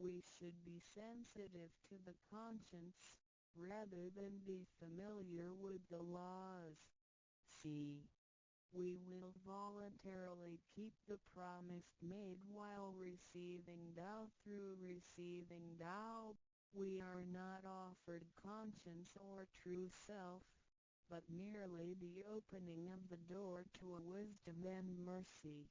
We should be sensitive to the conscience, rather than be familiar with the laws. C. We will voluntarily keep the promise made while receiving Tao. Through receiving Tao, we are not offered conscience or true self, but merely the opening of the door to wisdom and mercy.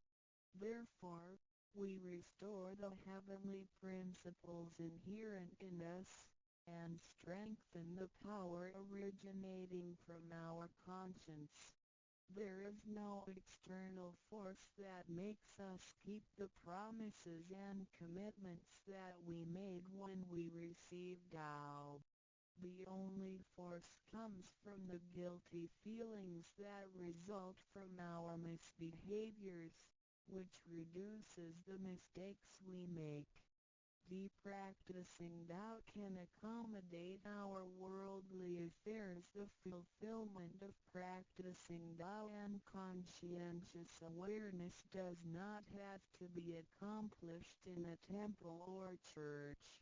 Therefore, we restore the heavenly principles inherent in us, and strengthen the power originating from our conscience. There is no external force that makes us keep the promises and commitments that we made when we received Tao. The only force comes from the guilty feelings that result from our misbehaviors, which reduces the mistakes we make. The practicing Tao can accommodate our worldly affairs. The fulfillment of practicing Tao and conscientious awareness does not have to be accomplished in a temple or church.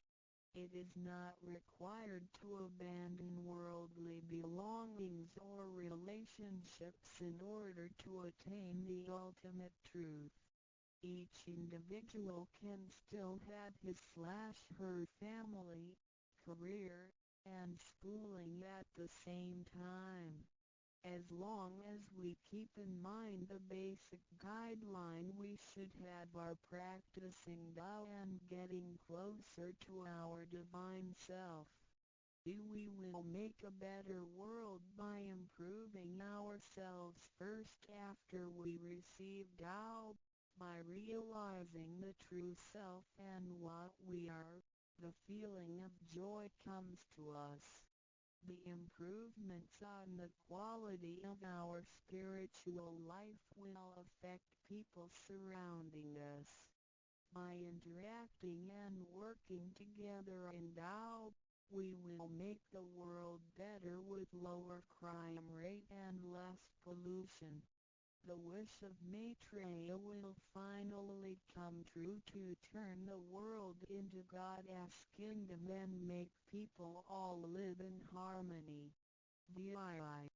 It is not required to abandon worldly belongings or relationships in order to attain the ultimate truth. Each individual can still have his/her family, career, and schooling at the same time. As long as we keep in mind the basic guideline, we should have our practicing Tao and getting closer to our divine self. We will make a better world by improving ourselves first after we receive Tao, by realizing the true self and what we are, The feeling of joy comes to us. The improvements on the quality of our spiritual life will affect people surrounding us. By interacting and working together in Tao, we will make the world better with lower crime rate and less pollution. The wish of Maitreya will finally come true to turn the world into God's kingdom and make people all live in harmony. VII.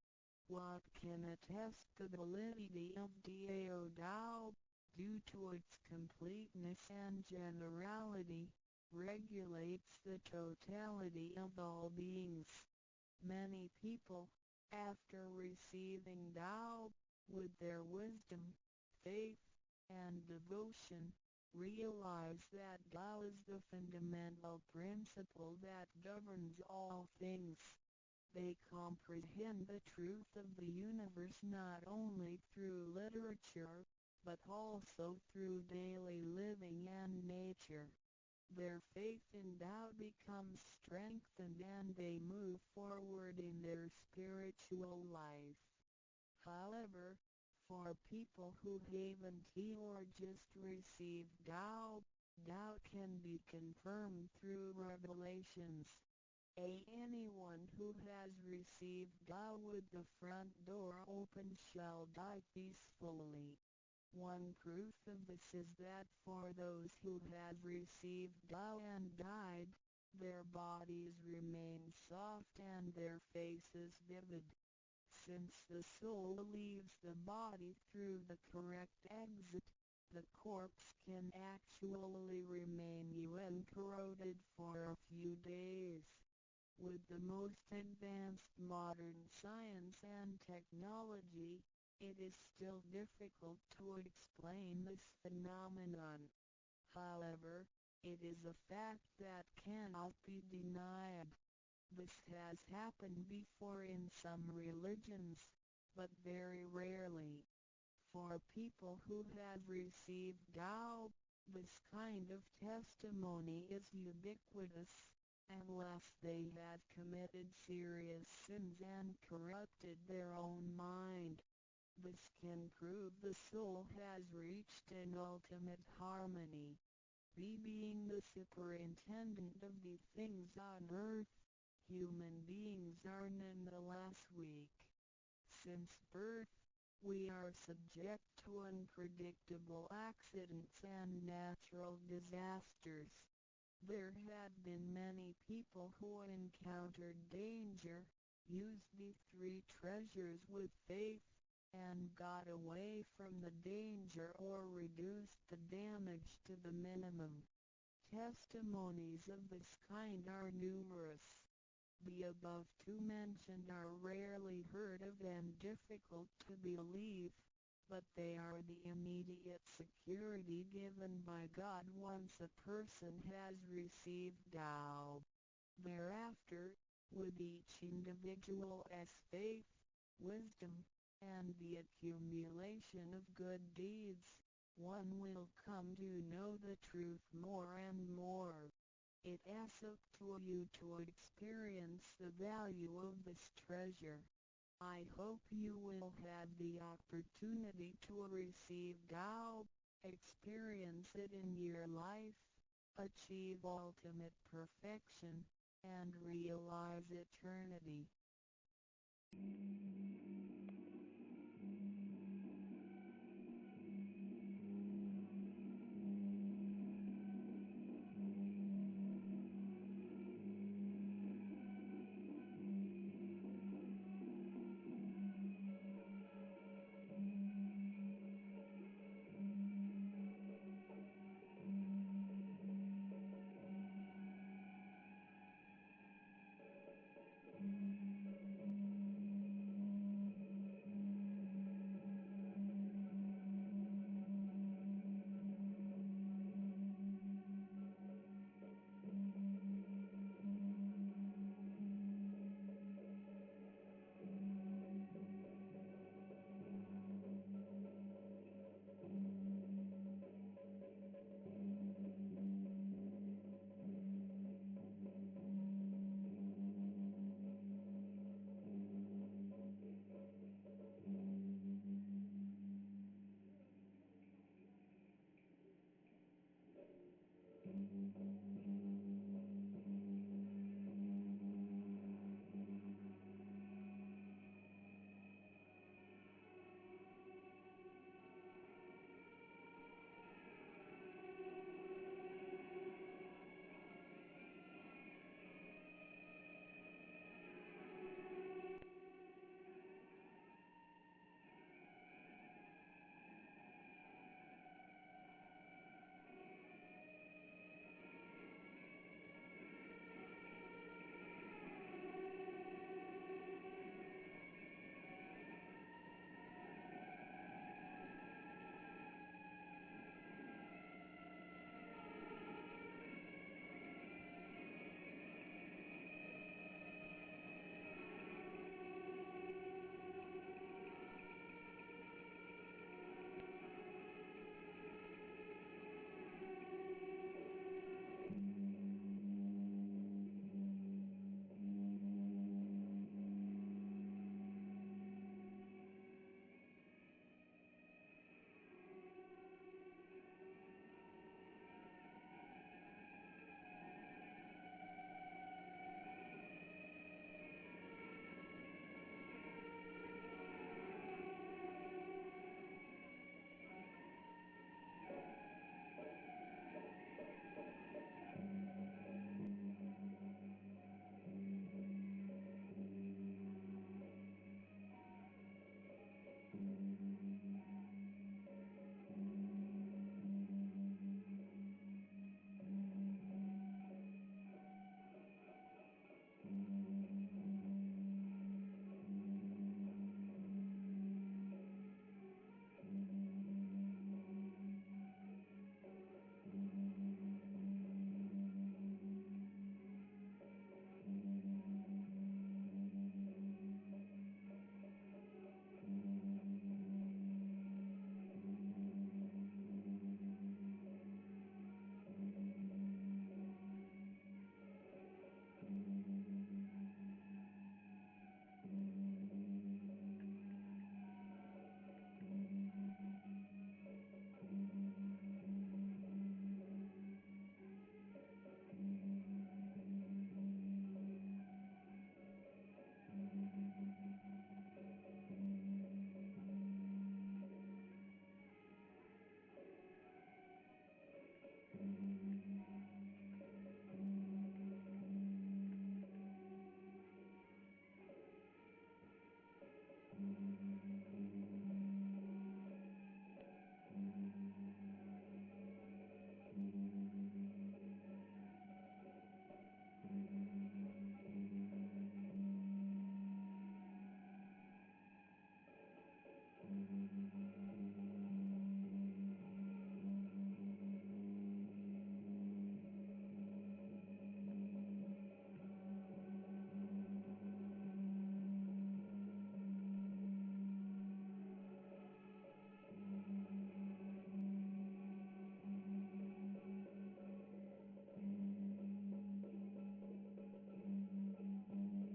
What can attest the validity of Dao Dao, due to its completeness and generality, regulates the totality of all beings. Many people, after receiving Tao, with their wisdom, faith, and devotion, realize that Tao is the fundamental principle that governs all things. They comprehend the truth of the universe not only through literature, but also through daily living and nature. Their faith in Tao becomes strengthened and they move forward in their spiritual life. However, for people who haven't or just received Tao, Tao can be confirmed through revelations. A. Anyone who has received Tao with the front door open shall die peacefully. One proof of this is that for those who have received Tao and died, their bodies remain soft and their faces vivid. Since the soul leaves the body through the correct exit, the corpse can actually remain uncorroded for a few days. With the most advanced modern science and technology, it is still difficult to explain this phenomenon. However, it is a fact that cannot be denied. This has happened before in some religions, but very rarely. For people who have received Tao, this kind of testimony is ubiquitous, unless they have committed serious sins and corrupted their own mind. This can prove the soul has reached an ultimate harmony. B. Being the superintendent of the things on earth, human beings are nonetheless weak. Since birth, we are subject to unpredictable accidents and natural disasters. There have been many people who encountered danger, used the three treasures with faith, and got away from the danger or reduced the damage to the minimum. Testimonies of this kind are numerous. The above two mentioned are rarely heard of and difficult to believe, but they are the immediate security given by God once a person has received Tao. Thereafter, with each individual's faith, wisdom, and the accumulation of good deeds, one will come to know the truth more and more. It is up to you to experience the value of this treasure. I hope you will have the opportunity to receive Tao, experience it in your life, achieve ultimate perfection, and realize eternity.